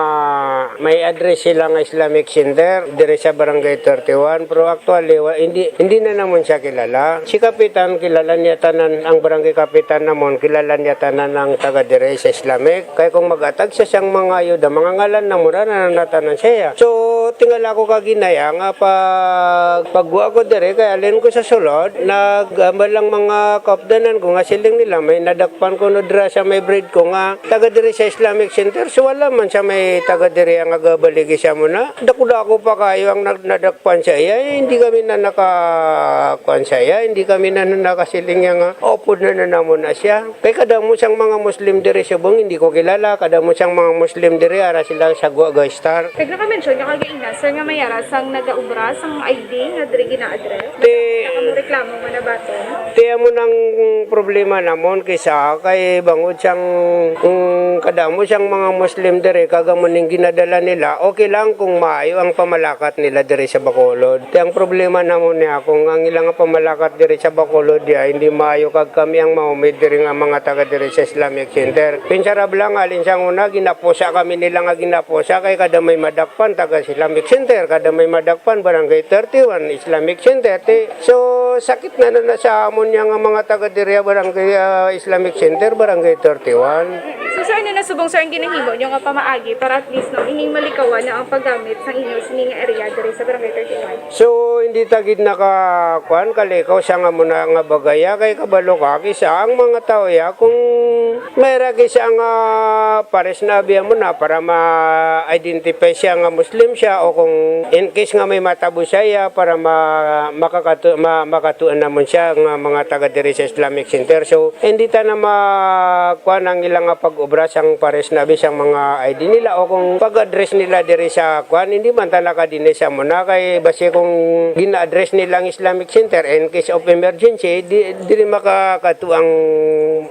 may address sila nga Islamic Center diri sa Barangay thirty-one, pero actually, wa-, hindi, hindi na namon siya kilala. Si Kapitan, kilala niya tanan, ang barangay kapitan namon, kilala niya tanan ang taga diri sa Islamic. Kay kung mag-atag siya sang mga ayuda, mga ngalan na mura na natanan siya. So, tingala ko kaginaya nga pag, pagwa ko diri, kay alin ko sa sulod, nag-, ah, lang mga kaupdanan ko nga siling nila, may nadakpan ko no dira sa may bread ko nga taga diri sa Islamic Center. So, wala man siya may taga diri ang agabaligi siya muna. Dako-dako pa kayo ang nag-, nadakpan siya. Iya, eh, hindi kami na naka-, kuwan siya. Iya, hindi kami na nakasiling niya nga, "Opod na na namo na siya." Kay kadamo siyang mga Muslim diri subong, hindi ko kilala. Kadamo siyang mga Muslim diri, ara sila sa Guaga Star. Kag naka-mention ka kag Sir, nga may ara sang nagaubra sang I D nga diri gina-address? Ti- Nakareklamo man na baton? Ti amo nang problema namon kisa kay bangod sang, mm, kadamo sang mga Muslim diri kag amo ning ginadala nila, okay lang kung maayo ang pamalakat nila diri sa Bacolod. Ti ang problema namon niya kung ang ilang pamalakat diri sa Bacolod ya hindi maayo kag kami ang mahumid diri nga mga taga diri sa Islamic Center. Pinsara lang halin sang una ginapusa kami nila nga ginapusa kay kada may madak pan taga Islamic Center, kada may madakpan Barangay thirty-one Islamic Center. Ti, so sakit na na, na sa amon niya nga mga taga diri Barangay, ah, Islamic Center, Barangay thirty-one. So, sir, ano na subong, sir, ang ginahimo nyo nga pamaagi para at least, no, ining malikawan na ang paggamit sa inyo sini nga area diri sa Barangay thirty-one? So, hindi ta gid naka, kuan, kalikaw sa nga muna nga bagaya kay kabalo ka kisa ang mga tao ya kung may ra kisa nga pares na abi amo na para ma-identify siya nga Muslim siya o kung in case nga may matabo siya ya para ma-, makakatu-, ma-, makatuan namon siya nga mga taga diri sa Islamic Center. So, hindi ta na ma-, kuan ang ila nga pag-obra sang pares na abi sang mga I D nila o kung pag-address nila diri sa kuan, hindi man ta nakadinay sa muna kay basi kung gina-address nila ang Islamic Center in case of emergency, di, diri makakatu ang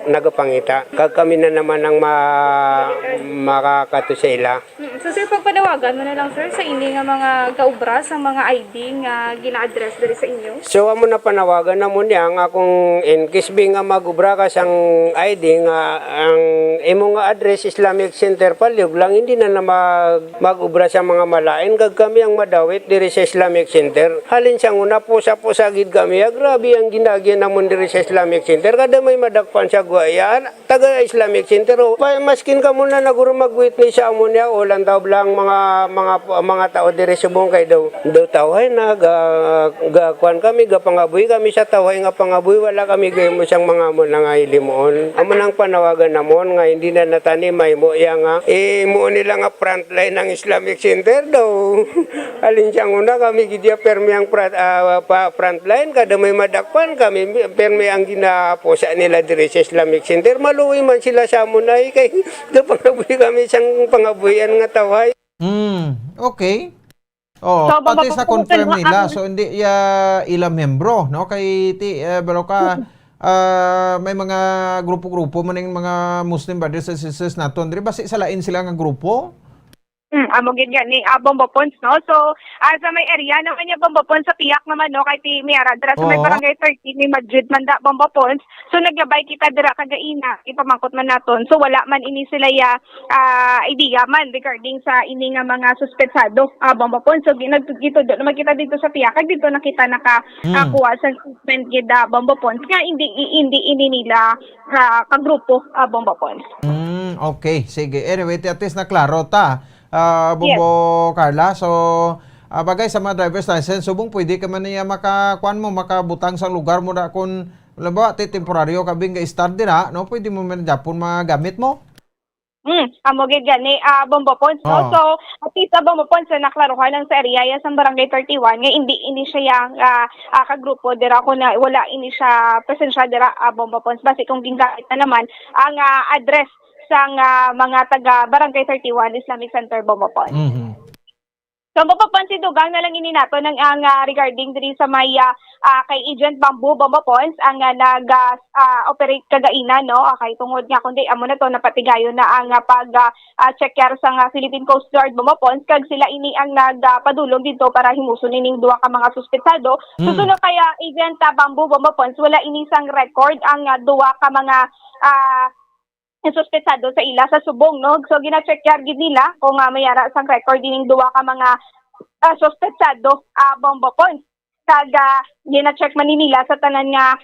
nagapangita. Kag kami na naman ang ma-, makakatu sa ila. Mm. So, sir, pagpanawagan mo na lang, sir, sa ini nga mga gaubra sa mga I D nga gina-address diri sa inyo? So, amo na panawagan namo niya nga kung in case bi nga mag-ubra ka sang I D nga ang imo nga address Islamic Center Palyog lang, hindi na na mag-, mag-ubra sa mga malain kag kami ang madawit diri sa Islamic Center. Halin sang una, pusa-pusa gid kami. Ah, grabe ang ginagyan namon diri sa Islamic Center. Kada may madakpan sa guwaya, taga Islamic Center, o, pa-, maskin kamo na naguro mag-witness sa amo niya, o, lantaw lang mga, mga, mga tao diri subong kay daw, daw tawhay na, ga, ga, kuan kami, gapangabuhi kami sa tawhay nga pangabuhi, wala kami gaymo sang mga amo na nga hilimuon. Amo nang panawagan namon nga hindi na natani mahimo iya nga, eh, imo nila nga frontline ang Islamic Center daw. Alin siya una, kami gid ya permi ang pra-, ah, pa-, frontline, kada may madakpan kami, permi ang ginapusa nila diri sa Islamic Center. Maluoy man sila sa amon ay kay gapangabuhi kami sang pangabuhian nga tawhay. Mm, okay. Oh, So, pati sa mapapag-, confirm nila, so hindi ya ila miyembro, no? Kay ti, eh, balo ka, ah, may mga grupo-grupo man yung mga Muslim brothers and sisters naton. Diri ba si sa lain sila nga grupo? Hmm, amo gid gani, ah, Bombo Pons, no? So, ah, sa may area naman niya, Bombo Pons, sa Piak naman, no? Kay ti Miara, dira sa may Oo. Barangay thirteen, may Madrid man da, Bombo Pons. So, naglabay kita dira kagaina, ipamangkot man naton. So, wala man ini sila ya, ah, idea man regarding sa ini nga mga suspetsado, ah, Bombo Pons. So, gi-, nag-, gitudo naman kita dito sa Piak, kag dito na kita naka, Hmm. ah, kuha sa statement gid, ah, Bombo Pons, nga hindi, hindi ini nila, ah, kagrupo, ah, Bombo Pons. Hmm, okay. Sige. Anyway, ti-, at least na klaro ta. Ah, Bombo Yes. Carla. So, ah, bagay sa mga driver's license, subong pwede ka man niya maka-, kuan mo, makabutang sa lugar mo na kung, halimbawa, ti temporaryo ka bing ga-start dira, no? Pwede mo man gyapon magamit mo? Hmm, amo gid gani, ah, Bombo Pons, no? Oo. So, at least, ah, Bombo Pons, na naklaruhan lang sa area ya sang Barangay thirty-one, nga hindi, hindi siya yang, ah, ah, kagrupo dira, kung na, wala ini siya presensya dira, ah, Bombo Pons. Basi kung gingamit na naman ang, ah, address sang, ah, mga taga Barangay thirty-one Islamic Center, Bombo Pons. Mhm. So, mapapansin, dugang na lang ini nato nang ang, ah, regarding diri sa may, ah, ah, kay Agent Bamboo, Bombo Pons, ang, ah, nag, ah, ah, operate kagaina, no? Okay, tungod nga kundi amo na to, napatigayon na ang, ah, pag, ah, ah, check yar sa nga Philippine Coast Guard, Bombo Pons, kag sila ini ang nag, ah, padulong dito para himuson ining duha ka mga suspetsado. Mm. Susunod kaya, Agent, ah, Bamboo, Bombo Pons, wala ini sang record ang, ah, duha ka mga, ah, nga suspetsado sa ila sa subong, no? So, gina-check yar gid nila kung, ah, may ara sang record ining duha ka mga, ah, suspetsado, ah, Bombo Pons. Kag, ah, gina-check man ni nila sa tanan nga,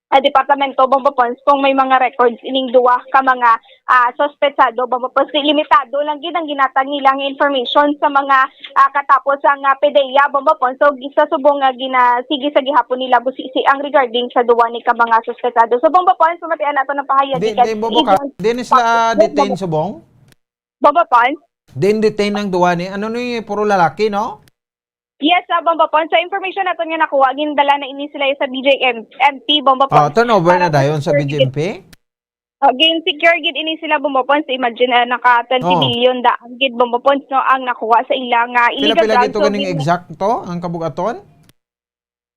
ah, departamento, Bombo Pons, kung may mga records ining duha ka mga, ah, suspetsado, Bombo Pons. Di, limitado lang gid ang ginatag nila nga information sa mga ah, katapos ang, ah, PDEA, Bombo Pons. So, gi-, sa subong nga gina-, sige sa gihapon nila busisi ang regarding sa duwa ni ka mga suspetsado. So, Bombo Pons, so, matian nato ng pahayag Di, gikan di, Bombo ka, Agent di ni sila Pons. Detain, Bombo, subong? Bombo Pons? Din detain ang duwa ni, ano ni, puro lalaki, no? Yes, ah, Bombo Pons. Sa information nato nga nakuha, gindala na ini sila sa B J M P, Bombo Pons. Ah, turnover na Para dayon sa sa B J M P? Ah, gin-secure gid ini sila, Bombo Pons. Imagine, ah, naka twenty Oh. billion daan gid, Bombo Pons, no, ang nakuha sa ila nga illegal Pila-pila drugs. Gito So, ganing gin- exacto ang kabugaton?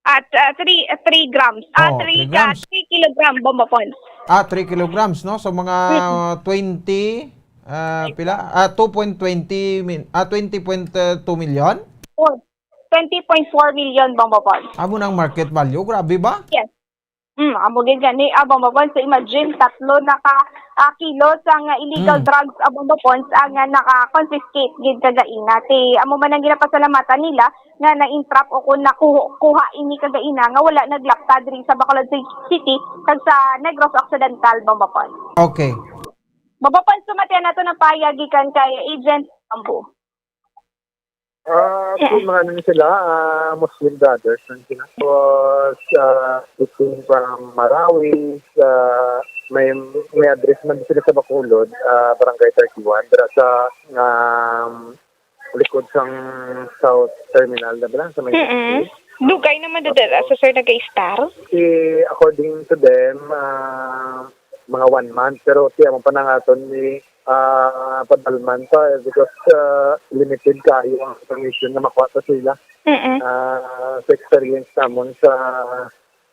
At, ah, three, ah, three grams. Ah, Oh, three, three ah, grams. Three kilogram, Bombo Pons. Ah, three kilograms, no? So, mga Mm-mm. twenty, ah, Yes. pila? Ah, two point twenty min-, ah, twenty point two million? Oh, twenty point four million, Bombo Pons. Amo nang market value, grabe ba? Yes. Mm, amo gid gani, ah, Bombo Pons. So, imagine, tatlo na ka, ah, kilo sang illegal Mm. drugs, ah, Bombo Pons, ang, ah, naka-confiscate gid kagaina. Ti, amo man ang ginapasalamatan nila nga na-entrap o kung nakuha ini kagaina nga wala naglapta diri sa Bacolod Ci-, City kag sa Negros Occidental, Bombo Pons. Okay. Bombo Pons, sumatian nato ng pahayag gikan kay Agent Bamboo. Ah, Mm. Mga ano sila, ah, Muslim brothers lang sila. Was, ah, sitting from Marawi, sa may, may address man sila sa Bacolod, ah, Barangay thirty-one, dira sa, um, likod sang South Terminal na ba lang, sa may Mm-mm. Dugay naman dito Oo. Sa sir nag-istar? Si, according to them, ah, mga one month, pero siya mo pa na nga to ni, ah, padalman pa, eh, because, ah, limited kayo ang information na makuha sa sila. Mm-mm. Ah, sa experience namon sa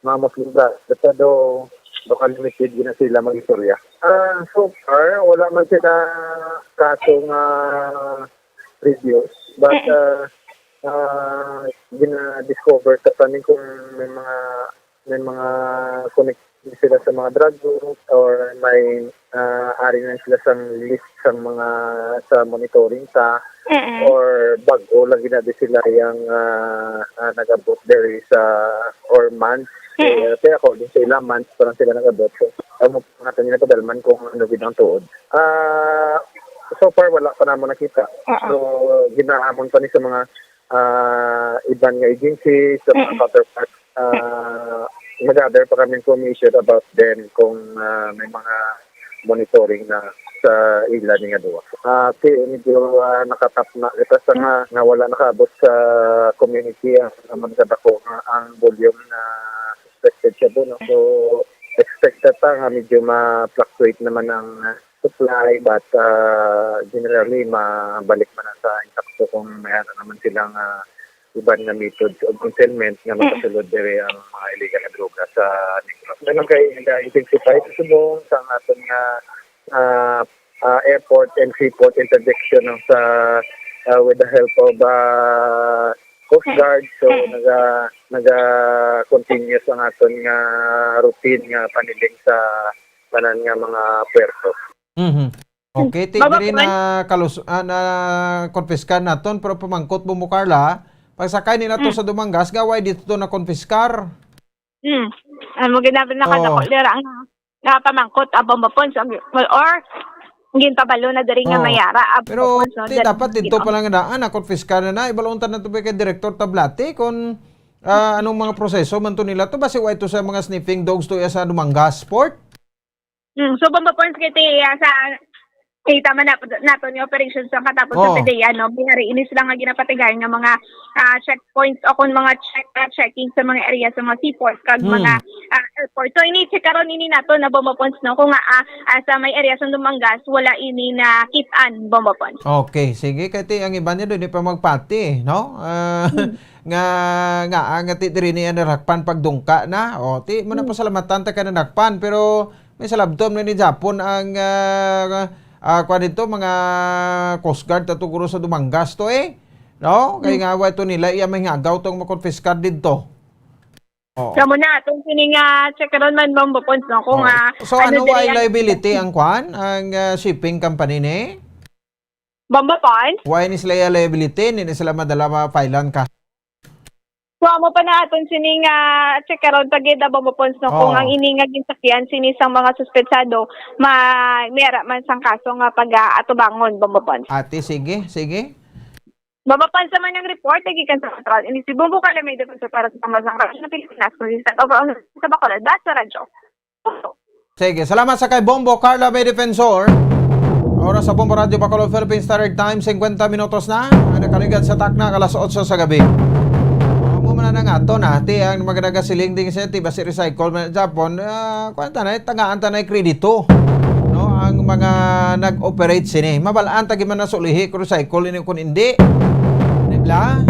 mga Muslim brothers, although baka limited yun na sila mag-istorya. Ah, so far, wala man sila kaso nga previous, but, Mm-mm. ah, ah, gina-discover sa kami kung may mga, may mga connect sila sa mga drug group or may, ah, ari na sila sa list sa mga, sa monitoring sa Mm-mm. or bago lang ginadi sila yang, ah, ah, nag-abot diri sa or months. Mm-mm. Eh, kaya according sa ilang months pa lang sila nag-abot. So, ang mga kanila padalman kung ano gid ang tuod. Ah, so far, wala pa namon nakita. Oo. So, ginaamon pa ni sa mga, ah, iban nga agencies, sa mga Mm. counterparts, ah, nag-gather pa kami information about them kung, ah, may mga monitoring na sa ila ni nga duwa. Ah, si, medyo, ah, nakatap na kita sa nga, nga wala nakaabot sa community ang, ang mga dako nga ang volume na suspected shabu, no? So, expected ta nga medyo ma-fluctuate naman ang supply, but, ah, generally, mabalik man na sa insakto kung may ano naman silang, ah, iban nga methods of concealment nga Mm. makasulod diri ang mga illegal nga droga sa Negros. Ganun kay nag-intensify sa subong sa aton nga, ah, ah, airport and seaport interdiction, no, sa, ah, with the help of, ah, Coast Guard. So, Mm. naga-, naga-continuous ang aton nga routine nga paniling sa tanan nga mga puerto. Mhm. Okay, ti Baba diri po, na kalus-, ah, na konpiskar naton, pero pamangkot mo mo, Carla, pagsakay ni nato Mm. sa Dumangas, nga way dito na konpiskar? Hmm. Ano, ginapit na Oh. kadako dira ang, ah, pamangkot, ah, Bombo Pons, ang, or, ginpabalo na diri nga Oh. mayara, ah, Pero Bombo Pons, no, ti diri dapat dito ginaon. Pa lang na, ah, nakonpiskar na na, ibalon ta na to kay Director Tablate kung, ah, anong mga proseso man to nila to, basi way to sa mga sniffing dogs to iya sa Dumangas Port? Hmm, so, Bombo Pons, kay ti, ah, sa, kita man na, nato ni operation sa katapos sa Oh. P D E A, no? May hari ini sila nga ginapatigayon nga mga, ah, checkpoints o kung mga check, ah, checking sa mga area sa mga seaport kag Hmm. mga, ah, airport. So, ini check karon ini nato na Bombo Pons, no? Kung nga, ah, ah, sa may area sa Dumangas, wala ini na kit-an, Bombo Pons. Okay, sige. Kay ti ang iban niya doon, di pa magpati, no? Ah, Hmm. nga, nga, ah, nga ti diri niya narakpan pagdungka na. O, ti mo na Hmm. pasalamatan ta ka narakpan, pero may salabton na ni Japon ang, ah, ah, kuwan dito, mga Coast Guard, tato guro sa Dumangas to, eh. No? Kay Hmm. nga, wa ito nila, iya may ngagaw tong makonfiskar dito. Oo. Kamo na, atong sini nga check karon man, Bombo Pons, no? Kung, Oo. ah, So, ano ano diri way ang liability ang kuwan? Ang, ah, shipping company ni? Bombo Pons? Way ni sila iya liability? Hindi na sila madala ma-filean ka? So, amo pa na aton sini nga check karon pa gid, ah, Bombo Pons, no? Kung Oo. ang ini nga ginsakyan sini sang mga suspetsado, ma-, may ara man sang kaso nga pag-, ah, atubangon, Bombo Pons. Ate, sige, sige. Bombo Pons, sa man ang report, nagikan sa Central. Ini si Bombo Carla May Defensor para sa Pambansang Radyo ng Pilipinas, kung sa, sa Bacolod, Basta Radyo. Sige, salamat sa kay Bombo Carla May Defensor. Oras sa Bombo Radyo Bacolod Philippine Standard Time, singkwenta minutos na. Ang nakaligad sa takna, alas otso sa gabi. Amo man na nga to na, ti ang mga nagasiling din sa ti, basi recycle man sa Japon, ah, kuwan ta na, eh, tagaan ta na, eh, kredito. mga nag-operate sini. Mabal-an ta gid man na sa ulihi kung recycle ini kung hindi. Di ba?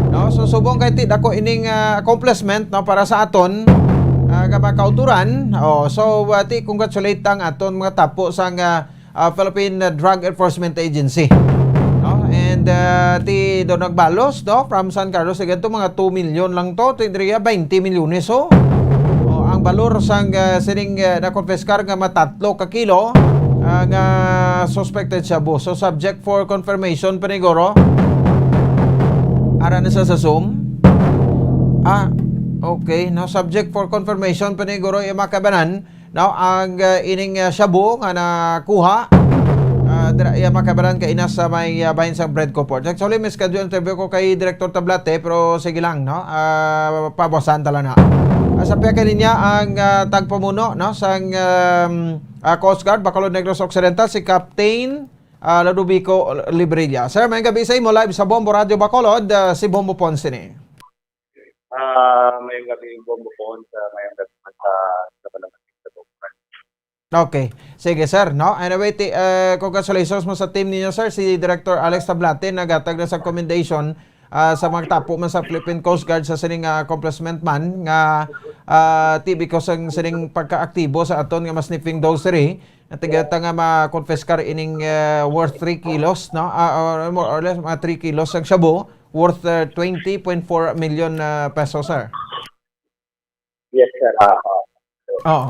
No? So, subong kay ti dako ining, ah, accomplishment, no, para sa aton, ah, nga mga kauturan. Oh, so, ah, ti congratulate ang aton mga tapo sang, ah, ah, Philippine, ah, Drug Enforcement Agency. No? And, ah, ti do nagbalos, no? From San Carlos, again, to mga two million lang to. Ti diriya, twenty milyones, oh. Oh, ang balor sang, ah, sining, ah, nakonfiskar nga matatlo ka kilo, ah, nga suspected shabu. So, subject for confirmation, paniguro. Ara na sa, sa Zoom. Ah, okay. No, subject for confirmation, paniguro, yung mga kabanan. No, ang, ah, ining, ah, shabu nga nakuha, ah, dira iya makabaran kay ina sa may, ah, bahin sang bread ko port. Actually, may schedule interview ko kay Director Tablate, pero sige lang, no? Ah, pabasan tala na. Ah, sa pihak niya ang, ah, tagpamuno, no, sang, um, ah, Coast Guard, Bacolod Negros Occidental, si Captain, ah, Ludovico Librilla. Sir, may gabi sa imo, live sa Bombo Radio Bacolod, ah, si Bombo Ponce ni. Ah, may gabi, Bombo Ponce, ah, may gabi man sa, sa Balangit, sa Bombo. Okay. Sige, sir, no? Anyway, ti-, eh, congratulations mo sa team ninyo, sir. Si Director Alex Tablate nagatag na sa commendation, ah, sa mga tapo man sa Philippine Coast Guard sa sining, ah, accomplishment man nga, ah, ti because ang sining pagkaaktibo sa aton nga mas sniffing dogs diri, natigata nga ma-confiscar ining, eh, worth three kilos, no? Ah, or more or less, mga three kilos ang shabu worth, eh, twenty point four million, ah, pesos, sir. Yes, sir. Ah, ah. Oo.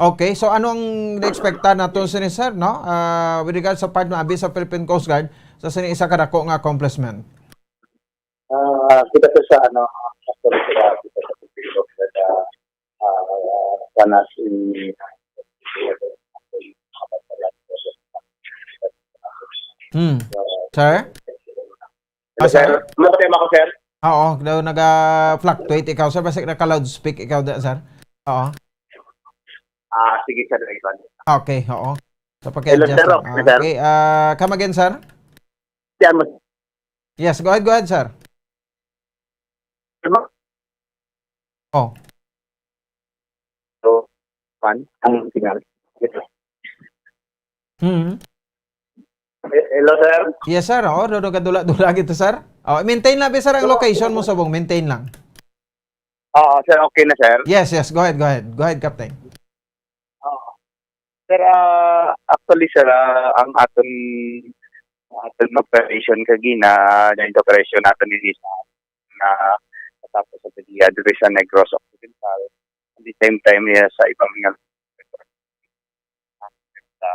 Okay, so ano ang na-expectan nato sini, sir, no? Ah, with regards sa part nga abi sa Philippine Coast Guard sa sini isa ka dako nga accomplishment? Ah, kita, sir, sa ano, actually, sir, ah, kita sa Philippine Coast Guard, ah, ah, kana si Hmm. Sir? Hello, Ah, sir? sir? Ano ba tema ko, sir? Oo, daw naga-fluctuate ikaw, sir. Basta naka-loudspeak ikaw da, sir. Oo. Ah, sige, sir. Ikaw. Okay, oo. Sa Hello, pag-adjust sir. lang. Okay, sir. Ah, okay, ah, come again, sir? Sir, mas- Yes, go ahead, go ahead, sir. Sir, ma- Oh. So, pan, ang signal. Hmm. Eh, hello, sir? Yes, sir. Oo, do, do, kadula-dula gito, sir. Oh, maintain lang, sir, ang location mo, subong. Maintain lang. Oo, sir. Okay na, sir. Yes, yes. Go ahead, go ahead. Go ahead, Captain. Oo. Sir, ah, actually, sir, ah, ang aton, aton operation kagina, joint operation naton ini sa na natapos sa Badia, diri sa Negros Occidental. At the same time, yeah, sa ibang mga sa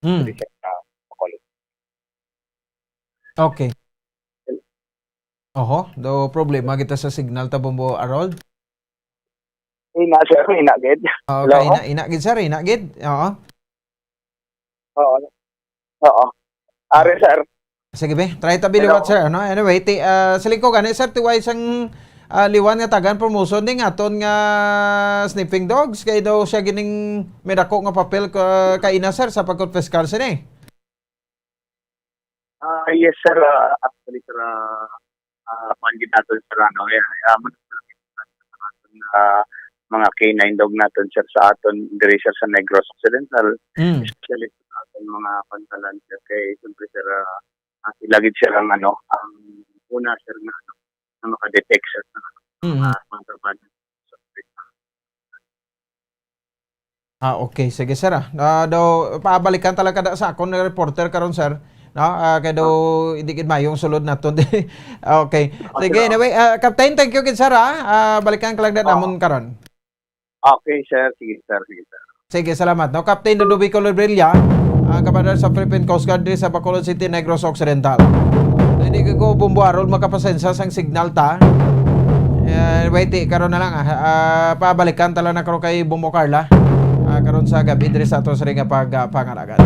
Hmm. diri sa Bacolod. Okay. Oho, do problema kita sa signal ta, Bombo Harold. Ina, sir, ina gid. Oo, Hello? Ka ina, ina gid, sir, ina gid. Oo. Oo. Oo. Ari, sir. Sige, be. Try ta Hello. biliwat, sir. Ano? Anyway, ti, ah, siling ko gani, sir, tiway sang, ah, liwan nga tagan promotion ding aton nga sniffing dogs. Kay daw siya gining may dako nga papel ka, kaina, sir, sa pagkonfiskar sini. Ah, yes, sir. Ah, actually, sir, ah, ah, kuwan gid naton, sir, ano, eh, ah, mag-, ah, mga K nine dog naton, sir, sa aton diri, sir, sa Negros Occidental, Mm. especially sa aton mga pantalan, sir, kay siyempre, sir, ah, ah, sila gid, sir, ang, ano, ang una, sir, na, ano, na makadetect, sir, sa Mm. mga kontrabando. Ah, okay. Sige, sir, ah. Ah, daw, pabalikan talaga da sa akon nga reporter karon, sir. No? Ah, kay daw, hindi gid mayong sulod naton. Okay. Sige, Okay, anyway, ah, Captain, thank you gid, sir, ah. Ah, balikan ka lang na Oo. namon karon. Okay, sir. Sige, sir. Sige, sir. Sige, salamat. No, Captain Ludovico Lobrilla, ah, Commander sa Philippine Coast Guard diri sa Bacolod City, Negros Occidental. Hindi ko, Bombo Harold, makapasensya sang signal ta. Eh, wait, eh, karon na lang, ah. Ah, pabalikan ta lang na karon kay Bombo Carla. Ah, karon sa gabi diri sa ato sa ring nga pag, ah, pangalagad.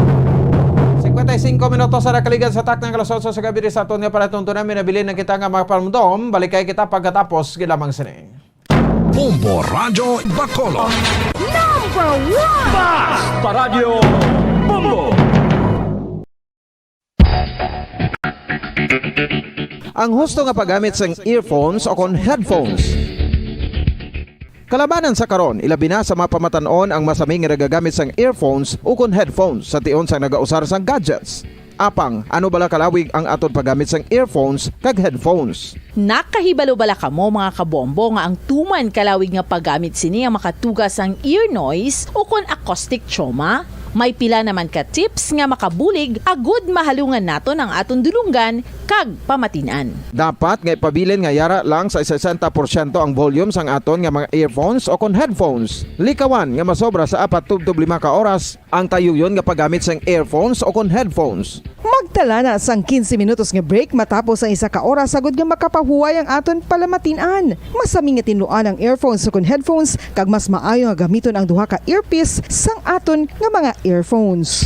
Cincuenta y cinco minutos sa nakaligan sa takna nga alas otso sa gabi diri sa aton nga palatuntunan. Minabilin na kita nga mga palumdom. Balikay kita pagkatapos gid lamang sini. Bombo Radyo Bacolod. Number one! Basta Radyo Bombo! Ang husto nga paggamit sang earphones o kon headphones. Kalabanan sa karon, ilabi na sa mga pamatan-on ang masami nga nagagamit sang earphones ukon headphones sa tion sang nagausar sang gadgets. Apang, ano bala kalawig ang aton paggamit sang earphones kag headphones? Nakahibalo bala kamo, mga kabombo, nga ang tuman kalawig nga paggamit sini ang makatuga sang ear noise ukon acoustic trauma? May pila naman ka tips nga makabulig agud mahalungan naton ang aton dulonggan kag pamatin-an. Dapat nga ipabilin nga yara lang sa sesenta porsyento ang volume sang aton nga mga earphones o kon headphones. Likawan nga masobra sa apat tubtob lima ka oras ang tayuyon nga paggamit sang earphones o kon headphones. Magtala na sang quince minutos nga break matapos ang isa ka oras agud nga makapahuway ang aton palamatin-an. Masami nga tinluan ang earphones ukon headphones, kag mas maayo nga gamiton ang duha ka earpiece sang aton nga mga earphones.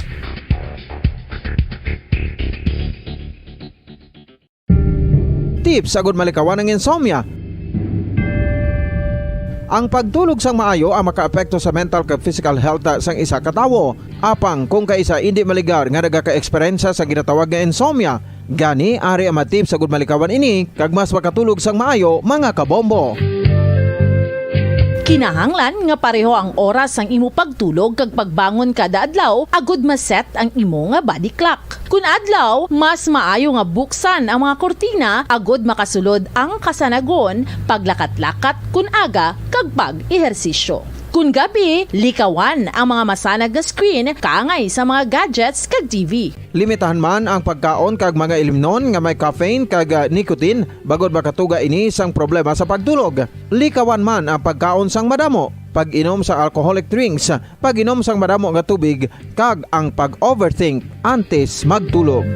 Tips agud malikawan ang insomnia. Ang pagtulog sang maayo ang makaapekto sa mental kag physical health sang isa ka tawo. Apang kung kaisa indi maligar nga nagaka-eksperyensya sa ginatawag nga insomnia, gani ari ang mga tips agud malikawan ini kag mas makatulog sang maayo, mga kabombo. Kinahanglan nga pareho ang oras sang imo pagtulog kag pagbangon kada adlaw agud ma-set ang imo nga body clock. Kun adlaw, mas maayo nga buksan ang mga kurtina agud makasulod ang kasanagon, paglakat-lakat kun aga, kag pag-ehersisyo. Kun gabi, likawan ang mga masanag nga screen kaangay sa mga gadgets kag T V. Limitahan man ang pagkaon kag mga ilimnon nga may caffeine kag, ah, nicotine, bangod makatuga ini sang problema sa pagtulog. Likawan man ang pagkaon sang madamo, pag-inom sa alcoholic drinks, pag-inom sang madamo nga tubig, kag ang pag-overthink antes magtulog.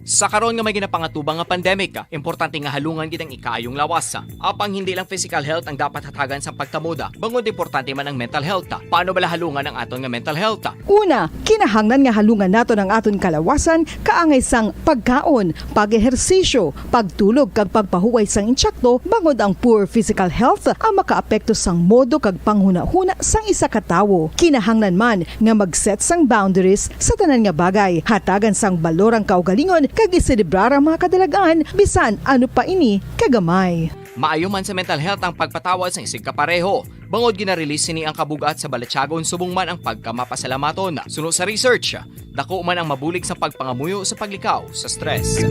Sa karon nga may ginapangatubang nga pandemic, importante nga halungan gid ang ikaayong lawas. Apang hindi lang physical health ang dapat hatagan sang pagkamoda, bangod importante man ang mental health. Paano bala halungan ang aton nga mental health? Una, kinahanglan nga halungan naton ang aton kalawasan kaangay sang pagkaon, pag-ehersisyo, pagtulog kag pagpahuway sang insakto, bangod ang poor physical health ang makaapekto sang modo kag panghunahuna sang isa ka tawo. Kinahanglan man nga mag-set sang boundaries sa tanan nga bagay, hatagan sang balor ang kaugalingon kag iselebrar ang mga kadalag-an bisan ano pa ini kagamay. Maayo man sa mental health ang pagpatawad sang isigkapareho, bangod gina-release sini ang kabug-at sa balatyagon subong man ang pagkamapasalamaton. Suno sa research, dako man ang mabulig sa pagpangamuyo sa paglikaw sa stress.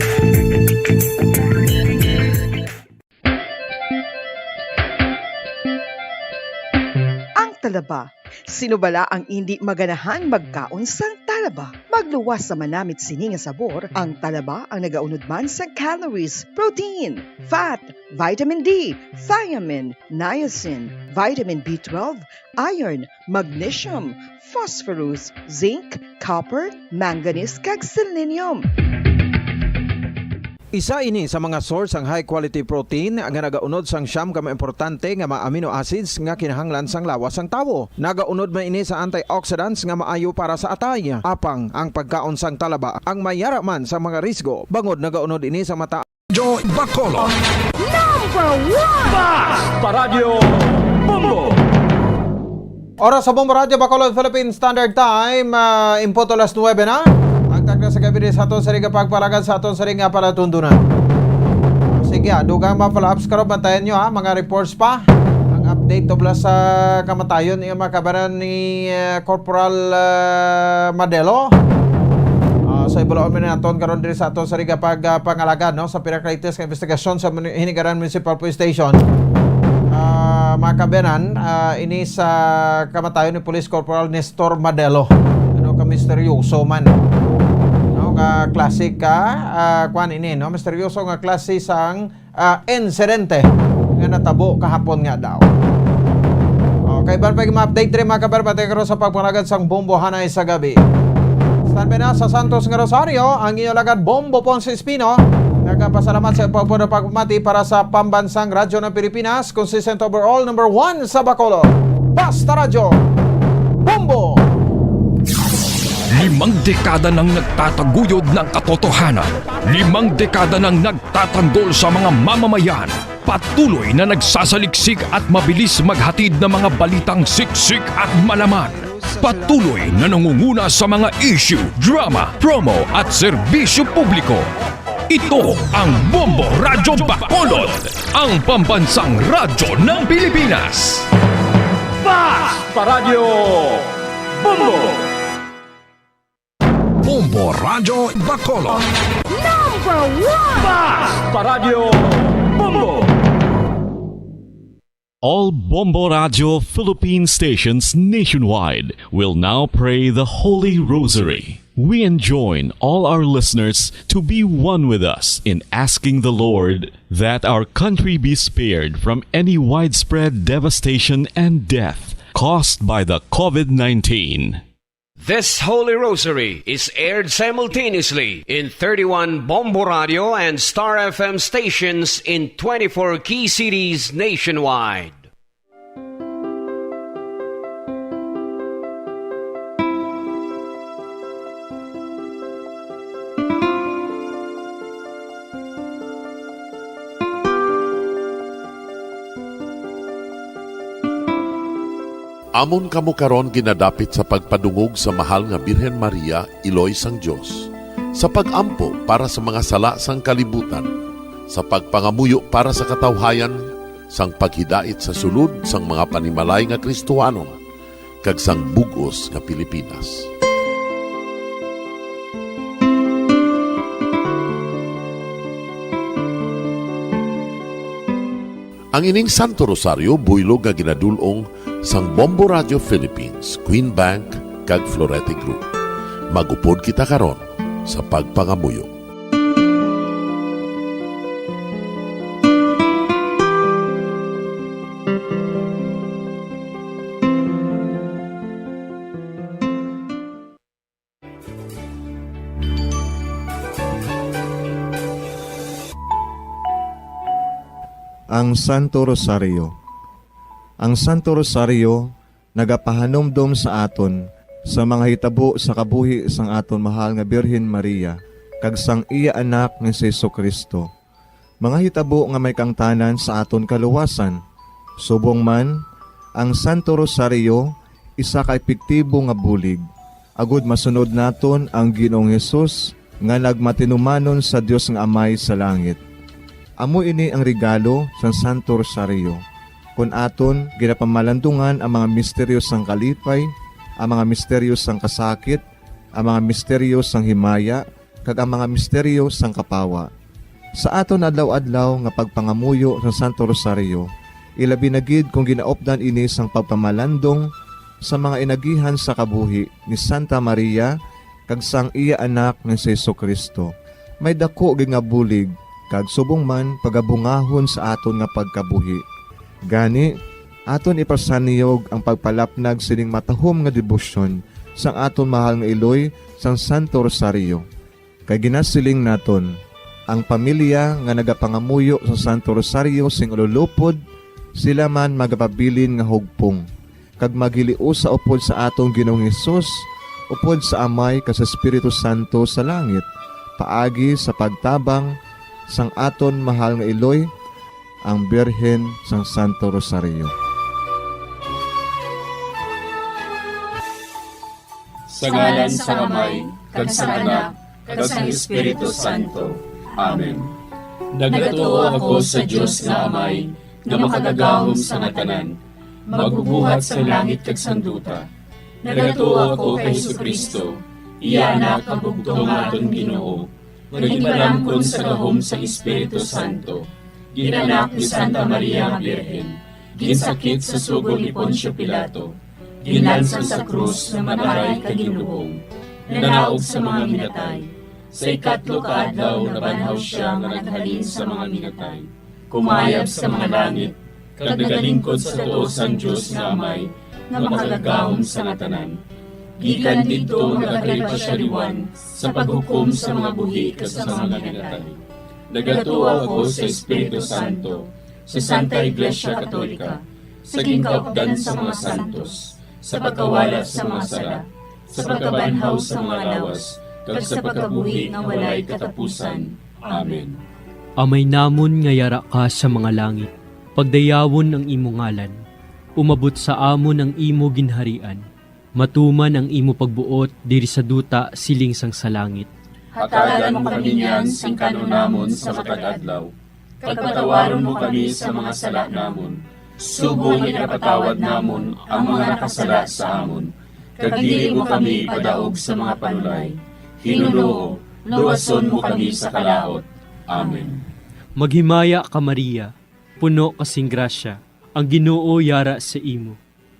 Ang talaba. Sino bala ang indi maganahan magkaon sang talaba? Magluwas sa manamit sini nga sabor, ang talaba ang nagaunod man sang calories, protein, fat, vitamin D, thiamine, niacin, vitamin B twelve, iron, magnesium, phosphorus, zinc, copper, manganese, kag selenium. Isa ini sa mga source sang high quality protein nga nagaunod sang siyam ka mga importante nga mga amino acids nga kinahanglan sang lawas sang tawo. Nagaunod man ini sa antioxidants nga maayo para sa atay. Apang ang pagkaon sang talaba ang mayara man sa mga risgo, bangod nagaunod ini sa mata Radyo Bacolod. Number one! Basta Radyo Bombo! Oras sa Bombo Radyo Bacolod Philippine Standard Time, ah, in punto alas nuebe na. Ang takna sa gabi sa aton sa ring pagpalagad sa aton sa ring palatundunan. Sige, ah, dugang mga follow-ups karon, bantayan nyo, ah, mga reports pa. Ang update tubla sa kamatayon nga makabanan ni, eh, Corporal, ah, Madelo. Ah, so, ibulon man naton karon diri sa aton sa ring pag, ah, pangalagan, no, sa pinaka-latest nga investigasyon sa Muni-, Hinigaran Municipal Police Station. Ah, mga kabayanan, ah, ini sa kamatayon ni Police Corporal Nestor Madelo. Ano ka misteryoso man. No, ka classic ka, ah, kwan ini, no? Misteryoso nga klase sang, ah, insidente nga natabo kahapon nga daw. Okay, ban pa ma-update rin, mga kabayan, pati karon sa pagpalagad sang Bombo Hanay sa gabi. Standby na sa Santos nga Rosario, ang inyo lagad Bombo Ponce Espino. Nagapasalamat sa pagpuno pagpamati para sa Pambansang Radyo ng Pilipinas, consistent overall, number one sa Bacolod. Basta Radyo, Bombo! Limang dekada nang nagtataguyod ng katotohanan. Limang dekada nang nagtatanggol sa mga mamamayan. Patuloy na nagsasaliksik at mabilis maghatid ng mga balitang siksik at malaman. Patuloy na nangunguna sa mga issue, drama, promo at serbisyo publiko. Ito ang Bombo Radyo Bacolod, ang pambansang radyo ng Pilipinas. Fast Paradyo Bombo! Bombo Radyo Bacolod. Number one! Fast Paradyo Bombo! All Bombo Radyo Philippine stations nationwide will now pray the Holy Rosary. We enjoin all our listeners to be one with us in asking the Lord that our country be spared from any widespread devastation and death caused by the COVID nineteen. This Holy Rosary is aired simultaneously in thirty-one Bombo Radio and Star F M stations in twenty-four key cities nationwide. Amon kamo karon ginadapit sa pagpadungog sa Mahal nga Birhen Maria, Iloy sang Dios, sa pag-ampo para sa mga sala sang kalibutan, sa pagpangamuyo para sa katawhayan, sang paghidait sa sulod sang mga panimalay nga Kristohanon, kag sang bug-os nga Pilipinas. Ang ining Santo Rosario buylog nga ginadul-ong sang Bombo Radio Philippines, Queen Bank, kag Florete Group. Mag-upod kita karon sa pagpangamuyo. Ang Santo Rosario. Ang Santo Rosario nagapahanumdom sa aton sa mga hitabo sa kabuhi sang aton mahal nga Birhen Maria kag sang iya Anak nga si Jesu-Cristo, mga hitabo nga may kaangtanan sa aton kaluwasan. Subong man, ang Santo Rosario isa ka epektibo nga bulig agod masunod naton ang Ginoong Hesus nga nagmatinumanon sa Dios nga Amay sa langit. Amo ini ang regalo sang Santo Rosario, kon aton ginapamalandungan ang mga misteryo sang kalipay, ang mga misteryo sang kasakit, ang mga misteryo sang himaya, kag ang mga misteryo sang kapawa. Sa aton adlaw-adlaw nga pagpangamuyo sang Santo Rosario, ilabi na gid kon ginaupdan ini sang pagpamalandong sa mga inagihan sa kabuhi ni Santa Maria kag sang iya Anak nga si Jesu-Cristo, may daku gid nga bulig kag subong man pagabungahon sa aton nga pagkabuhi. Gani, aton ipasanyog ang pagpalapnag sining matahom nga debosyon sang aton mahal nga iloy sang Santo Rosario. Kay ginasiling naton, ang pamilya nga nagapangamuyo sa Santo Rosario sing ululupod, sila man magapabilin nga hugpong, kag maghiliusa upod sa aton Ginoong Hesus, upod sa Amay kag sa Espiritu Santo sa langit, paagi sa pagtabang sang aton mahal nga iloy, ang Birhen sang Santo Rosario. Sa ngalan sang Amay, kag sang Anak, kag sang Espiritu Santo. Amen. Nagatuo ako sa Dios nga Amay, nga Makagagahom sang tanan, Magbubuhat sang langit kag sang duta. Nagatuo ako kay Jesu-Cristo, iya Anak nga bugtong nga aton Ginoo, nga ginpalamkon sa gahom sang Espiritu Santo, ginanak ni Santa Maria nga Birhen, ginsakit sa sugo ni Poncio Pilato, ginlansang sa krus nga matay kag ginlubong, nanaog sa mga minatay. Sa ikatlo ka adlaw nabanhaw sia nga naghalin sa mga minatay, kumayab sa mga langit, kag nagalingkod sa tuo sang Dios nga Amay, nga Makagagahom sang tanan. Gikan didto nagakari pa sia liwat sa paghukom sa mga buhi kag sa mga minatay. Nagatuo ako sa Espiritu Santo, sa Santa Iglesia Katolika, sa ginkaupdan sa mga santos, sa pagkawala sa mga sala, sa pagkabanhaw sa mga lawas, kag sa pagkabuhi nga walay katapusan. Amen. Amay namon nga yara ka sa mga langit, pagdayawon ang imo ngalan. Umabot sa amon ang imo ginharian. Matuman ang imo pagbuot diri sa duta siling sang sa langit. Hatagan mo kami niyan sing kan-on namon sa matag adlaw, kag patawaron mo kami sa mga sala namon, subong nga ginapatawad namon ang mga nakasala sa amon, kag dili mo kami ipadaog sa mga panulay. Ginoo, luwason mo kami sa kalaut. Amen. Maghimaya ka, Maria, puno ka sing grasya, ang Ginoo yara sa imo.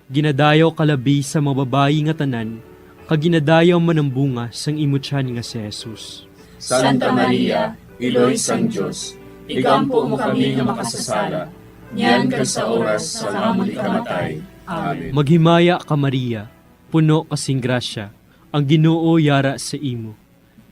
Ginadayaw ka labi sa mga babayi nga tanan, kag ginadayaw man ang bunga sang imo tiyan nga si Jesus. Santa Maria, Iloy sang Dios, igampo mo kami nga makasasala, niyan kag sa oras sang amon ikamatay. Amen. Maghimaya ka, Maria, puno ka sing grasya, ang Ginoo yara sa imo.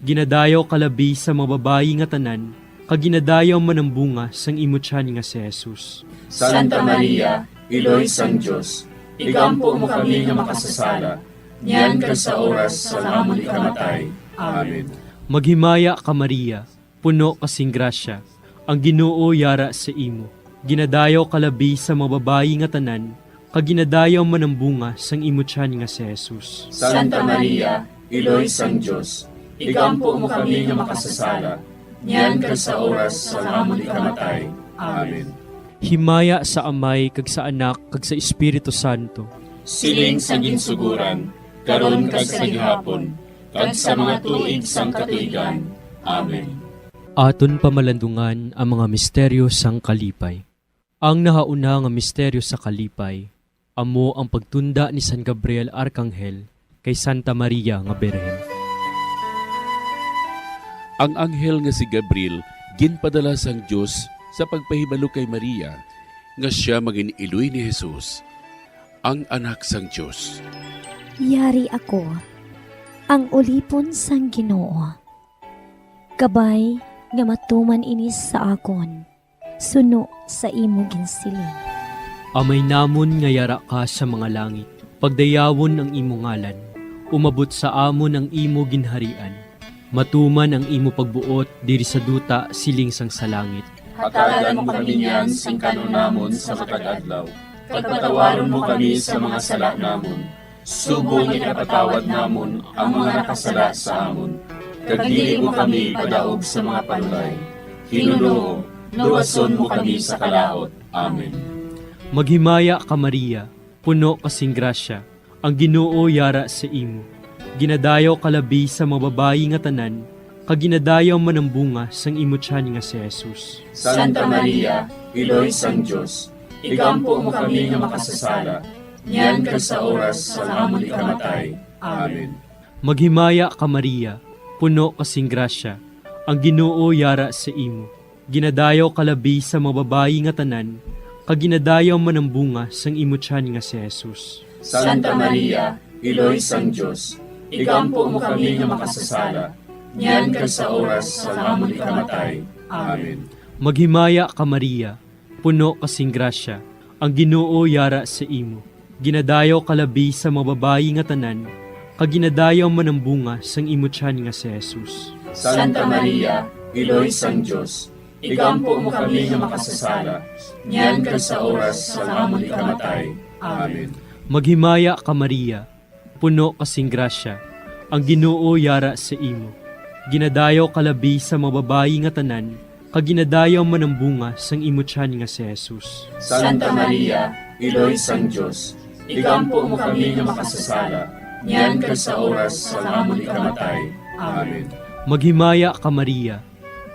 Ginadayaw ka labi sa mga babayi nga tanan, kag ginadayaw man ang bunga sang imo tiyan nga si Jesus. Santa Maria, Iloy sang Dios, igampo mo kami nga makasasala, niyan kag sa oras sang amon ikamatay. Amen. Maghimaya ka, Maria, puno ka sing grasya, ang Ginoo yara sa imo. Ginadayaw ka labi sa mga babayi nga tanan, kag ginadayaw man ang bunga sang imo tiyan nga si Jesus. Santa Maria, Iloy sang Dios, igampo mo kami nga makasasala, niyan kag sa oras sang amon ikamatay. Amen. Himaya sa Amay, kag sa Anak, kag sa Espiritu Santo. Siling sa ginsuguran, karon kag sa gihapon, kag sa mga tuig sang katuigan. Amen. Aton pamalandungan ang mga misteryo sang kalipay. Ang nahauna nga misteryo sa kalipay amo ang pagtunda ni San Gabriel Arkanghel kay Santa Maria nga Birhen. Ang anghel nga si Gabriel ginpadala sang Dios sa pagpahibalo kay Maria nga sia magin-iloy ni Jesus, ang Anak sang Dios. Yari ako, ang ulipon sang Ginoo. Kabay nga matuman ini sa akon, suno sa imo ginsiling. Amay namon nga yara ka sa mga langit, pagdayawon ang imo ngalan. Umabot sa amon ang imo ginharian. Matuman ang imo pagbuot diri sa duta siling sang sa langit. Hatagan mo kami niyan sing kan-on namon sa matag adlaw, kag patawaron mo kami sa mga sala namon, subong nga ginapatawad namon ang mga nakasala sa amon, kag dili mo kami ipadaog sa mga panulay. Ginoo, luwason mo kami sa kalaut. Amen. Maghimaya ka, Maria, puno ka sing grasya, ang Ginoo yara sa imo. Ginadayaw ka labi sa mga babayi nga tanan, kag ginadayaw man ang bunga sang imo tiyan nga si Jesus. Santa Maria, Iloy sang Dios, igampo mo kami nga makasasala, niyan kag sa oras sang amon ikamatay. Amen. Maghimaya ka, Maria, puno ka sing grasya, ang Ginoo yara sa imo. Ginadayaw ka labi sa mga babayi nga tanan, kag ginadayaw man ang bunga sang imo tiyan nga si Jesus. Santa Maria, Iloy sang Dios, igampo mo kami nga makasasala, niyan kag sa oras sang amon ikamatay. Amen. Maghimaya ka, Maria, puno ka sing grasya, ang Ginoo yara sa imo. Ginadayaw ka labi sa mga babayi nga tanan, kag ginadayaw man ang bunga sang imo tiyan nga si Jesus. Santa Maria, Iloy sang Dios, igampo mo kami nga makasasala, niyan kag sa oras sang amon ikamatay. Amen. Maghimaya ka, Maria, puno ka sing grasya, ang Ginoo yara sa imo. Ginadayaw ka labi sa mga babayi nga tanan, kag ginadayaw man ang bunga sang imo tiyan nga si Jesus. Santa Maria, Iloy sang Dios, igampo mo kami nga makasasala, niyan kag sa oras sang amon ikamatay. Amen. Maghimaya ka, Maria,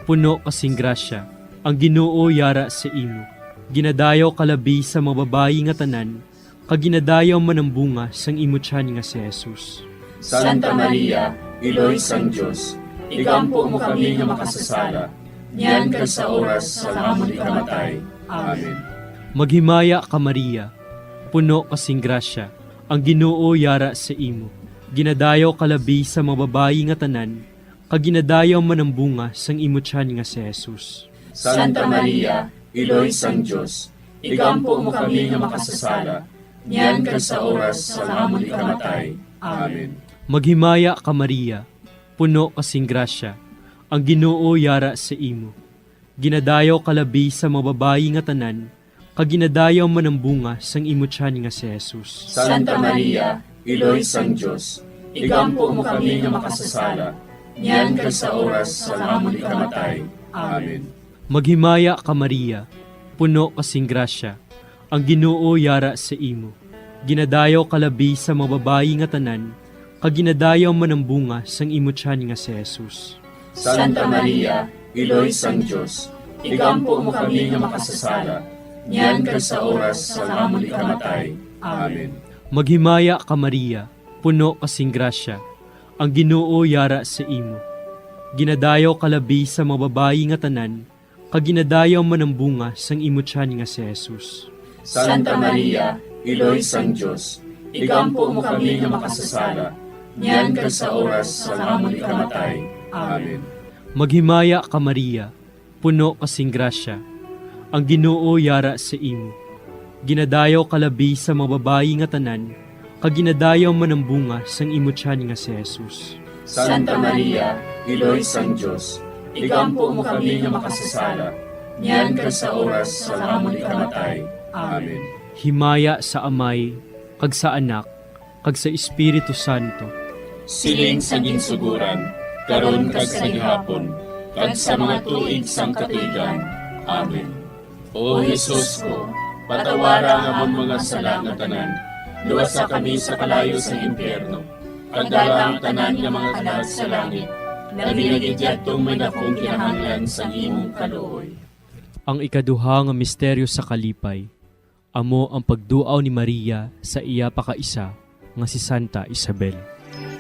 puno ka sing grasya, ang Ginoo yara sa imo. Ginadayaw ka labi sa mga babayi nga tanan, kag ginadayaw man ang bunga sang imo tiyan nga si Jesus. Santa Maria, Iloy sang Dios, igampo mo kami nga makasasala, niyan kag sa oras sang amon ikamatay. Amen. Maghimaya ka, Maria, puno ka sing grasya, ang Ginoo yara sa imo. Ginadayaw ka labi sa mga babayi nga tanan, kag ginadayaw man ang bunga sang imo tiyan nga si Jesus. Santa Maria, Iloy sang Dios, igampo mo kami nga makasasala, niyan kag sa oras sang amon ikamatay. Amen. Maghimaya ka, Maria, puno ka sing grasya, ang Ginoo yara sa imo. Ginadayaw ka labi sa mga babayi nga tanan, kag ginadayaw man ang bunga sang imo tiyan nga si Jesus. Santa Maria, Iloy sang Dios, igampo mo kami nga makasasala, niyan kag sa oras sang amon ikamatay. Amen. Maghimaya ka, Maria, puno ka sing grasya, ang Ginoo yara sa imo. Ginadayaw ka labi sa mga babayi nga tanan, kag ginadayaw man ang bunga sang imo tiyan nga si Jesus. Santa Maria, Iloy sang Dios, igampo mo kami nga makasasala, niyan kag sa oras sang amon ikamatay. Amen. Maghimaya ka, Maria, puno ka sing grasya, ang Ginoo yara sa imo. Ginadayaw ka labi sa mga babayi nga tanan, kag ginadayaw man ang bunga sang imo tiyan nga si Jesus. Santa Maria, Iloy sang Dios, igampo mo kami nga makasasala, niyan kag sa oras sang amon ikamatay. Amen. Maghimaya ka, Maria, puno ka sing grasya, ang Ginoo yara sa imo. Ginadayaw ka labi sa mga babayi nga tanan, kag ginadayaw man ang bunga sang imo tiyan nga si Jesus. Santa Maria, Iloy sang Dios, igampo mo kami nga makasasala, niyan kag sa oras sang amon ikamatay. Amen. Himaya sa Amay, kag sa Anak, kag sa Espiritu Santo. Siling sa ginsuguran, karon kag sa gihapon, kag sa mga tuig sang katuigan. Amen. O Jesus ko, patawara ang amon mga sala nga tanan, luwasa kami sa kalayo sang impyerno, kag dala ang tanan nga mga kalag sa langit, labi na gid yadtong may dakong kinahanglan sang imong kaluoy. Ang ikaduha nga misteryo sa kalipay, amo ang pagduaw ni Maria sa iya pakaisa nga si Santa Isabel.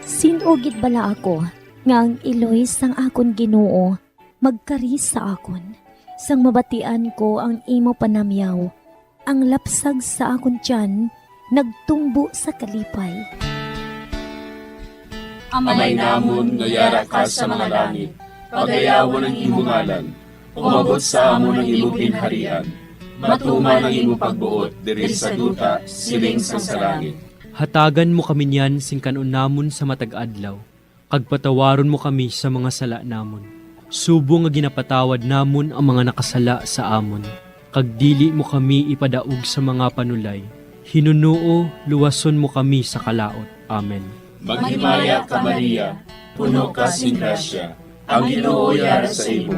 Sin-o gid bala ako nga ang iloy sang akon Ginoo magkari sa akon, sang mabatian ko ang imo panamyaw, ang lapsag sa akon tiyan nagtumbo sa kalipay. Amay namon nga yara ka sa mga langit, pagayawon ang imo ngalan. Umabot sa amon ang imo ginharian. Matuman ang imo pagbuot diri sa duta, siling sang sa langit. Hatagan mo kami niyan sing kan-on namon sa matag adlaw, kag patawaron mo kami sa mga sala namon, subong nga ginapatawad namon ang mga nakasala sa amon, kag dili mo kami ipadaog sa mga panulay. Hinunoo, luwason mo kami sa kalaut. Amen. Maghimaya ka, Maria, puno ka sing grasya, ang Ginoo yara sa imo.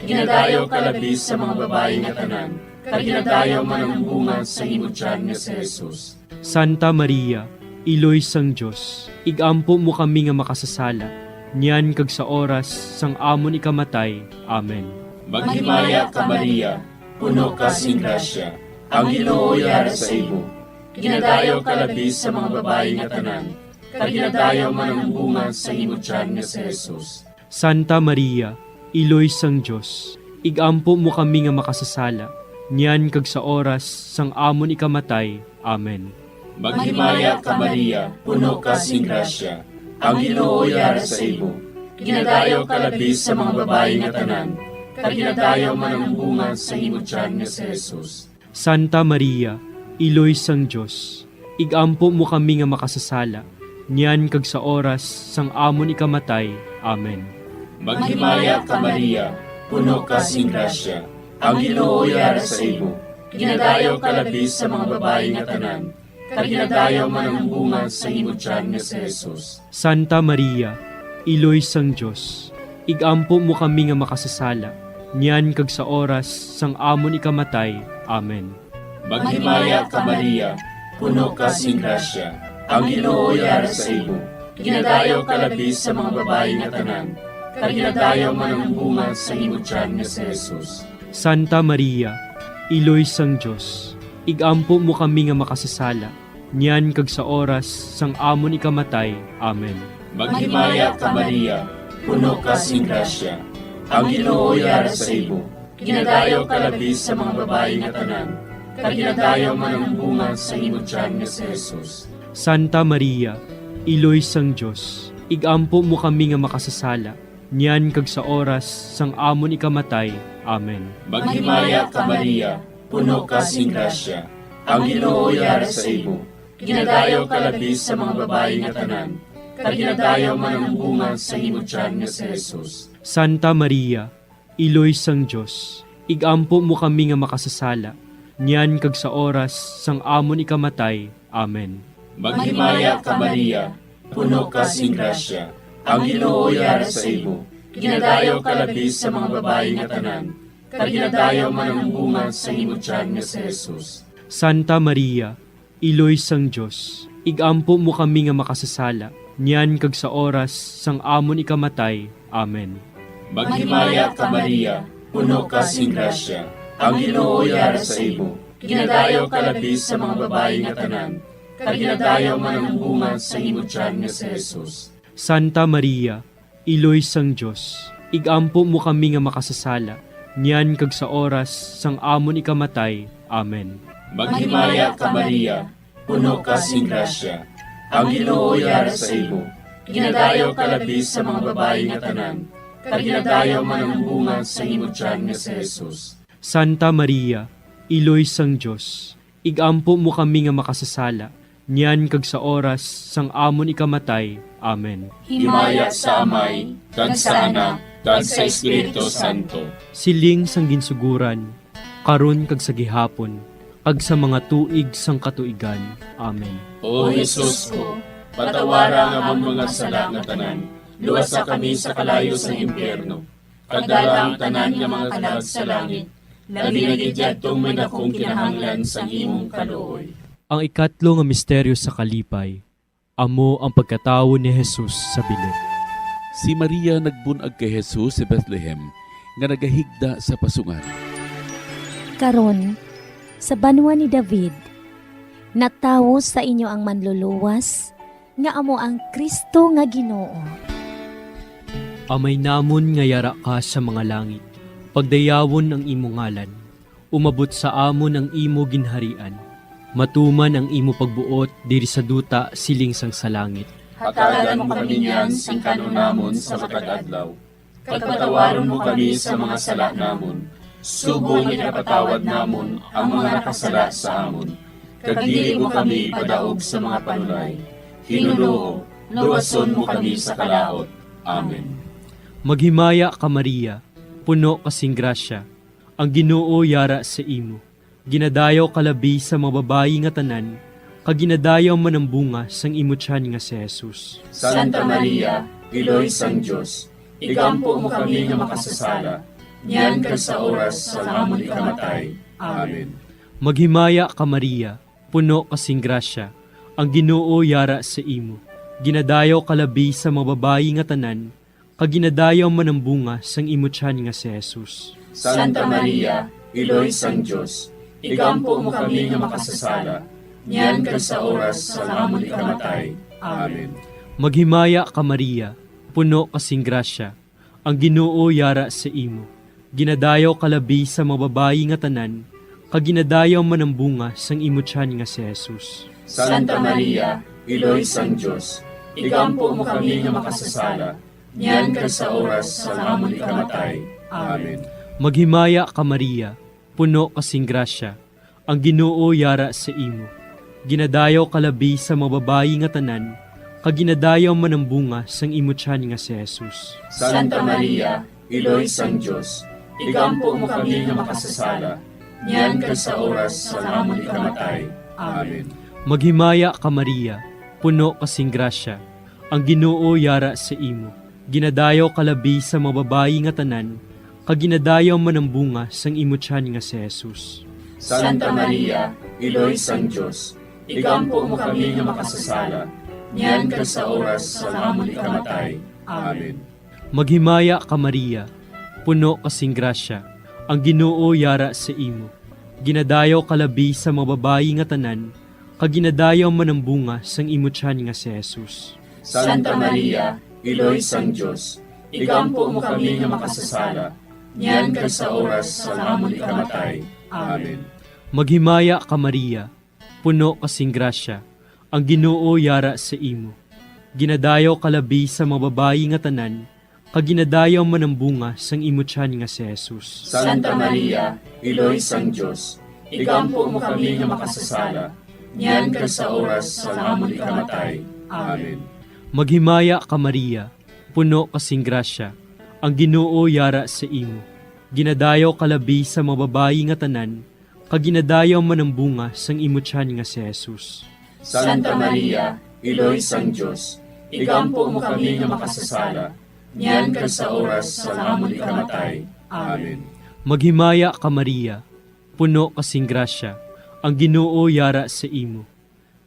Ginadayaw ka labi sa mga babayi nga tanan, kag ginadayaw man ang bunga sa imo tiyan nga si Jesus. Santa Maria, Iloy sang Dios, igampo mo kami nga makasasala, niyan kag sa oras sang amon ikamatay. Amen. Maghimaya ka, Maria, puno ka sing grasya, ang Ginoo yara sa imo. Ginadayaw ka labi sa mga babayi nga tanan, kag ginadayaw man ang bunga sa imo tiyan nga si Jesus. Santa Maria, Iloy sang Dios, igampo mo kami nga makasasala, niyan kag sa oras sang amon ikamatay. Amen. Maghimaya ka, Maria, puno ka sing grasya, ang Ginoo yara sa imo. Ginadayaw ka labi sa mga babayi nga tanan, kag ginadayaw man ang bunga sa imo tiyan nga si Jesus. Santa Maria, Iloy sang Dios, igampo mo kami nga makasasala, niyan kag sa oras sang amon ikamatay. Amen. Maghimaya ka, Maria, puno ka sing grasya, ang Ginoo yara sa imo. Ginadayaw ka labi sa mga babayi nga tanan, kag ginadayaw man ang bunga sa imo tiyan nga si Jesus. Santa Maria, Iloy sang Dios, igampo mo kami nga makasasala, niyan kag sa oras sang amon ikamatay. Amen. Maghimaya ka, Maria, puno ka sing grasya, ang Ginoo yara sa imo. Ginadayaw ka labi sa mga babayi nga tanan, kag ginadayaw man ang bunga sa imo tiyan nga si Jesus. Santa Maria, Iloy sang Dios, igampo mo kami nga makasasala, niyan kag sa oras sang amon ikamatay. Amen. Maghimaya ka, Maria, puno ka sing grasya, ang Ginoo yara sa imo. Ginadayaw ka labi sa mga babayi nga tanan, kag ginadayaw man ang bunga sa imo tiyan nga si Jesus. Santa Maria, Iloy sang Dios, igampo mo kami nga makasasala, niyan kag sa oras sang amon ikamatay. Amen. Maghimaya ka, Maria, puno ka sing grasya, ang Ginoo yara sa imo. Ginadayaw ka labi sa mga babayi nga tanan, kag ginadayaw man ang bunga sa imo tiyan nga si Jesus. Santa Maria, Iloy sang Dios, igampo mo kami nga makasasala, niyan kag sa oras sang amon ikamatay. Amen. Maghimaya ka, Maria, puno ka sing grasya, Ang Ginoo yara sa imo. Ginadayaw ka labi sa mga babayi nga tanan, kag ginadayaw man ang bunga sa imo tiyan nga si Jesus. Santa Maria, Iloy sang Dios, ig-ampo mo kami nga makasasala, niyan kag sa oras sang amon ikamatay. Amen. Maghimaya ka, Maria, puno ka sing grasya, ang Ginoo yara sa imo. Ginadayaw ka labi sa mga babayi nga tanan, kag ginadayaw man ang bunga sa imo tiyan nga si Jesus. Santa Maria, Iloy sang Dios, ig-ampo mo kami nga makasasala, niyan kag sa oras sang amon ikamatay. Amen. Maghimaya ka, Maria, puno ka sing grasya, ang Ginoo yara sa imo. Ginadayaw ka labi sa mga babayi nga tanan, kag ginadayaw man ang bunga sa imo tiyan nga si Jesus. Santa Maria, Iloy sang Dios, ig-ampo mo kami nga makasasala, niyan kag sa oras sang amon ikamatay. Amen. Himaya sa Amay, kag sa Anak, kag sa Espiritu Santo. Siling sang ginsuguran, karon kag sa gihapon, kag sa mga tuig sang katuigan. Amen. O Jesus ko, patawara ang amon mga sala nga tanan, luwasa kami sa kalayo sang impyerno, kag dala ang tanan nga mga kalag sa langit, labi na gid yadtong may dakong kinahanglan sang imong kaluoy. Ang ikatlo nga misteryo sa kalipay, amo ang pagkatawo ni Jesus sa bilog. Si Maria nagbun-ag kay Jesus sa Bethlehem, nga nagahigda sa pasungan. Karon, sa banwa ni David, natawo sa inyo ang Manluluwas, nga amo ang Cristo nga Ginoo. Amay namon nga yara ka sa mga langit, pagdayawon ang imo ngalan. Umabot sa amon ang imo ginharian. Matuman ang imo pagbuot diri sa duta siling sang sa langit. Hatagan mo kami niyan sing kan-on namon sa matag adlaw. Kag patawaron mo kami sa mga sala namon, subong nga ginapatawad namon ang mga nakasala sa amon. Kag dili mo kami ipadaog sa mga panulay. Ginoo, luwason mo kami sa kalaut. Amen. Maghimaya ka, Maria, puno ka sing grasya, ang Ginoo yara sa imo. Ginadayaw ka labi sa mga babayi nga tanan, kag ginadayaw man ang bunga sang imo tiyan nga si Jesus. Santa Maria, Iloy sang Dios, igampo mo kami nga makasasala, niyan kag sa oras sang amon ikamatay. Amen. Maghimaya ka, Maria, puno ka sing grasya, ang Ginoo yara sa imo. Ginadayaw ka labi sa mga babayi nga tanan, kag ginadayaw man ang bunga sang imo tiyan nga si Jesus. Santa Maria, Iloy sang Dios, igampo mo kami nga makasasala, niyan kag sa oras sang amon ikamatay. Amen. Maghimaya ka, Maria, puno ka sing grasya, ang Ginoo yara sa imo. Ginadayaw ka labi sa mga babayi nga tanan, kag ginadayaw man ang bunga sang imo tiyan nga si Jesus. Santa Maria, Iloy sang Dios, igampo mo kami nga makasasala, niyan kag sa oras sang amon ikamatay. Amen. Maghimaya ka, Maria, puno ka sing grasya, ang Ginoo yara sa imo. Ginadayaw ka labi sa mga babayi nga tanan, kag ginadayaw man ang bunga sang imo tiyan nga si Jesus. Santa Maria, Iloy sang Dios, igampo mo kami nga makasasala, niyan kag sa oras sang amon ikamatay. Amen. Maghimaya ka, Maria, puno ka sing grasya, ang Ginoo yara sa imo. Ginadayaw ka labi sa mga babayi nga tanan, kag ginadayaw man ang bunga sang imo tiyan nga si Jesus. Santa Maria, Iloy sang Dios, igampo mo kami nga makasasala, niyan kag sa oras sang amon ikamatay. Amen. Maghimaya ka, Maria, puno ka sing grasya, ang Ginoo yara sa imo. Ginadayaw ka labi sa mga babayi nga tanan, kag ginadayaw man ang bunga sang imo tiyan nga si Jesus. Santa Maria, Iloy sang Dios, igampo mo kami nga makasasala, niyan kag sa oras sang amon ikamatay. Amen. Maghimaya ka, Maria, puno ka sing grasya, ang Ginoo yara sa imo. Ginadayaw ka labi sa mga babayi nga tanan, kag ginadayaw man ang bunga sang imo tiyan nga si Jesus. Santa Maria, Iloy sang Dios, igampo mo kami nga makasasala, niyan kag sa oras sang amon ikamatay. Amen. Maghimaya ka, Maria, puno ka sing grasya, ang Ginoo yara sa imo. Ginadayaw ka labi sa mga babayi nga tanan, kag ginadayaw man ang bunga sang imo tiyan nga si Jesus. Santa Maria, Iloy sang Dios, igampo mo kami nga makasasala, niyan kag sa oras sang amon ikamatay. Amen. Maghimaya ka, Maria, puno ka sing grasya, ang Ginoo yara sa imo.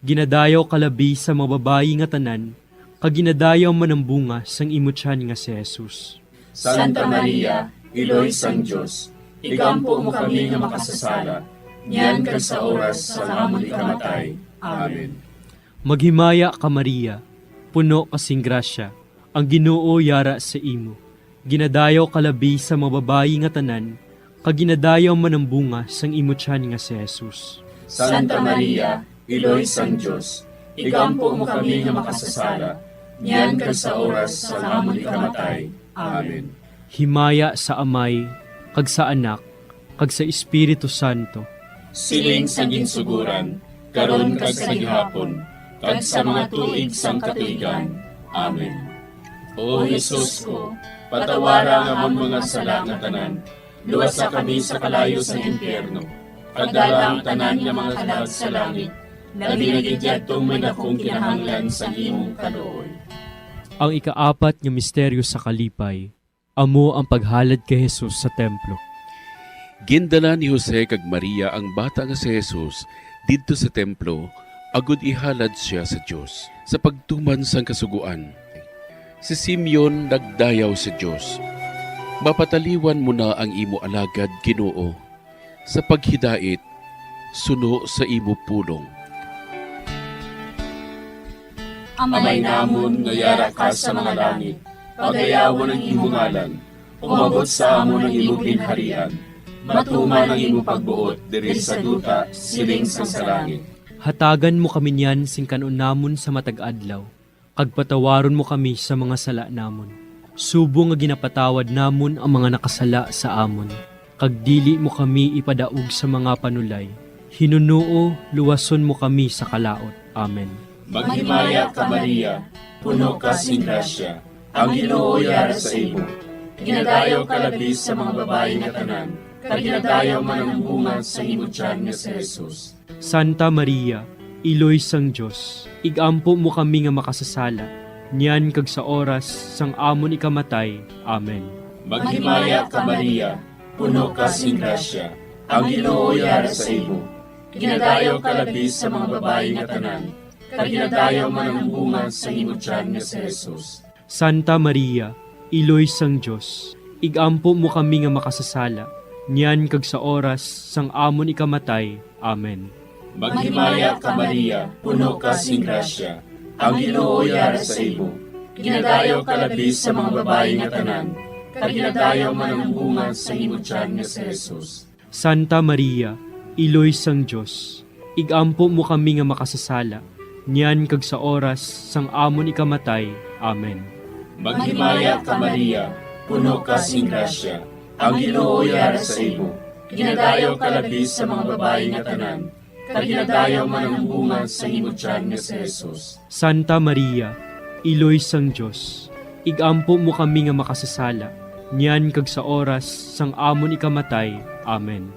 Ginadayaw ka labi sa mga babayi nga tanan, kag ginadayaw man ang bunga sang imo tiyan nga si Jesus. Santa Maria, Iloy sang Dios, igampo mo kami nga makasasala, niyan kag sa oras sang amon ikamatay. Amen. Maghimaya ka, Maria, puno ka sing grasya, ang Ginoo yara sa imo. Ginadayaw ka labi sa mga babayi nga tanan, kag ginadayaw man ang bunga sang imo tiyan nga si Jesus. Santa Maria, Iloy sang Dios, igampo mo kami nga makasasala, niyan kag sa oras sang amon ikamatay. Amen. Himaya sa Amay, kag sa Anak, kag sa Espiritu Santo. Siling sa ginsuguran, karon kag sa gihapon, kag sa mga tuig sang katuigan. Amen. O Jesus ko, patawara ang amon mga sala nga tanan, luwasa kami sa kalayo sang impyerno, kag dala ang tanan nga mga kalag sa langit, labi na gid yadtong may dakong kinahanglan sang imong kaluoy. Ang ikaapat nga misteryo sa kalipay, amo ang paghalad kay Jesus sa templo. Gindala ni Jose kag Maria ang bata nga si Jesus didto sa templo, agod ihalad sia sa Dios. Sa pagtuman sang Kasugoan, si Simeon nagdayaw sa Dios, "Mapataliwan mo na ang imo alagad, Ginoo, sa paghidait suno sa imo pulong." Amay namon nga yara ka sa mga langit, pagayawon ang imo ngalan. Umabot sa amon ang imo ginharian. Matuman ang imo pagbuot diri sa duta, siling sang sa langit. Hatagan mo kami niyan sing kan-on namon sa matag adlaw, kag patawaron mo kami sa mga sala namon, subong nga ginapatawad namon ang mga nakasala sa amon, kag dili mo kami ipadaog sa mga panulay. Hinunoo, luwason mo kami sa kalaut. Amen. Maghimaya ka, Maria, puno ka sing grasya, ang Ginoo yara sa imo. Ginadayaw ka labi sa mga babayi nga tanan, kag ginadayaw man ang bunga sa imo tiyan nga si Jesus. Santa Maria, Iloy sang Dios, igampo mo kami nga makasasala, niyan kag sa oras sang amon ikamatay. Amen. Maghimaya ka, Maria, puno ka sing grasya, ang Ginoo yara sa imo. Ginadayaw ka labi sa mga babayi nga tanan, kag ginadayaw man ang bunga sa imo tiyan nga si Jesus. Santa Maria, Iloy sang Dios, igampo mo kami nga makasasala, niyan kag sa oras sang amon ikamatay. Amen. Maghimaya ka, Maria, puno ka sing grasya, ang Ginoo yara sa imo. Ginadayaw ka labi sa mga babayi nga tanan, kag ginadayaw man ang bunga sa imo tiyan nga si Jesus. Santa Maria, Iloy sang Dios, igampo mo kami nga makasasala, niyan kag sa oras sang amon ikamatay. Amen. Maghimaya ka, Maria, puno ka sing grasya, ang Ginoo yara sa imo. Ginadayaw ka labi sa mga babayi nga tanan, kag ginadayaw man ang bunga sa imo tiyan nga si Jesus. Santa Maria, Iloy sang Dios, igampo mo kami nga makasasala, niyan kag sa oras sang amon ikamatay. Amen.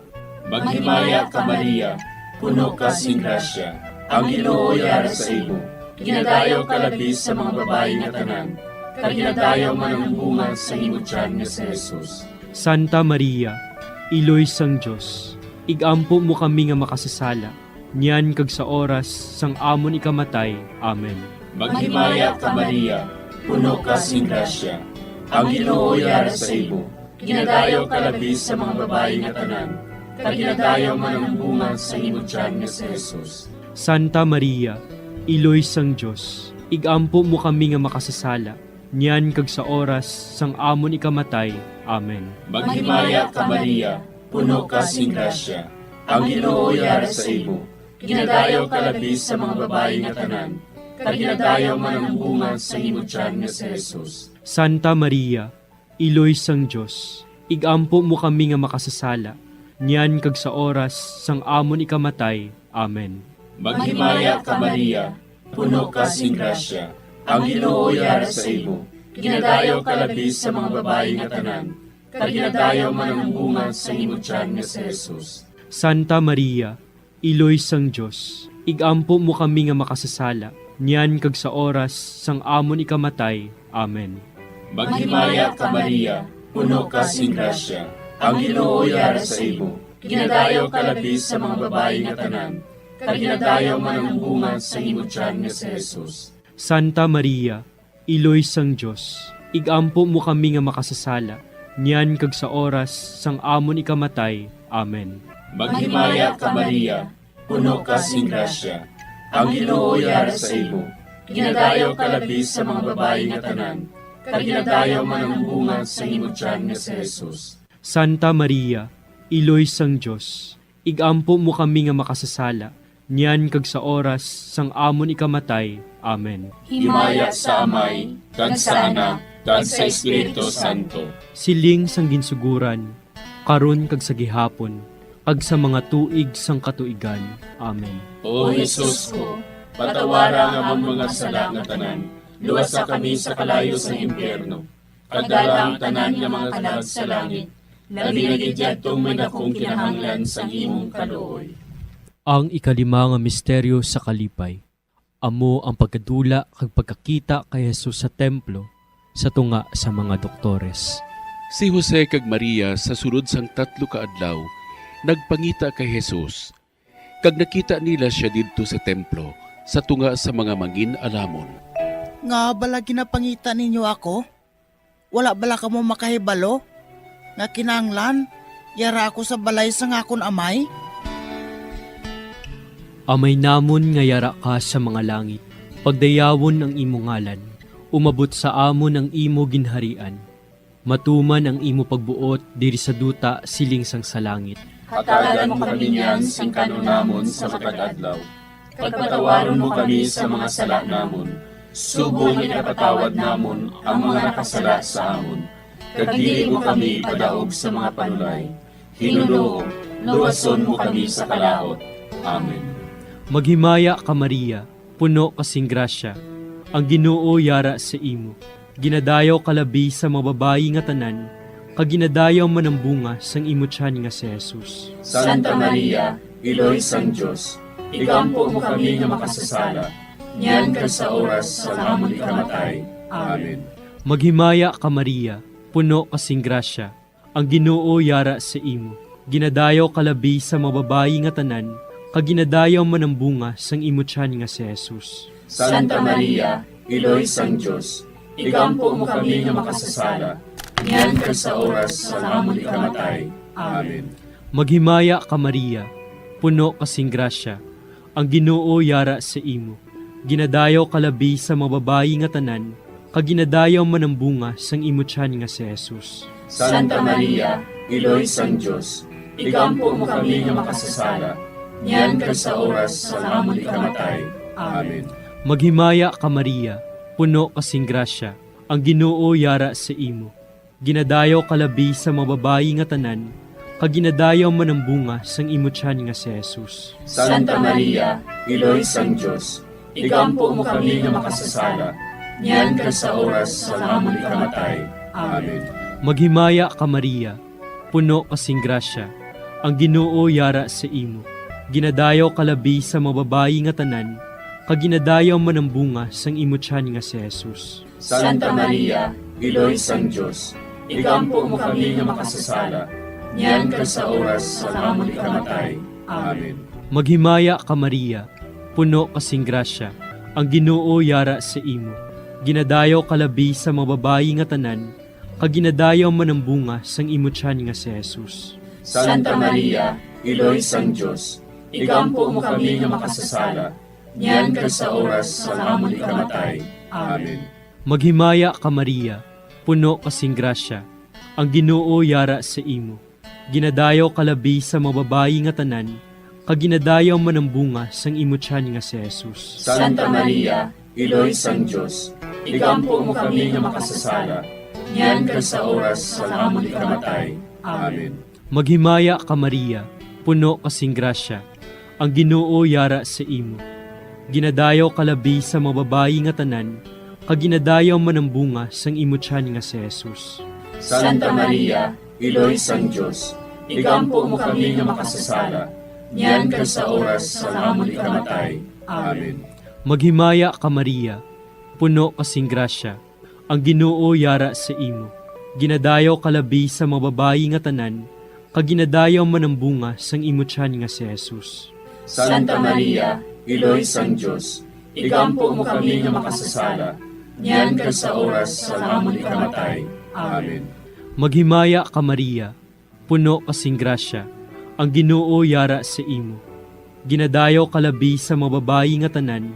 Maghimaya ka, Maria, puno ka sing grasya, ang Ginoo yara sa imo. Ginadayaw ka labi sa mga babayi nga tanan, kag ginadayaw man ang bunga sa imo tiyan nga si Jesus. Santa Maria, Iloy sang Dios, igampo mo kami nga makasasala, niyan kag sa oras sang amon ikamatay. Amen. Maghimaya ka, Maria, puno ka sing grasya, ang Ginoo yara sa imo. Ginadayaw ka labi sa mga babayi nga tanan, kag ginadayaw man ang bunga sa imo tiyan nga si Jesus. Santa Maria, Iloy sang Dios, igampo mo kami nga makasasala, niyan kag sa oras sang amon ikamatay. Amen. Maghimaya ka, Maria, puno ka sing grasya, ang Ginoo yara sa imo. Ginadayaw ka labi sa mga babayi nga tanan, kag ginadayaw man ang bunga sa imo tiyan nga si Jesus. Santa Maria, Iloy sang Dios, igampo mo kami nga makasasala, niyan kag sa oras sang amon ikamatay. Amen. Maghimaya ka, Maria, puno ka sing grasya, ang Ginoo yara sa imo. Ginadayaw ka labi sa mga babayi nga tanan, kag ginadayaw man ang bunga sa imo tiyan nga si Jesus. Santa Maria, Iloy sang Dios, igampo mo kami nga makasasala, niyan kag sa oras sang amon ikamatay. Amen. Maghimaya ka, Maria, puno ka sing grasya, ang Ginoo yara sa imo. Ginadayaw ka labi sa mga babayi nga tanan, kag ginadayaw man ang bunga sang imo tiyan nga si Jesus. Santa Maria, Iloy sang Dios, igampo mo kami nga makasasala, niyan kag sa oras sang amon ikamatay. Amen. Maghimaya ka, Maria, puno ka sing grasya, ang Ginoo yara sa imo. Ginadayaw ka labi sa mga babayi nga tanan, kag ginadayaw man ang bunga sang imo tiyan nga si Jesus. Santa Maria, Iloy sang Dios, igampo mo kami nga makasasala, niyan kag sa oras sang amon ikamatay. Amen. Himaya sa Amay, kag sa Anak, kag sa Espiritu Santo. Siling sang ginsuguran, karon kag sa gihapon, kag sa mga tuig sang katuigan. Amen. O Jesus ko, patawara ang amon mga sala nga tanan, luwasa kami sa kalayo sang impyerno, kag dala ang tanan nga mga kalag sa langit, labi na gid yadtong may dakong kinahanglan sang imong kaluoy. Ang ikalima nga misteryo sa kalipay, amo ang pagkadula kag pagkakita kay Jesus sa templo sa tunga sa mga doktores. Si Jose kag Maria sa sulod sang tatlo ka adlaw nagpangita kay Jesus, kag nakita nila sia didto sa templo sa tunga sa mga mangin-alamon. Ngaa bala ginapangita ninyo ako? Wala bala kamo makahibalo nga kinahanglan yara ako sa balay sang akon Amay? Amay namon nga yara ka sa mga langit, pagdayawon ang imo ngalan, umabot sa amon ang imo ginharian, matuman ang imo pagbuot diri sa duta siling sang sa langit. Hatagan mo kami niyan sing kan-on namon sa matag adlaw, kag patawaron mo kami sa mga sala namon, subong nga ginapatawad namon ang mga nakasala sa amon, kag dili mo kami ipadaog sa mga panulay. Ginoo, luwason mo kami sa kalaut. Amen. Maghimaya ka, Maria, puno ka sing grasya, ang Ginoo yara sa imo. Ginadayaw ka labi sa mga babayi nga tanan, kag ginadayaw man ang bunga sang imo tiyan nga si Jesus. Santa Maria, Iloy sang Dios, igampo mo kami nga makasasala, niyan kag sa oras sang amon ikamatay. Amen. Maghimaya ka, Maria, puno ka sing grasya, ang Ginoo yara sa imo. Ginadayaw ka labi sa mga babayi nga tanan, kag ginadayaw man ang bunga sang imo tiyan nga si Jesus. Santa Maria, Iloy sang Dios, igampo mo kami nga makasasala, niyan kag sa oras sang amon ikamatay. Amen. Maghimaya ka, Maria, puno ka sing grasya, ang Ginoo yara sa imo. Ginadayaw ka labi sa mga babayi nga tanan, kag ginadayaw man ang bunga sang imo tiyan nga si Jesus. Santa Maria, Iloy sang Dios, igampo mo kami nga makasasala, niyan kag sa oras sang amon ikamatay. Amen. Maghimaya ka, Maria, puno ka sing grasya, ang Ginoo yara sa imo. Ginadayaw ka labi sa mga babayi nga tanan, kag ginadayaw man ang bunga sang imo tiyan nga si Jesus. Santa Maria, Iloy sang Dios, igampo mo kami nga makasasala, niyan kag sa oras sang amon ikamatay. Amen. Maghimaya ka, Maria, puno ka sing grasya, ang Ginoo yara sa imo. Ginadayaw ka labi sa mga babayi nga tanan, kag ginadayaw man ang bunga sang imo tiyan nga si Jesus. Santa Maria, Iloy sang Dios, igampo mo kami nga makasasala, niyan kag sa oras sang amon ikamatay. Amen. Maghimaya ka, Maria, puno ka sing grasya, ang Ginoo yara sa imo. Ginadayaw ka labi sa mga babayi nga tanan, kag ginadayaw man ang bunga sang imo tiyan nga si Jesus. Santa Maria, Iloy sang Dios, igampo mo kami nga makasasala, niyan kag sa oras sang amon ikamatay. Amen. Maghimaya ka, Maria, puno ka sing grasya, ang Ginoo yara sa imo. Ginadayaw ka labi sa mga babayi nga tanan, kag ginadayaw man ang bunga sang imo tiyan nga si Jesus. Santa Maria, Iloy sang Dios, igampo mo kami nga makasasala, niyan kag sa oras sang amon ikamatay. Amen. Maghimaya ka, Maria, puno ka sing grasya, ang Ginoo yara sa imo. Ginadayaw ka labi sa mga babayi nga tanan, kag ginadayaw man ang bunga sang imo tiyan nga si Jesus. Santa Maria, Iloy sang Dios, igampo mo kami nga makasasala, niyan kag sa oras sang amon ikamatay. Amen. Maghimaya ka, Maria, puno ka sing grasya, ang Ginoo yara sa imo. Ginadayaw ka labi sa mga babayi nga tanan, kag ginadayaw man ang bunga sang imo tiyan nga si Jesus. Santa Maria, Iloy sang Dios, igampo mo kami nga makasasala, niyan kag sa oras sang amon ikamatay. Amen. Maghimaya ka, Maria, puno ka sing grasya, ang Ginoo yara sa imo. Ginadayaw ka labi sa mga babayi nga tanan,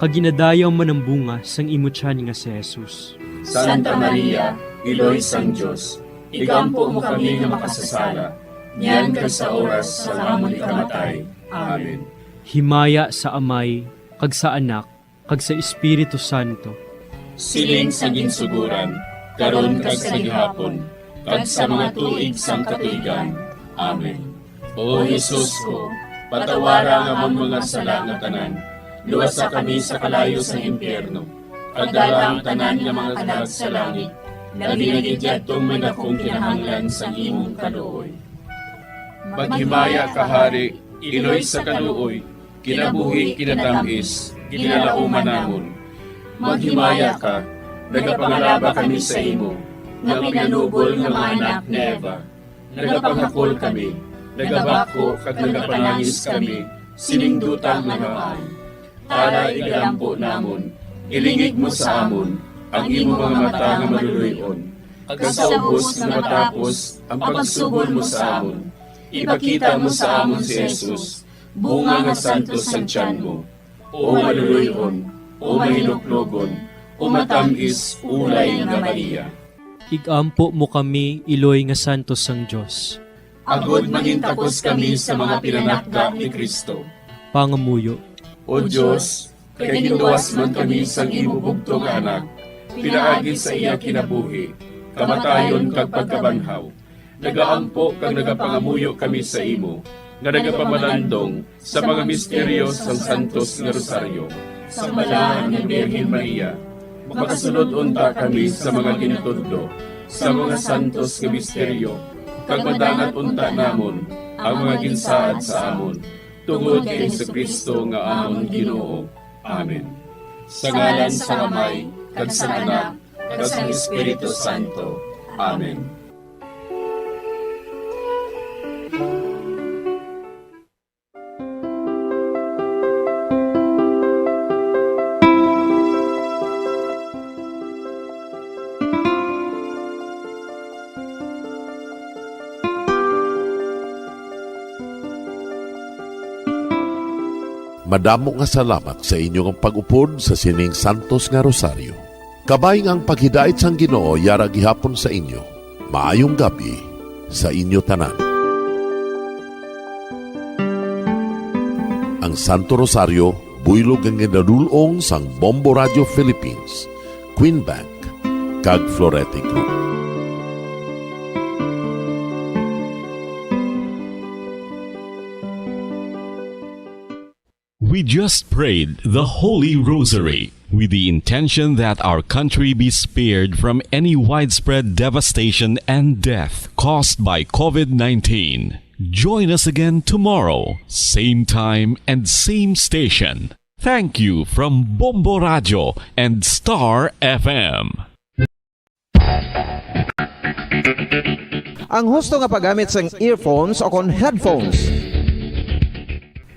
kag ginadayaw man ang bunga sang imo tiyan nga si Jesus. Santa Maria, Iloy sang Dios, igampo mo kami nga makasasala, niyan kag sa oras sang amon ikamatay. Amen. Himaya sa Amay, kag sa Anak, kag sa Espiritu Santo. Siling sa ginsuguran, karon kag sa gihapon, kag sa mga tuig sang katuigan. Amen. O Jesus ko, patawara ang amon mga sala nga tanan, luwasa kami sa kalayo sang impyerno, kag dala ang tanan nga mga kalag sa langit, labi na gid yadtong may dakong kinahanglan sang imong kaluoy. Maghimaya ka, Hari, Iloy sa kaluoy, kinabuhi, kinatamis, ginalauman namon. Maghimaya ka, nagapangalaba kami sa imo, nga pinanubol nga mga anak ni Eva. Nagapanghakol kami, nagabako kag nagapanangis kami sining duta nga namaan. Tara, igalampo namon, ilingig mo sa amon ang imo mga mata nga maluloy-on, kag sa ubos nga matapos ang pagsubol mo sa amon, ipakita mo sa amon si Jesus, bunga nga santos sang tiyan mo. O maluloy-on, o mahinuklogon, o matamis ulay nga Maria. Igampo mo kami, iloy nga santos sang Dios. Agod mangintakos kami sa mga pinanakda ni Cristo. Pangamuyo. O Dios, kay ginluwas man kami sang imo bugtong nga Anak, pinaagi sa iya kinabuhi, kamatayon kag pagkabanhaw, nagaampo kag nagapangamuyo kami sa imo, nga nagapamalandong sa mga misteryo sang Santos nga Rosaryo. Sang Balaan nga Birhen Maria, makasulod unta kami sa mga ginatudlo sa mga santos nga misteryo, kag madangat unta namon ang mga ginsaad sa amon, tungod kay Jesu-Cristo nga amon Ginoo. Amen. Sa ngalan sang Amay, kag sang Anak, kag sang Espiritu Santo. Amen. Madamo nga salamat sa inyo nga pag-upod sa sining santos nga rosaryo. Kabay nga ang paghidait sang Ginoo yara gihapon sa inyo. Maayong gab-i sa inyo tanan. Ang Santo Rosario, buylog nga ginadul-ong sang Bombo Radio Philippines, Queen Bank, kag Florete Group. We just prayed the Holy Rosary with the intention that our country be spared from any widespread devastation and death caused by COVID nineteen. Join us again tomorrow, same time and same station. Thank you from Bombo Radio and Star F M. Ang husto nga paggamit sang earphones o kon headphones.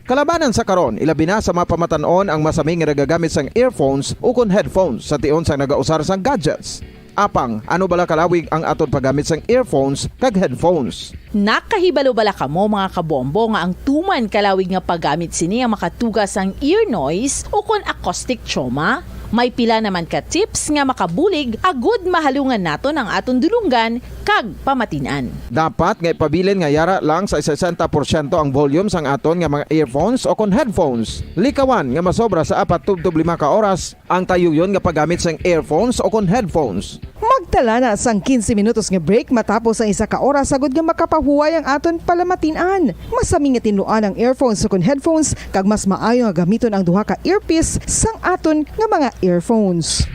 Kalabanan sa karon, ilabi na sa mga pamatan-on ang masami nga nagagamit sang earphones o kon headphones sa tion sang nagausar sang gadgets. Apang, ano bala kalawig ang aton paggamit sang earphones kag headphones? Nakahibalo bala kamo, mga kabombo, nga ang tuman kalawig nga paggamit sini ang makatuga sang ear noise o kon acoustic trauma? May pila naman ka tips nga makabulig agud mahalungan naton ang aton dulonggan kag pamatin-an. Dapat nga ipabilin nga yara lang sa sesenta porsyento ang volume sang aton nga mga earphones o kon headphones. Likawan nga masobra sa apat tubtob lima ka oras ang tayuyon nga paggamit sang earphones o kon headphones. Magtala na sang quince minutos nga break matapos ang isa ka oras, agud nga makapahuway ang aton palamatin-an. Masami nga tinluan ang earphones o kon headphones, kag mas maayo nga gamiton ang duha ka earpiece sang aton nga mga earphones.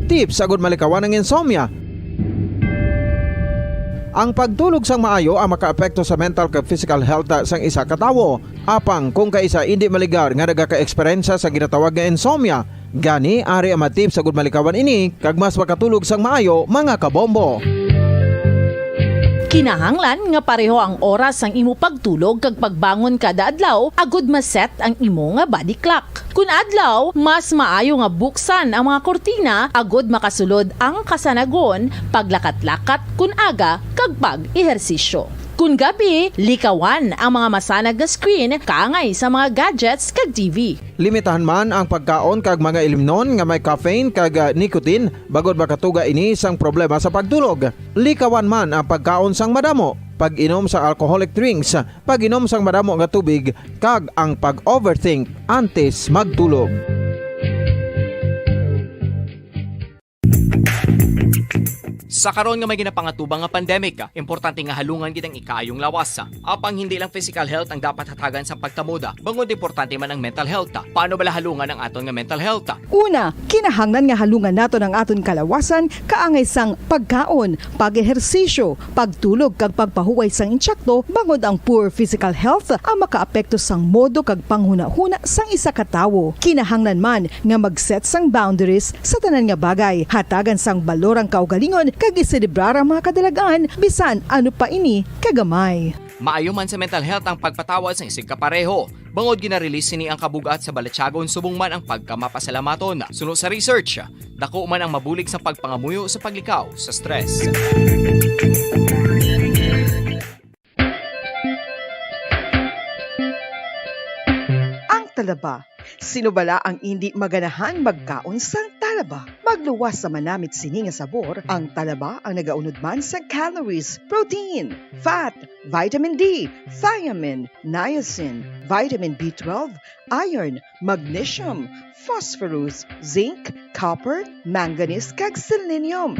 Tips agud malikawan ang insomnia. Ang pagtulog sang maayo ang makaapekto sa mental kag physical health sang isa ka tawo. Apang kung kaisa indi maligar nga nagaka-eksperyensya sa ginatawag nga insomnia, gani ari ang mga tips agud malikawan ini kag mas makatulog sang maayo, mga kabombo. Kinahanglan nga pareho ang oras sang imo pagtulog kag pagbangon kada adlaw agud ma-set ang imo nga body clock. Kun adlaw, mas maayo nga buksan ang mga kurtina agud makasulod ang kasanagon, paglakat-lakat kun aga, kag pag-ehersisyo. Kun gabi, likawan ang mga masanag nga screen kaangay sa mga gadgets kag T V. Limitahan man ang pagkaon kag mga ilimnon nga may caffeine kag, ah, nicotine, bangod makatuga ini sang problema sa pagtulog. Likawan man ang pagkaon sang madamo, pag-inom sa alcoholic drinks, pag-inom sang madamo nga tubig, kag ang pag-overthink antes magtulog. Sa karon nga may ginapangatubang nga pandemic, importante nga halungan gid ang ikaayong lawas. Apang hindi lang physical health ang dapat hatagan sa pagtamod, bangod importante man ang mental health. Paano bala halungan ang aton nga mental health? Una, kinahanglan nga halungan naton ang aton kalawasan kaangay sang pagkaon, pag-ehersisyo, pagtulog kag pagpahuway sang intsakto, bangod ang poor physical health ang makaapekto sang modo kag panghunahuna sang isa ka tawo. Kinahanglan man nga mag-set sang boundaries sa tanan nga bagay, hatagan sang balor ang kaugalingon kag iselebrar ang mga kadalag-an, bisan ano pa ini kagamay. Maayo man sa mental health ang pagpatawad sang isigkapareho, bangod gina-release sini ang kabug-at sa balatyagon subong man ang pagkamapasalamaton. Suno sa research, dako man ang mabulig sa pagpangamuyo sa paglikaw sa stress. Ang talaba. Sino bala ang indi maganahan magkaon sang talaba? Magluwas sa manamit sini nga sabor, ang talaba ang nagaunod man sa calories, protein, fat, vitamin D, thiamine, niacin, vitamin B twelve, iron, magnesium, phosphorus, zinc, copper, manganese, kag selenium.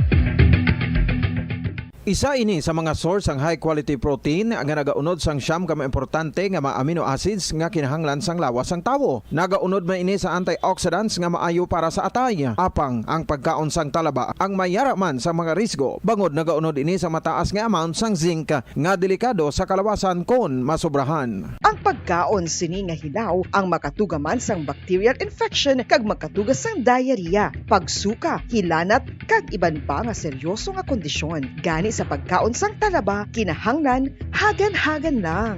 Isa ini sa mga source sang high quality protein nga nagaunod sang siyam ka mga importante nga mga amino acids nga kinahanglan sang lawas sang tawo. Nagaunod man ini sa antioxidants nga maayo para sa atay. Apang ang pagkaon sang talaba ang mayara man sa mga risgo, bangod nagaunod ini sa mataas nga amount sang zinc nga delikado sa kalawasan kon masobrahan. Ang pagkaon sini nga hilaw ang makatuga man sang bacterial infection kag makatuga sang diarrhea, pagsuka, hilanat, kag iban pa nga seryoso nga kondisyon. Gani sa pagkaon sang talaba, kinahanglan hagan-hagan lang.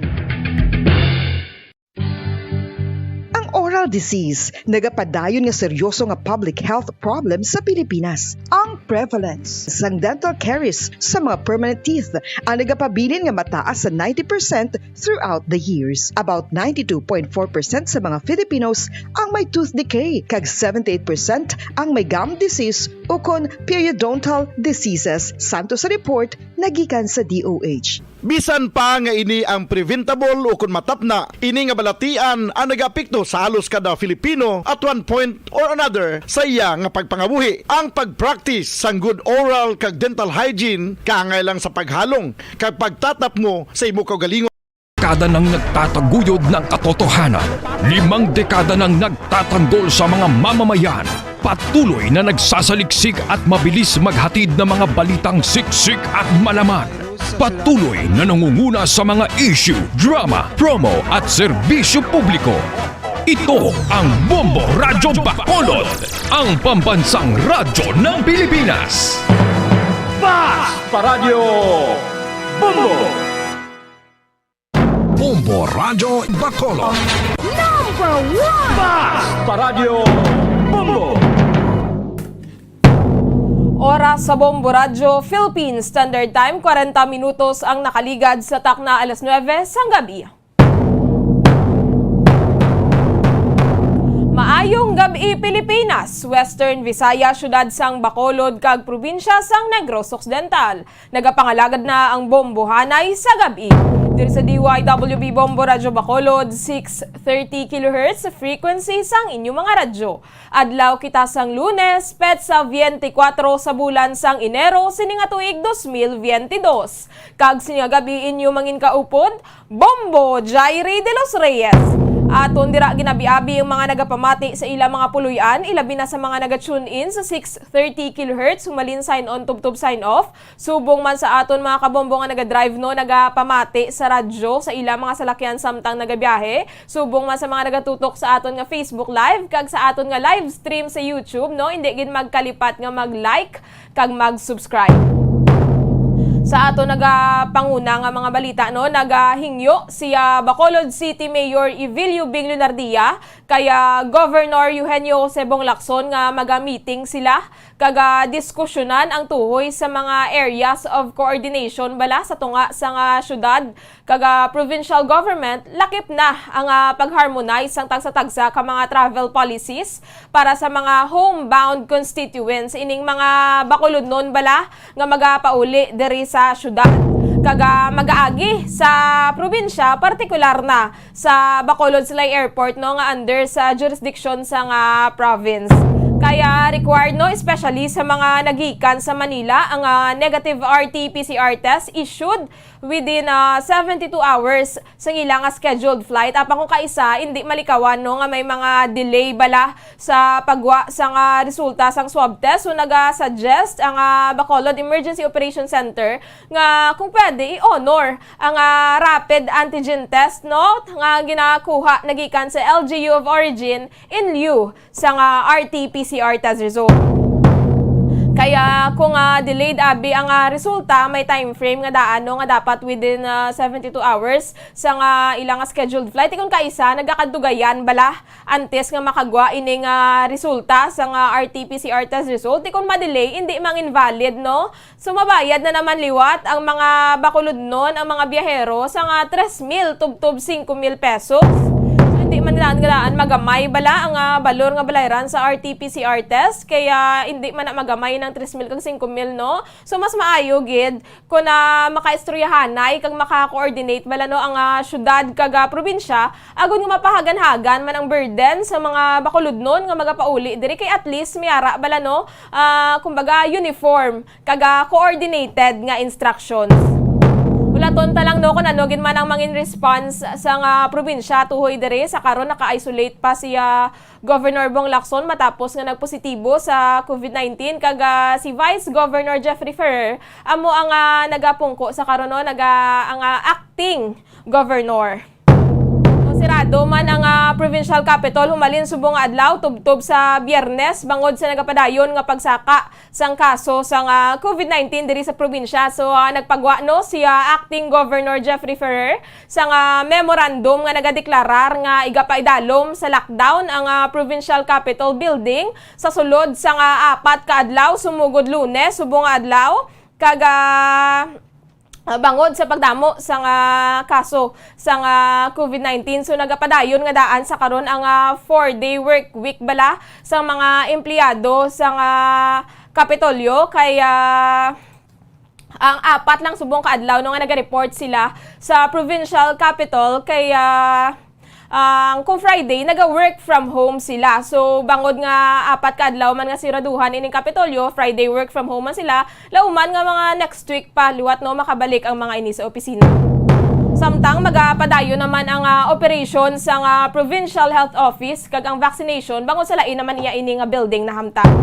Ang oral disease nagapadayon nga seryoso nga public health problem sa Pilipinas. Ang prevalence sang dental caries sa mga permanent teeth ang nagapabilin nga mataas sa ninety percent throughout the years. About ninety-two point four percent sa mga Filipinos ang may tooth decay, kag seventy-eight percent ang may gum disease ukon periodontal diseases, santo sa report nagikan sa D O H. Bisan pa nga ini ang preventable ukon matapna, ini nga balatian ang nagaapekto sa halos kada Filipino at one point or another sa iya nga pagpangabuhi. Ang pag-practice sang good oral kag dental hygiene kaangay lang sa paghalong kag pagtatapngo sa imo kaugalingon. Dekada nang nagtataguyod ng katotohanan. Limang dekada nang nagtatanggol sa mga mamamayan. Patuloy na nagsasaliksik at mabilis maghatid ng mga balitang siksik at malaman. Patuloy na nangunguna sa mga issue, drama, promo at serbisyo publiko. Ito ang Bombo Radyo Bacolod, ang pambansang radyo ng Pilipinas. Fast Paradyo Bombo! Bombo Radyo Bacolod. Number one! Fast Paradyo Bombo! Oras sa Bombo Radyo Philippines Standard Time, kwarenta minutos ang nakaligad sa takna alas nuebe sang gabi. Maayong gab-i, Pilipinas, Western Visayas, siyudad sang Bacolod, kag probinsya sang Negros Occidental. Nagapangalagad na ang bombohanay sa gab-i. Diri sa D Y W B Bombo Radyo Bacolod, six thirty kilohertz frequency sang inyo mga radyo. Adlaw kita sang Lunes, petsa twenty-four sa bulan sang Enero, sini nga tuig dos mil veinte dos. Kag sini nga gab-i inyo mangin kaupod, Bombo Jairi de los Reyes. Aton dira ginabi-abi ang mga nagapamati sa ilang mga puloy-an, ilabi na sa mga naga-tune in sa six thirty kilohertz, humalin sign on tubtob sign off. Subong man sa aton mga kabombo nga naga-drive, no, nagapamati sa radyo sa ilang mga salakyan samtang nagabiyahe. Subong man sa mga nagatutok sa aton nga Facebook Live kag sa aton nga live stream sa YouTube, no, hindi gid magkalipat nga mag-like kag mag-subscribe. Sa ato nagapanguna nga mga balita, no, nagahingyo si, ah, Bacolod City Mayor Evilio Bing Leonardia kay, ah, Governor Eugenio Jose Bong Lacson nga maga-meeting sila kag, ah, diskusyonan ang tuhoy sa mga areas of coordination bala sa tunga sang, ah, syudad kag, ah, provincial government, lakip na ang, ah, pag-harmonize sang tagsa-tagsa ka mga travel policies para sa mga homebound constituents, ining mga Bacolodnon bala nga magapauli diri sa syudad kag, ah, magaagi sa probinsya, partikular na sa Bacolod Silay Airport, no, nga under sa jurisdiction sang, ah, province. Kaya required, no, especially sa mga nagikan sa Manila, ang, ah, negative R T P C R test issued within, ah, seventy-two hours sang ila nga scheduled flight. Apang kung kaisa, hindi malikawan, no, nga may mga delay bala sa pagwa sang, ah, resulta sang swab test. So, naga-suggest ang, ah, Bacolod Emergency Operation Center nga kung pwede, i-honor ang, ah, rapid antigen test, no, nga ginakuha nagikan sa L G U of origin in lieu sang, ah, R T P C R test result. Kaya kung, ah, delayed abi ang, ah, resulta, may time frame nga daan, no, nga dapat within, ah, seventy-two hours sang, ah, ilang scheduled flight. Kung kaisa, nagakadtugayan bala antes nga makagwa ining, ah, resulta sang, ah, R T P C R test result. Di kung ma-delay, hindi mang invalid, no? So, mabayad na naman liwat ang mga Bacolodnon, ang mga biyahero, sang, ah, tres mil tubtob singko mil pesos. So, hindi man daan, daan magamay bala ang, ah, balor nga balayran sa R T P C R test, kaya hindi man na magamay ng tres mil kag singko mil, no? So, mas maayo gid kung, ah, makaistoryahanay kag maka-coordinate bala, no, ang, ah, syudad kag, ah, probinsya, agod nga mapahaganhagan man ang burden sa mga Bacolodnon nga magapauli diri, kay at least may ara bala, no, ah, kumbaga, uniform kag, ah, coordinated nga instructions. Ulaton ta lang, no, kung ano gid man ang mangin response sang, ah, probinsya tuhoy diri. Sa karon, naka-isolate pa si, ah, Governor Bong Lacson matapos nga nagpositibo sa COVID nineteen, kag, ah, si Vice Governor Jeffrey Ferrer amo ang, ah, nagapungko sa karon, no, naga-, ang, ah, acting governor. Sirado man ang, ah, provincial capitol humalin subong nga adlaw tubtob sa Biyernes bangod sa nagapadayon nga pagsaka sang kaso sang, ah, COVID nineteen diri sa probinsya. So, ah, nagpagwa, no, si, ah, Acting Governor Jeffrey Ferrer sang, ah, memorandum nga nagadeklarar nga igapaidalom sa lockdown ang, ah, Provincial Capitol Building sa sulod sang, ah, apat ka adlaw sumugod Lunes subong nga adlaw, kag, ah, ah, bangod sa pagdamo sang, ah, kaso sang, ah, COVID nineteen. So, nagapadayon nga daan sa karon ang, ah, four-day work week bala sang mga empleyado sang, ah, Kapitolyo, kay, ah, ang apat lang subong ka adlaw, no, nga naga-report sila sa provincial capitol, kay, ah, ang kung Friday, naga-work from home sila. So, bangod nga apat ka adlaw man nga siraduhan ining Kapitolyo, Friday work from home man sila, lauman nga mga next week pa liwat, no, makabalik ang mga ini sa opisina. Samtang magapadayon naman ang, ah, operation sang, ah, Provincial Health Office kag ang vaccination bangod sa lain naman niya ini nga building nahamtang.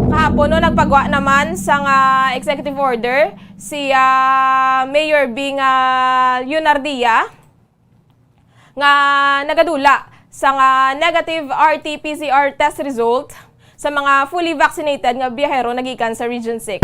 Kahapon, no, nagpagwa naman sang, ah, executive order si, ah, Mayor Bing, ah, Leonardia, nga nagadula sang, ah, negative R T P C R test result sa mga fully vaccinated nga biyahero nagikan sa Region six.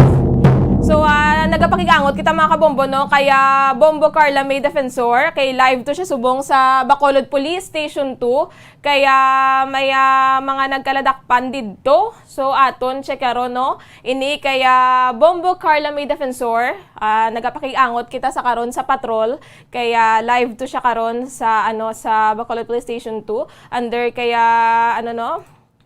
So, ah, nagapakig-angot kita, mga kabombo, no, kay, ah, Bombo Carla May Defensor, kay live to siya subong sa Bacolod Police Station two, kay, ah, may, ah, mga nagkaladakpan didto. So, aton check karon, no? Ini kay, ah, Bombo Carla May Defensor, ah, nagapakig-angot kita sa karon sa patrol, kay, ah, live to siya karon sa, ano, sa Bacolod Police Station two, under kay, ah, ano, no?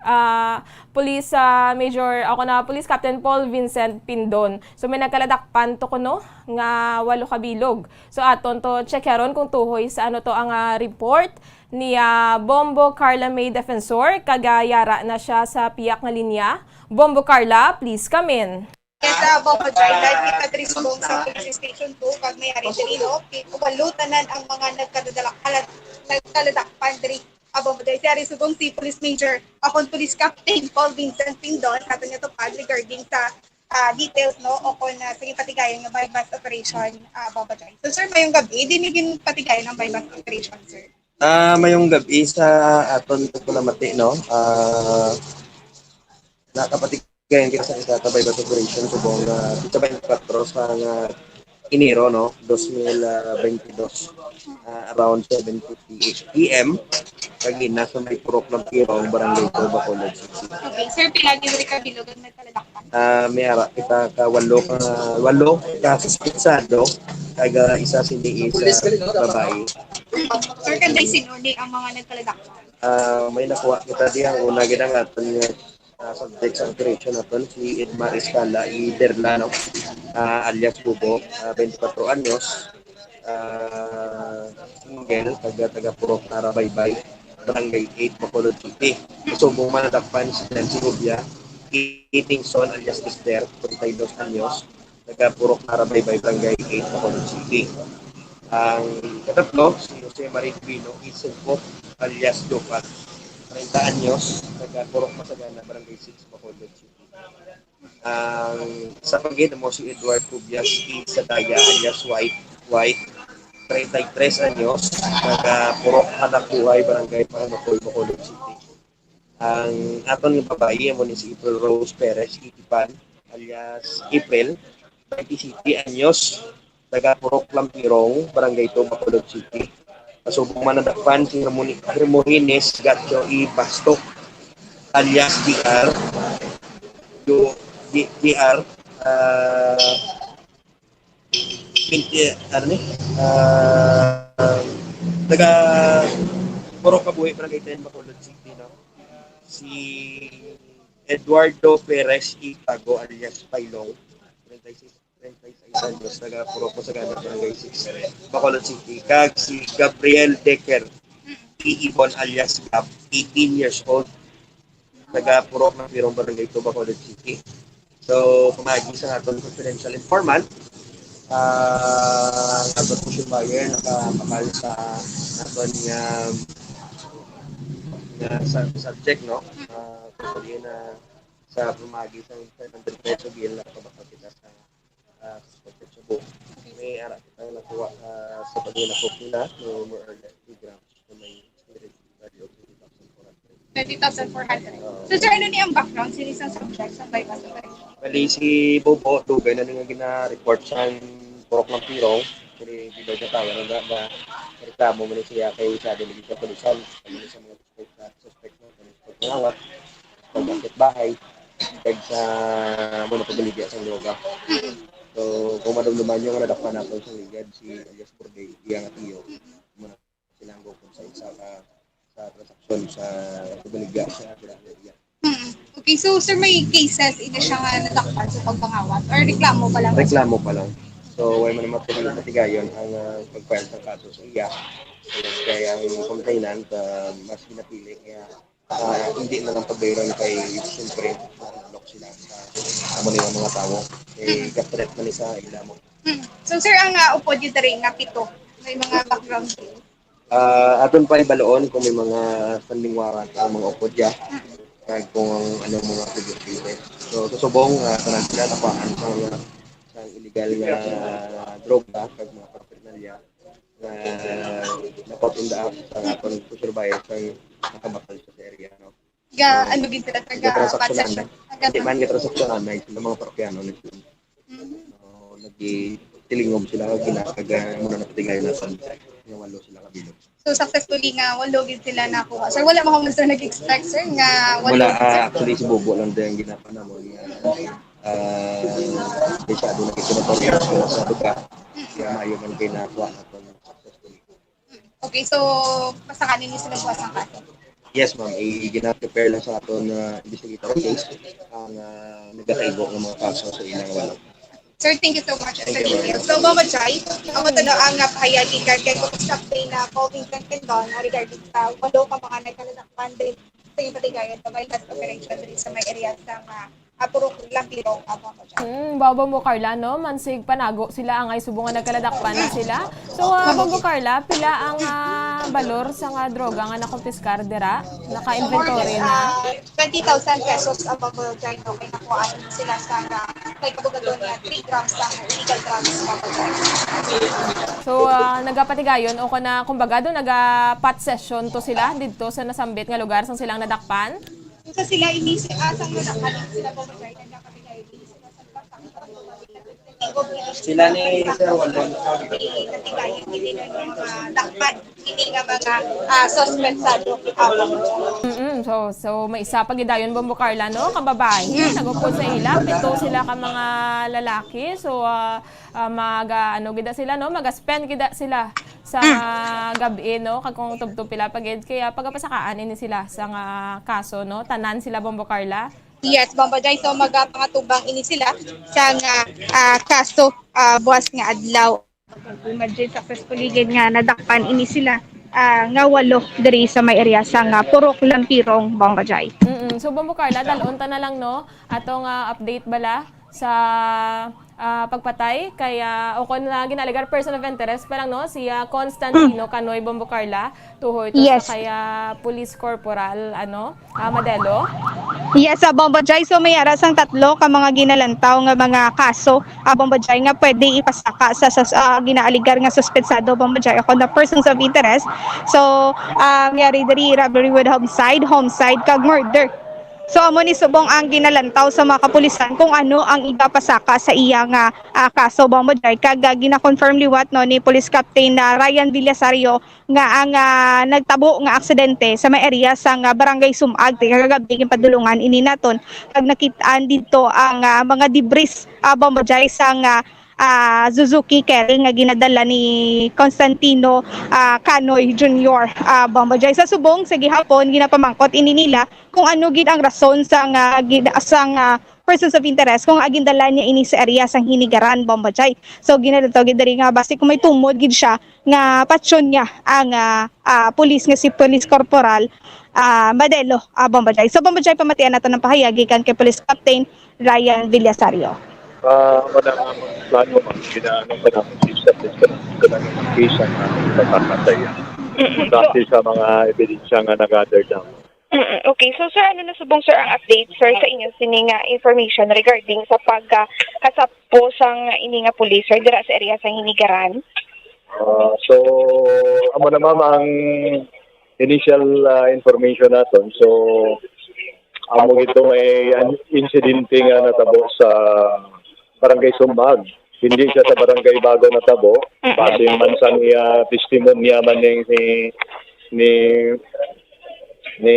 Ah, Police, ah, Major, ako na, Police Captain Paul Vincent Pindon. So, may nagkaladakpan to kuno nga walo ka bilog. So, aton to check karon kung tuhoy sa, ano, to ang, ah, report ni, ah, Bombo Carla May Defensor, kag, ah, yara na siya sa piyak nga linya. Bombo Carla, please come in. Kita, Bombo Joy, live kita diri subong sa Police Station two, kag may ari diri, no? Pi-, walo tanan ang mga nagkadadala-, ala-, nagkaladakpan diri. Abo mo dahil si Ari Subong, si Police Major, akon Police Captain Paul Vincent Pindon, sa aton nga tupad regarding sa ah, details, no, o kung ah, sa ginpatigayon nga buy-bust operation, ah, Bobo Joy. So, sir, mayong gabi, di ni ginpatigayon ang buy-bust operation, sir. Ah, mayong gabi sa aton pagpalamati, no? Ah, nakapatigayon kita sa isa ka buy-bust operation subong ah, sa twenty-four sa nga Enero, no, dos mil twenty-two, ah, around seven fifty A M, kagina sa may Purok Lampirong, Barangay two, Bacolod City. Okay, sir, pila gid diri ka bilog ang nagkaladakpan? Ah, may ara kita ka walo ka, walo ka suspetsado, kag ah, isa sini is ah, babae. Sir, kanday sino ni ang mga nagkaladakpan? Ah, may nakuha kita diyan. Una gid ang aton nga ah, subject sa operation naton, si Edmar Escala y Derlano, ah, alias Bubo, ah, twenty-four anyos, ah, single, taga, taga Purok Narabaybay, Barangay eight, Bacolod City. Subong man nadakpan si Nancy Rubia, Etingson alias Mister, treinta y dos anyos, taga Purok Narabaybay, Barangay eight, Bacolod City. Ang katatlo, si Jose Marie Quino Isenco alias Jopat, treinta anyos, taga Purok Masagana, Barangay six, Bacolod City. Ang sa pagid mo si Edward Rubias Sadaya alias White, White, treinta y tres anyos, taga Purok Hanapbuhay, Barangay Pahanapol, Bacolod City. Ang aton nga babayi amo ni si April Rose Perez Itipan alias April, twenty-seven anyos, taga Purok Lampirong, Barangay two, Bacolod City. Kasubong man nadakpan si Hermoni-, Hermogenes Gatcho y Basto alias D R, do, D-, D R, ah, twenty, ano ni? Ah, taga Purok Kabuhi, Barangay ten, Bacolod City, no? Si Eduardo Perez Itago alias Pailong, treinta y seis, treinta y seis anyos, taga Purok Masagana, Barangay six, Bacolod City. Kag si Gabriel Decker Iibon alias Gab, eighteen years old, taga Purok Lampirong, Barangay two, Bacolod City. So, pamagi sa aton confidential informant, ah, ang aton question buyer nakabakal sa aton nga, nga sa, subject, no? Ah, kung sabihin na sa pamagi sa five hundred peso bill, nakabakal kita sa, ah, suspected shabu. May ara kita nakuha, ah, sa paghinakop nila, no, more or less two grams na may spirit value of twenty thousand four hundred. Twenty thousand four hundred. So, sir, ano ni ang background sini sa subject sa buy-bust operation? Bali, si Bobo, dugay na nga gina-report sa Purok Lampirong, kini bilog nga tawo, nga, nga reklamo man siya kay sa delegate sa kapulisan, kami sa mga suspect, sa suspect na, kami sa pagpangawat, pag-akit bahay, kag sa mga pagbaligya sa droga. So, kung madumduman nyo nga nadakpan nato sa ligad, si alias Borday, iya nga tiyo, muna sinanggo ko sa isa ka, sa transaksyon sa pagbaligya sa Pilar area. Mm. Okay, so, sir, may cases ini siya nga nadakpan sa pagpangawat or reklamo pa lang? Reklamo pa lang. So, way man naman pwede patigayon ang ah, pag-file sa kaso sa iya. Kaya ang complainant, ah, mas pinapili nga ah, hindi na lang pagbayran kay siyempre, ah, lock sila sa amo nila mga tawo. Eh, Mm. ga-threat man ni sa ila mo. Mm. So, sir, ang ah, upod yun diri nga pito, may mga background din. Ah, aton pa ibaloon kung may mga standing warrant ang mga upod ya, kag kung anong mga previous cases. So, sa subong, ah, tanan sila nakuhaan sa mga, sa illegal nga droga kag mga paraphernalia nga napatinda sa aton kung survive sa nakabakal sa area, no? Ga, ano gid sila, taga Transaksyonan. Possession. Hindi man, transaksyonan na sila mga parokyanon. Mhm. So, nagtilingob sila kag ginakaga mo na napatingay na sa nga walo sila kabilog. So, successfully nga walo gid sila nakuha. Sir, wala mo man, sir, nag-expect, sir, nga walo Wala, gid, sir? Ah, actually, si Bobo lang din ang ginapa namon nga, ah, delikado na kita na sa lugar. Kaya maayo man kayo nakuha natin successfully. Okay, so, basta kanin yung sila buwas ang kaso? Yes, ma'am. I-, gina-prepare lang sa aton na investigator case ang ah, nagakaigo ng mga kaso sa ilang walo. Sir, thank you so much sa details. So, Mama Jai, ang ito na ang napahayag ikan kay Coach Captain na Paul Vincent Tendon na regarding sa walo ka mga nagkalalakpan din sa ipatigayan sa may last operation diri sa may area sa mga ah, puro lampirong, ah, Bombo Jai. Hmm, Bombo Carla, no? Mansig panago sila, angay subong nga nagkaladakpan na sila. So, ah, Bombo Carla, pila ang, ah, balor sa nga droga nga nakumpiskar dira? Naka-inventory na? Ah, twenty thousand pesos ang Bombo Jai, no? Kay nakuhaan sila sa, ah, kay kabugaton nga three grams ang illegal drugs, Bombo Jai. So, ah, nagapatigayon o kana, kumbaga, do naga-pot session to sila didto sa nasambit nga lugar sang silang nadakpan? Sa sila ini, si, ah, sang nadakpan sila, Bombo Jai, nagapatigayon ini sila sa Sila ni Sir Waldo. Natigayon ini nga mga dakpan, ini nga mga, ah, suspetsado, ah, Bombo Jai. Mm-mm. So, so may isa pa gidayon, Bombo Carla, no? Kababayi, nagupod sa ila, pito sila ka mga lalaki. So, ah, ah, maga, ano, gida sila, no? Maga-spend gida sila sa gab-i, no? Kag kung tubtob pila pa gid, kaya pagapasakaan ini sila sa nga kaso, no? Tanan sila, Bombo Carla. Yes, Bombo Jai. So, magapangatugbang ini sila sa nga, ah, kaso, ah, buwas nga adlaw. Imagine, successfully gid nga nadakpan ini sila, ah, nga walo diri sa may area sa nga Purok Lampirong, Bombo Jai. Mm-mm. So, Bombo Carla, dalon ta na lang, no? Atong, ah, update bala sa, ah, pagpatay kay, ah, o kon na ginaligar person of interest pa lang, no, si, ah, Constantino Canoy, Bombo Carla, tuhod to sa Yes. kay, ah, Police Corporal, ano, ah, Madelo. Yes, sa Bombo Jai, so may ara sang tatlo ka mga ginalantaw nga mga kaso, ah, Bombo Jai, nga pwede ipasaka sa, sa, ah, ginaaligar nga suspetsado, Bombo Jai, o kon the persons of interest. So, ah, ang yari diri, robbery with homicide, homicide, kag murder. So, amo ni subong ang ginalantaw sa mga kapulisan kung ano ang igapasaka sa iya nga, ah, kaso, Bombo Jai. Kag, ah, gina-confirm liwat, no, ni Police Captain na Ryan Villasario nga ang, ah, nagtabo nga aksidente sa may area sa nga Barangay Sumag, ti kagab-i ginpadulungan ini naton. Kag nakit-an didto ang, ah, mga debris, ah, Bombo Jai, sa nga, ah, Suzuki Carry nga ginadala ni Constantino, ah, Canoy Junior, ah, Bombo Jai. Sa subong sa gihapon, ginapamangkot ini nila kung ano gid ang rason sa nga gid-, sa nga persons of interest kung gindala niya ini sa area sang Hinigaran, Bombo Jai. So, ginadto gid diri nga basi kung may tumod gid siya nga patyon niya ang, ah, ah, pulis nga si Police Corporal, ah, Madelo, ah, Bombo Jai. So, Bombo Jai, pamatian nato ng pahayag gikan kay Police Captain Ryan Villasario. Ah, wala nga mga plano, ma'am. Ginaano pa namin si establish ka ng case ang aming pagkakataya. Mm-mm. Base sa mga ebidensya nga na-gather namin. Mm, okay. So, sir, ano na subong, sir, ang update, sir, sa inyo sini nga information regarding sa pagkakasapos sang ini nga police, sir, dira sa area sa Hinigaran? Ah, so, amo na, ma'am, ang initial, ah, information naton. So, amo gito may an-, insidente nga natabo sa Barangay Sumbag. Hindi siya sa Barangay Bago natabo. Mm-mm. Basin man sang iya testimonya man ni, ni, ni, ni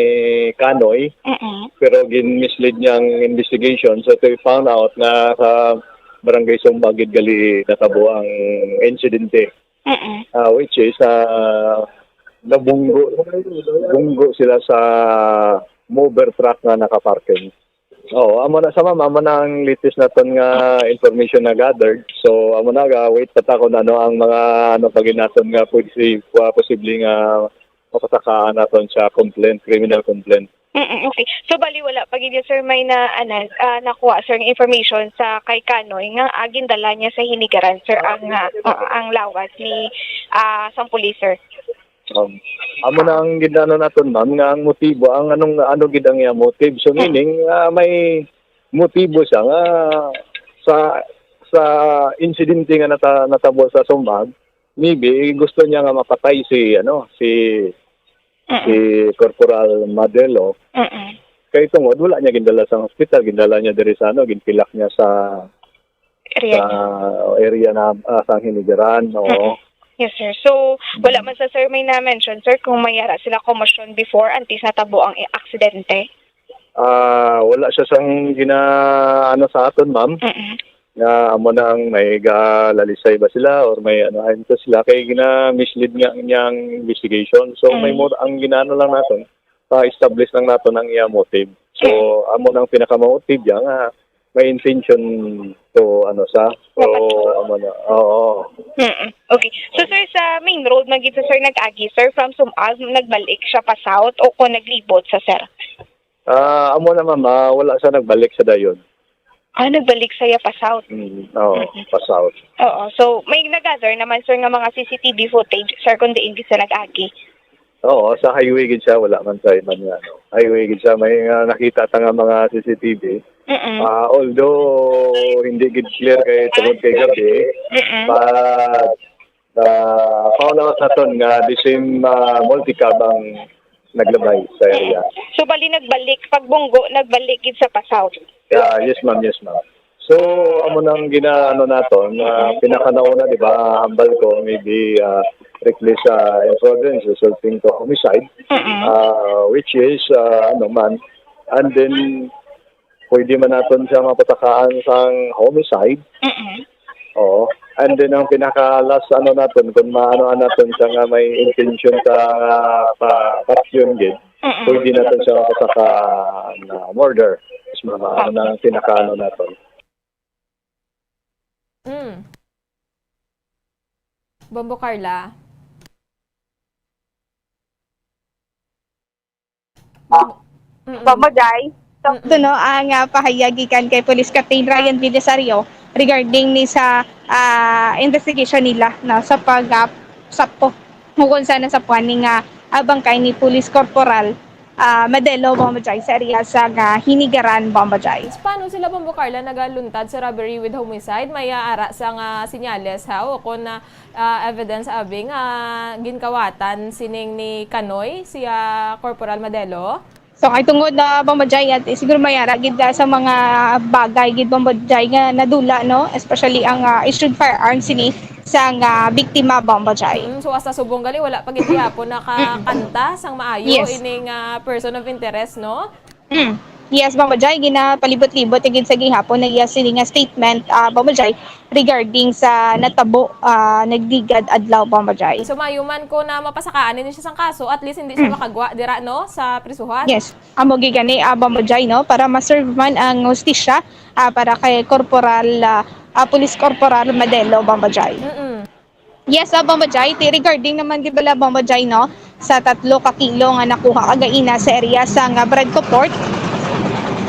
Kanoy, Mm-mm. pero gin-mislead niya ang investigation. So, to found out nga sa Barangay Sumbag gid gali natabo ang insidente. Mm-mm. Ah, which is, ah, nabunggo, bunggo sila sa mover truck nga nakaparking. Oo, amo na sa, ma'am, amo na ang latest naton nga information na gathered. So, amo na, ga-wait pa ta kung ano ang mga, ano pa gid naton nga pwede, ah, posible nga mapasakaan naton sa complaint, criminal complaint. Mm, okay. So, bali, wala pa gid, sir, may na, ano, ah, nakuha, sir, nga information sa kay Kanoy nga, ah, gindala niya sa Hinigaran, sir, ang, ah, ah, ang lawas ni, ah, sang pulis, sir. Um, amo na ang ginano naton, ma'am, nga ang motibo, ang anong, ano gid ang iya motive. So, Mm. meaning, ah, may motibo siya nga sa, sa insidente nga nata-, natabo sa Sumbag, maybe gusto niya nga mapatay si, ano, si, Mm. si Corporal Madelo. Mm. Kay tungod, wala niya gindala sa hospital, gindala niya diri sa, ano, ginpilak niya sa Area sa niya. area na, ah, sa Hinigaran, oo. Mm-mm. Yes, sir. So, wala Mm. man sa, sir, may na-mention, sir, kung may ara sila komosyon before, antes natabo ang i-, aksidente? Ah, wala siya sang gina-, ano sa aton, ma'am. Mm-mm. Nga amo na ang may ga-lalisay ba sila or may ano, ano to sila, kay gina-mislead nga ang iyang investigation. So, may Mm. more, ang ginano lang naton, pa-establish lang naton ang iya motive. So, Mm. amo nang pinaka-motive niya nga may intention to, ano, sa, so, Dapat. amo na, oo. Mm-mm. Okay. So, sir, sa main road man gid sa, sir, nag-agi, sir, from Sumag, nagbalik siya pa south o kung naglibot sa, sir? Ah, amo na, ma'am, ah, wala siya nagbalik sa dayon. Ah, nagbalik siya pa south. Mm, oo, pa south. Oo. So, may nag-gather naman, sir, nga mga C C T V footage, sir, kung diin gid siya nag-agi. Oo, sa highway gid siya, wala man sa iban nga, ano. Highway gid siya, may, ah, nakita ta nga mga C C T V. Mm-mm. Ah, although hindi gid clear kay tungod kay gabi, Mm-mm. but uh, found out naton nga the same, ah, multicab ang naglabay sa area. So, bali nagbalik, pagbunggo, nagbalik gid sa pa south. Yeah, yes, ma'am, yes, ma'am. So, amo nang ginaano naton, ah, pinakanauna, di ba, hambal ko, maybe, ah, reckless, ah, imprudence resulting to homicide, Mm-mm. ah, which is, ah, ano man, and then, pwede man naton siya mapasakaan sang homicide. Mm-mm. Oo. And then, ang pinaka-last, ano naton, kung maano naton siya nga may intention sa nga pa, pasyon gid, Mm-mm. pwede naton siya mapasaka na murder. Mas mga, ano na ang pinaka-ano naton. Mm. Bombo Carla. Mm-mm. Bombo Jai. So, Mm-mm. Ito, no, ang ah, pahayag gikan kay Police Captain Ryan Villasario regarding ni sa ah, investigation nila, no, sa pag ah, sapo kung saan nasapuan ni nga ah, bangkay ni Police Corporal ah, Madelo, Bombo Jai, sa area sa nga Hinigaran, Bombo Jai. Paano sila, Bombo Carla, nagaluntad sa robbery with homicide? May ah, ara sa nga sinyales, ha? O kung ah, ah, evidence abi nga ginkawatan sining ni Kanoy, si ah, Corporal Madelo? So, kay tungod na, Bombo Jai, at siguro may ara gid ka sa mga bagay gid, Bombo Jai, nga nadula, no? Especially ang ah, issued firearms sini sa nga biktima, Bombo Jai. Mm, so hasta subong gali, wala pa gid gihapon nakakanta sang maayo Yes. ining ah, person of interest, no? Mm. Yes, Bombo Jai, ginapalibot-libot na gid sa gihapon na iya sini nga statement, ah, Bombo Jai, regarding sa natabo ah, nagligad adlaw, Bombo Jai. So maayo man ko na mapasakaan ni siya sang kaso, at least hindi siya makagwa dira, no, sa prisuhan. Yes, amo gid gani, ah, Bombo Jai, no, para ma-serve man ang hustisya ah, para kay Corporal ah, ah, Police Corporal Madelo, Bombo Jai. Mm-mm. Yes, ah, Bombo Jai, ti regarding naman gid bala, Bombo Jai, no, sa tatlo ka kilo nga nakuha kagaina sa area sa nga Bradco Port.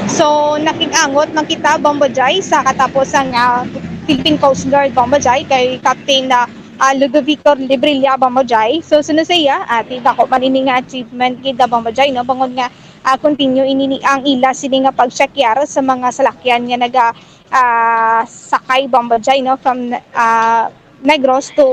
So, nakig-angot man kita, Bombo Jai, sa katapos sang ah, Philippine Coast Guard, Bombo Jai, kay Captain ah, ah, Ludovico Librilla, Bombo Jai. So, sunod sa iya, ah, ti dako man ini nga achievement gid, ah, Bombo Jai, no, bangod nga ah, continue ini ni ang ila sini nga pagcheckar sa mga salakyan nga naga ah, sakay, Bombo Jai, no, from ah, Negros to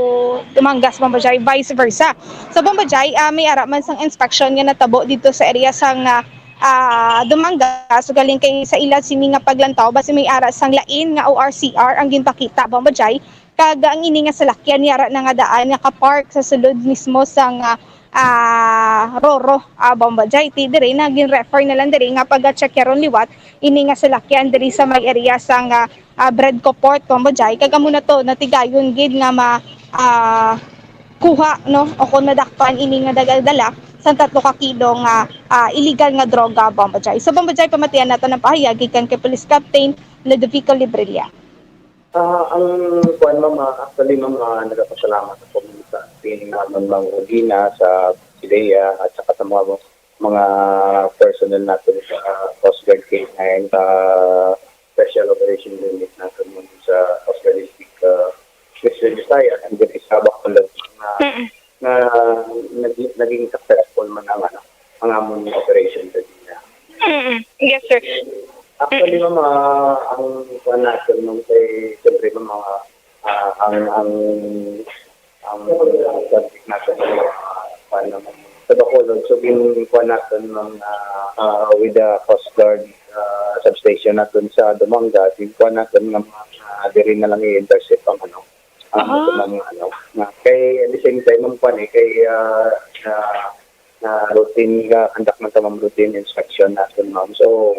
Dumangas, Bombo Jai, vice versa. So, Bombo Jai, ah, may ara man sang inspection nga natabo dito sa area sang ah, ah, Dumangas, ugaling kay sa ila sini nga paglantaw, basi may ara sang lain nga O R C R ang ginpakita, Bombo Jai. Kag ang ini nga salakyan, may ara na nga daan nga ka-park sa sulod mismo sang ah, ah, Roro, ah, Bombo Jai. Ti diri na gin-refer na lang diri nga pag-check yaron liwat ini nga salakyan diri sa may area sang ah, ah, Bradco Port, Bombo Jai. Kag amo na to, natigayon gid nga ma ah, kuha, no, o kung madakpan ini nga nagadala sa tatlo ka kilo nga ah, illegal nga droga, Bombo Jai. So, Bombo Jai, pamatian nato ang pahayag gikan kay Police Captain Ludovico Librilla. Ah, ang kuan, ma'am, ah, actually, ma'am, ah, nagapasalamat ako sa team namin, Ma'am Regina, sa PDEA, at saka sa mga, mga personnel natin sa ah, Coast Guard K nine, sa Special Operation Unit natin, ma'am, sa Coast Guard District, ah, Western Visayas, and then isa ba ko lang na, Mm-mm. na naging, naging successful man ang, ano, ang amon operation sa Dina. Mm-mm. Yes, sir. Actually, ma'am, ah, ang kuan natin, ma'am, kay, siyempre, ma'am, ah, ah, ang, ang, ang subject natin, ma'am, ah, kuan naman, sa Bacolod. So, gin-, kuan natin, ma'am, ah, ah, with the Coast Guard ah, substation natin sa Dumangas, gin-, kuan natin nga, ah, diri na lang i-intercept ang, ano, ang Ah. mga, ano, nga, kay, at the same time, ma'am, kuan, eh, kay, ah, ah, ah, routine nga, conduct man sa, ma'am, routine inspection natin, ma'am. So,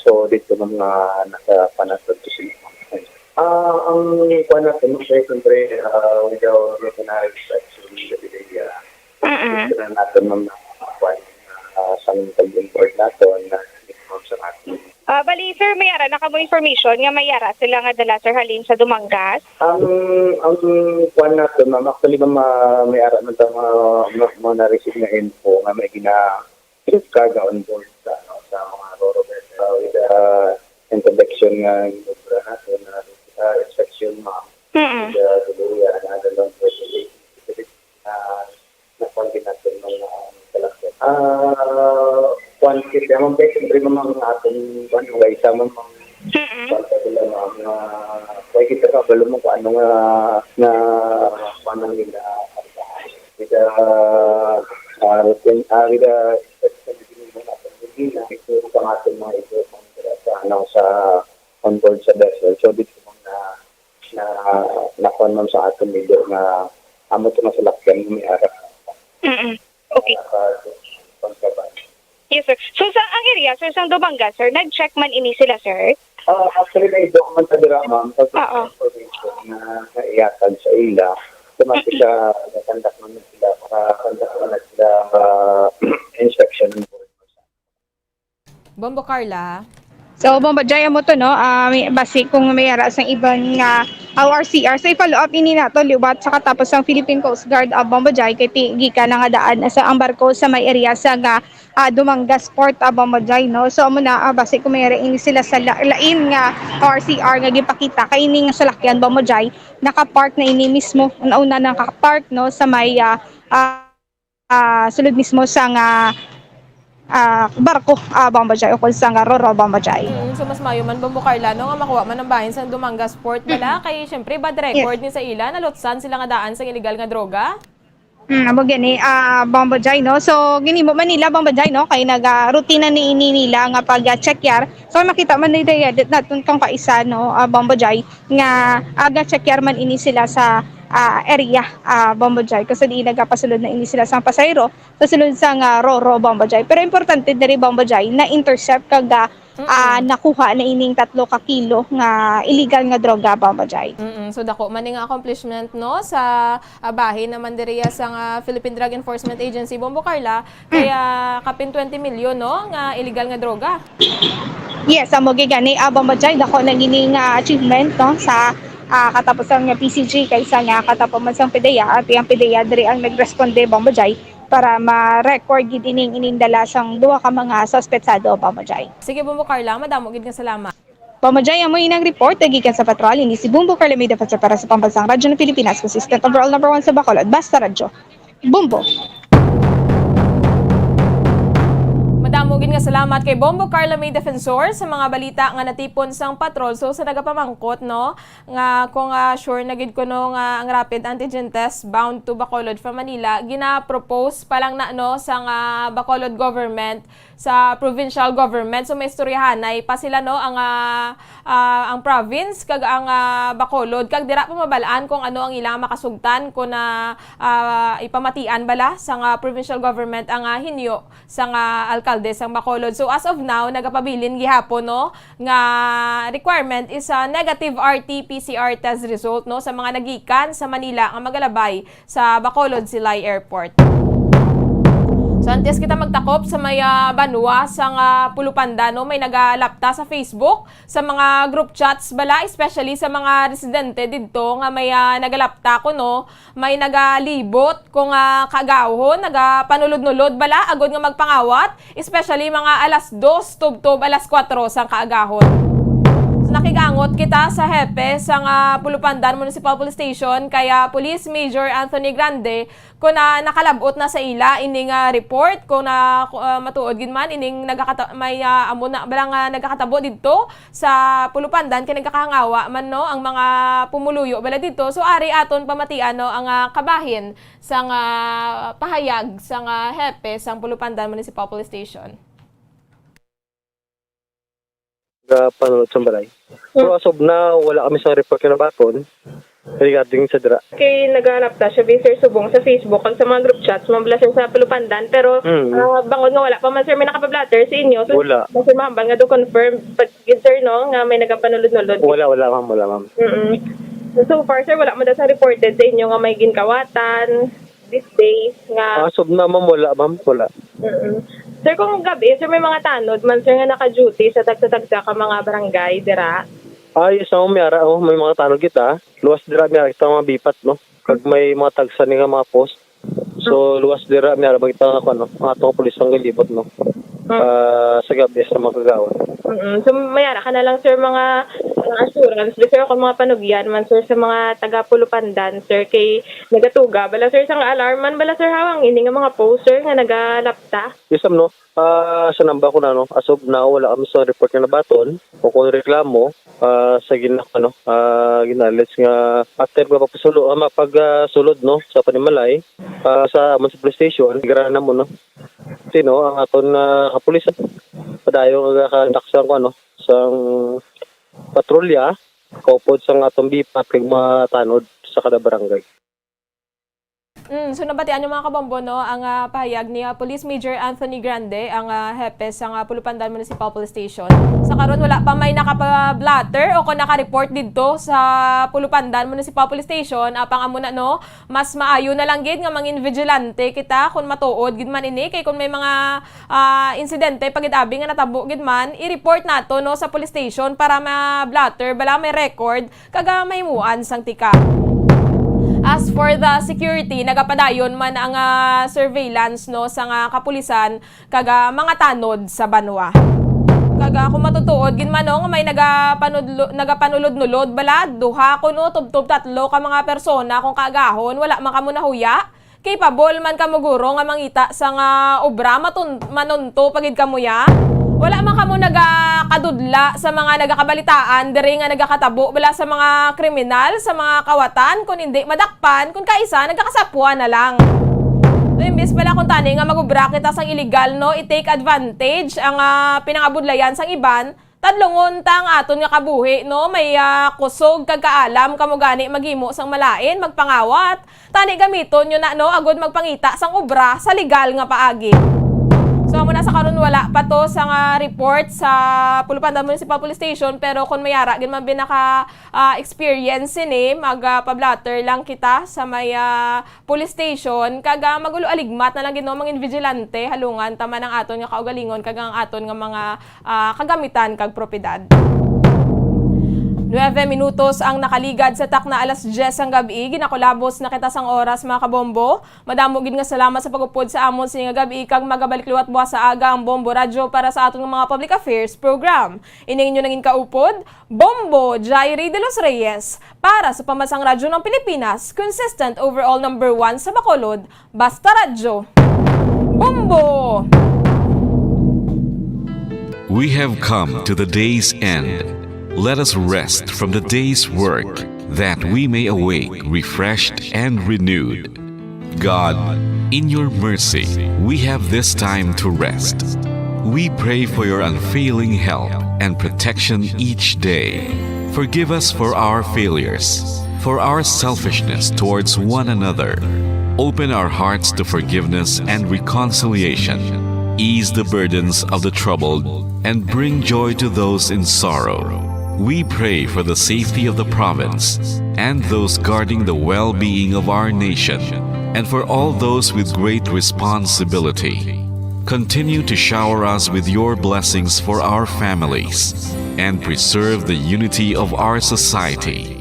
so, dito, ma'am, nga nasa panatag to sila, ma'am. Ah, ang kuan natin, ma'am, kay, siyempre, ah, with our routine inspection, ah, Mm-mm. gusto na natin, ma'am, na kuan, ah, sa pag-involve natin, na, ma'am, sa ating Ah, bali, sir, may ara na kamo information nga may ara sila nga dala, sir, halin sa Dumangas? Ang, ang kuan natin, ma'am, actually, ma'am, ah, may ara man ta mga, mga, mga na-receive nga info nga may gina-, carga on board sa, ano, Sa mga RoRo, uh, with the interdiction nga ginobra nato na, uh, inspection, ma'am. Mm-mm. With the Duluya and other law enforcement agencies, uh, nakuha din natin ng, uh, talakyan. Ah, kuwan, kasi, ma'am, kaya siyempre, ma'am, ang ating, kuwan, mga isa, ma'am, ang Mm-mm. kuwan pa sila, ma'am, nga, kuwan, kita ka, balo mo kung ano nga, nga, kuwan, ang nila, with the, uh, with the, uh, with the, sa ating mga ito, sa, ano, sa on board sa vessel. So, dito, ma'am, na, na, nakuha, ma'am, sa ating leader na amo to nga salakyan, may ara. Mm-mm. Okay. Naka-, contraband. Yes, sir. So, sa ang area, sir, sa Dumangas, sir, nag-check man ini sila, sir? Ah, actually, na-ido man sa dira, ma'am. Sa Oo. Information na naihatag sa ila, automatic, Mm-mm. ah, na-conduct man sila, ah, conduct man sila, ah, inspection on board. Bombo Carla. So, Bombo Jay, amo to, no? Ah, may, basi kung may ara sang iban nga, ah, O R C R. So, i-follow up ini nato liwat sa katapos sang Philippine Coast Guard, ah, Bombo Jay, kay ti-, gikan na nga daan sa ang barko sa may area sa nga, ah, Dumangas Port, ah, Bombo Jay, no? So, amo na, ah, basi kung may ara ini sila sa la-, lain nga O R C R nga gipakita kay ini nga salakyan, Bombo Jay, naka-park na ini mismo. Una-una naka-park, no, sa may, ah, ah, ah, sulod mismo sang, ah, ah, barko, ah, Bombo Jay, o kung sang, ah, RoRo, Bombo Jay. Mm, so mas maayo man, Bombo Carla, no, nga makuha man ang bahin sang Dumangas Port bala, Mm. kay siyempre bad record Yes. ni sa ila, nalutsan sila nga daan sang illegal nga droga. Mm, amo gani, ah, Bombo Jay, no? So, ginimo man nila, Bombo Jay, no? Kay naga-, rutina ni ini nila nga pag-, ah, check yar. So, makita man nila, naton kang kaisa, no, ah, Bombo Jay, nga aga-check yar man ini sila sa, ah, area, ah, Bombo Jay, kasi di nagapasulod na ini sila sa pasahero sa sulod sa nga RoRo, Bombo Jay. Pero importante diri, Bombo Jay, na-intercept kag, ah, Mm-mm. ah, nakuha na ining tatlo ka kilo nga illegal nga droga, Bombo Jay. Mm-mm. So, dako man ni nga accomplishment, no, sa, ah, bahin naman diri sa nga Philippine Drug Enforcement Agency, Bombo Carla, Mm. kaya kapin twenty million, no, nga illegal nga droga. Yes, amo gid gani, ah, Bombo Jay, dako na gini nga achievement, no, sa, ah, katapos sang P C G kaysa nga katapos man sang PDEA, at ang PDEA diri ang nagresponde, Bombo Jay, para ma-record gid ining, ining dala sang duha ka mga suspetsado, Bombo Jay. Sige, Bombo Carla, madamo gid nga salamat. Bombo Jay, amo inang report, gikan sa patrol, ini si Bombo Carla May Defensor para sa Pambansang Radyo ng Pilipinas, consistent overall number one sa Bacolod, Basta Radyo. Bombo. Madamo gid nga salamat kay Bombo Carla May Defensor sa mga balita nga natipon sang patrol. So, sa nagapamangkot, no, nga kung, ah, sure na gid kuno nga ang rapid antigen test bound to Bacolod from Manila, gina-propose pa lang na, no, sang, ah, Bacolod government sa provincial government. So, may istoryahanay pa sila, no, ang, ah, ah, ang province kag ang, ah, Bacolod, kag dira pa mabal-an kung ano ang ilang makasugtan, kung na, ah, ipamatian bala sang, ah, provincial government ang, ah, hinyo sang, ah, alkalde sang Bacolod. So, as of now, nagapabilin gihapon, no, nga requirement is a negative R T P C R test result, no, sa mga nagikan sa Manila nga magalabay sa Bacolod Silay Airport. So, antes kita magtakop sa may, ah, banwa sang, ah, Pulupandan, no, may nagalapta sa Facebook, sa mga group chats bala, especially sa mga residente didto nga may, ah, nagalapta kuno, may nagalibot kung, ah, kaagahon, nagapanulod-nulod bala agod nga magpangawat, especially mga alas dos tubtob alas kuwatro sang kaagahon. So, nakigangot kita sa hepe sang, ah, Pulupandan Municipal Police Station, kay, ah, Police Major Anthony Grande, kung, ah, nakalab-ot na sa ila ining, ah, report, kung na, ah, matuod gid man ining nagakata-, may, ah, amo na bala nga nagakatabo didto sa Pulupandan, kay nagakahangawa man, no, ang mga pumuluyo bala didto. So, ari aton pamatian, no, ang, ah, kabahin sang, ah, pahayag sang, ah, hepe sang Pulupandan Municipal Police Station. Ga panulod sa balay. Hmm. Pero as of now, wala kami sa report nga nabaton regarding sa dira. Kay nagalapta siya, sir, subong sa Facebook kag sa mga group chats, ma'am, bala, sir, sa Pulupandan. Pero, Hmm. ah, bangod nga wala pa man, sir, may nakapablatter sa inyo, so, Wala. Basta mahambal nga do confirm, pag, yun, sir, no, nga may nagapanulod-nulod. Wala, wala, ma'am, wala, ma'am. Mm-mm. So far, sir, wala mo daw sa reported sa inyo nga may ginkawatan these days nga Ah, as of now, ma'am, wala, ma'am, wala. Mm-mm. Sir, kung gabi, sir, may mga tanod man, sir, nga naka-duty sa tagsa-tagsa ka mga barangay dira? Ah, yes, ma'am, may ara, oh, may mga tanod kita. Luwas dira, may ara kita mga bipat, no? Kag may mga tagsa ni nga mga post. So, luwas dira, may ara ba kita nga, ano, mga atong pulis ang galibot, no? Mm. Ah, sa gabi sa mga kagawad. Mm-mm. So, mayara ka na lang, sir, mga, mga assurance, di, sir, kung mga panugyan man, sir, sa mga taga Pulupandan, sir, kay nagatuga bala, sir, sa nga alarm man bala, sir, hawang ini nga mga post, sir, nga nagalapta. Yes, ma'am, no? Ah, sa namba ko na, no? As of now, wala kami sa report nga nabaton o kung reklamo, ah, sa gina-, ano, ah, gina-allege nga attempt nga pagpasulo-, ah, mapag-, ah, sulod, no, sa panimalay, ah, sa amon sa police station, igara na mo, no? Sino ang aton, ah, kapulisan? Padayon nga nakakondak sang, ano, sang patrolya, kaupod sang aton bipat kag mga tanod sa kada barangay. Mm, so nabatian niyo, mga kabombo, no, ang, ah, pahayag ni, ah, Police Major Anthony Grande, ang, ah, hepe sang, ah, Pulupandan Municipal Police Station. Sa karon, wala pa may nakapa-blotter o kung naka-report didto sa Pulupandan Municipal Police Station. Apang amo na, no, mas maayo na lang gid nga mangin vigilante kita kung matuod gid man ini, kay kung may mga, ah, insidente pa gid abi nga natabo gid man, i-report nato, no, sa police station para ma-blotter bala, may record kag, ah, mahimuan sang tika. As for the security, nagapadayon man ang, ah, surveillance, no, sang, ah, kapulisan kag, ah, mga tanod sa banwa. Kag, ah, kung matutuod gid man, no, nga may nagapanudlo-, nagapanulod-nulod bala, duha kuno tubtob tatlo ka mga persona kung kaagahon, wala man kamo nahuya. Capable man kamo guro nga mangita sang obra, matun-, manunto pa gid kamo ya? Wala man kamo nagakadudla sa mga nagakabalitaan diri nga nagakatabo bala sa mga kriminal, sa mga kawatan, kun indi madakpan, kun kaisa nagakasapwan na lang. So, imbis bala kuntani nga magobra kita sang iligal, no, i-take advantage ang, ah, pinangabudlayan sang iban, tadlungon ta ang aton nga kabuhi, no? May, ah, kusog kag kaalam kamo gani maghimo sang malain, magpangawat. Tani gamiton nyo na, no, agud magpangita sang obra sa legal nga paagi. So, amo na, sa karon wala pa to sa nga report sa Pulupandan Municipal Police Station, pero kung may ara gid man binaka, ah, experience sini, mag, ah, pa-blotter lang kita sa may, ah, police station, kag, ah, magulo aligmat na lang gid, no, mangin vigilante, halungan ta man ang aton nga kaugalingon kag ang aton nga mga, ah, kagamitan kag propiedad. Nuebe minutos ang nakaligad sa takna alas diyes sang gab-i. Ginakulabos na kita sang oras, mga kabombo. Madamo gid nga salamat sa pag-upod sa amon sini nga gab-i, kag magabalik liwat buwas sa aga ang Bombo Radyo para sa aton nga mga public affairs program. Ini ang inyo nangin kaupod, Bombo Jairi de los Reyes, para sa Pambansang Radyo ng Pilipinas, consistent overall number one sa Bacolod, Basta Radyo. Bombo! We have come to the day's end. Let us rest from the day's work, that we may awake refreshed and renewed. God, in your mercy, we have this time to rest. We pray for your unfailing help and protection each day. Forgive us for our failures, for our selfishness towards one another. Open our hearts to forgiveness and reconciliation. Ease the burdens of the troubled and bring joy to those in sorrow. We pray for the safety of the province and those guarding the well-being of our nation, and for all those with great responsibility. Continue to shower us with your blessings for our families and preserve the unity of our society.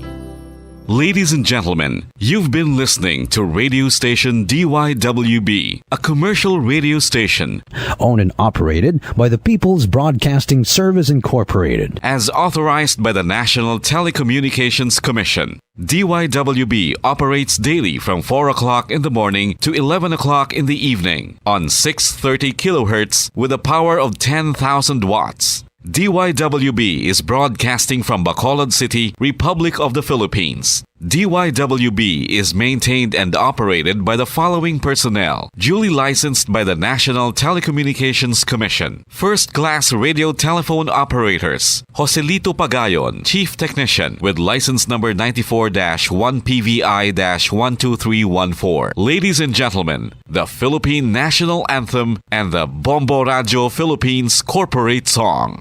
Ladies and gentlemen, you've been listening to radio station D Y W B, a commercial radio station owned and operated by the People's Broadcasting Service Incorporated. As authorized by the National Telecommunications Commission. D Y W B operates daily from four o'clock in the morning to eleven o'clock in the evening on six thirty kilohertz with a power of ten thousand watts. D Y W B is broadcasting from Bacolod City, Republic of the Philippines. D Y W B is maintained and operated by the following personnel, duly licensed by the National Telecommunications Commission. First-class radio telephone operators, Joselito Pagayon, Chief Technician, with license number ninety-four dash one P V I dash one two three one four. Ladies and gentlemen, the Philippine National Anthem and the Bombo Radyo Philippines Corporate Song.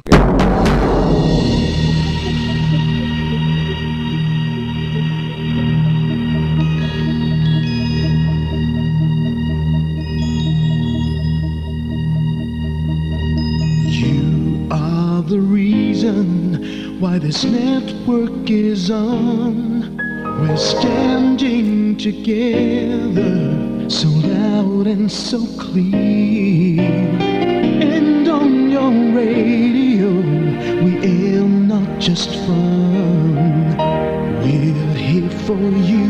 You are the reason why this network is on. We're standing together, so loud and so clear. And Radio, we are not just fun. We're here for you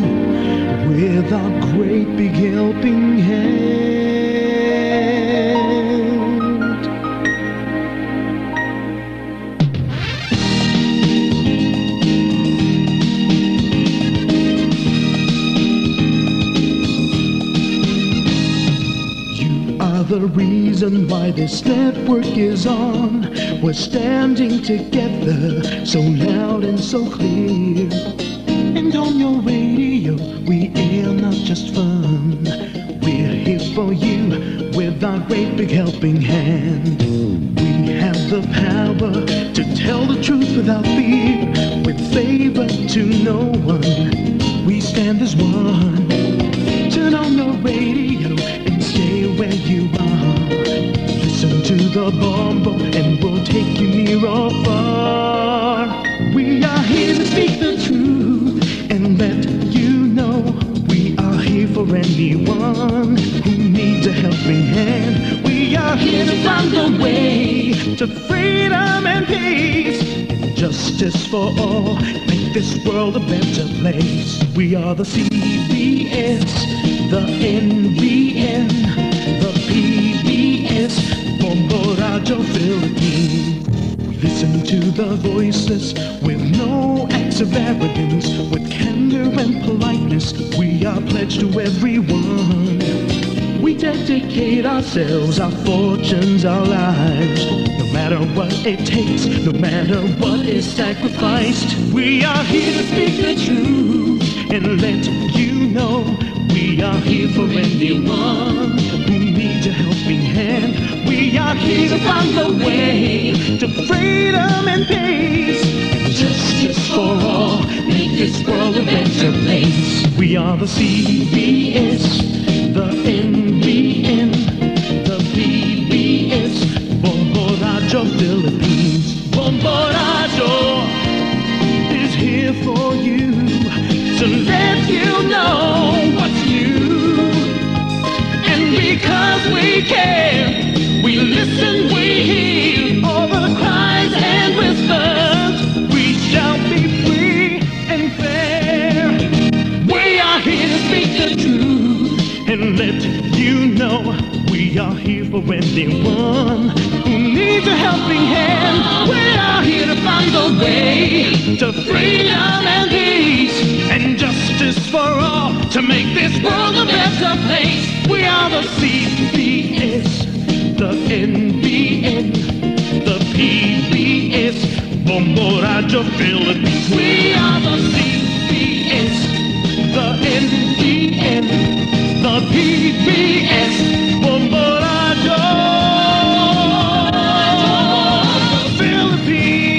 with our great big helping hand. You are the reason why this network is on. We're standing together, so loud and so clear. And on your radio, we air not just fun. We're here for you with our great big helping hand. We have the power to tell the truth without fear, with favor to no one. We stand as one. Turn on the radio and stay where you are. Listen to the Bombo and we'll take you near or far. We are here to speak the truth and let you know we are here for anyone who needs a helping hand. We are here to find the way to freedom and peace and justice for all. Make this world a better place. We are the C B S, the N B N, the P B S, Bombo Radio Philippines. We listen to the voiceless with no acts of arrogance, with candor and politeness. We are pledged to everyone. We dedicate ourselves, our fortunes, our lives. No matter what it takes, no matter what is sacrificed, we are here to speak the truth and let you know we are here for anyone who needs a helping hand. We are here to find the way to freedom and peace and justice for all. Make this world a better place. We are the C B S, the N B N, the P B S, Bombo Radio Philippines. Bombo Radio is here for you to let you know what's new. And because we care, we listen, we hear all the cries and whispers. We shall be free and fair. We are here to speak the truth and let you know we are here for anyone who needs a helping hand. We are here to find the way to freedom and peace and justice for all, to make this world a better place. We are the C B S, the N B N, the P B S, Bombo Radio Philippines. We are the C B S, the N B N, the P B S, Bombo Radio Philippines.